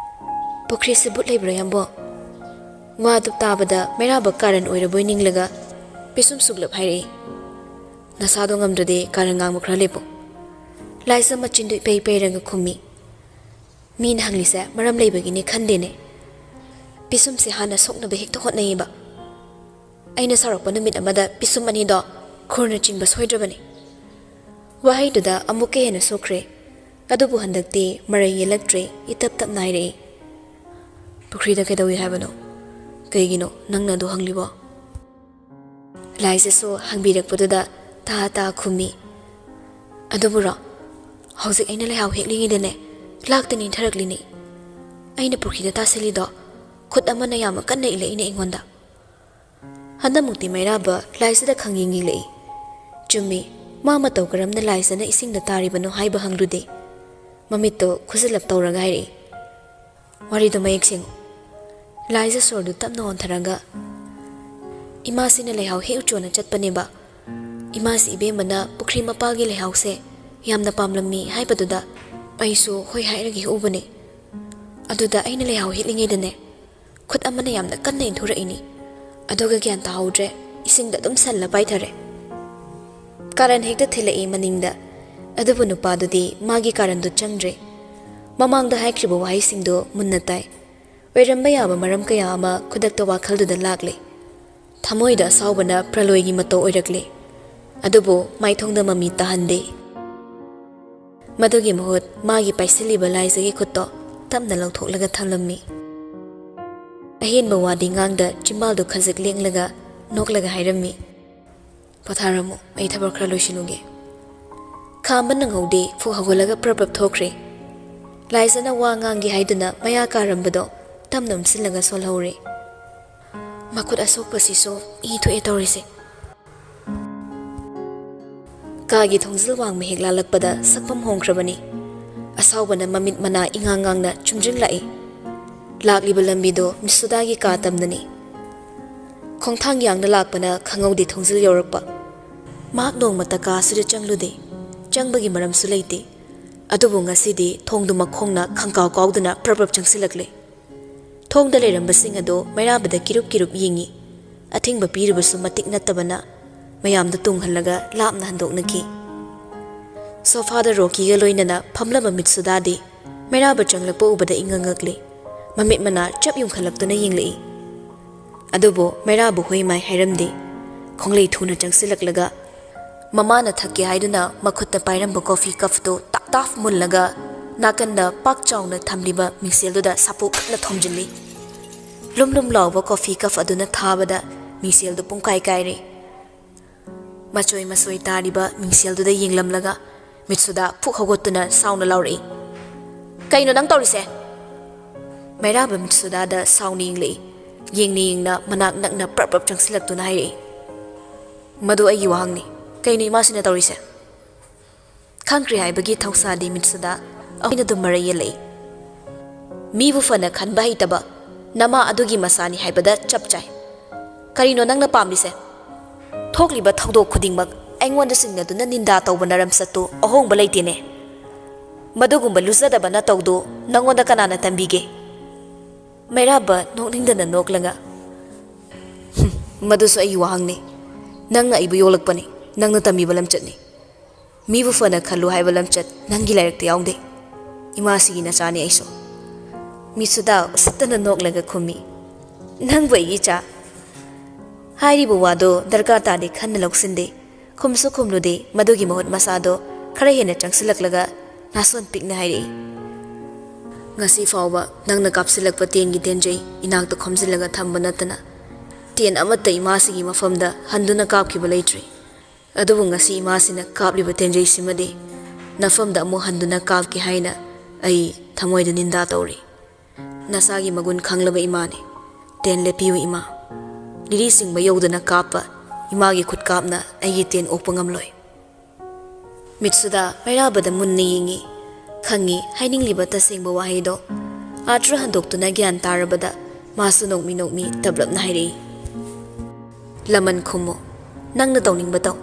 "ꯄꯨꯈ꯭ꯔꯤꯁꯤ ꯚꯨꯠ ꯂꯩꯕ꯭ꯔꯥ, ꯌꯥꯝꯕꯣ?" ꯋꯥꯗꯨ ꯇꯥꯕꯗ ꯃꯩꯔꯥꯕ ꯀꯥꯔꯟ ꯑꯣꯏꯔꯕꯣꯏ ꯅꯤꯡꯂꯒ ꯄꯤꯁꯨꯝ ꯁꯨꯛꯂꯞ ꯍꯥꯏꯔꯛꯏ, "ꯅꯁꯥꯗꯣ ꯉꯝꯗ꯭ꯔꯗꯤ ꯀꯥꯔꯟ ꯉꯥꯡꯕ ꯈꯔ ꯂꯦꯞꯄꯣ꯫" ꯂꯥꯏꯖ ꯃꯆꯤꯟꯗꯨ ꯏꯄꯩ ꯄꯩꯔꯒ ꯈꯨꯝꯃꯤ, "ꯃꯤꯅ ꯍꯪꯂꯤꯁꯦ ꯃꯔꯝ ꯂꯩꯕꯒꯤꯅꯦ ꯈꯟꯗꯦꯅꯦ꯫ ꯄꯤꯁꯨꯝꯁꯦ ꯍꯥꯟꯅ ꯁꯣꯛꯅꯕ ꯍꯦꯛꯇ ꯍꯣꯠꯅꯩꯌꯦꯕ꯫ ꯑꯩꯅ ꯁꯥꯎꯔꯛꯄ ꯅꯨꯃꯤꯠ ꯑꯃꯗ ꯄꯤꯁꯨꯝ ꯑꯅꯤꯗꯣ ꯈꯨꯔꯅ ꯆꯤꯡꯕ ꯁꯣꯏꯗ꯭ꯔꯕꯅꯤ꯫" ꯋꯥꯍꯩꯗꯨꯗ ꯑꯃꯨꯛꯀ ꯍꯦꯟꯅ ꯁꯣꯛꯈ꯭ꯔꯦ꯫ ꯑꯗꯨꯕꯨ ꯍꯟꯗꯛꯇꯤ ꯃꯔꯩ ꯌꯦꯜꯂꯛꯇ꯭ꯔꯦ, ꯏꯇꯞ ꯇꯞꯅ ꯍꯥꯏꯔꯛꯏ꯫ "ꯄꯨꯈ꯭ꯔꯤꯗ ꯀꯩꯗꯧꯏ ꯍꯥꯏꯕꯅꯣ? ꯀꯩꯒꯤꯅꯣ ꯅꯪꯅ ꯑꯗꯨ ꯍꯪꯂꯤꯕꯣ?" ꯂꯥꯏꯖꯁꯨ ꯍꯪꯕꯤꯔꯛꯄꯗꯨꯗ ꯇꯥ ꯇꯥ ꯈꯨꯝꯃꯤ꯫ "ꯑꯗꯨꯕꯨꯔꯣ, ꯍꯧꯖꯤꯛ ꯑꯩꯅ ꯂꯩꯍꯥꯎ ꯍꯦꯛꯂꯤꯉꯩꯗꯅꯦ, ꯂꯥꯛꯇꯅ ꯏꯟꯊꯔꯛꯂꯤꯅꯤ꯫ ꯑꯩꯅ ꯄꯨꯈ꯭ꯔꯤꯗ ꯇꯥꯁꯤꯜꯂꯤꯗꯣ ꯈꯨꯠ ꯑꯃꯅ ꯌꯥꯝꯅ ꯀꯟꯅ ꯏꯜꯂꯛꯏꯅꯦ ꯑꯩꯉꯣꯟꯗ꯫" ꯍꯟꯗꯛꯃꯨꯛꯇꯤ ꯃꯩꯔꯥꯕ ꯂꯥꯏꯖꯗ ꯈꯪꯌꯦꯡ ꯌꯦꯡꯂꯛꯏ꯫ ꯆꯨꯝꯃꯤ, ꯃꯥ ꯃꯇꯧ ꯀꯔꯝꯅ ꯂꯥꯏꯖꯅ ꯏꯁꯤꯡꯗ ꯇꯥꯔꯤꯕꯅꯣ ꯍꯥꯏꯕ ꯍꯪꯂꯨꯗꯦ꯫ ꯃꯃꯤꯠꯇꯣ ꯈꯨꯖꯤꯜꯂꯞ ꯇꯧꯔꯒ ꯍꯥꯏꯔꯛꯏ꯫ "ꯋꯥꯔꯤꯗꯣ ꯃꯌꯦꯛ ꯁꯦꯡꯉꯨ꯫" ꯂꯥꯏꯖ ꯁꯣꯔꯗꯨ ꯇꯞꯅ ꯍꯣꯟꯊꯔꯒ, "ꯏꯃꯥꯁꯤꯅ ꯂꯩꯍꯥꯎ ꯍꯦꯛꯎꯆꯣꯅ ꯆꯠꯄꯅꯦꯕ꯫ ꯏꯃꯥꯁꯤ ꯏꯕꯦꯝꯃꯅ ꯄꯨꯈ꯭ꯔꯤ ꯃꯄꯥꯜꯒꯤ ꯂꯩꯍꯥꯎꯁꯦ ꯌꯥꯝꯅ ꯄꯥꯝꯂꯝꯃꯤ ꯍꯥꯏꯕꯗꯨꯗ ꯑꯩꯁꯨ ꯍꯣꯏ ꯍꯥꯏꯔꯒ ꯍꯦꯛꯎꯕꯅꯦ꯫ ꯑꯗꯨꯗ ꯑꯩꯅ ꯂꯩꯍꯥꯎ ꯍꯦꯛꯂꯤꯉꯩꯗꯅꯦ, ꯈꯨꯠ ꯑꯃꯅ ꯌꯥꯝꯅ ꯀꯟꯅ ꯏꯟꯊꯣꯔꯛꯏꯅꯤ꯫ ꯑꯗꯨꯒ ꯒ꯭ꯌꯥꯟ ꯇꯥꯍꯧꯗ꯭ꯔꯦ, ꯏꯁꯤꯡꯗ ꯑꯗꯨꯝ ꯁꯜꯂ ꯄꯥꯏꯊꯔꯦ꯫" ꯀꯥꯔꯟ ꯍꯦꯛꯇ ꯊꯤꯜꯂꯛꯏ ꯃꯅꯤꯡꯗ꯫ ꯑꯗꯨꯕꯨ ꯅꯨꯄꯥꯗꯨꯗꯤ ꯃꯥꯒꯤ ꯀꯥꯔꯟꯗꯨ ꯆꯪꯗ꯭ꯔꯦ꯫ ꯃꯃꯥꯡꯗ ꯍꯥꯏꯈ꯭ꯔꯤꯕ ꯋꯥꯍꯩꯁꯤꯡꯗꯨ ꯃꯨꯟꯅ ꯇꯥꯏ꯫ ꯑꯣꯏꯔꯝꯕ ꯌꯥꯕ ꯃꯔꯝ ꯀꯌꯥ ꯑꯃ ꯈꯨꯗꯛꯇ ꯋꯥꯈꯜꯗꯨꯗ ꯂꯥꯛꯂꯦ꯫ ꯊꯃꯣꯏꯗ ꯑꯁꯥꯎꯕꯅ ꯄ꯭ꯔꯂꯣꯏꯒꯤ ꯃꯇꯧ ꯑꯣꯏꯔꯛꯂꯦ꯫ ꯑꯗꯨꯕꯨ ꯃꯥꯏꯊꯣꯡꯗ ꯃꯃꯤ ꯇꯥꯍꯟꯗꯦ꯫ ꯃꯗꯨꯒꯤ ꯃꯍꯨꯠ ꯃꯥꯒꯤ ꯄꯥꯏꯁꯤꯜꯂꯤꯕ ꯂꯥꯏꯖꯒꯤ ꯈꯨꯠꯇꯣ ꯇꯞꯅ ꯂꯧꯊꯣꯛꯂꯒ ꯊꯝꯂꯝꯃꯤ꯫ ꯑꯍꯦꯟꯕ ꯋꯥꯗꯤ ꯉꯥꯡꯗ ꯆꯤꯝꯕꯥꯜꯗꯨ ꯈꯖꯤꯛ ꯂꯦꯡꯂꯒ ꯅꯣꯛꯂꯒ ꯍꯥꯏꯔꯝꯃꯤ, "ꯄꯣꯊꯥꯔꯝꯃꯨ, ꯑꯩ ꯊꯕꯛ ꯈꯔ ꯂꯣꯏꯁꯤꯜꯂꯨꯒꯦ꯫" ꯈꯥꯝꯕ ꯅꯪꯍꯧꯗꯦ, ꯐꯨꯛ ꯍꯧꯒꯠꯂꯒ ꯄ꯭ꯔꯞ ꯄ꯭ꯔꯞ ꯊꯣꯛꯈ꯭ꯔꯦ꯫ ꯂꯥꯏꯖꯅ ꯋꯥ ꯉꯥꯡꯒꯦ ꯍꯥꯏꯗꯨꯅ ꯃꯌꯥ ꯀꯥꯔꯝꯕꯗꯣ ꯇꯞꯅ ꯎꯝꯁꯤꯜꯂꯒ ꯁꯣꯜꯍꯧꯔꯦ꯫ ꯃꯈꯨꯠ ꯑꯁꯣꯛꯄꯁꯤꯁꯨ ꯏ ꯊꯣꯛꯑꯦ ꯇꯧꯔꯤꯁꯦ꯫ ꯀꯥꯒꯤ ꯊꯣꯡꯖꯤꯜ ꯋꯥꯡꯃ ꯍꯦꯛ ꯂꯥꯜꯂꯛꯄꯗ ꯁꯛꯐꯝ ꯍꯣꯡꯈ꯭ꯔꯕꯅꯤ꯫ ꯑꯁꯥꯎꯕꯅ ꯃꯃꯤꯠ ꯃꯅꯥ ꯏꯉꯥꯡ ꯉꯥꯡꯅ ꯆꯨꯝꯗ꯭ꯔꯤꯡꯂꯛꯏ꯫ ꯂꯥꯛꯂꯤꯕ ꯂꯝꯕꯤꯗꯣ ꯃꯤꯁꯨꯗꯥꯒꯤ ꯀꯥ ꯇꯝꯅꯅꯤ꯫ ꯈꯣꯡꯊꯥꯡ ꯌꯥꯡꯅ ꯂꯥꯛꯄꯅ ꯈꯪꯍꯧꯗꯦ ꯊꯣꯡꯖꯤꯜ ꯌꯧꯔꯛꯄ꯫ ꯃꯍꯥꯛ ꯅꯣꯡꯃꯇ ꯀꯥꯁꯤꯗ ꯆꯪꯂꯨꯗꯦ꯫ ꯆꯪꯕꯒꯤ ꯃꯔꯝꯁꯨ ꯂꯩꯇꯦ꯫ ꯑꯗꯨꯕꯨ ꯉꯁꯤꯗꯤ ꯊꯣꯡꯗꯨ ꯃꯈꯣꯡꯅ ꯈꯪꯀꯥꯎ ꯀꯥꯎꯗꯨꯅ ꯄ꯭ꯔꯞ ꯄ꯭ꯔꯞ ꯆꯪꯁꯤꯜꯂꯛꯂꯦ꯫ ꯊꯣꯡꯗ ꯂꯩꯔꯝꯕꯁꯤꯡ ꯑꯗꯨ ꯃꯩꯔꯥꯕꯗ ꯀꯤꯔꯨꯞ ꯀꯤꯔꯨꯞ ꯌꯦꯡꯉꯤ꯫ ꯑꯊꯤꯡꯕ ꯄꯤꯔꯤꯕꯁꯨ ꯃꯇꯤꯛ ꯅꯠꯇꯕꯅ ꯃꯌꯥꯝꯗꯨ ꯇꯨꯡꯍꯜꯂꯒ ꯂꯥꯞꯅ ꯍꯟꯗꯣꯛꯅꯈꯤ꯫ ꯁꯣꯐꯥꯗ ꯔꯣꯀꯤꯒ ꯂꯣꯏꯅꯅ ꯐꯝꯂꯝꯕ ꯃꯤꯠꯁꯨꯗꯥꯗꯤ ꯃꯩꯔꯥꯕ ꯆꯪꯂꯛꯄ ꯎꯕꯗ ꯏꯉꯛ ꯉꯛꯂꯤ꯫ ꯃꯃꯤꯠ ꯃꯅꯥ ꯆꯞ ꯌꯨꯡꯈꯠꯂꯛꯇꯨꯅ ꯌꯦꯡꯂꯛꯏ꯫ ꯑꯗꯨꯕꯨ ꯃꯩꯔꯥꯕꯨ ꯍꯣꯏ ꯃꯥꯏ ꯍꯥꯏꯔꯝꯗꯦ꯫ ꯈꯣꯡꯂꯩ ꯊꯨꯅ ꯆꯪꯁꯤꯜꯂꯛꯂꯒ ꯃꯃꯥꯅ ꯊꯛꯀꯦ ꯍꯥꯏꯗꯨꯅ ꯃꯈꯨꯠꯇ ꯄꯥꯏꯔꯝꯕ ꯀꯣꯐꯤ ꯀꯞꯇꯨ ꯇꯥꯛ ꯇꯥꯐ ꯃꯨꯜꯂꯒ ꯅꯥꯀꯟꯗ ꯄꯥꯛ ꯆꯥꯎꯅ ꯊꯝꯂꯤꯕ ꯃꯤꯡꯁꯦꯜꯗꯨꯗ ꯁꯥꯄꯣꯛ ꯀꯟꯅ ꯊꯣꯝꯖꯤꯜꯂꯤ꯫ ꯂꯨꯝ ꯂꯨꯝ ꯂꯥꯎꯕ ꯀꯣꯐꯤ ꯀꯞ ꯑꯗꯨꯅ ꯊꯥꯕꯗ ꯃꯤꯡꯁꯦꯜꯗꯨ ꯄꯨꯡꯀꯥꯏ ꯀꯥꯏꯔꯦ꯫ ꯃꯆꯣꯏ ꯃꯆꯣꯏ ꯇꯥꯔꯤꯕ ꯃꯤꯡꯁꯦꯜꯗꯨꯗ ꯌꯦꯡꯂꯝꯂꯒ ꯃꯤꯠꯁꯨꯗꯥ ꯐꯨꯛ ꯍꯧꯒꯠꯇꯨꯅ ꯁꯥꯎꯅ ꯂꯥꯎꯔꯛꯏ, "ꯀꯩꯅꯣ ꯅꯪ ꯇꯧꯔꯤꯁꯦ?" ꯃꯩꯔꯥꯕ ꯃꯤꯠꯁꯨꯗꯥꯗ ꯁꯥꯎꯅ ꯌꯦꯡꯂꯛꯏ꯫ ꯌꯦꯡꯅ ꯌꯦꯡꯅ ꯃꯅꯥꯛ ꯅꯛꯅ ꯄ꯭ꯔꯞ ꯄ꯭ꯔꯞ ꯆꯪꯁꯤꯜꯂꯛꯇꯨꯅ ꯍꯥꯏꯔꯛꯏ, "ꯃꯗꯨ ꯑꯩꯒꯤ ꯋꯥꯍꯪꯅꯤ꯫ ꯀꯩꯅꯣ ꯏꯃꯥꯁꯤꯅ ꯇꯧꯔꯤꯁꯦ?" ꯈꯪꯈ꯭ꯔꯦ ꯍꯥꯏꯕꯒꯤ ꯊꯧꯁꯥꯗꯤ ꯃꯤꯠꯁꯨꯗꯥ ꯑꯩꯅ ꯑꯗꯨꯝ ꯃꯔꯩ ꯌꯦꯜꯂꯛꯏ꯫ "ꯃꯤꯕꯨ ꯐꯅ ꯈꯟꯕ ꯍꯩꯇꯕ ꯅꯃꯥ ꯑꯗꯨꯒꯤ ꯃꯆꯥꯅꯤ ꯍꯥꯏꯕꯗ ꯆꯞ ꯆꯥꯏ꯫ ꯀꯔꯤꯅꯣ ꯅꯪꯅ ꯄꯥꯝꯂꯤꯁꯦ? ꯊꯣꯛꯂꯤꯕ ꯊꯧꯗꯣꯛ ꯈꯨꯗꯤꯡꯃꯛ ꯑꯩꯉꯣꯟꯗ ꯆꯤꯡꯅꯗꯨꯅ ꯅꯤꯟꯗꯥ ꯇꯧꯕ ꯅꯔꯝꯆꯠꯇꯨ ꯑꯍꯣꯡꯕ ꯂꯩꯇꯦꯅꯦ꯫ ꯃꯗꯨꯒꯨꯝꯕ ꯂꯨꯖꯗꯕ ꯅꯇꯧꯗꯨ ꯅꯉꯣꯟꯗ ꯀꯅꯥꯅ ꯇꯝꯕꯤꯒꯦ?" ꯃꯩꯔꯥꯕ ꯅꯣꯛꯅꯤꯡꯗꯅ ꯅꯣꯛꯂꯒ, "ꯍꯨꯝ, ꯃꯗꯨꯁꯨ ꯑꯩꯒꯤ ꯋꯥꯍꯪꯅꯤ꯫ ꯅꯪꯅ ꯑꯩꯕꯨ ꯌꯣꯛꯂꯛꯄꯅꯤ, ꯅꯪꯅ ꯇꯝꯕꯤꯕ ꯂꯝꯆꯠꯅꯤ꯫ ꯃꯤꯕꯨ ꯐꯅ ꯈꯜꯂꯨ ꯍꯥꯏꯕ ꯂꯝꯆꯠ ꯅꯪꯒꯤ ꯂꯥꯏꯔꯤꯛꯇ ꯌꯥꯎꯗꯦ꯫ ꯏꯃꯥꯁꯤꯒꯤ ꯅꯆꯥꯅꯤ ꯑꯩꯁꯨ꯫" ꯃꯤꯠꯁꯨꯗꯥ ꯎꯁꯤꯠꯇꯅ ꯅꯣꯛꯂꯒ ꯈꯨꯝꯃꯤ, "ꯅꯪꯕꯨ ꯑꯩꯒꯤ ꯏꯆꯥ? ꯍꯥꯏꯔꯤꯕ ꯋꯥꯗꯣ ꯗꯔꯀꯥꯔ ꯇꯥꯗꯦ ꯈꯟꯅ ꯂꯧꯁꯤꯟꯗꯦ꯫ ꯈꯨꯝꯁꯨ ꯈꯨꯝꯂꯨꯗꯦ꯫ ꯃꯗꯨꯒꯤ ꯃꯍꯨꯠ ꯃꯁꯥꯗꯣ ꯈꯔ ꯍꯦꯟꯅ ꯆꯪꯁꯤꯜꯂꯛꯂꯒ ꯅꯥꯁꯣꯟ ꯄꯤꯛꯅ ꯍꯥꯏꯔꯛꯏ, "ꯉꯁꯤ ꯐꯥꯎꯕ ꯅꯪꯅ ꯀꯥꯞꯁꯤꯜꯂꯛꯄ ꯇꯦꯟꯒꯤ ꯇꯦꯟꯖꯩ ꯏꯅꯥꯛꯇ ꯈꯣꯝꯖꯤꯜꯂꯒ ꯊꯝꯕ ꯅꯠꯇꯅ ꯇꯦꯟ ꯑꯃꯠꯇ ꯏꯃꯥꯁꯤꯒꯤ ꯃꯐꯝꯗ ꯍꯟꯗꯨꯅ ꯀꯥꯞꯈꯤꯕ ꯂꯩꯇ꯭ꯔꯤ꯫ ꯑꯗꯨꯕꯨ ꯉꯁꯤ ꯏꯃꯥꯁꯤꯅ ꯀꯥꯞꯂꯤꯕ ꯇꯦꯟꯖꯩꯁꯤꯃꯗꯤ ꯅꯐꯝꯗ ꯑꯃꯨꯛ ꯍꯟꯗꯨꯅ ꯀꯥꯞꯀꯦ ꯍꯥꯏꯅ ꯑꯩ ꯊꯃꯣꯏꯗ ꯅꯤꯟꯗꯥ ꯇꯧꯔꯤ꯫ ꯅꯁꯥꯒꯤ ꯃꯒꯨꯟ ꯈꯪꯂꯕ ꯏꯃꯥꯅꯤ꯫ ꯇꯦꯟ ꯂꯦꯞꯄꯤꯌꯨ ꯏꯃꯥ꯫" ꯂꯤꯔꯤ ꯆꯤꯡꯕ ꯌꯧꯗꯅ ꯀꯥꯞꯄ ꯏꯃꯥꯒꯤ ꯈꯨꯠꯀꯥꯞꯅ ꯑꯩꯒꯤ ꯇꯦꯟ ꯑꯣꯛꯄ ꯉꯝꯂꯣꯏ꯫ ꯃꯤꯠꯁꯨꯗ ꯃꯩꯔꯥꯕꯗ ꯃꯨꯟꯅ ꯌꯦꯡꯉꯤ꯫ ꯈꯪꯉꯤ ꯍꯥꯏꯅꯤꯡꯂꯤꯕ ꯇꯁꯦꯡꯕ ꯋꯥꯍꯩꯗꯣ꯫ ꯑꯥꯔꯊ ꯍꯟꯗꯣꯛꯇꯨꯅ ꯒ꯭ꯌꯥꯟ ꯇꯥꯔꯕꯗ ꯃꯥꯁꯨ ꯅꯣꯛꯃꯤ ꯅꯣꯛꯃꯤ ꯇꯞꯂꯞꯅ ꯍꯥꯏꯔꯛꯏ, "ꯂꯃꯟ ꯈꯨꯝꯃꯨ, ꯅꯪꯅ ꯇꯧꯅꯤꯡꯕ ꯇꯧ꯫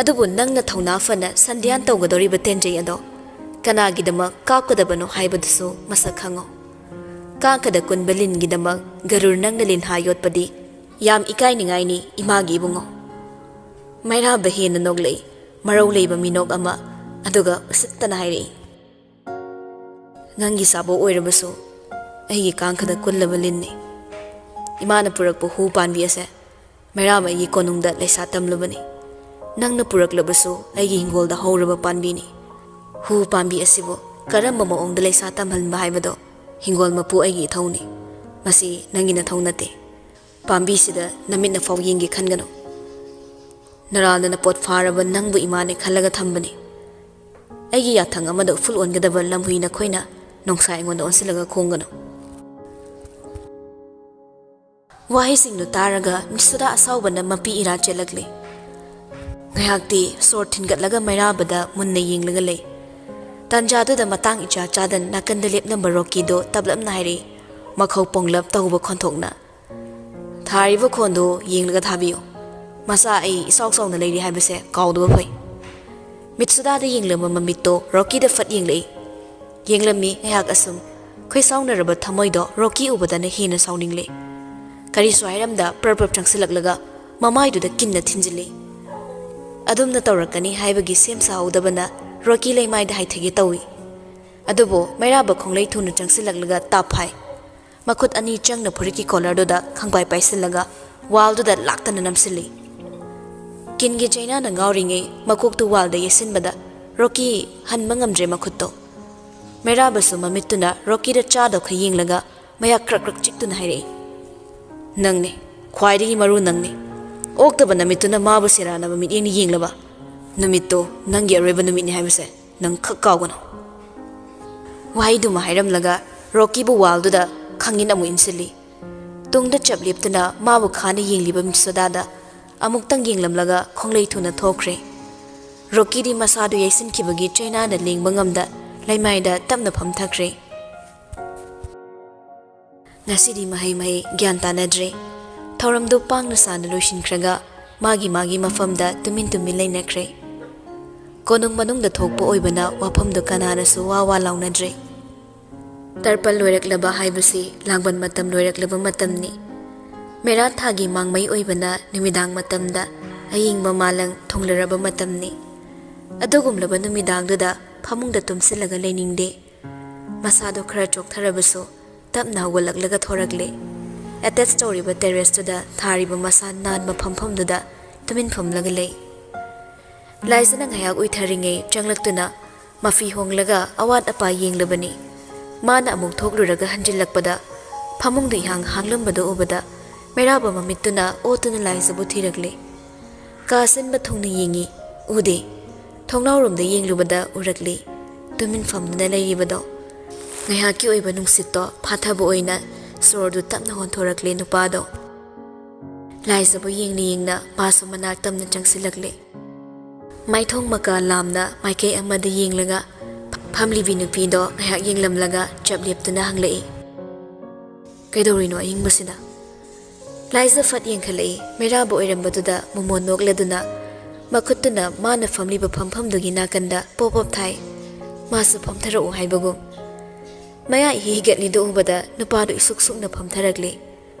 ꯑꯗꯨꯕꯨ ꯅꯪꯅ ꯊꯧꯅꯥ ꯐꯅ ꯁꯟꯙ꯭ꯌꯥꯟ ꯇꯧꯒꯗꯧꯔꯤꯕ ꯇꯦꯟꯖꯩ ꯑꯗꯣ ꯀꯅꯥꯒꯤꯗꯃꯛ ꯀꯥꯞꯀꯗꯕꯅꯣ ꯍꯥꯏꯕꯗꯨꯁꯨ ꯃꯁꯛ ꯈꯪꯉꯨ꯫ ꯀꯥꯡꯈꯗ ꯀꯨꯟꯕ ꯂꯤꯟꯒꯤꯗꯃꯛ ꯒꯔꯨꯔ ꯅꯪꯅ ꯂꯤꯟꯍꯥ ꯌꯣꯠꯄꯗꯤ ꯌꯥꯝ ꯏꯀꯥꯏꯅꯤꯡꯉꯥꯏꯅꯤ ꯏꯃꯥꯒꯤ ꯏꯕꯨꯡꯉꯣ꯫" ꯃꯩꯔꯥꯕ ꯍꯦꯟꯅ ꯅꯣꯛꯂꯛꯏ꯫ ꯃꯔꯧ ꯂꯩꯕ ꯃꯤꯅꯣꯛ ꯑꯃ, ꯑꯗꯨꯒ ꯎꯁꯤꯠꯇꯅ ꯍꯥꯏꯔꯛꯏ, "ꯅꯪꯒꯤ ꯆꯥꯕꯣꯛ ꯑꯣꯏꯔꯕꯁꯨ ꯑꯩꯒꯤ ꯀꯥꯡꯈꯗ ꯀꯨꯜꯂꯕ ꯂꯤꯟꯅꯤ꯫ ꯏꯃꯥꯅ ꯄꯨꯔꯛꯄ ꯍꯨ ꯄꯥꯟꯕꯤ ꯑꯁꯦ ꯃꯩꯔꯥꯕ ꯑꯩꯒꯤ ꯀꯣꯅꯨꯡꯗ ꯂꯩꯁꯥ ꯇꯝꯂꯨꯕꯅꯤ꯫ ꯅꯪꯅ ꯄꯨꯔꯛꯂꯕꯁꯨ ꯑꯩꯒꯤ ꯍꯤꯡꯒꯣꯜꯗ ꯍꯧꯔꯕ ꯄꯥꯟꯕꯤꯅꯤ꯫ ꯍꯨ ꯄꯥꯝꯕꯤ ꯑꯁꯤꯕꯨ ꯀꯔꯝꯕ ꯃꯑꯣꯡꯗ ꯂꯩꯁꯥ ꯇꯝꯍꯟꯕ ꯍꯥꯏꯕꯗꯣ ꯍꯤꯡꯒꯣꯜ ꯃꯄꯨ ꯑꯩꯒꯤ ꯏꯊꯧꯅꯤ꯫ ꯃꯁꯤ ꯅꯪꯒꯤ ꯅꯊꯧ ꯅꯠꯇꯦ꯫ ꯄꯥꯝꯕꯤꯁꯤꯗ ꯅꯃꯤꯠꯅ ꯐꯥꯎ ꯌꯦꯡꯒꯦ ꯈꯟꯒꯅꯨ꯫ ꯅꯔꯥꯜꯗꯅ ꯄꯣꯠ ꯐꯥꯔꯕ ꯅꯪꯕꯨ ꯏꯃꯥꯅꯦ ꯈꯜꯂꯒ ꯊꯝꯕꯅꯤ꯫ ꯑꯩꯒꯤ ꯌꯥꯊꯪ ꯑꯃꯗ ꯎꯐꯨꯜ ꯑꯣꯟꯒꯗꯕ ꯂꯝꯍꯨꯏ ꯅꯈꯣꯏꯅ ꯅꯣꯡꯁꯥ ꯑꯩꯉꯣꯟꯗ ꯑꯣꯟꯁꯤꯜꯂꯒ ꯈꯣꯡꯒꯅꯨ꯫ ꯋꯥꯍꯩꯁꯤꯡꯗꯨ ꯇꯥꯔꯒ ꯃꯤꯠꯁꯨꯗꯥ ꯑꯁꯥꯎꯕꯅ ꯃꯄꯤ ꯏꯔꯥ ꯆꯦꯜꯂꯛꯂꯦ꯫ ꯉꯥꯏꯍꯥꯛꯇꯤ ꯁꯣꯔ ꯊꯤꯟꯒꯠꯂꯒ ꯃꯩꯔꯥꯕꯗ ꯃꯨꯟꯅ ꯌꯦꯡꯂꯒ ꯂꯩ꯫ ꯇꯥꯟꯖꯥꯗꯨꯗ ꯃꯇꯥꯡ ꯏꯆꯥ ꯆꯥꯗꯅ ꯅꯥꯀꯟꯗ ꯂꯦꯞꯂꯝꯕ ꯔꯣꯀꯤꯗꯣ ꯇꯞꯂꯞꯅ ꯍꯥꯏꯔꯛꯏ, ꯃꯈꯧ ꯄꯣꯡꯂꯞ ꯇꯧꯕ ꯈꯣꯟꯊꯣꯛꯅ, "ꯊꯥꯔꯤꯕ ꯈꯣꯟꯗꯣ ꯌꯦꯡꯂꯒ ꯊꯥꯕꯤꯌꯨ꯫ ꯃꯆꯥ ꯑꯩ ꯏꯁꯥꯎ ꯁꯥꯎꯅ ꯂꯩꯔꯤ ꯍꯥꯏꯕꯁꯦ ꯀꯥꯎꯗꯕ ꯐꯩ꯫" ꯃꯤꯠꯁꯨꯗꯥꯗ ꯌꯦꯡꯂꯝꯕ ꯃꯃꯤꯠꯇꯣ ꯔꯣꯀꯤꯗ ꯐꯠ ꯌꯦꯡꯂꯛꯏ꯫ ꯌꯦꯡꯂꯝꯃꯤ ꯉꯥꯏꯍꯥꯛ ꯑꯁꯨꯝ꯫ ꯈꯣꯏꯁꯥꯎꯅꯔꯕ ꯊꯃꯣꯏꯗꯣ ꯔꯣꯀꯤ ꯎꯕꯗꯅ ꯍꯦꯟꯅ ꯁꯥꯎꯅꯤꯡꯂꯦ꯫ ꯀꯔꯤꯁꯨ ꯍꯥꯏꯔꯝꯗ ꯄ꯭ꯔꯞ ꯄ꯭ꯔꯞ ꯆꯪꯁꯤꯜꯂꯛꯂꯒ ꯃꯃꯥꯏꯗꯨꯗ ꯀꯤꯟꯅ ꯊꯤꯟꯖꯤꯜꯂꯤ꯫ ꯑꯗꯨꯝꯅ ꯇꯧꯔꯛꯀꯅꯤ ꯍꯥꯏꯕꯒꯤ ꯁꯦꯝ ꯁꯥꯍꯧꯗꯕꯅ ꯔꯣꯀꯤ ꯂꯩꯃꯥꯏꯗ ꯍꯥꯏꯊꯒꯦ ꯇꯧꯏ꯫ ꯑꯗꯨꯕꯨ ꯃꯩꯔꯥꯕ ꯈꯣꯡꯂꯩ ꯊꯨꯅ ꯆꯪꯁꯤꯜꯂꯛꯂꯒ ꯇꯥꯞ ꯐꯥꯏ꯫ ꯃꯈꯨꯠ ꯑꯅꯤ ꯆꯪꯅ ꯐꯨꯔꯤꯠꯀꯤ ꯀꯣꯂꯔꯗꯨꯗ ꯈꯪꯄꯥꯏ ꯄꯥꯏꯁꯤꯜꯂꯒ ꯋꯥꯜꯗꯨꯗ ꯂꯥꯛꯇꯅ ꯅꯝꯁꯤꯜꯂꯤ꯫ ꯀꯤꯟꯒꯤ ꯆꯩꯅꯥꯅ ꯉꯥꯎꯔꯤꯉꯩ ꯃꯀꯣꯛꯇꯨ ꯋꯥꯜꯗ ꯌꯩꯁꯤꯟꯕꯗ ꯔꯣꯀꯤ ꯍꯟꯕ ꯉꯝꯗ꯭ꯔꯦ ꯃꯈꯨꯠꯇꯣ꯫ ꯃꯩꯔꯥꯕꯁꯨ ꯃꯃꯤꯠꯇꯨꯅ ꯔꯣꯀꯤꯗ ꯆꯥꯗꯧꯈꯩ ꯌꯦꯡꯂꯒ ꯃꯌꯥ ꯀ꯭ꯔꯛ ꯀ꯭ꯔꯛ ꯆꯤꯛꯇꯨꯅ ꯍꯥꯏꯔꯛꯏ, "ꯅꯪꯅꯤ, ꯈ꯭ꯋꯥꯏꯗꯒꯤ ꯃꯔꯨ ꯅꯪꯅꯤ꯫ ꯑꯣꯛꯇꯕ ꯅꯃꯤꯠꯇꯨꯅ ꯃꯥꯕꯨ ꯁꯦꯔꯥꯟꯅꯕ ꯃꯤꯠꯌꯦꯡꯅ ꯌꯦꯡꯂꯕ? ꯅꯨꯃꯤꯠꯇꯣ ꯅꯪꯒꯤ ꯑꯔꯣꯏꯕ ꯅꯨꯃꯤꯠꯅꯤ ꯍꯥꯏꯕꯁꯦ ꯅꯪ ꯈꯛ ꯀꯥꯎꯒꯅꯨ꯫" ꯋꯥꯍꯩꯗꯨꯃ ꯍꯥꯏꯔꯝꯂꯒ ꯔꯣꯀꯤꯕꯨ ꯋꯥꯜꯗꯨꯗ ꯈꯪꯏꯟ ꯑꯃꯨꯛ ꯏꯟꯁꯤꯜꯂꯤ꯫ ꯇꯨꯡꯗ ꯆꯞ ꯂꯦꯞꯇꯨꯅ ꯃꯥꯕꯨ ꯈꯥꯅ ꯌꯦꯡꯂꯤꯕ ꯃꯤꯠꯁꯣꯗꯥꯗ ꯑꯃꯨꯛꯇꯪ ꯌꯦꯡꯂꯝꯂꯒ ꯈꯣꯡꯂꯩ ꯊꯨꯅ ꯊꯣꯛꯈ꯭ꯔꯦ꯫ ꯔꯣꯀꯤꯗꯤ ꯃꯁꯥꯗꯨ ꯌꯩꯁꯤꯟꯈꯤꯕꯒꯤ ꯆꯩꯅꯥꯅ ꯂꯦꯡꯕ ꯉꯝꯗ ꯂꯩꯃꯥꯏꯗ ꯇꯞꯅ ꯐꯝꯊꯈ꯭ꯔꯦ꯫ ꯉꯁꯤꯗꯤ ꯃꯍꯩ ꯃꯍꯩ ꯒ꯭ꯌꯥꯟ ꯇꯥꯅꯗ꯭ꯔꯦ꯫ ꯊꯧꯔꯝꯗꯨ ꯄꯥꯡꯅ ꯁꯥꯅ ꯂꯣꯏꯁꯤꯟꯈ꯭ꯔꯒ ꯃꯥꯒꯤ ꯃꯥꯒꯤ ꯃꯐꯝꯗ ꯇꯨꯃꯤꯟ ꯇꯨꯃꯤꯟ ꯂꯩꯅꯈ꯭ꯔꯦ꯫ ꯀꯣꯅꯨꯡ ꯃꯅꯨꯡꯗ ꯊꯣꯛꯄ ꯑꯣꯏꯕꯅ ꯋꯥꯐꯝꯗꯨ ꯀꯅꯥꯅꯁꯨ ꯋꯥ ꯋꯥ ꯂꯥꯎꯅꯗ꯭ꯔꯦ꯫ ꯇꯔꯄꯜ ꯂꯣꯏꯔꯛꯂꯕ ꯍꯥꯏꯕꯁꯤ ꯂꯥꯡꯕꯟ ꯃꯇꯝ ꯂꯣꯏꯔꯛꯂꯕ ꯃꯇꯝꯅꯤ꯫ ꯃꯦꯔꯥ ꯊꯥꯒꯤ ꯃꯥꯡꯃꯩ ꯑꯣꯏꯕꯅ ꯅꯨꯃꯤꯗꯥꯡ ꯃꯇꯝꯗ ꯑꯌꯤꯡꯕ ꯃꯥꯂꯪ ꯊꯨꯡꯂꯔꯕ ꯃꯇꯝꯅꯤ꯫ ꯑꯗꯨꯒꯨꯝꯂꯕ ꯅꯨꯃꯤꯗꯥꯡꯗꯨꯗ ꯐꯃꯨꯡꯗ ꯇꯨꯝꯁꯤꯜꯂꯒ ꯂꯩꯅꯤꯡꯗꯦ꯫ ꯃꯁꯥꯗꯣ ꯈꯔ ꯆꯣꯛꯊꯔꯕꯁꯨ ꯇꯞꯅ ꯍꯧꯒꯠꯂꯛꯂꯒ ꯊꯣꯔꯛꯂꯦ꯫ ꯑꯦꯇꯦꯆ ꯇꯧꯔꯤꯕ ꯇꯦꯔꯦꯁꯇꯨꯗ ꯊꯥꯔꯤꯕ ꯃꯁꯥ ꯅꯥꯟꯕ ꯐꯝꯐꯝꯗꯨꯗ ꯇꯨꯃꯤꯟ ꯐꯝꯂꯒ ꯂꯩ꯫ ꯂꯥꯏꯖꯅ ꯉꯥꯏꯍꯥꯛ ꯎꯏꯊꯔꯤꯉꯩ ꯆꯪꯂꯛꯇꯨꯅ ꯃꯐꯤ ꯍꯣꯡꯂꯒ ꯑꯋꯥꯠ ꯑꯄꯥ ꯌꯦꯡꯂꯕꯅꯤ꯫ ꯃꯥꯅ ꯑꯃꯨꯛ ꯊꯣꯛꯂꯨꯔꯒ ꯍꯟꯖꯤꯜꯂꯛꯄꯗ ꯐꯃꯨꯡꯗ ꯏꯍꯥꯡ ꯍꯥꯡꯂꯝꯕꯗꯨ ꯎꯕꯗ ꯃꯩꯔꯥꯕ ꯃꯃꯤꯠꯇꯨꯅ ꯑꯣꯠꯇꯨꯅ ꯂꯥꯏꯖꯕꯨ ꯊꯤꯔꯛꯂꯤ꯫ ꯀꯥ ꯑꯁꯤꯟꯕ ꯊꯣꯡꯅ ꯌꯦꯡꯉꯤ, ꯎꯗꯦ꯫ ꯊꯣꯡꯅꯥꯎꯔꯣꯝꯗ ꯌꯦꯡꯂꯨꯕꯗ ꯎꯔꯛꯂꯤ, ꯇꯨꯃꯤꯟ ꯐꯝꯗꯨꯅ ꯂꯩꯔꯤꯕꯗꯣ꯫ ꯉꯥꯏꯍꯥꯛꯀꯤ ꯑꯣꯏꯕ ꯅꯨꯡꯁꯤꯠꯇꯣ ꯐꯥꯊꯕ ꯑꯣꯏꯅ ꯁꯣꯔꯗꯨ ꯇꯞꯅ ꯍꯣꯟꯊꯣꯔꯛꯂꯦ ꯅꯨꯄꯥꯗꯣ꯫ ꯂꯥꯏꯖꯕꯨ ꯌꯦꯡꯅ ꯌꯦꯡꯅ ꯃꯥꯁꯨ ꯃꯅꯥꯛ ꯇꯝꯅ ꯆꯪꯁꯤꯜꯂꯛꯂꯦ꯫ ꯃꯥꯏꯊꯣꯡ ꯃꯀꯥ ꯂꯥꯝꯅ ꯃꯥꯏꯀꯩ ꯑꯃꯗ ꯌꯦꯡꯂꯒ ꯐꯝꯂꯤꯕꯤ ꯅꯨꯄꯤꯗꯣ ꯉꯥꯏꯍꯥꯛ ꯌꯦꯡꯂꯝꯂꯒ ꯆꯞ ꯂꯦꯞꯇꯨꯅ ꯍꯪꯂꯛꯏ, "ꯀꯩꯗꯧꯔꯤꯅꯣ ꯑꯏꯪꯕꯁꯤꯗ?" ꯂꯥꯏꯖ ꯐꯠ ꯌꯦꯡꯈꯠꯂꯛꯏ꯫ ꯃꯩꯔꯥꯕ ꯑꯣꯏꯔꯝꯕꯗꯨꯗ ꯃꯣꯃꯣꯟ ꯅꯣꯛꯂꯗꯨꯅ ꯃꯈꯨꯠꯇꯨꯅ ꯃꯥꯅ ꯐꯝꯂꯤꯕ ꯐꯝꯐꯝꯗꯨꯒꯤ ꯅꯥꯀꯟꯗ ꯄꯣꯞ ꯄꯣꯞ ꯊꯥꯏ꯫ ꯃꯥꯁꯨ ꯐꯝꯊꯔꯛꯎ ꯍꯥꯏꯕꯒꯨꯝ꯫ ꯃꯌꯥ ꯏꯍꯤ ꯍꯤꯒꯠꯂꯤꯗꯨ ꯎꯕꯗ ꯅꯨꯄꯥꯗꯨ ꯏꯁꯨꯛ ꯁꯨꯛꯅ ꯐꯝꯊꯔꯛꯂꯦ꯫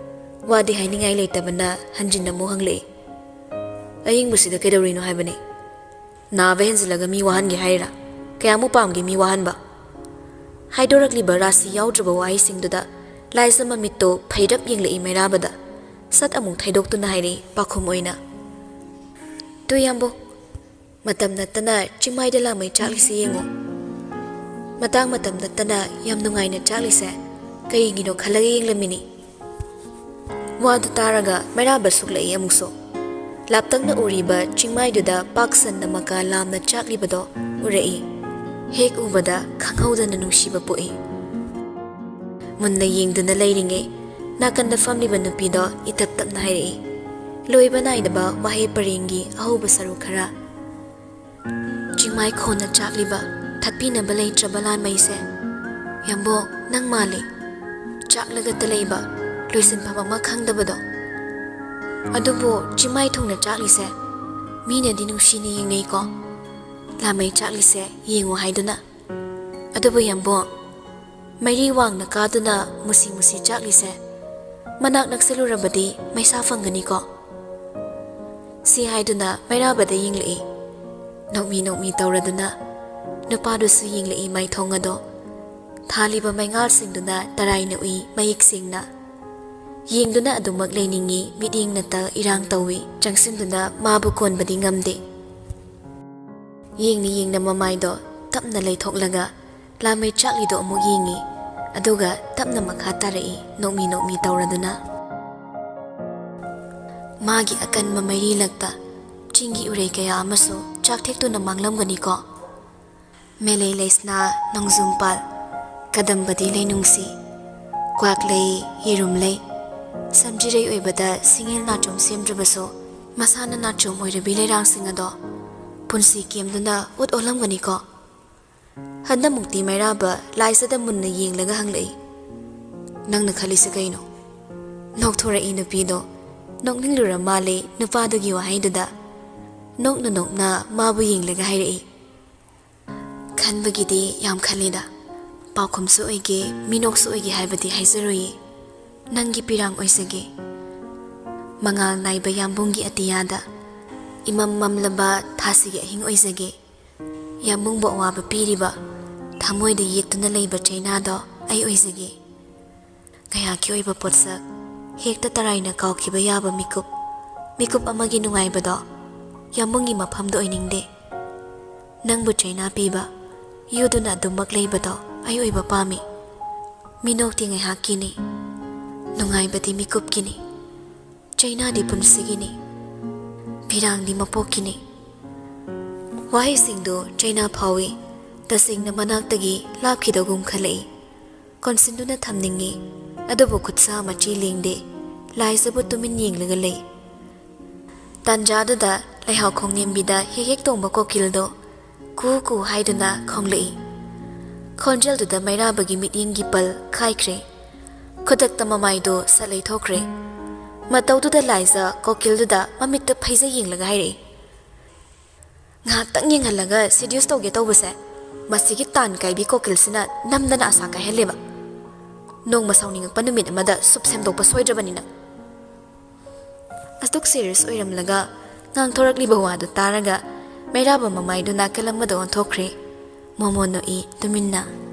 ꯋꯥꯗꯤ ꯍꯥꯏꯅꯤꯡꯉꯥꯏ ꯂꯩꯇꯕꯅ ꯍꯟꯖꯤꯟꯅ ꯑꯃꯨꯛ ꯍꯪꯂꯛꯏ, "ꯑꯏꯪꯕꯁꯤꯗ ꯀꯩꯗꯧꯔꯤꯅꯣ ꯍꯥꯏꯕꯅꯤ? ꯅꯥꯕ ꯍꯦꯟꯖꯤꯜꯂꯒ ꯃꯤ ꯋꯥꯍꯟꯒꯦ ꯍꯥꯏꯔꯤꯔꯥ? ꯀꯌꯥꯃꯨꯛ ꯄꯥꯝꯒꯦ ꯃꯤ ꯋꯥꯍꯟꯕ?" ꯍꯥꯏꯗꯣꯔꯛꯂꯤꯕ ꯔꯥꯁꯤ ꯌꯥꯎꯗ꯭ꯔꯕ ꯋꯥꯍꯩꯁꯤꯡꯗꯨꯗ ꯂꯥꯏꯖ ꯃꯃꯤꯠꯇꯣ ꯐꯩꯔꯞ ꯌꯦꯡꯂꯛꯏ ꯃꯩꯔꯥꯕꯗ꯫ ꯁꯠ ꯑꯃꯨꯛ ꯊꯩꯗꯣꯛꯇꯨꯅ ꯍꯥꯏꯔꯛꯏ ꯄꯥꯈꯨꯝ ꯑꯣꯏꯅ, "ꯇꯨ ꯌꯥꯝꯕꯨ, ꯃꯇꯝ ꯅꯠꯇꯅ ꯆꯤꯡꯃꯥꯏꯗ ꯂꯥꯃꯩ ꯆꯥꯛꯂꯤꯁꯤ ꯌꯦꯡꯉꯣ꯫ ꯃꯇꯥꯡ ꯃꯇꯝ ꯅꯠꯇꯅ ꯌꯥꯝ ꯅꯨꯡꯉꯥꯏꯅ ꯆꯥꯛꯂꯤꯁꯦ ꯀꯔꯤꯒꯤꯅꯣ ꯈꯜꯂꯒ ꯌꯦꯡꯂꯝꯃꯤꯅꯤ꯫" ꯋꯥꯗꯨ ꯇꯥꯔꯒ ꯃꯩꯔꯥꯕ ꯁꯨꯛꯂꯛꯏ ꯑꯃꯨꯛꯁꯨ꯫ ꯂꯥꯞꯇꯛꯅ ꯎꯔꯤꯕ ꯆꯤꯡꯃꯥꯏꯗꯨꯗ ꯄꯥꯛ ꯁꯟꯅ ꯃꯀꯥ ꯂꯥꯝꯅ ꯆꯥꯛꯂꯤꯕꯗꯣ ꯎꯔꯛꯏ꯫ ꯍꯦꯛ ꯎꯕꯗ ꯈꯪꯍꯧꯗꯅ ꯅꯨꯡꯁꯤꯕ ꯄꯣꯛꯏ꯫ ꯃꯨꯟꯅ ꯌꯦꯡꯗꯨꯅ ꯂꯩꯔꯤꯉꯩ ꯅꯥꯀꯟꯗ ꯐꯝꯂꯤꯕ ꯅꯨꯄꯤꯗꯣ ꯏꯇꯞ ꯇꯞꯅ ꯍꯥꯏꯔꯛꯏ, ꯂꯣꯏꯕ ꯅꯥꯏꯗꯕ ꯋꯥꯍꯩ ꯄꯔꯦꯡꯒꯤ ꯑꯍꯧꯕ ꯁꯔꯨꯛ ꯈꯔ꯫ "ꯆꯤꯡꯃꯥꯏ ꯈꯣꯟꯅ ꯆꯥꯛꯂꯤꯕ ꯊꯠꯄꯤꯅꯕ ꯂꯩꯇ꯭ꯔꯕ ꯂꯥꯟꯃꯩꯁꯦ꯫ ꯌꯥꯝꯕꯣ, ꯅꯪ ꯃꯥꯜꯂꯤ꯫ ꯆꯥꯛꯂꯒꯇ ꯂꯩꯕ, ꯂꯣꯏꯁꯤꯟꯐꯝ ꯑꯃ ꯈꯪꯗꯕꯗꯣ꯫ ꯑꯗꯨꯕꯨ ꯆꯤꯡꯃꯥꯏ ꯊꯣꯡꯅ ꯆꯥꯛꯂꯤꯁꯦ ꯃꯤꯅꯗꯤ ꯅꯨꯡꯁꯤꯅ ꯌꯦꯡꯅꯩꯀꯣ꯫ ꯂꯥꯃꯩ ꯆꯥꯛꯂꯤꯁꯦ ꯌꯦꯡꯉꯨ ꯍꯥꯏꯗꯨꯅ꯫ ꯑꯗꯨꯕꯨ ꯌꯥꯝꯕꯣ, ꯃꯩꯔꯤ ꯋꯥꯡꯅ ꯀꯥꯗꯨꯅ ꯃꯨꯁꯤ ꯃꯨꯁꯤ ꯆꯥꯛꯂꯤꯁꯦ ꯃꯅꯥꯛ ꯅꯛꯁꯤꯜꯂꯨꯔꯕꯗꯤ ꯃꯩꯁꯥ ꯐꯪꯒꯅꯤꯀꯣ?" ꯁꯤ ꯍꯥꯏꯗꯨꯅ ꯃꯩꯔꯥꯕꯗ ꯌꯦꯡꯂꯛꯏ꯫ ꯅꯣꯛꯃꯤ ꯅꯣꯛꯃꯤ ꯇꯧꯔꯗꯨꯅ ꯅꯨꯄꯥꯗꯨꯁꯨ ꯌꯦꯡꯂꯛꯏ ꯃꯥꯏꯊꯣꯡ ꯑꯗꯣ꯫ ꯊꯥꯜꯂꯤꯕ ꯃꯩꯉꯥꯜꯁꯤꯡꯗꯨꯅ ꯇꯔꯥꯏꯅ ꯎꯏ ꯃꯌꯦꯛ ꯁꯦꯡꯅ꯫ ꯌꯦꯡꯗꯨꯅ ꯑꯗꯨꯃꯛ ꯂꯩꯅꯤꯡꯉꯤ, ꯃꯤꯠꯌꯦꯡ ꯅꯠꯇ ꯏꯔꯥꯡ ꯇꯧꯏ, ꯆꯪꯁꯤꯟꯗꯨꯅ ꯃꯥꯕꯨ ꯀꯣꯟꯕꯗꯤ ꯉꯝꯗꯦ꯫ ꯌꯦꯡꯅ ꯌꯦꯡꯅ ꯃꯃꯥꯏꯗꯣ ꯇꯞꯅ ꯂꯩꯊꯣꯛꯂꯒ ꯂꯥꯃꯩ ꯆꯥꯛꯂꯤꯗꯣ ꯑꯃꯨꯛ ꯌꯦꯡꯉꯤ꯫ ꯑꯗꯨꯒ ꯇꯞꯅ ꯃꯈꯥ ꯇꯥꯔꯛꯏ, ꯅꯣꯛꯃꯤ ꯅꯣꯛꯃꯤ ꯇꯧꯔꯗꯨꯅ꯫ ꯃꯥꯒꯤ ꯑꯀꯟꯕ ꯃꯩꯔꯤ ꯂꯛꯇ ꯆꯤꯡꯒꯤ ꯎꯔꯩ ꯀꯌꯥ ꯑꯃꯁꯨ ꯆꯥꯛꯊꯦꯛꯇꯨꯅ ꯃꯥꯡꯂꯝꯒꯅꯤꯀꯣ꯫ ꯃꯦꯂꯩ ꯂꯩꯁꯅꯥ ꯅꯣꯡꯖꯨꯝꯄꯥꯜ, ꯀꯗꯝꯕꯗꯤ ꯂꯩꯅꯨꯡꯁꯤ, ꯀ꯭ꯋꯥꯛꯂꯩ, ꯌꯦꯔꯨꯝꯂꯩ, ꯁꯝꯖꯤꯔꯩ ꯑꯣꯏꯕꯗ ꯁꯤꯡꯍꯦꯜ ꯅꯥꯆꯣꯝ ꯁꯦꯝꯗ꯭ꯔꯕꯁꯨ ꯃꯁꯥꯅ ꯅꯥꯆꯣꯝ ꯑꯣꯏꯔꯕꯤ ꯂꯩꯔꯥꯡꯁꯤꯡ ꯑꯗꯣ ꯄꯨꯟꯁꯤ ꯀꯦꯝꯗꯨꯅ ꯎꯠ ꯑꯣꯜꯂꯝꯒꯅꯤꯀꯣ꯫ ꯍꯟꯗꯛꯃꯨꯛꯇꯤ ꯃꯩꯔꯥꯕ ꯂꯥꯏꯖꯗ ꯃꯨꯟꯅ ꯌꯦꯡꯂꯒ ꯍꯪꯂꯛꯏ, "ꯅꯪꯅ ꯈꯜꯂꯤꯁꯦ ꯀꯩꯅꯣ?" ꯅꯣꯛꯊꯣꯔꯛꯏ ꯅꯨꯄꯤꯗꯣ꯫ ꯅꯣꯛꯅꯤꯡꯂꯨꯔ ꯃꯥꯜꯂꯦ ꯅꯨꯄꯥꯗꯨꯒꯤ ꯋꯥꯍꯩꯗꯨꯗ꯫ ꯅꯣꯛꯅ ꯅꯣꯛꯅ ꯃꯥꯕꯨ ꯌꯦꯡꯂꯒ ꯍꯥꯏꯔꯛꯏ, "ꯈꯟꯕꯒꯤꯗꯤ ꯌꯥꯝ ꯈꯜꯂꯤꯗ꯫ ꯄꯥꯎꯈꯨꯝꯁꯨ ꯑꯣꯏꯒꯦ, ꯃꯤꯅꯣꯛꯁꯨ ꯑꯣꯏꯒꯦ ꯍꯥꯏꯕꯗꯤ ꯍꯥꯏꯖꯔꯣꯏꯌꯦ꯫ ꯅꯪꯒꯤ ꯄꯤꯔꯥꯡ ꯑꯣꯏꯖꯒꯦ꯫ ꯃꯉꯥꯜ ꯅꯥꯏꯕ ꯌꯥꯝꯕꯨꯡꯒꯤ ꯑꯇꯤꯌꯥꯗ ꯏꯃꯝ ꯃꯝꯂꯕ ꯊꯥꯁꯤꯒꯤ ꯑꯍꯤꯡ ꯑꯣꯏꯖꯒꯦ꯫ ꯌꯥꯝꯕꯨꯡꯕꯨ ꯑꯋꯥꯕ ꯄꯤꯔꯤꯕ, ꯊꯃꯣꯏꯗ ꯌꯦꯠꯇꯨꯅ ꯂꯩꯕ ꯆꯩꯅꯥꯗꯣ ꯑꯩ ꯑꯣꯏꯖꯒꯦ꯫ ꯉꯥꯏꯍꯥꯛꯀꯤ ꯑꯣꯏꯕ ꯄꯣꯠꯁꯛ, ꯍꯦꯛꯇ ꯇꯔꯥꯏꯅ ꯀꯥꯎꯈꯤꯕ ꯌꯥꯕ ꯃꯤꯀꯨꯞ, ꯃꯤꯀꯨꯞ ꯑꯃꯒꯤ ꯅꯨꯡꯉꯥꯏꯕꯗꯣ ꯌꯥꯝꯕꯨꯡꯒꯤ ꯃꯐꯝꯗ ꯑꯣꯏꯅꯤꯡꯗꯦ꯫ ꯅꯪꯕꯨ ꯆꯩꯅꯥ ꯄꯤꯕ, ꯌꯨꯗꯨꯅ ꯑꯗꯨꯃꯛ ꯂꯩꯕꯗꯣ ꯑꯩ ꯑꯣꯏꯕ ꯄꯥꯝꯃꯤ꯫ ꯃꯤꯅꯣꯛꯇꯤ ꯉꯥꯏꯍꯥꯛꯀꯤꯅꯤ, ꯅꯨꯡꯉꯥꯏꯕꯗꯤ ꯃꯤꯀꯨꯞꯀꯤꯅꯤ, ꯆꯩꯅꯥꯗꯤ ꯄꯨꯟꯁꯤꯒꯤꯅꯤ, ꯄꯤꯔꯥꯡꯗꯤ ꯃꯄꯣꯛꯀꯤꯅꯤ꯫" ꯋꯥꯍꯩꯁꯤꯡꯗꯨ ꯆꯩꯅꯥ ꯐꯥꯎꯏ꯫ ꯇꯁꯦꯡꯅ ꯃꯅꯥꯛꯇꯒꯤ ꯂꯥꯞꯈꯤꯗꯒꯨꯝ ꯈꯜꯂꯛꯏ꯫ ꯀꯣꯟꯁꯤꯟꯗꯨꯅ ꯊꯝꯅꯤꯡꯏ, ꯑꯗꯨꯕꯨ ꯈꯨꯠꯁꯥ ꯃꯆꯤ ꯂꯦꯡꯗꯦ꯫ ꯂꯥꯏꯖꯕꯨ ꯇꯨꯃꯤꯟ ꯌꯦꯡꯂꯒ ꯂꯩ꯫ ꯇꯥꯟꯖꯥꯗꯨꯗ ꯂꯩꯍꯥꯎ ꯈꯣꯡꯅꯦꯝꯕꯤꯗ ꯍꯦꯛ ꯍꯦꯛ ꯇꯣꯡꯕ ꯀꯣꯀꯤꯜꯗꯣ ꯀꯨ ꯀꯨ ꯍꯥꯏꯗꯨꯅ ꯈꯣꯡꯂꯛꯏ꯫ ꯈꯣꯟꯖꯦꯜꯗꯨꯗ ꯃꯩꯔꯥꯕꯒꯤ ꯃꯤꯠꯌꯦꯡꯒꯤ ꯄꯜ ꯈꯥꯏꯈ꯭ꯔꯦ꯫ ꯈꯨꯗꯛꯇ ꯃꯃꯥꯏꯗꯨ ꯁꯠ ꯂꯩꯊꯣꯛꯈ꯭ꯔꯦ꯫ ꯃꯇꯧꯗꯨꯗ ꯂꯥꯏꯖ ꯀꯣꯀꯤꯜꯗꯨꯗ ꯃꯃꯤꯠꯇ ꯐꯩꯖ ꯌꯦꯡꯂꯒ ꯍꯥꯏꯔꯛꯏ, "ꯉꯥꯏꯍꯥꯛꯇꯪ ꯌꯦꯡꯍꯜꯂꯒ seduce ꯇꯧꯒꯦ ꯇꯧꯕꯁꯦ, ꯃꯁꯤꯒꯤ ꯇꯥꯟ ꯀꯥꯏꯕꯤ ꯀꯣꯀꯤꯜꯁꯤꯅ ꯅꯝꯗꯅ ꯑꯁꯥ ꯀꯥꯏꯍꯜꯂꯦꯕ꯫ ꯅꯣꯡꯃ ꯁꯥꯎꯅꯤꯡꯉꯛꯄ ꯅꯨꯃꯤꯠ ꯑꯃꯗ ꯁꯨꯞ ꯁꯦꯝꯗꯣꯛꯄ ꯁꯣꯏꯗ꯭ꯔꯕꯅꯤꯅ꯫" ꯑꯁꯨꯛ serious ꯑꯣꯏꯔꯝꯂꯒ ꯉꯥꯡꯊꯣꯔꯛꯂꯤꯕ ꯋꯥꯗꯨ ꯇꯥꯔꯒ ꯃꯩꯔꯥꯕ ꯃꯃꯥꯏꯗꯨ ꯅꯥꯀꯜ ꯑꯃꯗ ꯑꯣꯟꯊꯣꯛꯈ꯭ꯔꯦ꯫ ꯃꯣꯃꯣ ꯅꯣꯛꯏ ꯇꯨꯃꯤꯟꯅ꯫